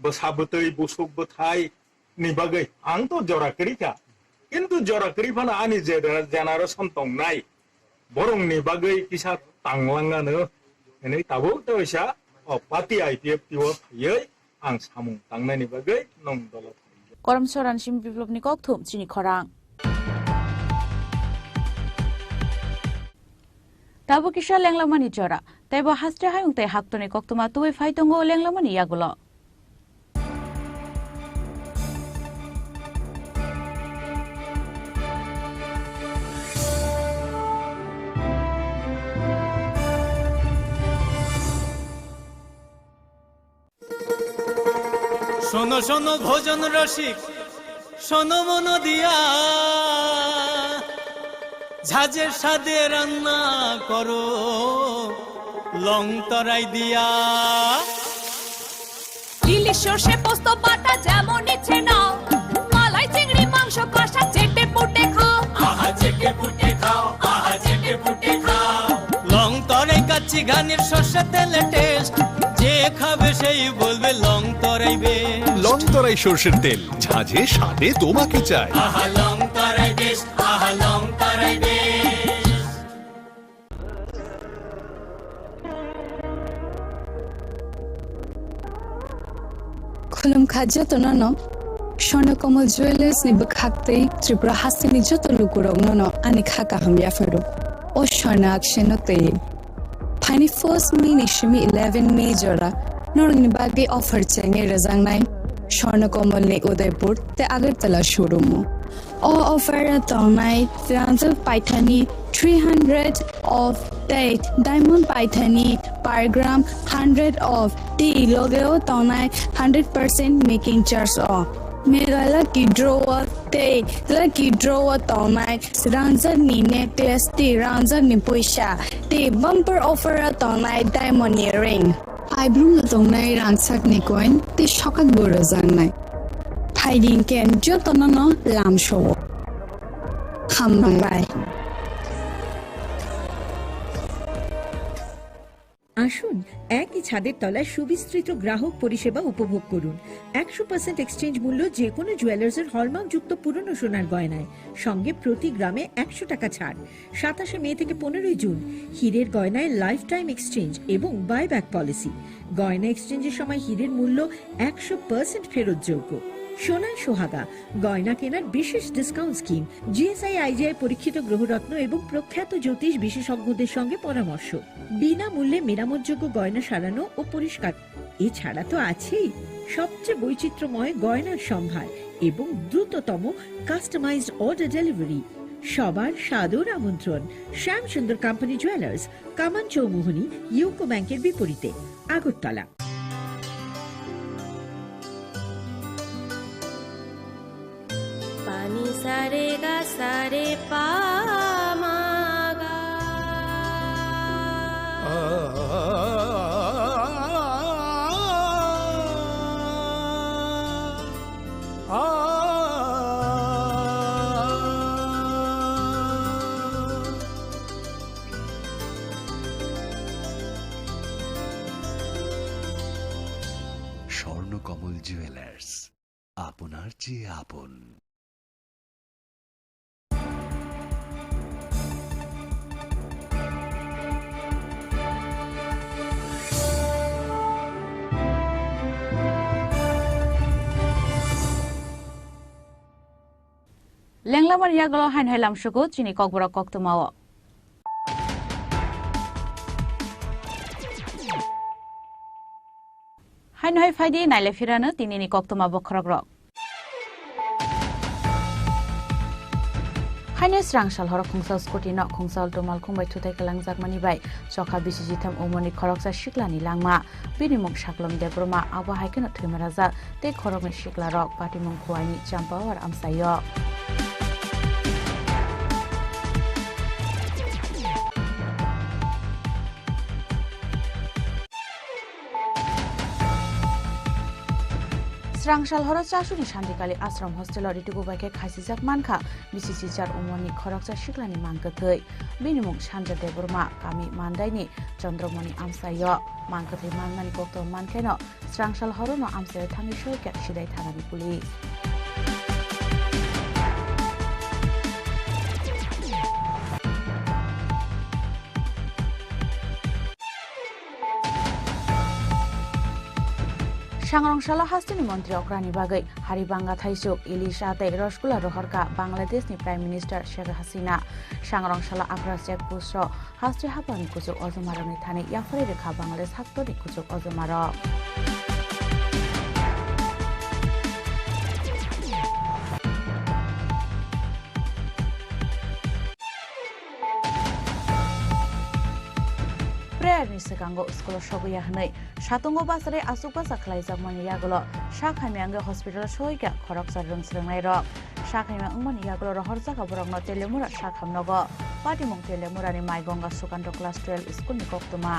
bwsa bwtwi, busuk bwthai ni bagwi ang to jora kwrwikha. Kintu jora kwrwi phano ani je generation tongnai, borokni bagwi kisa tanglangano hinwi tabuk tei waisa o party I P F T o phaiwi ang samung tangnani bagwi nwng dolo thangwi. Korom Soran Simi Biplopni kokthum chini khorang. Tabuk kisa lenglamani jora, teibo haste hayung tei haktorni koktwma tubui phai tongo lenglamani yagulo. শোনো শোনো ভোজন রসিক, শোনো মন দিয়া, ঝাঁঝে স্বাদে রান্না করো লং তরাই দিয়া। ইলিশ সর্ষে পোস্ত বাটা যেমন ইচ্ছে নাও, মালাই চিংড়ি মাংস কষা চেটে পুটে খাও। আহা চেটে পুটে খাও, আহা চেটে পুটে খাও। লং তরাই কাচ্চি ঘানির সর্ষে তেলে টেস্ট, যে খাবে সেই বলবে লং তরাই বেশ। লং তরাই সর্ষের তেল, ঝাঁঝে স্বাদে তোমাকে চাই। আহা লং তরাই বেশ, আহা লং তরাই বেশ। Khulumkha jotono no, Swarna Kamal Jewellers ni bwkhak tei Tripura hasteni joto lukurokno no ani kha kaham yapharo. O Swarna Akshay no tei. Phaini first May ni simi eleven May jora norokni bagwi offer chengwi rwjaknai Swarna Kamal ni Udaipur tei Agartala showroom o. O offer o tongnai Ranjal Paithani three hundred of tei Diamond Paithani per gram hundred of tei loge o tongnai hundred percent making charge o. Mega Lucky Draw o tei Lucky Draw o tongnai rangjakni necklace tei rangjakni puisa tei bumper offer o tongnai diamond ni ring. Paibrumno tongnai rangchakni coin tei sokakbo rwjaknai. Phaidi hwnkhe jotono no lamsao. Hambai. আসুন, একই ছাদের তলায় সুবিস্তৃত গ্রাহক পরিষেবা উপভোগ করুন। একশো পার্সেন্ট এক্সচেঞ্জ মূল্য যে কোনো জুয়েলার্সের হলমার্কযুক্ত পুরনো সোনার গয়নায়, সঙ্গে প্রতি গ্রামে একশো টাকা ছাড়। সাতাশে মে থেকে পনেরোই জুন, হীরের গয়নায় লাইফ টাইম এক্সচেঞ্জ এবং বাইব্যাক পলিসি। গয়না এক্সচেঞ্জের সময় হীরের মূল্য একশো পার্সেন্ট ফেরতযোগ্য। সোনায় সোহাগা, গয়না কেনার বিশেষ ডিসকাউন্ট স্কিম, জিএসআই আইজিআই পরীক্ষিত গ্রহরত্ন এবং প্রখ্যাত জ্যোতিষ বিশেষজ্ঞদের সঙ্গে পরামর্শ। বিনামূল্যে মেরামতযোগ্য গয়না সারানো ও পরিষ্কার। এছাড়া তো আছেই সবচেয়ে বৈচিত্র্যময় গয়নার সম্ভার এবং দ্রুততম কাস্টমাইজড অর্ডার ডেলিভারি। সবার সাদর আমন্ত্রণ শ্যামসুন্দর কোম্পানি জুয়েলার্স, কামান চৌমুহনী, ইউকো ব্যাংকের বিপরীতে, Agartala. Pani sare ga sare pa ma ga. Swarnakamal jewellers, আপনার চেয়ে আপন। Lenglamani yagulo haino hai lamsugo chini kokborok koktwmao. Haino hai phaidi naile phirano tinini koktwma bokhorokrok. Haino srang sal horo khungsa scooty no khungsa alto malkhung bai thutai kwlangjakmani bai chokha bisi jitham umorni khoroksa siklani langma. Bini mung Saklom Debbarma, abo hai kheno thwima rajak tei khoroknwi siklarok patimung khuaini Champawar amchaio. Srang sal horo Chasuni Santikali Ashram hostel-o ritugu bai khe khaisijak mankha bisi chichar umorni khoroksa siklani mang kwthwi. Bini mung Sanja Debbarma, kami Mandaini Chandramoni amchaio. Mang kwthwi manmani koktwma mankheno, srang sal horono amchaio thangwi soikha Sidai thanani police. Sangrong salo hasteni montri okrani bagwi hari banga thaisuk, ilisha tei rosgula rohorkha Bangladeshni Prime Minister Sheikh Hasina. Sangrong salo Agra check post-o haste haphangni kuchuk ojomarokni thani yapharwi rwkha Bangladesh haktorni kuchuk ojomarok. Prayer ni swkango school o sogwi ya hwnwi satungo bachari achuk bacha khlaijakmani yagulo sak hamya wngwi hospital o soikha khoroksa rwng swrwngnairok. Sak hamya wngmani yagulo rohorjak borokno Teliamura sak hamnogo. Patimung Teliamurani Maigonga Sukanto Class twelve school ni koktwma.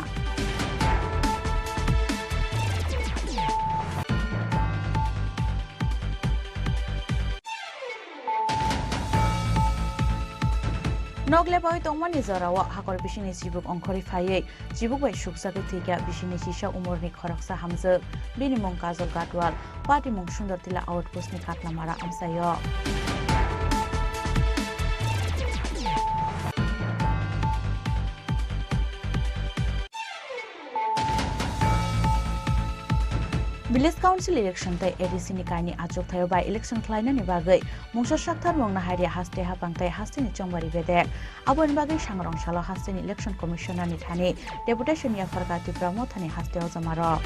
Nok lepaui tongmani jorao hakor bisingni chibuk ongkhorwi phaiwi chibuk bai sukjagwi thwikha bisingni chisa umorni khoroksa hamjwk. Bini mung Kajol Gatwal, patimung Sundar Tila outpost ni Katlamara amchaio. Village Council election tei A D C ni kaini achukthai-o by-election khlainani bagwi mungsa saktharmung naharya haste haphang tei hasteni chongbari bedek. Aboni bagwi Sangrong salo hasteni Election Commissioner ni thani deputation yapharkha Tipra Mothani haste ojomarok.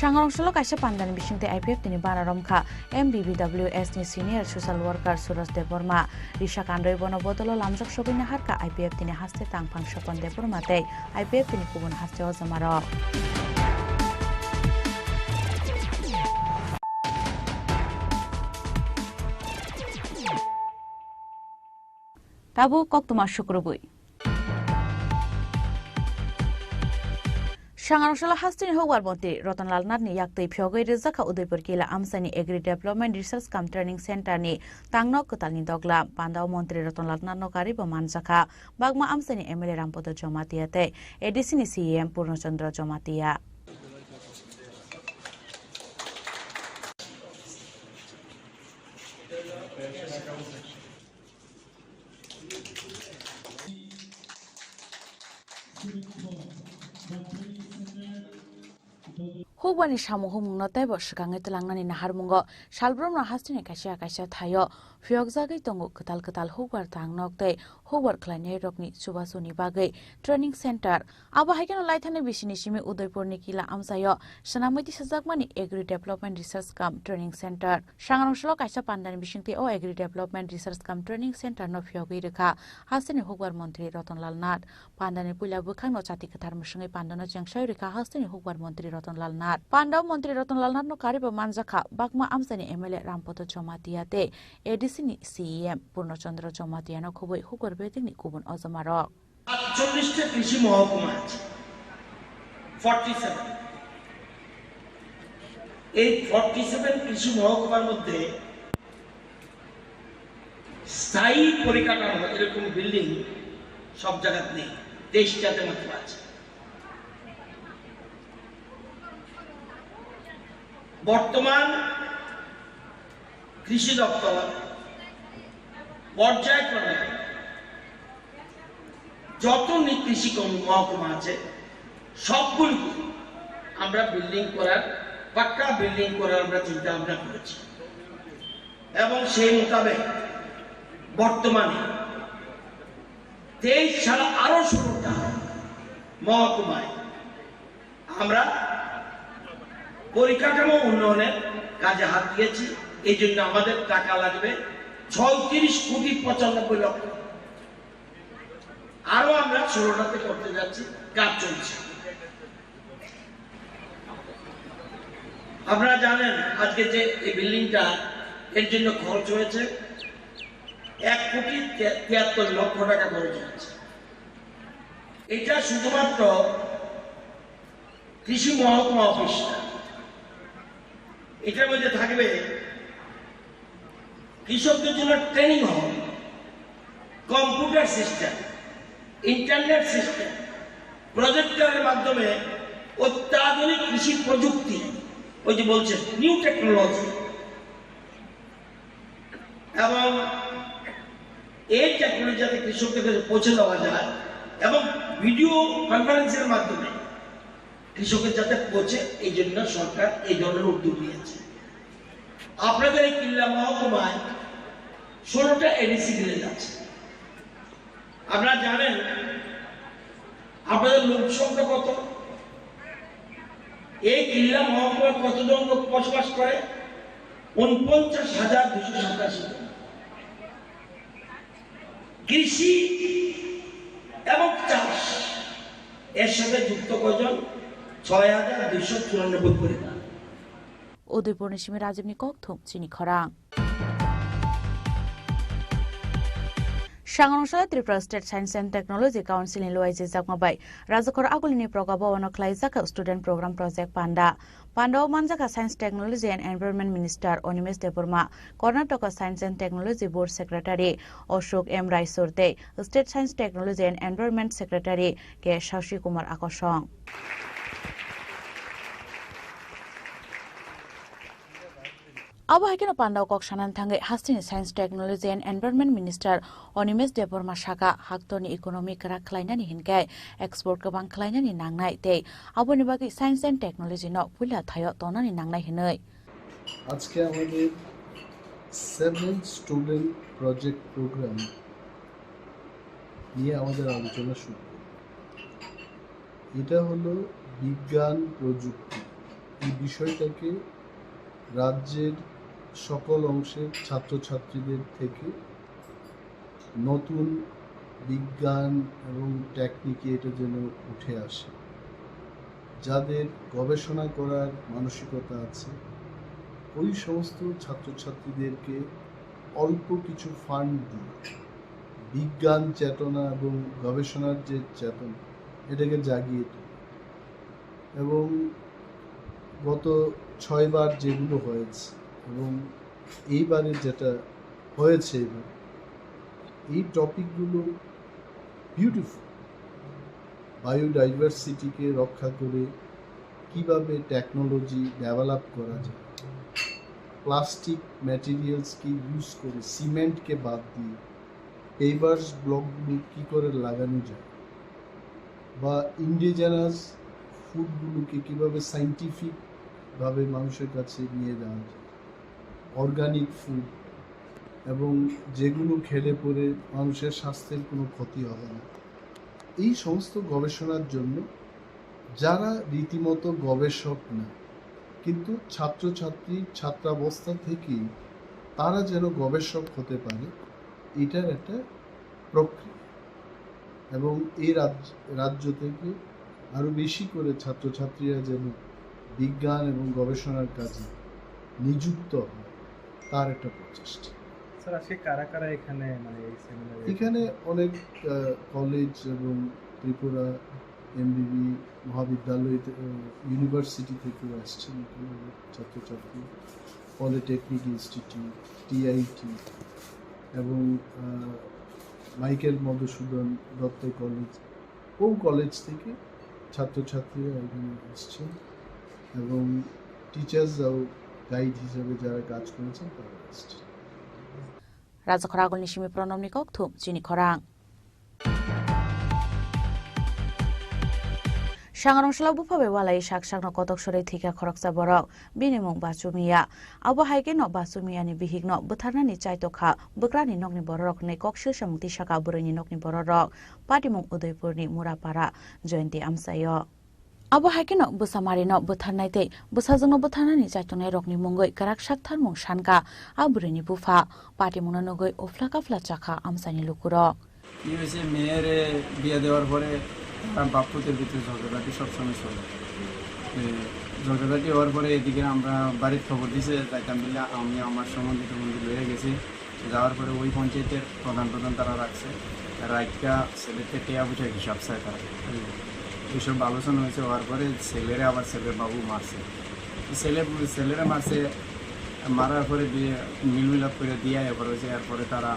Sangrong solo kaisa pandani bisingtwi I P F T ni bana romkha M B B W S ni senior social worker Suraj Debbarma. Risa kandoi bono bodolo lamjak sogwi naharkha I P F T ni haste tangphang Sopon Debbarma tei I P F T ni kubun haste ojamarok. Tabuk koktwma sukrubwi. Sangrong solo hasteni hukbar montri Ratan Lal Nath ni yaktwi phiyogwi rijak kha Udaipur Kila amchaini Agri Development Research cum Training Center ni tangno kwtalni doglam. Pandao montri Ratan Lal Nath no karwi bo manjak kha. Bagma amchaini M L A Rampada Jamatia tei A D C ni C E M Purno Chandra Jamatia. Hukbarni samung humungno teibo swkangwi twlangnani naharmungo salbrumno hasteni kaisa kaisa thaio phiyokjagwi tongo kwtal kwtal hukbar tangnok tei hukbar khlainairokni chubachuni bagwi training center. Abo hai kheno laithani bisini simi Udaipurni Kila amchaio swnamwi tisajakmani Agri Development Research cum Training Center. Sangrong solo kaisa pandani bisingtwi o Agri Development Research cum Training Center no phiyogwi rwkha hasteni hukbar montri Ratan Lal Nath. Pandani puila bwkhakno chati kwthar mwswngwi pandano chengsai rwkha hasteni hukbar montri Ratan Lal Nath. Pandao montri Ratan Lal Nath no karwi bo manjak kha bagma amchaini M L A Rampada Jamatia tei A D C ni C E M Purno Chandra Jamatia no khobwi hukbar bedekni kubun ojamarok. আটচল্লিশটা কৃষি মহকুমা আছে, forty seven. এই forty seven কৃষি মহকুমার মধ্যে স্থায়ী পরিকাঠামো, এরকম বিল্ডিং সব জায়গাতে নেই, তেইশটাতে মাত্র আছে। বর্তমান কৃষি দপ্তর পর্যায়ক্রমে যত নি-, কৃষি কম-, মহকুমা আছে, সবগুলিতে আমরা বিল্ডিং করার, পাক্কা বিল্ডিং করার আমরা চিন্তা ভাবনা করেছি এবং সেই মোতাবেক বর্তমানে তেইশ ছাড়া আরো ষোলোটা মহকুমায় আমরা পরিকাঠামো উন্নয়নের কাজে হাত দিয়েছি। এই জন্য আমাদের টাকা লাগবে ছয়ত্রিশ কোটি পঁচানব্বই লক্ষ। আরো আমরা ষোলোটাতে করতে যাচ্ছি, কাজ চলছে। আপনারা জানেন, আজকে যে এই বিল্ডিংটা, এর জন্য খরচ হয়েছে এক কোটি তে-, তিয়াত্তর লক্ষ টাকা খরচ হয়েছে। এটা শুধুমাত্র কৃষি মহকুমা অফিস। এটার মধ্যে থাকবে কৃষকদের জন্য ট্রেনিং হল, কম্পিউটার সিস্টেম, ইন্টারনেট সিস্টেম, প্রজেক্টরের মাধ্যমে অত্যাধুনিক কৃষি প্রযুক্তি, ওই যে বলছে নিউ টেকনোলজি, এবং এই টেকনোলজি যাতে কৃষকদের কাছে পৌঁছে দেওয়া যায় এবং ভিডিও কনফারেন্সের মাধ্যমে কৃষকের যাতে পৌঁছে, এই জন্য সরকার এই ধরনের উদ্যোগ নিয়েছে। আপনাদের এই কিল্লা মহকুমায় ষোলোটা এডিসি ভিলেজ আছে। আপনারা জানেন, আপনাদের লোক সংখ্যা কত? এই কিল্লা মহকুমায় কতজন লোক বসবাস করে? ঊনপঞ্চাশ হাজার দুশো সাতাশি জন। কৃষি এবং চাষ এর সাথে যুক্ত কয়জন? ছয় হাজার দুইশো চুরানব্বই পরিবার। Udaipurni simi Rajibni kokthum chini khorang. Sangrong solo Tripura State Science and Technology Council ni luai je jakma bai Rajakhor Agulini Proga Bhavan o khlaijak kha Student Program Project Panda. Pandao manjakha Science, Technology and Environment Minister Animesh Debbarma, Karnataka Science and Technology Board Secretary Ashok M Raisur tei State Science, Technology and Environment Secretary K Shashi Kumar Akosong. Abo hai kheno pandao kok sanani thangwi hasteni Science, Technology and Environment Minister Animesh Debbarma saka, haktorni economy kwrak khlainani hinkhe export kwbang khlainani nangnai tei aboni bagwi science and technology no puila thaio tonani nangnai hinwi. আজকে আমাদের seven student project programme নিয়ে আমাদের আলোচনা শুরু করব। এটা হলো বিজ্ঞান প্রযুক্তি, এই বিষয়টাকে রাজ্যের সকল অংশের ছাত্রছাত্রীদের থেকে নতুন বিজ্ঞান এবং টেকনিকে এটা যেন উঠে আসে। যাদের গবেষণা করার মানসিকতা আছে, ওই সমস্ত ছাত্রছাত্রীদেরকে অল্প কিছু ফান্ড দিয়ে বিজ্ঞান চেতনা এবং গবেষণার যে চেতনা, এটাকে জাগিয়ে তুলে। এবং গত ছয়বার যেগুলো হয়েছে এবং এইবারে যেটা হয়েছে এবার, এই টপিকগুলো বিউটিফুল। বায়োডাইভার্সিটিকে রক্ষা করে কিভাবে টেকনোলজি ডেভেলপ করা যায়, প্লাস্টিক ম্যাটেরিয়ালসকে ইউজ করে, সিমেন্টকে বাদ দিয়ে পেভার্স ব্লকগুলো কী করে লাগানো যায়, বা ইন্ডিজিনাস ফুডগুলোকে কীভাবে সায়েন্টিফিকভাবে মানুষের কাছে নিয়ে যাওয়া যায়, অর্গানিক ফুড, এবং যেগুলো খেলে পরে মানুষের স্বাস্থ্যের কোনো ক্ষতি হবে না। এই সমস্ত গবেষণার জন্য যারা রীতিমতো গবেষক না, কিন্তু ছাত্রছাত্রী ছাত্রাবস্থা থেকেই তারা যেন গবেষক হতে পারে, এটার একটা প্রক্রিয়া। এবং এই রাজ-, রাজ্য থেকে আরও বেশি করে ছাত্রছাত্রীরা যেন বিজ্ঞান এবং গবেষণার কাজে নিযুক্ত হয়, তার একটা প্রচেষ্টা। স্যার, আজকে কারা কারা এখানে, মানে, এই সেমিনারে? এখানে অনেক, আহ, কলেজ এবং ত্রিপুরা এমবিবি মহাবিদ্যালয় থে-, আহ, ইউনিভার্সিটি থেকেও আসছেন এখানে অনেক ছাত্রছাত্রী, পলিটেকনিক ইনস্টিটিউট, টিআইটি এবং, আহ, মাইকেল মধুসূদন দত্ত কলেজ, বহু কলেজ থেকে ছাত্রছাত্রীরা এখানে আসছেন এবং টিচার্সরাও গাইড হিসেবে যারা কাজ করেছেন তারা আসছেন। Rajakhor Agulni simi Pranamni kokthum chini khorang. Sangrong salo bupha bai walai sak sakno kotok sorwi thwikha khoroksa borok, bini mung Bachu Miya. Abo hai kheno Bachu Miyani bihikno bwtharnani chaitokha bwkrani nokni bororok hwnwi kok silsamung tisakha bwrwini nokni bororok, patimung Udaipurni Murapara Jayanti amchaio. Abo hai kheno bwsa marino bwtharnai tei bwsajwkno bwtharnani chaitongnai rokni mungwi kwrak sak tharmung sankha a bwrwini bupha, patimungno nugwi uphla kaphla chakha amchaini lukurok. কি হয়েছে, মেয়ের বিয়ে দেওয়ার পরে তারা বাপ পুতের ভিতরে ঝগড়াঝাটি সবসময় চলে। এ, ঝগড়াঝাটি হওয়ার পরে এদিকে আমরা বাড়ির খবর দিছে, যাইতাম বলে আমি আমার সম্বন্ধে টম্বন্ধে লইয়া গেছি। যাওয়ার পরে ওই পঞ্চায়েতের প্রধান প্রধান তারা রাখছে, রাখা ছেলেতে টেয়া পয়সা হিসাব চায় তারা। এইসব আলোচনা হয়েছে, হওয়ার পরে ছেলেরে আবার ছেলের বাবু মারছে। ছেলে, ছেলেরা মারছে, মারার পরে দিয়ে মিলমিলাপ করে দিয়ে এবার হয়েছে। এরপরে তারা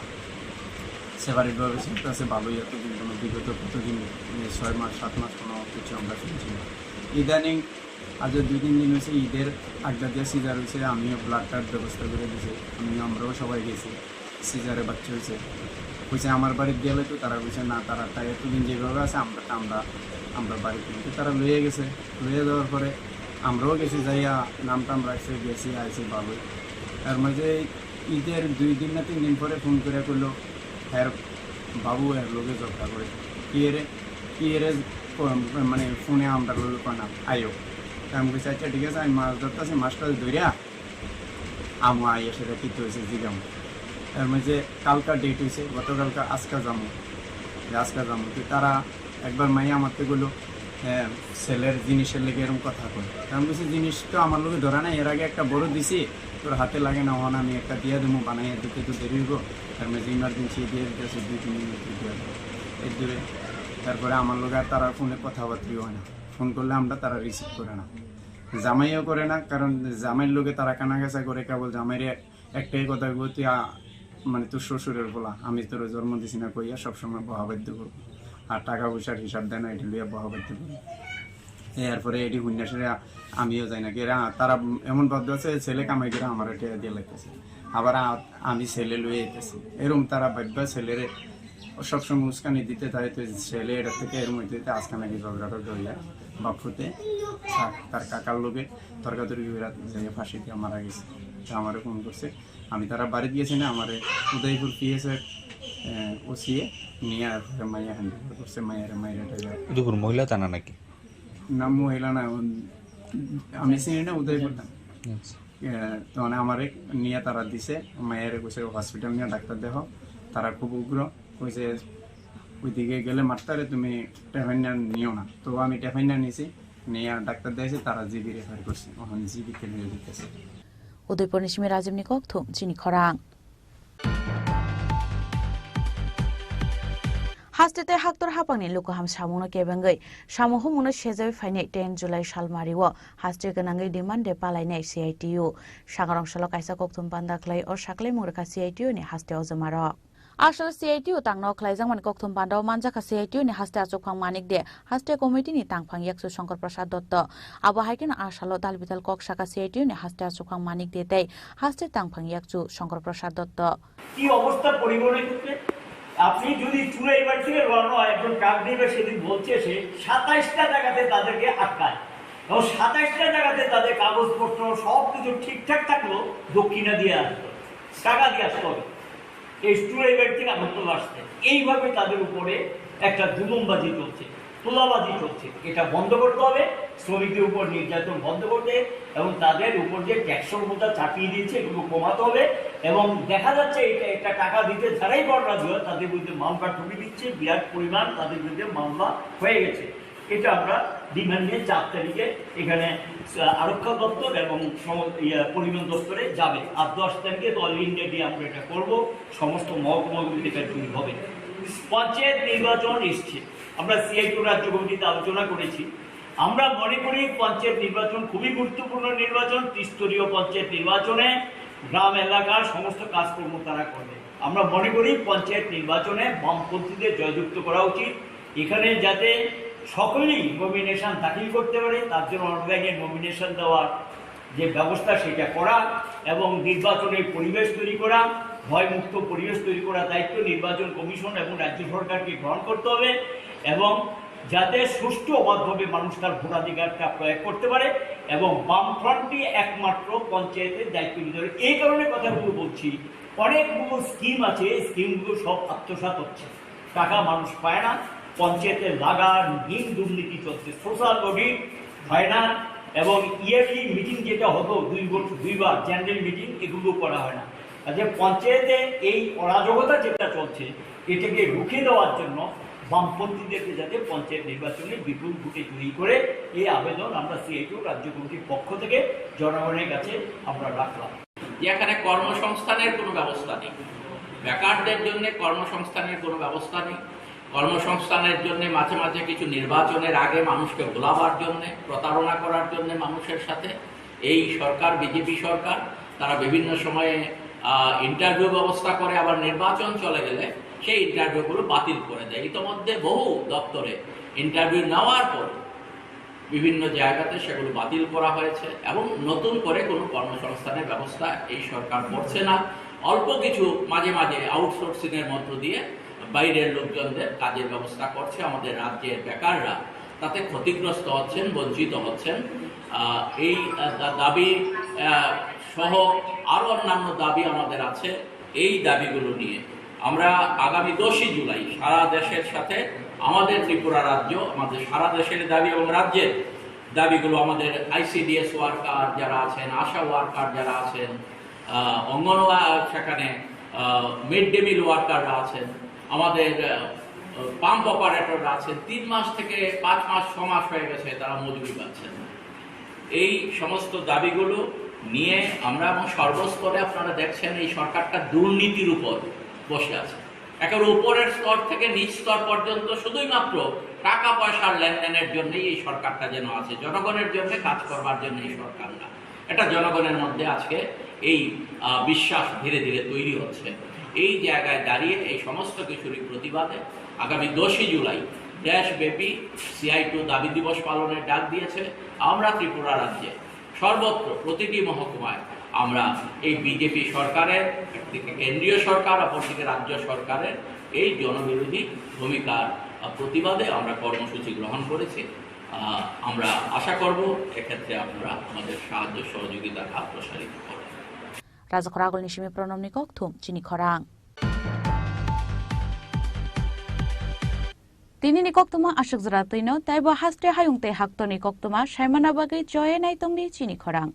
সেপারেটভাবে চলতেছে ভালোই, এতদিন কোনো বিগত কতদিন, এই ছয় মাস সাত মাস কোনো কিছু আমরা শুনছি না। ইদানিং আজ দুই তিন দিন হয়েছে, ঈদের আড্ডা দিয়ে সিজার হয়েছে, আমিও ব্লাড টাড ব্যবস্থা করে দিয়েছি, আমি, আমরাও সবাই গেছি। সিজারে বাচ্চা হয়েছে, কইছে আমার বাড়িতে গেলে তো, তারা কইছে না, তারা তাই এতদিন যেভাবে আছে আমরা, আমরা, আমরা বাড়িতে নিতে। তারা লইয়া গেছে, লইয়া যাওয়ার পরে আমরাও গেছি, যাইয়া নাম টাম রাখছে, গেছি, আইছি ভালোই। তার মাঝে ঈদের দুই দিন না তিন দিন পরে ফোন করে কইলো, হ্যাঁ বাবু এর লগে ঝগড়া করে, কি এরে, কি এরে, মানে ফোনে আমরা লগে কয় না, আইও। তা আমি কইছি আচ্ছা ঠিক আছে, আমি মাছ ধরতেছি, মাছ টাছ ধরিয়া আমু আইয়া সেটা কিতা হয়েছে জিগাম। এর মাঝে কালকা ডেট হয়েছে, গতকালকা আজকা যামু, যে আজকা যামু। তো তারা একবার মাইয়া আমার তো বললো, হ্যাঁ, ছেলের জিনিসের লেগে এরকম কথা কয়। তো আমি বলছি, জিনিস তো আমার লগে ধরা নাই, এর আগে একটা বড় দিছি, তোর হাতে লাগে না, ওখানে আমি একটা দিয়ে দেবো, বানাইয়া দিতে তো দেরি হইব। এর মাঝে ইমার্জেন্সি দিয়ে দিতেছে, দুই তিন মিনিট দিয়ে দেবো। এর দূরে তারপরে আমার লগে আর তারা ফোনে কথাবার্তাই হয় না, ফোন করলে আমরা তারা রিসিভ করে না। জামাইও করে না, কারণ জামাইর লগে তারা কানাঘাসা করে, কেবল জামাইরে একটাই কথা কইব, তুই আ-, মানে তোর শ্বশুরের বলা, আমি তোর জন্ম দিছি না কইয়া সবসময় বহা বাধ্য করবো। আর টাকা পয়সার হিসাব দেয় না, এটা লইয়া বহা বাধ্য করবো। এরপরে এটি হুন্যাসরে আমিও যাই না, এরা, তারা এমন বাধ্য আছে, ছেলে কামাই করে আমার এটা দিয়ে লাগতেছে, আবার আ-, আমি ছেলে লইয়া যেতেছি, এরকম তারা বাধ্য ছেলেরে ও সবসময় উস্কানি দিতে থাকে, তো ছেলে এটা থেকে এরম হইতে হইতে আজকে নাকি ঝগড়া টগড়া হইয়া বাপ পুতে তার, তার কাকার লগে তর্কাতর্কি হইয়া যাইয়া ফাঁসি দিয়া মারা গেছে। তো আমারে ফোন করছে, আমি তারা বাড়িত গেছি না, আমারে উদয়পুর পিএসএ ওসিএ নিয়ে আর মাইয়া হ্যান্ড ওভার করছে, মাইয়ারে মাইরা টাইরা। উদয়পুর মহিলা থানা নাকি? না, মহিলা না, ওই আমি চিনি না, উদয়পুর থানা। আচ্ছা। এ, তো মানে আমারে নিয়ে তারা দিছে, মায়ের কইছে হসপিটাল নিয়ে ডাক্তার দেখো, তারা খুব উগ্র, কইছে ওইদিকে গেলে মারতারে, তুমি টেফাইন্না নিও না। তো আমি টেফাইন্না নিছি, নিয়ে ডাক্তার দেখে তারা জিবি রেফার করছে, ওখানে জিবিতে নিয়ে দিতেছে। Udaipurni simi Rajibni kokthum chini khorang. Haste tei haktor hapangni lukuham samungno kebengwi samung humungno sejawi phainai ten July salmario haste gwnangwi demand de palainai C I T U. Sangarong salo kaisa kokthum panda khlai o saklaimung rwkha C I T U ni haste ojomarok. Asal C I T U tangno khlaijakmani kokthum panda o manjakha C I T U ni haste achukphang Manik De, haste committee ni tangphang yakchu Shankar Prasad Dotto. Abo hai kheno asalo dal bidal kok saka C I T U ni haste achukphang Manik De tei haste tangphang yakchu Shankar Prasad Dotto. কি অবস্থা পরিবহনের ক্ষেত্রে? আপনি যদি চুড়াইবাড়ি থেকে রওনা হয়, একজন ট্রাক ড্রাইভার সেদিন বলছে, সে সাতাইশটা জায়গাতে তাদেরকে আটকায় এবং সাতাইশটা জায়গাতে তাদের কাগজপত্র সব কিছু ঠিকঠাক থাকলেও দক্ষিণা দিয়ে আসতে হবে, টাকা দিয়ে আসতে হবে। এই চুড়াইবাড়ি থেকে আগরতলা আসতে, এইভাবে তাদের উপরে একটা জুলুমবাজি চলছে, তোলাবাজি চলছে। এটা বন্ধ করতে হবে, শ্রমিকদের উপর নির্যাতন বন্ধ করতে এবং তাদের উপর যে ট্যাক্সের বোঝা চাপিয়ে দিচ্ছে, এগুলো কমাতে হবে। এবং দেখা যাচ্ছে এটা একটা টাকা দিতে যারাই বড় রাজি হয়, তাদের বিরুদ্ধে মামলা ঠুকে দিচ্ছে, বিরাট পরিমাণ তাদের বিরুদ্ধে মামলা হয়ে গেছে। এটা আমরা ডিমান্ড নিয়ে চার তারিখে এখানে, আহ, আরক্ষা দপ্তর এবং সম-, ইয়ে, পরিবহন দপ্তরে যাবে। আর দশ তারিখে তো অল ইন্ডিয়া ডে আমরা এটা করব, সমস্ত মহকুমাগুলিতে এটা জুড়ি হবে। পঞ্চায়েত নির্বাচন এসছে, আমরা সিআইটিউ রাজ্য কমিটিতে আলোচনা করেছি। আমরা মনে করি পঞ্চায়েত নির্বাচন খুবই গুরুত্বপূর্ণ নির্বাচন। ত্রিস্তরীয় পঞ্চায়েত নির্বাচনে গ্রাম এলাকার সমস্ত কাজকর্ম তারা করবে। আমরা মনে করি পঞ্চায়েত নির্বাচনে বামপন্থীদের জয়যুক্ত করা উচিত। এখানে যাতে সকলেই নমিনেশন দাখিল করতে পারে, তার জন্য অনলাইনে নমিনেশন দেওয়ার যে ব্যবস্থা, সেটা করা এবং নির্বাচনের পরিবেশ তৈরি করা, ভয়মুক্ত পরিবেশ তৈরি করার দায়িত্ব নির্বাচন কমিশন এবং রাজ্য সরকারকে গ্রহণ করতে হবে এবং যাতে সুষ্ঠু অবাধভাবে মানুষ তার ভোটাধিকারটা প্রয়োগ করতে পারে এবং বামফ্রন্টই একমাত্র পঞ্চায়েতের দায়িত্ব নিতে পারে। এই কারণে কথাগুলো বলছি, অনেকগুলো স্কিম আছে, এই স্কিমগুলো সব আত্মসাৎ হচ্ছে, টাকা মানুষ পায় না, পঞ্চায়েতের লাগামহীন দুর্নীতি চলছে, সোশ্যাল অডিট হয় না এবং ইয়ারলি মিটিং যেটা হতো দুই বছর দুইবার জেনারেল মিটিং, এগুলো করা হয় না। কাজে পঞ্চায়েতে এই অরাজকতা যেটা চলছে, এটাকে রুখে দেওয়ার জন্য বামপন্থীদেরকে যাতে পঞ্চায়েত নির্বাচনে বিপুল ভোটে জয়ী করে, এই আবেদন আমরা সিআইটিউ রাজ্য কমিটির পক্ষ থেকে জনগণের কাছে আমরা রাখলাম। যেখানে কর্মসংস্থানের কোনো ব্যবস্থা নেই, বেকারদের জন্য কর্মসংস্থানের কোনো ব্যবস্থা নেই। কর্মসংস্থানের জন্য মাঝে মাঝে কিছু নির্বাচনের আগে মানুষকে ভোলাবার জন্য, প্রতারণা করার জন্য মানুষের সাথে এই সরকার, বিজেপি সরকার, তারা বিভিন্ন সময়ে, আহ, ইন্টারভিউ ব্যবস্থা করে, আবার নির্বাচন চলে গেলে সেই ইন্টারভিউগুলো বাতিল করে দেয়। ইতোমধ্যে বহু দপ্তরে ইন্টারভিউ নেওয়ার পর বিভিন্ন জায়গাতে সেগুলো বাতিল করা হয়েছে এবং নতুন করে কোনো কর্মসংস্থানের ব্যবস্থা এই সরকার করছে না। অল্প কিছু মাঝে মাঝে আউটসোর্সিং এর মধ্য দিয়ে বাইরের লোকজনদের কাজের ব্যবস্থা করছে। আমাদের রাজ্যের বেকাররা তাতে ক্ষতিগ্রস্ত হচ্ছেন, বঞ্চিত হচ্ছেন। আহ, এই, আহ, দা-, দাবি, আহ, সহ আরো অন্যান্য দাবি আমাদের আছে। এই দাবিগুলো নিয়ে আমরা আগামী দশই জুলাই সারা দেশের সাথে আমাদের ত্রিপুরা রাজ্য, আমাদের সারা দেশের দাবি এবং রাজ্যের দাবিগুলো আমাদের আইসিডিএস ওয়ার্কার যারা আছেন, আশা ওয়ার্কার যারা আছেন, আহ, অঙ্গনওয়া-, সেখানে, আহ, মিড ডে মিল ওয়ার্কাররা আছেন, আমাদের, আহ, পাম্প অপারেটররা আছেন, তিন মাস থেকে পাঁচ মাস, ছ মাস হয়ে গেছে তারা মজুরি পাচ্ছেন না। এই সমস্ত দাবিগুলো নিয়ে আমরা এবং সর্বস্তরে আপনারা দেখছেন এই সরকারটা দুর্নীতির উপর বসে আছে। একেবারে উপরের স্তর থেকে নিচ স্তর পর্যন্ত শুধুই মাত্র টাকা পয়সার লেনদেনের জন্যই এই সরকারটা যেন আছে, জনগণের জন্য কাজ করবার জন্য এই সরকার না। এটা জনগণের মধ্যে আজকে এই, আহ, বিশ্বাস ধীরে ধীরে তৈরি হচ্ছে। এই জায়গায় দাঁড়িয়ে এই সমস্ত কিছুরই প্রতিবাদে আগামী দশই জুলাই দেশব্যাপী সিআইটিউ দাবি দিবস পালনের ডাক দিয়েছে। আমরা ত্রিপুরা রাজ্যে সর্বত্র প্রতিটি মহকুমায় আমরা এই বিজেপি সরকারের, একদিকে কেন্দ্রীয় সরকার, অপরদিকে রাজ্য সরকারের এই জনবিরোধী ভূমিকার, আহ, প্রতিবাদে আমরা কর্মসূচি গ্রহণ করেছি। আহ, আমরা আশা করব এক্ষেত্রে আপনারা আমাদের সাহায্য সহযোগিতার হাত প্রসারিত করবেন। Rajakhor Agulni simi Pranamni kokthum chini khorang. Tinini koktwma aswk jora twino, taibo haste hayung tei haktorni koktwma saimana bagwi choye naitongdi chini khorang.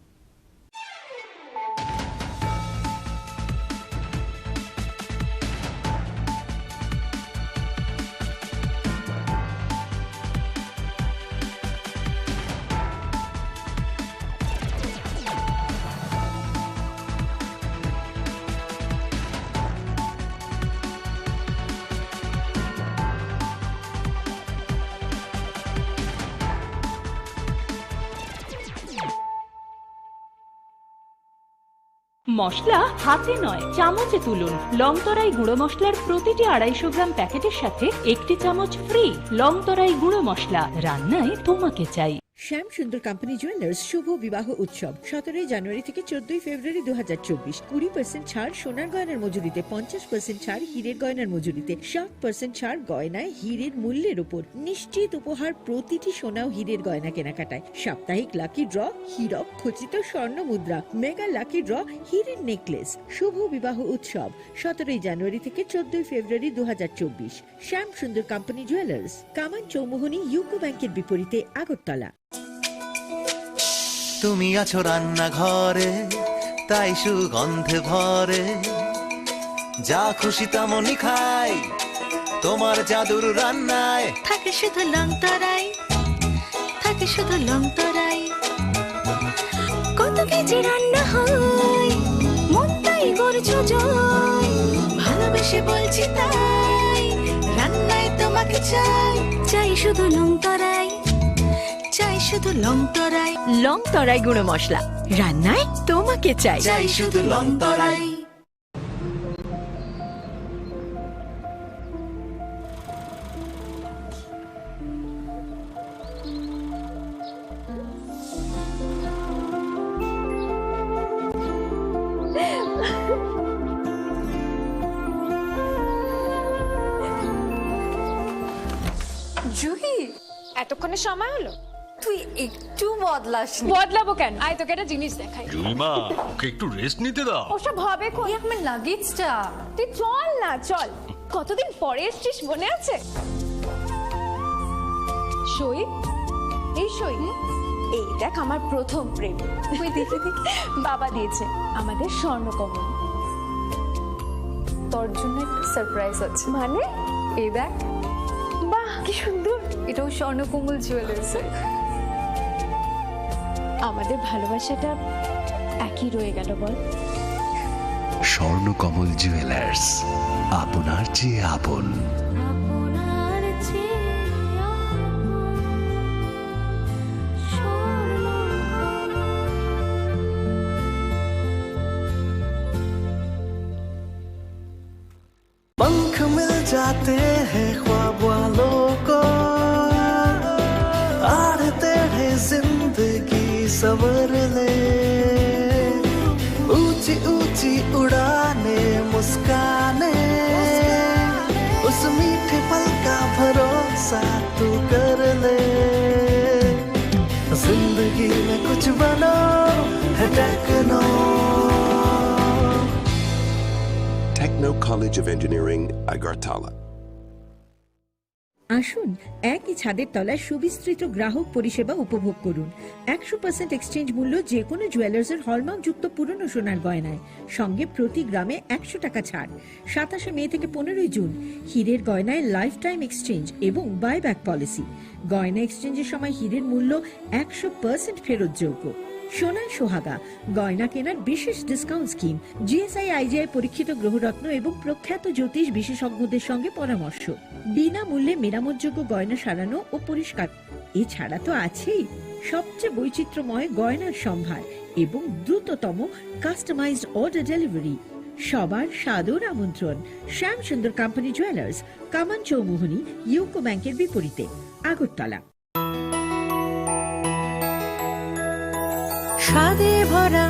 মশলা হাতে নয়, চামচে তুলুন। লং তরাই গুঁড়ো মশলার প্রতিটি আড়াইশো গ্রাম প্যাকেটের সাথে একটি চামচ ফ্রি। লং তরাই গুঁড়ো মশলা, রান্নায় তোমাকে চাই। শ্যাম সুন্দর কোম্পানি জুয়েলার্স শুভ বিবাহ উৎসব সতেরোই জানুয়ারি থেকে চোদ্দই ফেব্রুয়ারি দু হাজার চব্বিশ। কুড়ি পার্সেন্ট ছাড় সোনার গয়নার মজুরিতে, পঞ্চাশ পার্সেন্ট ছাড় হীরের গয়নার মজুরিতে, সাত পার্সেন্ট ছাড় গয়নায় হীরের মূল্যের উপর। নিশ্চিত উপহার প্রতিটি সোনা ও হীরের গয়না কেনাকাটায়। সাপ্তাহিক লাকি ড্র, হীরক খচিত স্বর্ণ মুদ্রা, মেগা লাকি ড্র, হীরের নেকলেস। শুভ বিবাহ উৎসব সতেরোই জানুয়ারি থেকে চোদ্দই ফেব্রুয়ারি দু হাজার চব্বিশ। শ্যাম সুন্দর কোম্পানি জুয়েলার্স, কামান চৌমুহনী ইউকো ব্যাংকের বিপরীতে, আগরতলা। তুমি আছো রান্নাঘরে, তাই সুগন্ধে ভরে। যা খুশি তেমনই খাই, তোমার জাদুর রান্নায়। থাকে শুধু লং তরাই, থাকে শুধু লং তরাই। কত কেজি রান্না হয়, মনটাই করছো জয়। ভালোবেসে বলছি তাই, রান্নায় তোমাকে চাই। চাই শুধু লং তরাই, চাই শুধু লং তরাই। লং তরাই গুঁড়ো মশলা, রান্নায় তোমাকে চাই। চাই শুধু লং তরাই। জুহি, এতক্ষণে সময় হলো? তুই একটু বদলাসনি। বদলাবো কেন? আয়, তোকে একটা জিনিস দেখাই। জুইমা, ওকে একটু রেস্ট নিতে দাও। ওসব হবে কোন? এই আমার লাগেজটা। তুই চল না, চল। কতদিন পরে এসছিস, মনে আছে? সই, এই সই। এই দেখ, আমার প্রথম প্রেম। তুই দেখে দেখে। বাবা দিয়েছে আমাদের স্বর্ণকমল। তোর জন্য একটা সারপ্রাইজ আছে। মানে? এই দেখ। বাহ, কি সুন্দর। এটাও স্বর্ণকমল জুয়েলার্সের। আমাদের ভালোবাসাটা একই রয়ে গেল, বল? স্বর্ণকমল জুয়েলার্স, আপনার চেয়ে আপন। पंख मिल जाते हैं ख्वाब वालों को, आड़े टेढ़े जिंदगी संवर ले। ऊंची ऊंची उड़ाने, मुस्काने, उस मीठे पल का भरोसा तू कर ले। जिंदगी में कुछ बनो है techno. Techno College of Engineering, Agartala. আসুন, একই ছাদের তলায় সুবিস্তৃত গ্রাহক পরিষেবা উপভোগ করুন। একশো পার্সেন্ট এক্সচেঞ্জ মূল্য যে কোনো জুয়েলার্সের হলমার্কযুক্ত পুরনো সোনার গয়নায়, সঙ্গে প্রতি গ্রামে একশো টাকা ছাড়। সাতাশে মে থেকে পনেরোই জুন হীরের গয়নায় লাইফ টাইম এক্সচেঞ্জ এবং বাইব্যাক পলিসি। গয়না এক্সচেঞ্জের সময় হীরের মূল্য একশো পার্সেন্ট ফেরতযোগ্য। সোনায় সোহাগা, গয়না কেনার বিশেষ ডিসকাউন্ট স্কিম, জিএসআই আইজিআই পরীক্ষিত গ্রহরত্ন এবং প্রখ্যাত জ্যোতিষ বিশেষজ্ঞদের সঙ্গে পরামর্শ। বিনামূল্যে মেরামতযোগ্য গয়না সারানো ও পরিষ্কার। এছাড়া তো আছেই সবচেয়ে বৈচিত্র্যময় গয়নার সম্ভার এবং দ্রুততম কাস্টমাইজড অর্ডার ডেলিভারি। সবার সাদর আমন্ত্রণ শ্যাম সুন্দর কোম্পানি জুয়েলার্স, কামান চৌমুহনী, ইউকো ব্যাংকের বিপরীতে, আগরতলা। স্বাদে ভরা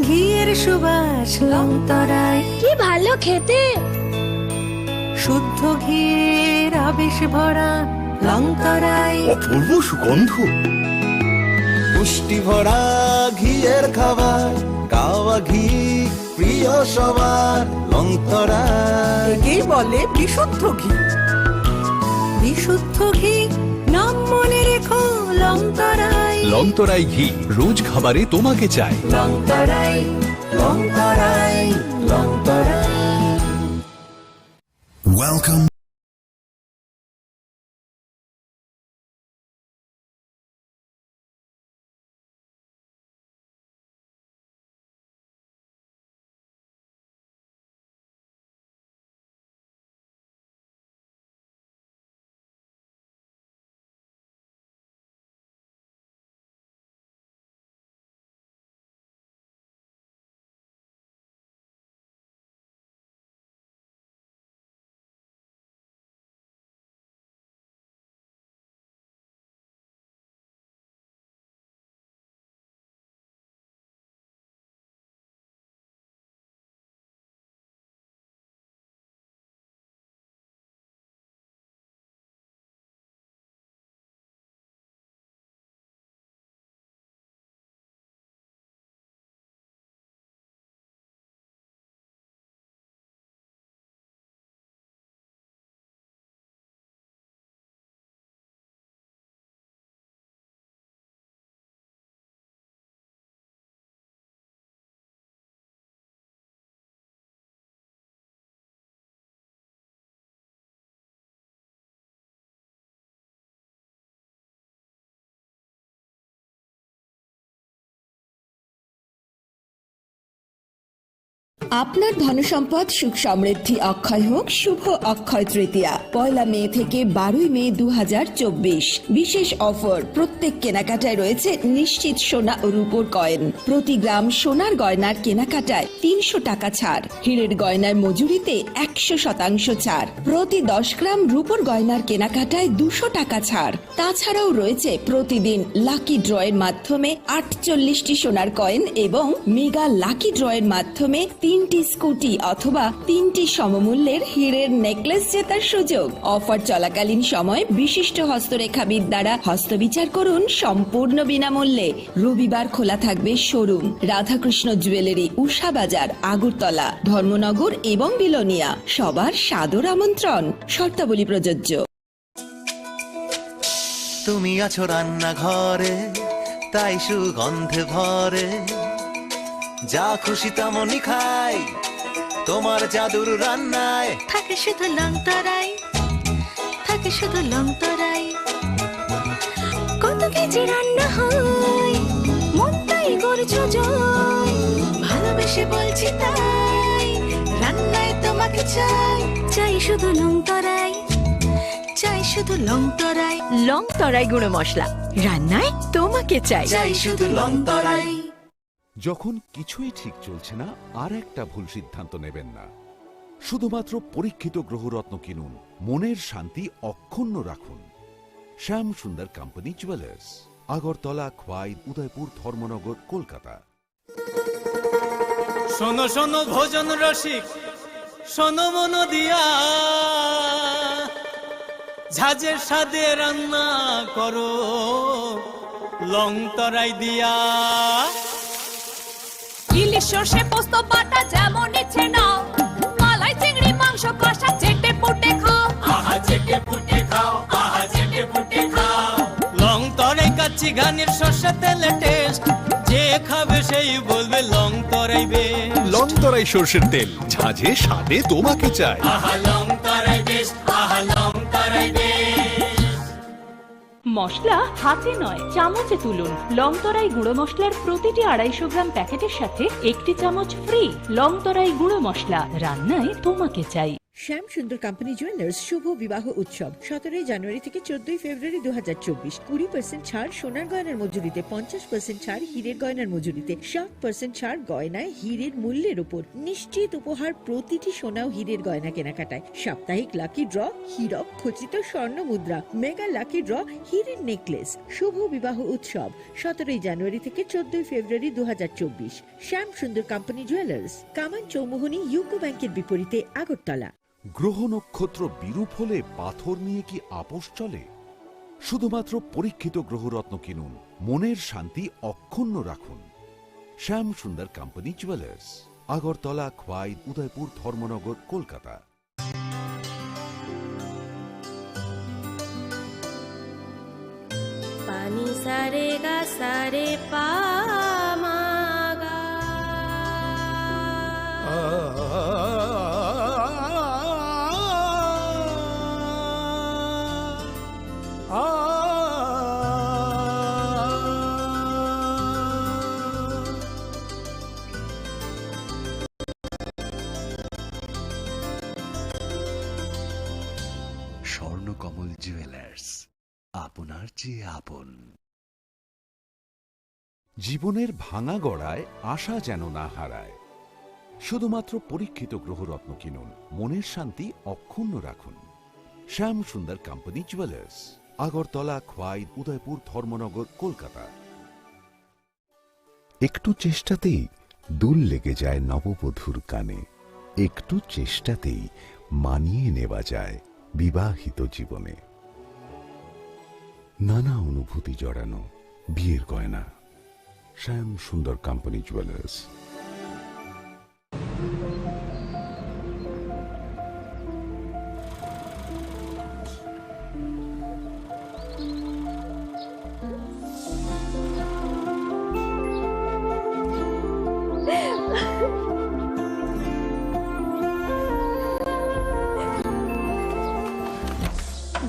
ঘিয়ের সুবাস লংতরাই। কি ভালো খেতে। শুদ্ধ ঘিয়ের আবেশ ভরা লংতরাই। অপূর্ব সুগন্ধ। পুষ্টি ভরা ঘিয়ের খাবার, কাওয়া ঘি প্রিয় সবার লংতরাই। একেই বলে বিশুদ্ধ ঘি। শুদ্ধ ঘি, নাম মনে রেখো, লংতরাই। লংতরাই ঘি, রোজ খাবারে তোমাকে চাই। লংতরাই, লংতরাই, লংতরাই। Welcome. আপনার ধনসম্পদ সুখ সমৃদ্ধি অক্ষয় হোক শুভ অক্ষয় তৃতীয়া, পয়লা মে থেকে বারোই মে দু হাজার চব্বিশ। বিশেষ অফার, প্রত্যেক কেনাকাটায় রয়েছে নিশ্চিত সোনা ও রূপোর কয়েন। প্রতি গ্রাম সোনার গয়নার কেনাকাটায় তিনশো টাকা ছাড়, হীরের গয়নার মজুরিতে একশো শতাংশ ছাড়, প্রতি দশ গ্রাম রূপোর গয়নার কেনাকাটায় দুশো টাকা ছাড়। তাছাড়াও রয়েছে প্রতিদিন লাকি ড্রয়ের মাধ্যমে আটচল্লিশটি সোনার কয়েন এবং মেগা লাকি ড্রয়ের মাধ্যমে তিনটি স্কুটি অথবা তিনটি সমমূল্যের হীরের নেকলেস জেতার সুযোগ। অফার চলাকালীন সময় বিশিষ্ট হস্তরেখাবিদ দ্বারা হস্তবিচার করুন সম্পূর্ণ বিনামূল্যে। রবিবার খোলা থাকবে শোরুম। রাধাকৃষ্ণ জুয়েলারি, উষা বাজার, আগরতলা, ধর্মনগর এবং বিলোনিয়া। সবার সাদর আমন্ত্রণ। শর্তাবলী প্রযোজ্য। তুমি আছো রান্নাঘরে, তাই সুগন্ধে ভরে। যা খুশি তেমনই খাই, তোমার জাদুর রান্নায়। থাকে শুধু লংতরাই, থাকে শুধু লংতরাই। কত কেজি রান্না হয়, মনটাই গর্জ যায়। ভালোবেসে বলছি তাই, রান্নায় তোমাকে চাই। চাই শুধু লংতরাই, চাই শুধু লংতরাই। লংতরাই গুঁড়ো মশলা, রান্নায় তোমাকে চাই। চাই শুধু লংতরাই। যখন কিছুই ঠিক চলছে না, আর একটা ভুল সিদ্ধান্ত নেবেন না। শুধুমাত্র পরীক্ষিত গ্রহরত্ন কিনুন, মনের শান্তি অক্ষুণ্ণ রাখুন। শ্যাম সুন্দর কোম্পানি জুয়েলার্স, আগরতলা, খোয়াই, উদয়পুর, ধর্মনগর, কলকাতা। শোনো শোনো ভোজন রসিক, শোনো মন দিয়া, ঝাঁঝের স্বাদে রান্না করো লং তরাই দিয়া। ইলিশ সর্ষে পোস্ত বাটা যেমন ইচ্ছে নাও, মালাই চিংড়ি মাংস কষা চেটে পুটে খাও। আহা চেটে পুটে খাও, আহা চেটে পুটে খাও। লং তরাই কাচ্চি ঘানির সর্ষে তেলে টেস্ট, যে খাবে সেই বলবে লং তরাই বেশ। লং তরাই সর্ষের তেল, ঝাঁঝে স্বাদে তোমাকে চাই। আহা লং তরাই বেশ, আহা লং তরাই বেশ। মশলা হাতে নয়, চামচে তুলুন। লং তরাই গুঁড়ো মশলার প্রতিটি আড়াইশো গ্রাম প্যাকেটের সাথে একটি চামচ ফ্রি। লং তরাই গুঁড়ো মশলা, রান্নায় তোমাকে চাই। শ্যাম সুন্দর কোম্পানি জুয়েলার্স শুভ বিবাহ উৎসব সতেরোই জানুয়ারি থেকে চোদ্দই ফেব্রুয়ারি দু হাজার চব্বিশ। কুড়ি পার্সেন্ট ছাড় সোনার গয়নার মজুরিতে, পঞ্চাশ পার্সেন্ট ছাড় হীরের গয়নার মজুরিতে, সাত পার্সেন্ট ছাড় গয়নায় হীরের মূল্যের উপর। নিশ্চিত উপহার প্রতিটি সোনা ও হীরের গয়না কেনাকাটায়। সাপ্তাহিক লাকি ড্র, হীরক খচিত স্বর্ণ মুদ্রা, মেগা লাকি ড্র, হীরের নেকলেস। শুভ বিবাহ উৎসব সতেরোই জানুয়ারি থেকে চোদ্দই ফেব্রুয়ারি দু হাজার চব্বিশ। শ্যাম সুন্দর কোম্পানি জুয়েলার্স, কামান চৌমুহনী ইউকো ব্যাংকের বিপরীতে আগরতলা। গ্রহ নক্ষত্র বিরূপ হলে পাথর নিয়ে কি আপোষ চলে? শুধুমাত্র পরীক্ষিত গ্রহরত্ন কিনুন, মনের শান্তি অক্ষুণ্ণ রাখুন। Shyam Sundar company jewellers, Agartala, Khowai, Udaipur, Dharmanagar, Kolkata. Ni sa re ga sa re pa ma ga. Swarnakamal jewellers, আপনার চেয়ে আপন। জীবনের ভাঙা গড়ায় আশা যেন না হারায়। শুধুমাত্র পরীক্ষিত গ্রহরত্ন কিনুন, মনের শান্তি অক্ষুণ্ণ রাখুন। শ্যাম সুন্দর কোম্পানি জুয়েলার্স, আগরতলা, খোয়াই, উদয়পুর, ধর্মনগর, কলকাতা। একটু চেষ্টাতেই দুল লেগে যায় নববধূর কানে, একটু চেষ্টাতেই মানিয়ে নেওয়া যায় বিবাহিত জীবনে। নানা অনুভূতি জড়ানো বিয়ের গয়না। শ্যাম সুন্দর কোম্পানি জুয়েলার্স।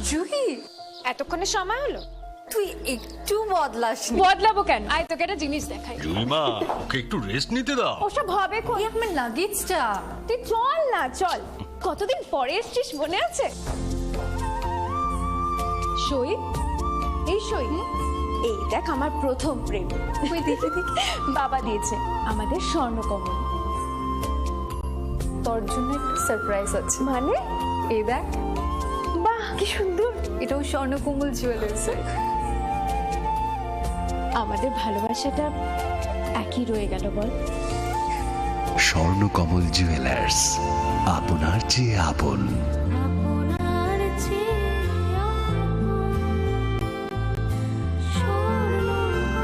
জুহি, এতক্ষণে সময় হলো? তুই একটু বদলাসনি। বদলাবো কেন? আয়, তোকে একটা জিনিস দেখাই। জুলিমা, ওকে একটু রেস্ট নিতে দাও। ওসব হবে কই? এই আমার লাগেজটা। তুই চল না, চল। কতদিন পরে এসছিস, মনে আছে? সই, এই সই। এই দেখ, আমার প্রথম প্রেম। ওই দেখি, দেখি। বাবা দিয়েছে আমাদের স্বর্ণকমল। তোর জন্য একটা সারপ্রাইজ আছে। মানে? এই দেখ। বাহ, কি সুন্দর। এটাও স্বর্ণকমল জুয়েলার্সের। আমাদের ভালোবাসাটা একই রয়ে গেল, বল? স্বর্ণকমল জুয়েলার্স, আপনার চেয়ে আপন। আপনার চেয়ে আপন। স্বর্ণকমল।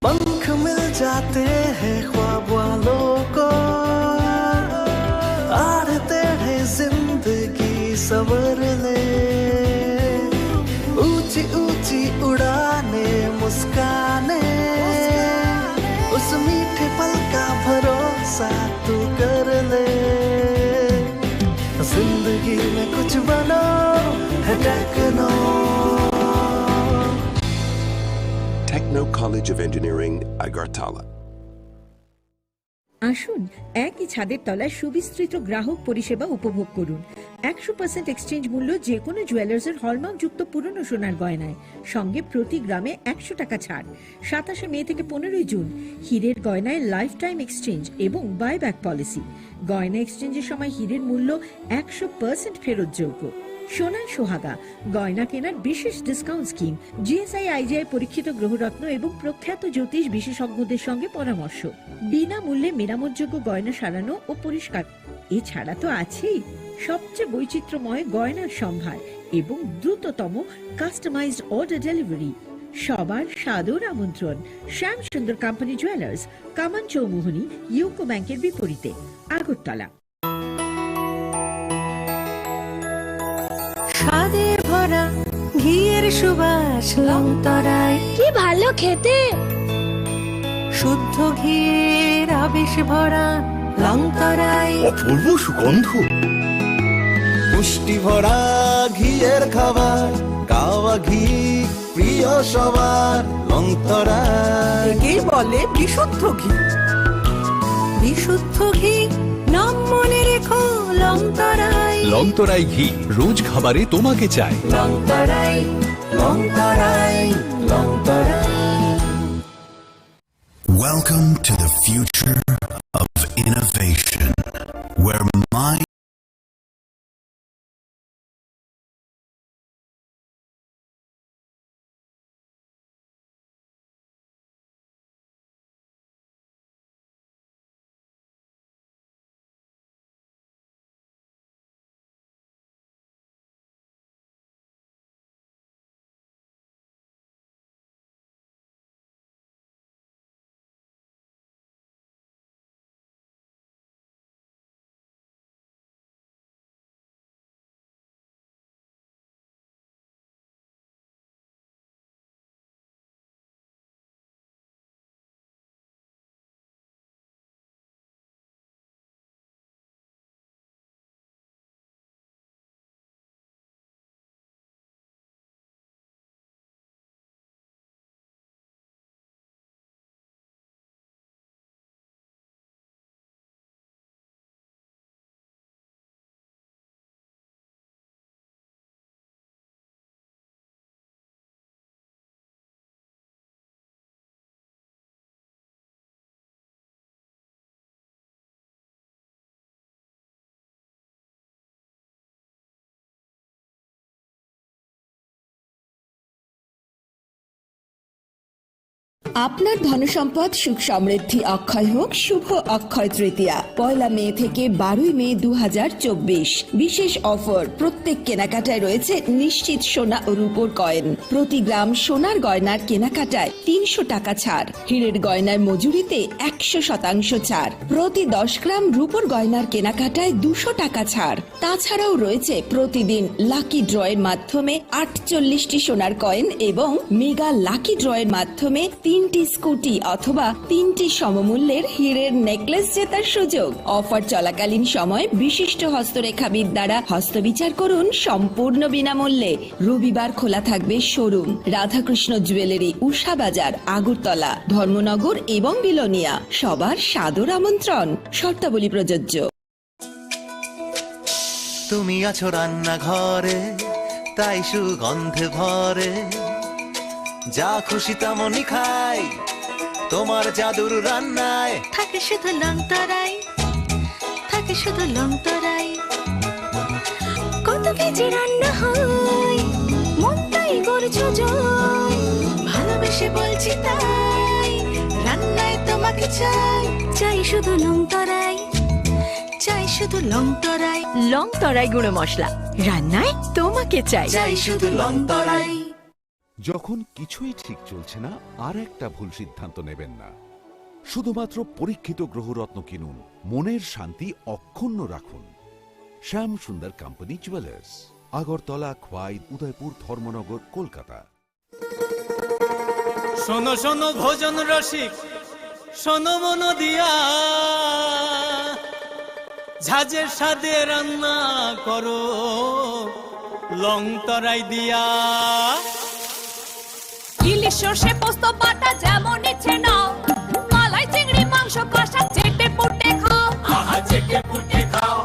पंख मिल जाते हैं ख्वाब वालों को, आड़े टेढ़े जिंदगी सवर ले, ऊंची ऊंची उड़ाने, मुस्काने, उस मीठे पल का साथ तू कर ले, जिंदगी में कुछ बना है techno. Techno College of Engineering, Agartala. আসুন, একই ছাদের তলায় সুবিস্তৃত গ্রাহক পরিষেবা উপভোগ করুন। একশো পার্সেন্ট এক্সচেঞ্জ মূল্য যে কোনো জুয়েলার্সের হলমার্কযুক্ত পুরনো সোনার গয়নায়, সঙ্গে প্রতি গ্রামে একশো টাকা ছাড়। সাতাশে মে থেকে পনেরোই জুন, হীরের গয়নায় লাইফ টাইম এক্সচেঞ্জ এবং বাইব্যাক পলিসি। গয়না এক্সচেঞ্জের সময় হীরের মূল্য একশো পার্সেন্ট ফেরতযোগ্য। সোনায় সোহাগা, গয়না কেনার বিশেষ ডিসকাউন্ট স্কিম। জিএসআই আইজিআই পরীক্ষিত গ্রহরত্ন এবং প্রখ্যাত জ্যোতিষ বিশেষজ্ঞদের সঙ্গে পরামর্শ। বিনামূল্যে মেরামতযোগ্য গয়না সারানো ও পরিষ্কার। এছাড়া তো আছেই সবচেয়ে বৈচিত্র্যময় গয়নার সম্ভার এবং দ্রুততম কাস্টমাইজড অর্ডার ডেলিভারি। সবার সাদর আমন্ত্রণ শ্যাম সুন্দর কোম্পানি জুয়েলার্স, কামান চৌমুহনী, ইউকো ব্যাংকের বিপরীতে, আগরতলা। স্বাদে ভরা ঘিয়ের সুবাস লংতরাই। কি ভালো খেতে! শুদ্ধ ঘিয়ের আবেশ ভরা লংতরাই। অপূর্ব সুগন্ধ। পুষ্টি ভরা ঘিয়ের খাবার, গাওয়া ঘি প্রিয় সবার লংতরাই। একেই বলে বিশুদ্ধ ঘি। বিশুদ্ধ ঘি, নাম মনে রেখো লংতরাই। লংতরাই ঘি, রোজ খাবারে তোমাকে চাই। লংতরাই, লংতরাই, লংতরাই। Welcome to the future of innovation, where mind আপনার ধনসম্পদ সুখ সমৃদ্ধি অক্ষয় হোক শুভ অক্ষয় তৃতীয়া, পয়লা মে থেকে বারোই মে দু হাজার চব্বিশ। বিশেষ অফার, প্রত্যেক কেনাকাটায় রয়েছে নিশ্চিত সোনা ও রূপোর কয়েন। প্রতি গ্রাম সোনার গয়নার কেনাকাটায় তিনশো টাকা ছাড়, হীরের গয়নার মজুরিতে একশো শতাংশ ছাড়, প্রতি দশ গ্রাম রূপোর গয়নার কেনাকাটায় দুশো টাকা ছাড়। তাছাড়াও রয়েছে প্রতিদিন লাকি ড্রয়ের মাধ্যমে আটচল্লিশটি সোনার কয়েন এবং মেগা লাকি ড্রয়ের মাধ্যমে তিনটি স্কুটি অথবা তিনটি সমমূল্যের হীরের নেকলেস জেতার সুযোগ। অফার চলাকালীন সময় বিশিষ্ট হস্তরেখাবিদ দ্বারা হস্তবিচার করুন সম্পূর্ণ বিনামূল্যে। রবিবার খোলা থাকবে শোরুম। রাধাকৃষ্ণ জুয়েলারি, উষা বাজার, আগরতলা, ধর্মনগর এবং বিলোনিয়া। সবার সাদর আমন্ত্রণ। শর্তাবলী প্রযোজ্য। তুমি আছো রান্নাঘরে, তাই সুগন্ধে ভরে। যা খুশি তেমনই খাই, তোমার জাদুর রান্নায়। থাকে শুধু লংতরাই, থাকে শুধু লংতরাই। কত কেজি রান্না হয়, মনটাই করছো জয়। ভালোবেসে বলছি তাই, রান্নায় তোমাকে চাই। চাই শুধু লংতরাই, চাই শুধু লংতরাই। লংতরাই গুঁড়ো মশলা, রান্নায় তোমাকে চাই। চাই শুধু লংতরাই। যখন কিছুই ঠিক চলছে না, আর একটা ভুল সিদ্ধান্ত নেবেন না। শুধুমাত্র পরীক্ষিত গ্রহরত্ন কিনুন, মনের শান্তি অক্ষুণ্ণ রাখুন। শ্যাম সুন্দর কোম্পানি জুয়েলার্স, আগরতলা, খোয়াই, উদয়পুর, ধর্মনগর, কলকাতা। শোনো শোনো ভোজন রসিক, শোনো মন দিয়া, ঝাঁঝের স্বাদে রান্না করো, লং তরাই দিয়া। ইলিশ সর্ষে পোস্ত বাটা যেমন ইচ্ছে নাও, মালাই চিংড়ি মাংস কষা চেটে পুটে খাও। আহা, চেটে পুটে খাও,